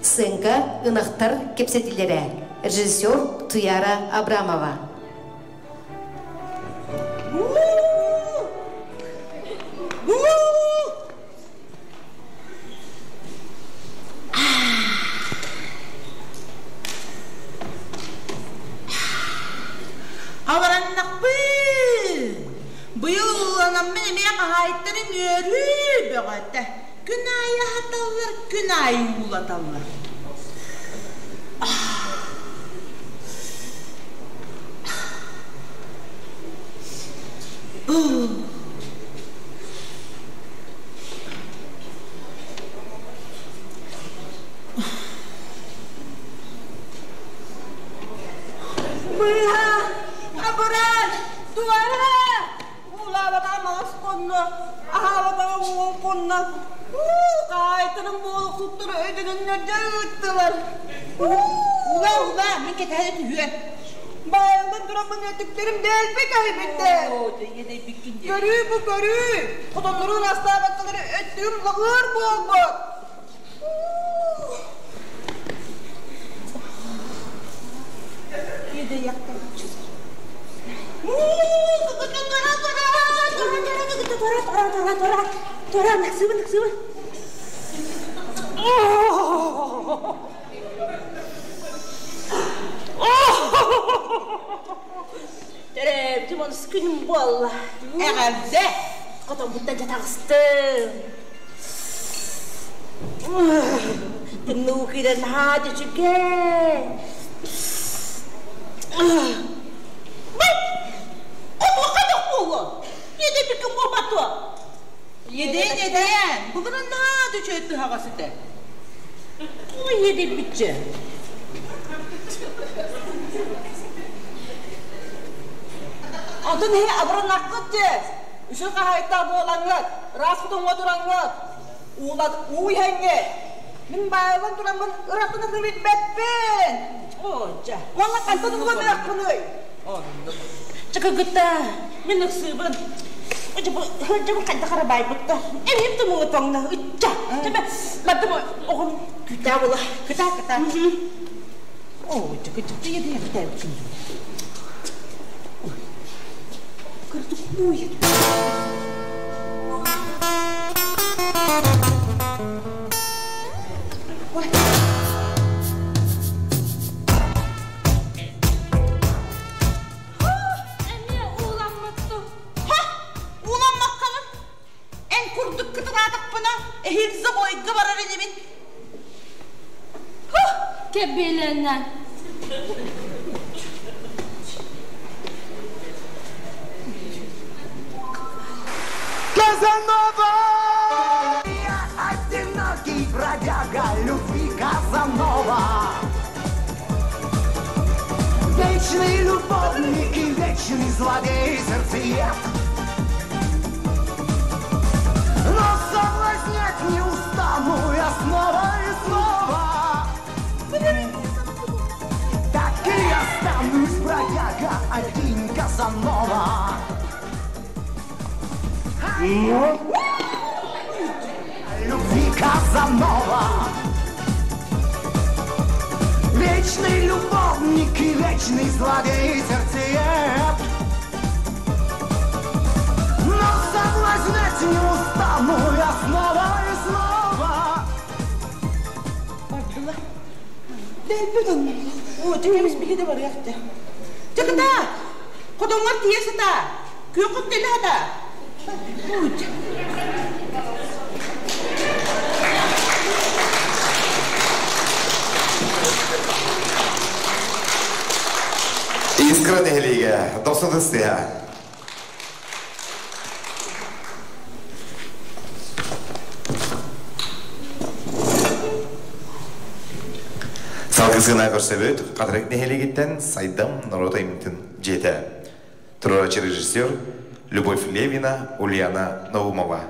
Speaker 9: Сыҥка ынахтар кэпсэтиилэрэ. Режиссер Туяра Абрамова.
Speaker 1: Абараннахпын. Быйыл уланаммын эмиэ хаһаайыттарын үөрүү бөҕөтө. Күн аайы аһаталлар, күн аайы уулаталлар.
Speaker 2: Быһа, абыран, туара! Улаабата мас конно, аһаабата уол конно. Хаайтырым буолук өйдөнөннөр ыыттылар.
Speaker 1: Ула, ула, мин кэтэһэ түһүө.
Speaker 2: Байылдан тураммын өтүктерим дэлби кэһибиттэр. Көрүү бу көрүү. Хотоннорун астаабаккалары өттүгүм лаҕыр буолбут.
Speaker 10: Тора, наксыбы, наксыбы. Төрөөбүтүм онус күнүм буолла.
Speaker 1: Эҕэрдэ!
Speaker 10: Хотон буттан жатаҕыстым.
Speaker 25: Тымныы киирэн наһаа да үчүгэй. Бай! Хомуха да буолуо. Иэдэйбиккин буолбатуо.
Speaker 1: Иэдэйэн, иэдэйэн. Былырын наһаа да үчүгэй тыһаҕас этэ.
Speaker 25: Ой, иэдэйбиччэ.
Speaker 1: Онтон иһи абыраннаххыт дии. Үсүн хаһаайыттаах буолаҥҥыт, ыраас хотоҥҥо тураҥҥыт, уулат уу иһэҥҥит. Мин баайыллан тураммын ырахтан билбэппин.
Speaker 25: Оо, дьэ.
Speaker 1: Уонна хантан улам ырахпыный?
Speaker 25: Оннук. Чакыгыта, мин ыксыыбын. Дьэ бу хайдах эрэ байбытта. Эбиим тумуҥу тоҥно. Ычча. Дьэ бардым оҕом күтээ була. Кытаа, кытаа. Оо, дьэ, кытаа, дьэ, дьэ, кытаа. Кырдук
Speaker 10: Эмиэ ууламмытту.
Speaker 1: Ха! Ууламмаккабын. Эн курдук кытылаатахпына, эһиил забойга барар инибин.
Speaker 10: Һу, кэбилэнэн.
Speaker 16: Казанова! Я одинокий бродяга любви Казанова. Вечный любовник и вечный злодей сердцеед. Но соблазнять не устану я снова и снова. Так и останусь бродяга один Казанова. Любви Казанова. Вечный любовник и вечный злодей сердцеед. Но соблазнять не устану я снова и снова.
Speaker 1: Бардыла. Дэлби доннолло. Оо, текемис биһи да барыахта. Чакыта! Хотоҥҥор тиийэ сыта! Күөххүт дэлэ хата!
Speaker 3: Искра нэһилиэгэ дохсун ыстыһа. Салгысына көрсөбүт Хатырык нэһилиэгиттэн Сайдам норуот айымньытын дьиэтэ. Туруораччы режиссер Любовь Левина, Ульяна Наумова.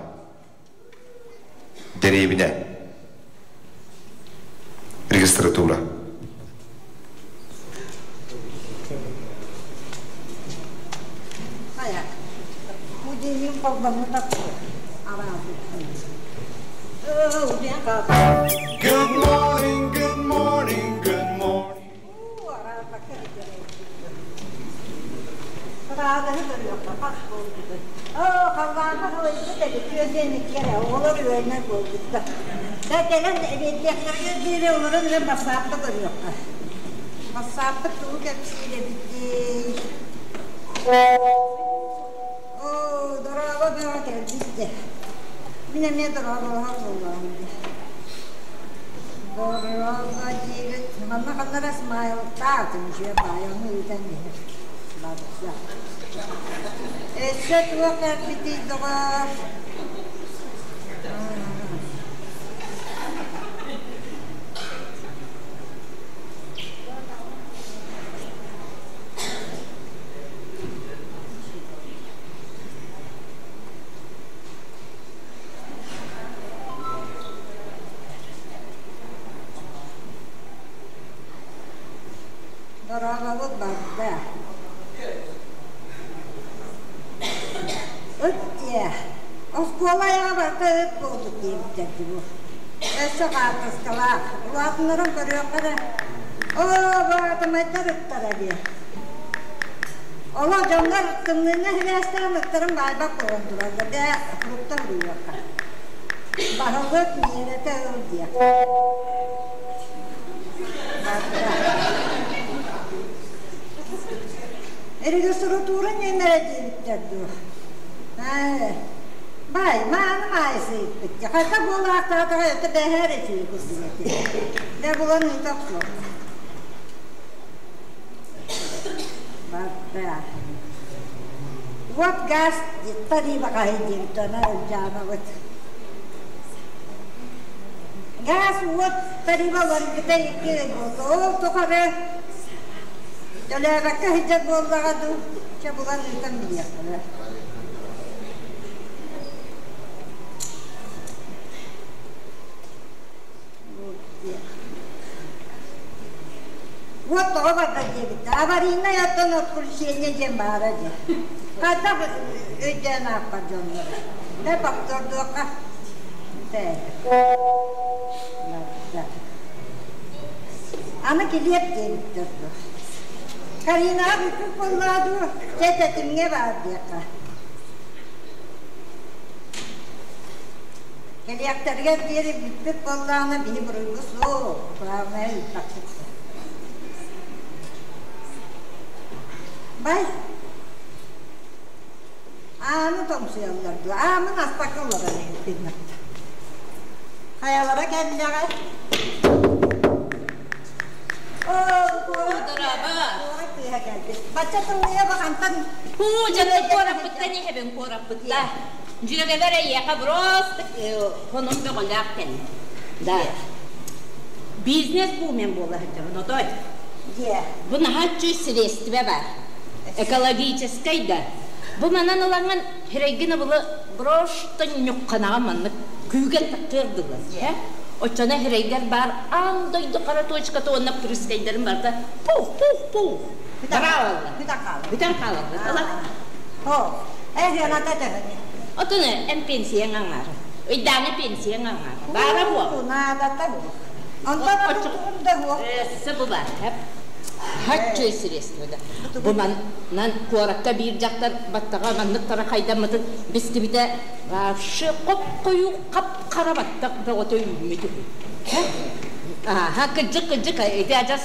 Speaker 3: Дэриэбинэ. Регистратура.
Speaker 2: Хайа, музейин холбоммута
Speaker 16: Good morning, good morning, good morning.
Speaker 2: Халлааҥҥа халыйбыт эбит, үөдүөн икки эрэ, оҕолор үөрэнэр буолбуттар. Да кэлэн эбиэттиэхтэригэр диэри олорон эрэ бассаапта көрүөххэ. Бассааппыт тугу кэпсиир эбитий? Оо, дорообо бөҕө кэлбит дьэ. Мин эмиэ дорооболоһор буоллаҕым дии. Дорообо диибит. Манна ханна эрэ смайлтаах үчүгэй баайы ону ыытан иһэр. Барса. Өссө туох кэлбитий доҕоор? Дорообобут барда. Ыт диэ. Оскуола айаҕа барыта ыт буолбут диэбиттэр дии бу. Өссө хаартыскалаах. Улаатыннаран көрүөххэ эрэ. Оо, баатамайдар ыттара диэ. Олох дьоҥҥор тымныыны сибээстээн ыттарын баайбат буолан тураллар. Дьэ, фрукта уруйуохха. Баһылык миэрэтэ ыл диэх. Регистратура нүөмэрэ диэбиттэр дуо? Ээ.
Speaker 11: Бай, мааны маайсыйбыт. Хайта буолаахтаатаҕа это бэһээр этии курдук этэ. Дэ булан ыыта охсуох. Барда. Вот газ тарифа хаһый диэбит ана ылдьаанабыт. Газ уот тарифа уларыйбыта икки ый буолла. Ол тухары төлөөбөккө сылдьар буоллаҕа дуу, чэ булан ыытан билиэххэ. Вот тоҕо барда диэбит. Аварийнай оттон отключение диэн баара дии. Хайдах өйдөөн аахпат дьоннор. Дэ повтордуохха. Аны килиэп диэбиттэр дуо. Каринаҕа бүппүт буоллаҕа дуу, чэ тэтимҥэ баар диэххэ. Кэлиэхтэригэр диэри бүппүт буоллаҕына биһи буруйбут суох, главное ыыппаппыт. Бай, ааны тоҥсуйаллар дуо? Аамын аспакка олорор эбиппин Хайалара кэллэҕэ?
Speaker 13: Дорообо.
Speaker 11: Тыаһа кэлбит. Бачча тымныйа баҕантан
Speaker 13: Хуу, дьону куораппыттан иһэбин куораппытта. Дьүөгэбэр эйиэхэ просто хонун бөҕөлөөх кэллим. Да. Бизнес бумен буола сылдьабын, отой. Бу наһаа үчүгэй средствэ бар. Экологическай да. Бу манан ылаҥын хирэйгин ыбылы просто ньухханаҕа маннык күүгэн таххыар дылы. Оччоно хирэйгэр баар аан дойду хара точката уонна прыскайдарын барыта пух пух пух бараалаллар. Бүтэн хаалаллар. Ыла.
Speaker 11: Э, ата төһөнү?
Speaker 13: Отун эн пенсияң аҥаара. Ыйдааҥы пенсияң аҥаара. Баара буо.
Speaker 11: Наадата буо. Онтон отчугун да буо.
Speaker 13: Өссө бу бар. Хаччы средство да. Бу манан куоракка биир дьахтар баттаҕа маннык тара хайдаммытын бистибитэ вообще хоп-хойуу хап-хара баттах бөҕөтө үүммүт үһү. Аха, кырдьык, кырдьык, ити адьас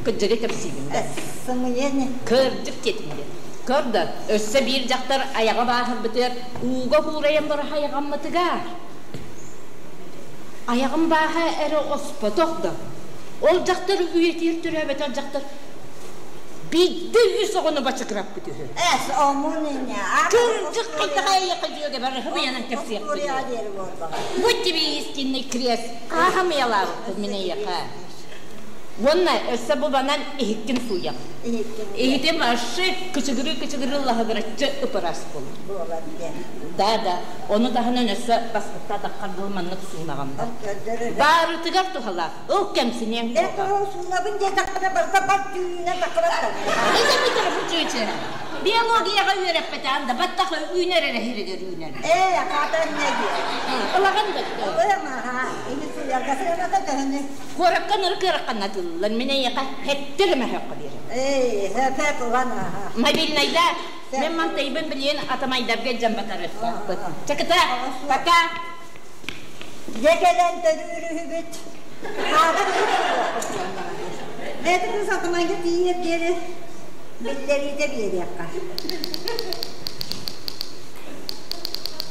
Speaker 13: кырдьыгы кэпсиибин да.
Speaker 11: Сымыйа
Speaker 13: Кырдьык диэтим диэн. Көр да, өссө биир дьахтар айаҕа бааһырбытыгар ууга куурайан бара айаҕаммытыгар. Айаҕым бааһа эрэ оспотох да. Ол дьахтар үйэтигэр төрөөбөтөх дьахтар биирдэ үс оҕону бачыгыраппыт үһү.
Speaker 11: Эс, омун ине.
Speaker 13: Кырдьык хайдаҕа эйиэхэ дьүөгэбэр хыбыйанан кэпсиэхпин. Вот тебе истинный крест. Хаһамыйалаабыппын мин эйиэхэ. Уонна өссө бу банан иһиккин сууйах. Иһитим ашы кычыгырыы-кычыгырыы лаһыгыраччы ып-ырас буолар. Да, да. Ону таһынан өссө баспытта атаххар дылы маннык суунаҕын да. Баарытыгар туһалаах. Ыл кэмсиниэҥ
Speaker 11: буолар. Суунабын диэтэххинэ барыта бар түүнэ такырат.
Speaker 13: Это мы Биологияҕа үөрэппэтэҕин да баттах үүнэр эрэ сиригэр үүнэр.
Speaker 11: Ээ, хаата эмне диэ.
Speaker 13: Ылаҕын да.
Speaker 11: Ылыам аха. Ини суйарга сыаната төһөнү.
Speaker 13: Куоракка ныры кыарахханнатыллар. Мин эйиэхэ хэттэр эмэһэххэ биэрэр.
Speaker 11: Ээ, хэпэп ылан аха.
Speaker 13: Мобильнайда мен мантайбын билиэн атамайдарга илдьэн батарыахтаахпыт. Чакыта, пока.
Speaker 11: Дьэ кэлэн төрүүрүһүбүт. Бэйэтин кыыс атамайга тиийиэр диэри биллэриитэ биэриэххэ.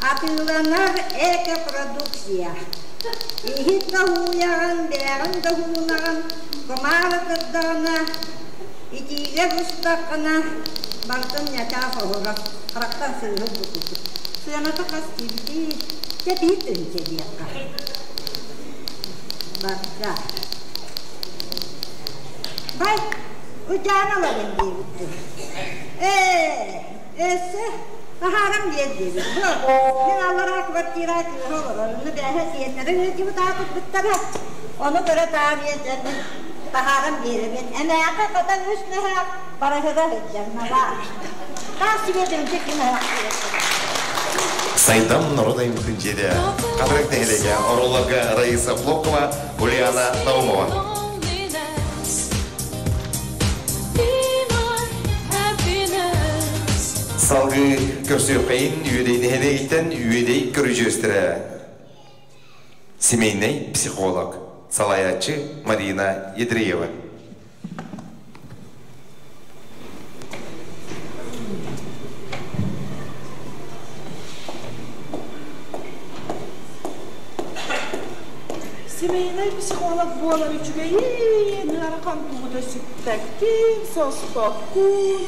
Speaker 11: Атыыланар экопродукция. Иһит да һууйаҕын, бээҕин да һуунаҕын, кумаары турдаҕына, итиигэ бустаххына, барытын ньачаас оһоро, харахтан сыыһыр бу курдук. Сыаната хас диибитий? Чэ, биир тыһыынча диэххэ. Барда. Бай, Утяна ылабын диэбиттэр. Ээ, өссө таһаарам диэн диэбит. Бу, мин аллараа квартира кыыһа олорор. Ону бээһэ сиэннэрэ ыалдьыбыт аатырбыттара. Ону көрө таарыйа дьэ таһааран биэрэбин. Эмээхэ хата үс мөһөөх барыһыра сылдьар налаа. Таас сүбэтин ким
Speaker 3: Сайдам норуот айымньытын дьиэтэ Хатырык нэһилиэгэ оруолларга Раиса Флокова, Ульяна Наумова. Салгыы көрсүөххэйин Үөдэй нэһилиэгиттэн Үөдэй көрүдьүөстэрэ семейнэй психолог, салайааччы Марина Ядреева.
Speaker 1: психолог буолар үчүгэйин, ыарахан тугу да сүкпэккин, соспоккун.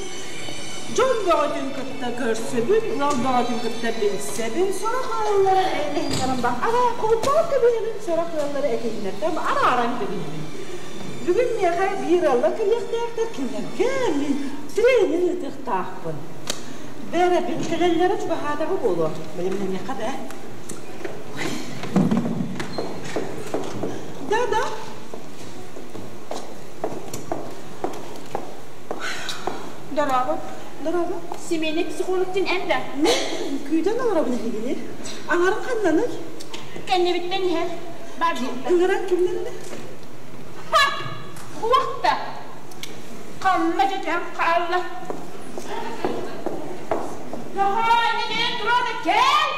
Speaker 1: Дьон бөҕөтүн кытта көрсөбүн, ыал бөҕөтүн кытта билсэбин, сорох ыаллары элэһиннэрэн ба араа холбоон кэбиһэбин, сорох ыаллары этиһиннэртэн арааран кэбиһэбин. Бүгүн миэхэ биир ыаллар кэлиэхтээхтэр, кинилэргэ мин тренинг ыытыахтаахпын. Бэрэбин кэлэллэрэ чугаһаатаҕа буолуо. Бэлэмнэниэххэ да. Да-да.
Speaker 23: Дорообо.
Speaker 1: Дорообо.
Speaker 23: Семейный психолог дин эн да?
Speaker 1: Мен күүтэн олоробун эһигини. Аҥарын ханнаный?
Speaker 23: Кэннибиттэн иһэр. Бар
Speaker 1: Ыҥыран кимнэн
Speaker 23: Ха! Хуохта! Ханна дьэтэн хаалла? Наһаа иннинэ туран кэл!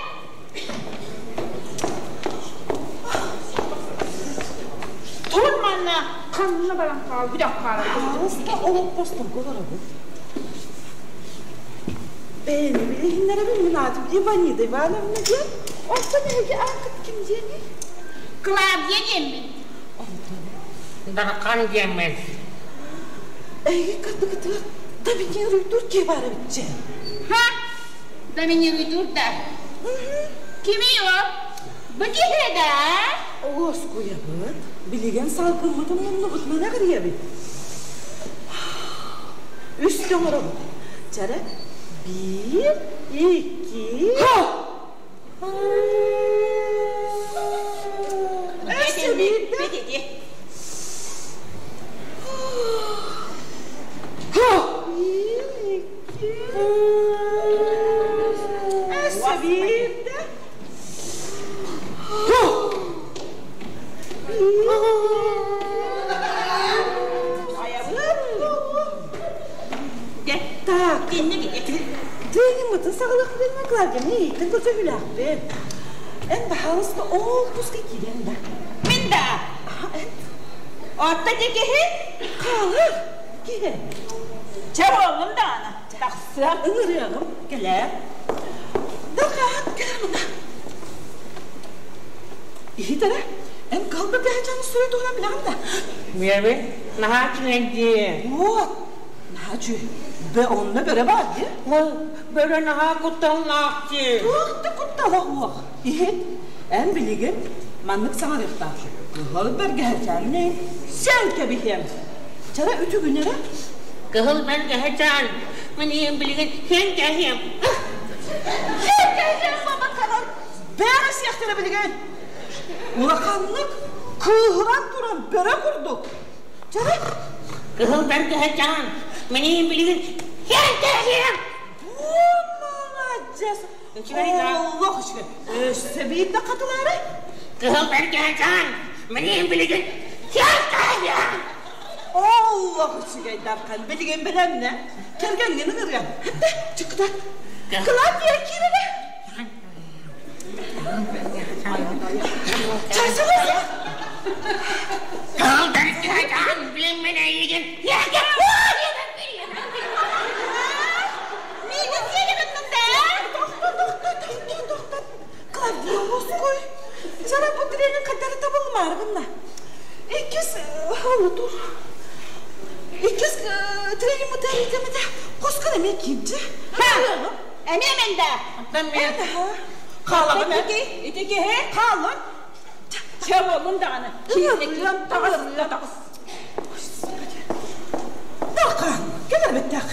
Speaker 23: Тур манна ханна баран хаал бүтэх хаалар.
Speaker 1: Аҕыста олоппосторго олоробут. Бэйэни билиһиннэрэбин мин аатым Иванида Ивановна диэн. Онтон эһиги ааккыт ким диэний?
Speaker 23: Клавдия диэммин.
Speaker 17: Дархан диэммин.
Speaker 1: Эһиги кырдыгытыгар доминируйдуур киһи баар эбитчи.
Speaker 23: Ха! Доминируйдуур да. Кимий о? Бу киһи да?
Speaker 1: Уоскуйабыт. Билигин салгыммытын муннубутунан эҕирийэбит. Үс оҥоробут. Чара биир, икки... Өссө биирдэ. Биир, икки... Өссө биирдэ. Так, Тренингмытын саҕалыахпын Клавдия, мен ииттен көрсөһүүлээхпин. Эн баһаалыста ол туска киирэн да.
Speaker 23: Мин да. Отто киһи?
Speaker 1: Хаалыр киһи.
Speaker 23: Чэ буоллум даҕаны.
Speaker 1: Тахсыам, ыҥырыаҕым, кэлээр. Дархаат, кэлэр мына. Иһит эрэ, эн калба бэһэчэн суруй туһунан билэҕин да?
Speaker 17: Билэбин. Наһаа үчүгэй дии.
Speaker 1: Вот, наһаа үчүгэй. Бэ онно бөрө баар дии.
Speaker 17: Ол бөрө наһаа кутталлаах дии.
Speaker 1: Туох да куттала суох. Иһит, эн билигин маннык саҥарыахтаах. Кыһыл бэргэһэчээннээн сэн кэбиһиэм. Чара үтүгүн эрэ.
Speaker 17: Кыһыл бэргэһэчээн, мин ийэм билигин хэн кэһиэм.
Speaker 1: Хэн кэһиэм бабакканан бэҕэ сиэхтэрэ билигин. Улаханнык кыыһыран туран бөрө курдук. Чара.
Speaker 17: Кыһыл бэргэһэчээн, мин ийэм билигин хэн кэһиэм.
Speaker 1: Маладьыас. Олох үчүгэй. Өссө биирдэ хатылаары.
Speaker 17: Кыһыл бэргэһэчээн, мин ийэм билигин хэн кэһиэм.
Speaker 1: Олох үчүгэй Дархан, билигин бэлэмнэ. Кэргэҥҥин ыҥырыам. Хатта, чыккыта. Клавдия киирэрэ. Часылы.
Speaker 17: Кыһыл бэргэһэчээн, билин мин эйигин
Speaker 23: Миигин сиэгиннин да?
Speaker 1: Тохто, тохто, тохто, тохто. Клавдия Москвой. Сара бу тренинг хаттары табылмааргынна. Иккис тур. Иккис тренинг мутаритемете хоскан эмиэ киирдэ.
Speaker 23: Эмиэ мен да.
Speaker 17: Оттон мен.
Speaker 1: Хаалабын
Speaker 23: Ити ити киһи.
Speaker 1: Хаалын.
Speaker 23: Чэ буоллун даҕаны.
Speaker 1: Киирдэ
Speaker 23: таҕыс таҕыс.
Speaker 1: Дархан, кэлэр бэттэх.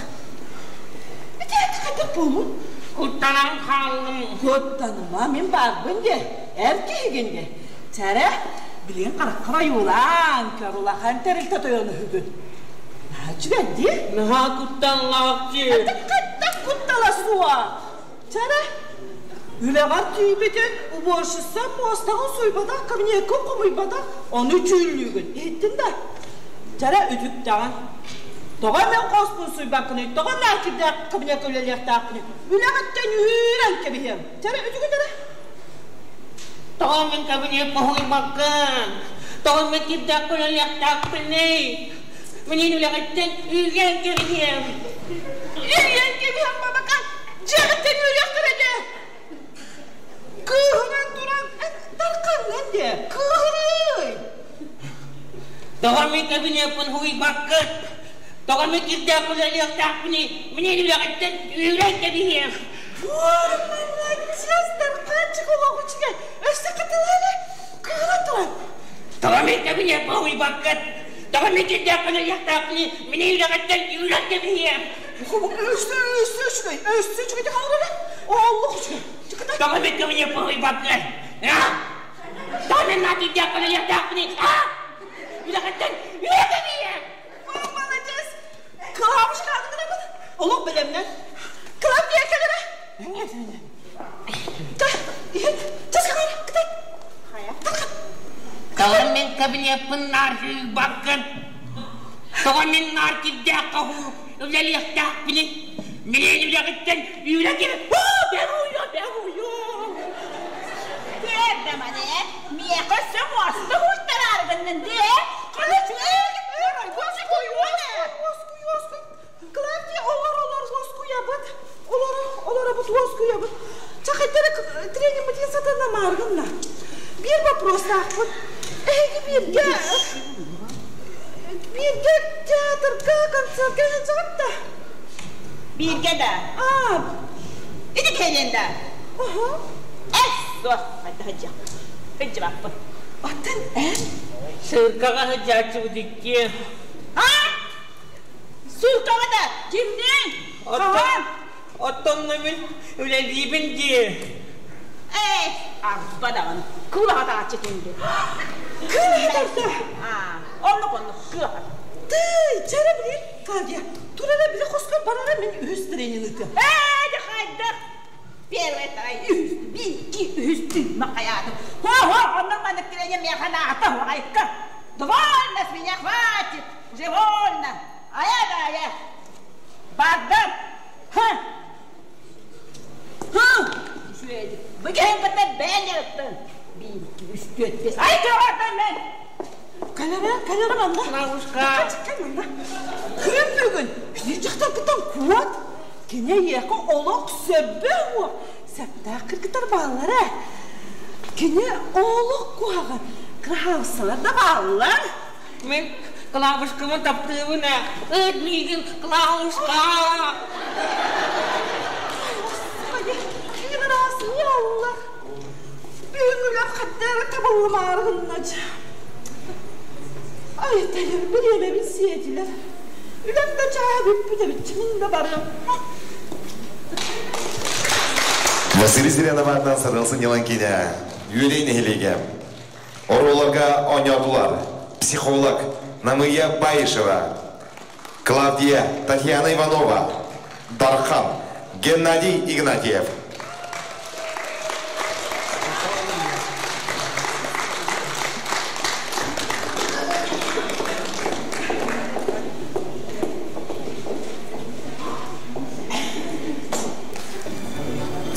Speaker 1: Ити хайдах буолун?
Speaker 17: Куттанан хааллым.
Speaker 1: Куттаныма, мин баарбын де. Эр киһигин де. Чэрэ, билигин хараххар ойуулаан, көр улахан тэрилтэ тойону үһүгүн. Наһаа үчүгэй дии.
Speaker 17: Наһаа кутталлаах дии.
Speaker 1: Хайдах куттала суох. Чэрэ, үлэҕэр тиийбитин уборщица муостаҕын сууйбатах, кабинеккын хомуйбатах, ону чүүллүүгүн. Иһиттин да? Чэрэ, үтүктэҕин. Тоҕо мен хоспун сууйбаккыный, тоҕо наакирдээх кабинекка үлэлиэхтээхпиний? Үлэҕиттэн үүрэн кэбиһиэм. Чэрэ, үтүгүн эрэ.
Speaker 17: Тоҕо мин кабинет хоһуйбаккын? Тоҕо мин кирдээх үлэлиэхтээхпиний? Минин үлэҕиттэн үүрэн кэбиһиэм.
Speaker 1: Үүрэн кэбиһиэм бабака! Дьиэҕиттэн үүрүөхтэрэ дии! Кыыһыран туран, Дархаҥҥын дии, кыыһырый!
Speaker 17: Тоҕо мин кабинеппын һуйбаккыт? Тоҕо мин кирдээх үлэлиэхтээхпиний? Мин үлэҕиттэн үүрэн кэбиһиэм.
Speaker 1: Буор маладьыас, Дархаанчык олох үчүгэй. Өссө кытылары кыыла туран.
Speaker 17: Тоҕо мин кабинеппын һуйбаккыт? Тоҕо мин кирдээх үлэлиэхтээхпиний? Мин үлэҕиттэн үүрэн кэбиһиэм.
Speaker 1: Өссө, өссө үчүгэй, өссө үчүгэй хаалара. Олох үчүгэй.
Speaker 17: Тоҕо мин кабинеппын һуйбаккыт? Тоҕо мин кирдээх үлэлиэхтээхпиний? Үлэҕиттэн үүрэн кэбиһиэм.
Speaker 1: Маладьыас. Клавушка гынабын. Олох бэлэмнэн. Клавдия кэлэрэ.
Speaker 17: Тоҕо мин кабинеппын наар сууйбаккын? Тоҕо мин наар кирдээх хоһуу үлэлиэхтээхпиний? Милиэн үлэҕиттэн үүрэ киһи бэҕуйо бэҕуйо
Speaker 2: Көрдө маны, миэхэ өссө муоста уустараарыгыннын дии.
Speaker 1: Клавдия, олор, олор, уоскуйабыт. Олор, олоробут, уоскуйабыт. Чахайдара тренинг сатана мааргынна. Биир вопростаахпыт. Эһиги бииргэ бииргэ театрга, концертка сылдьаҕыт да?
Speaker 2: Бииргэ да?
Speaker 1: Аа.
Speaker 2: Ити кэлин да?
Speaker 1: Аха.
Speaker 2: Эс, суох, хайда сылдьа. Сылдьыбаппын.
Speaker 1: Оттон эн?
Speaker 17: Сыыркаҕа сылдьааччыбыт иккиэн.
Speaker 2: А? Сыыркаҕа да?
Speaker 1: Кимниин?
Speaker 17: Оттон, оттон мин үлэлиибин дии.
Speaker 2: Эй, арба даҕаны. Кыылаһатааччы түнде.
Speaker 1: Кыылаһатарда?
Speaker 2: Аа, оннук оннук кыылаһат.
Speaker 1: Тый, чара билир, Клавдия. Турара били хоско барара мин үһүс тренинг ыытыам.
Speaker 2: Ээ, дьэ хайдах? Первый, второй, үһүс, биир, үһүс махаятым. Хо-хо, оннук маннык тренер миэхэ наата айка. Довольно с меня хватит, уже вольно. А я да, я. Бардам. Ха. Ха. Бүгін бітті бән ярыттың. Бір, екі, үш, төрт, бес. Ай, көғартан мен.
Speaker 1: Кэлэрэ, кэлэрэ манна.
Speaker 17: Клавушка.
Speaker 1: Кэл манна. Күн бүгүн. Били дьахтар кытан куот. Кини эйиэхэ олох сөбө уо. Сәптээх кыргыттар бааллар ээ. Кини олох куһаҕан. Кыраһаабыссалар да бааллар.
Speaker 17: Мин Клавушкабын таптыыбын ээ. Ыт миигин, Клавушка!
Speaker 1: Господи, кини ыраас аллах. Бүгүн үлэм хаттара табыллымаарыгыннач. Ай, тайыр, бириэмэбин сиэтилэр. Үлэм да чааһа бүппүт эбит, мин да барыам.
Speaker 3: Василий Зырянов аатынан Саргыл сынньалаҥ киинэ Үөдэй нэһилиэгэ. Оруолларга оонньоотулар психолог Намыя Баишева, Клавдия Татьяна Иванова, Дархан Геннадий Игнатьев.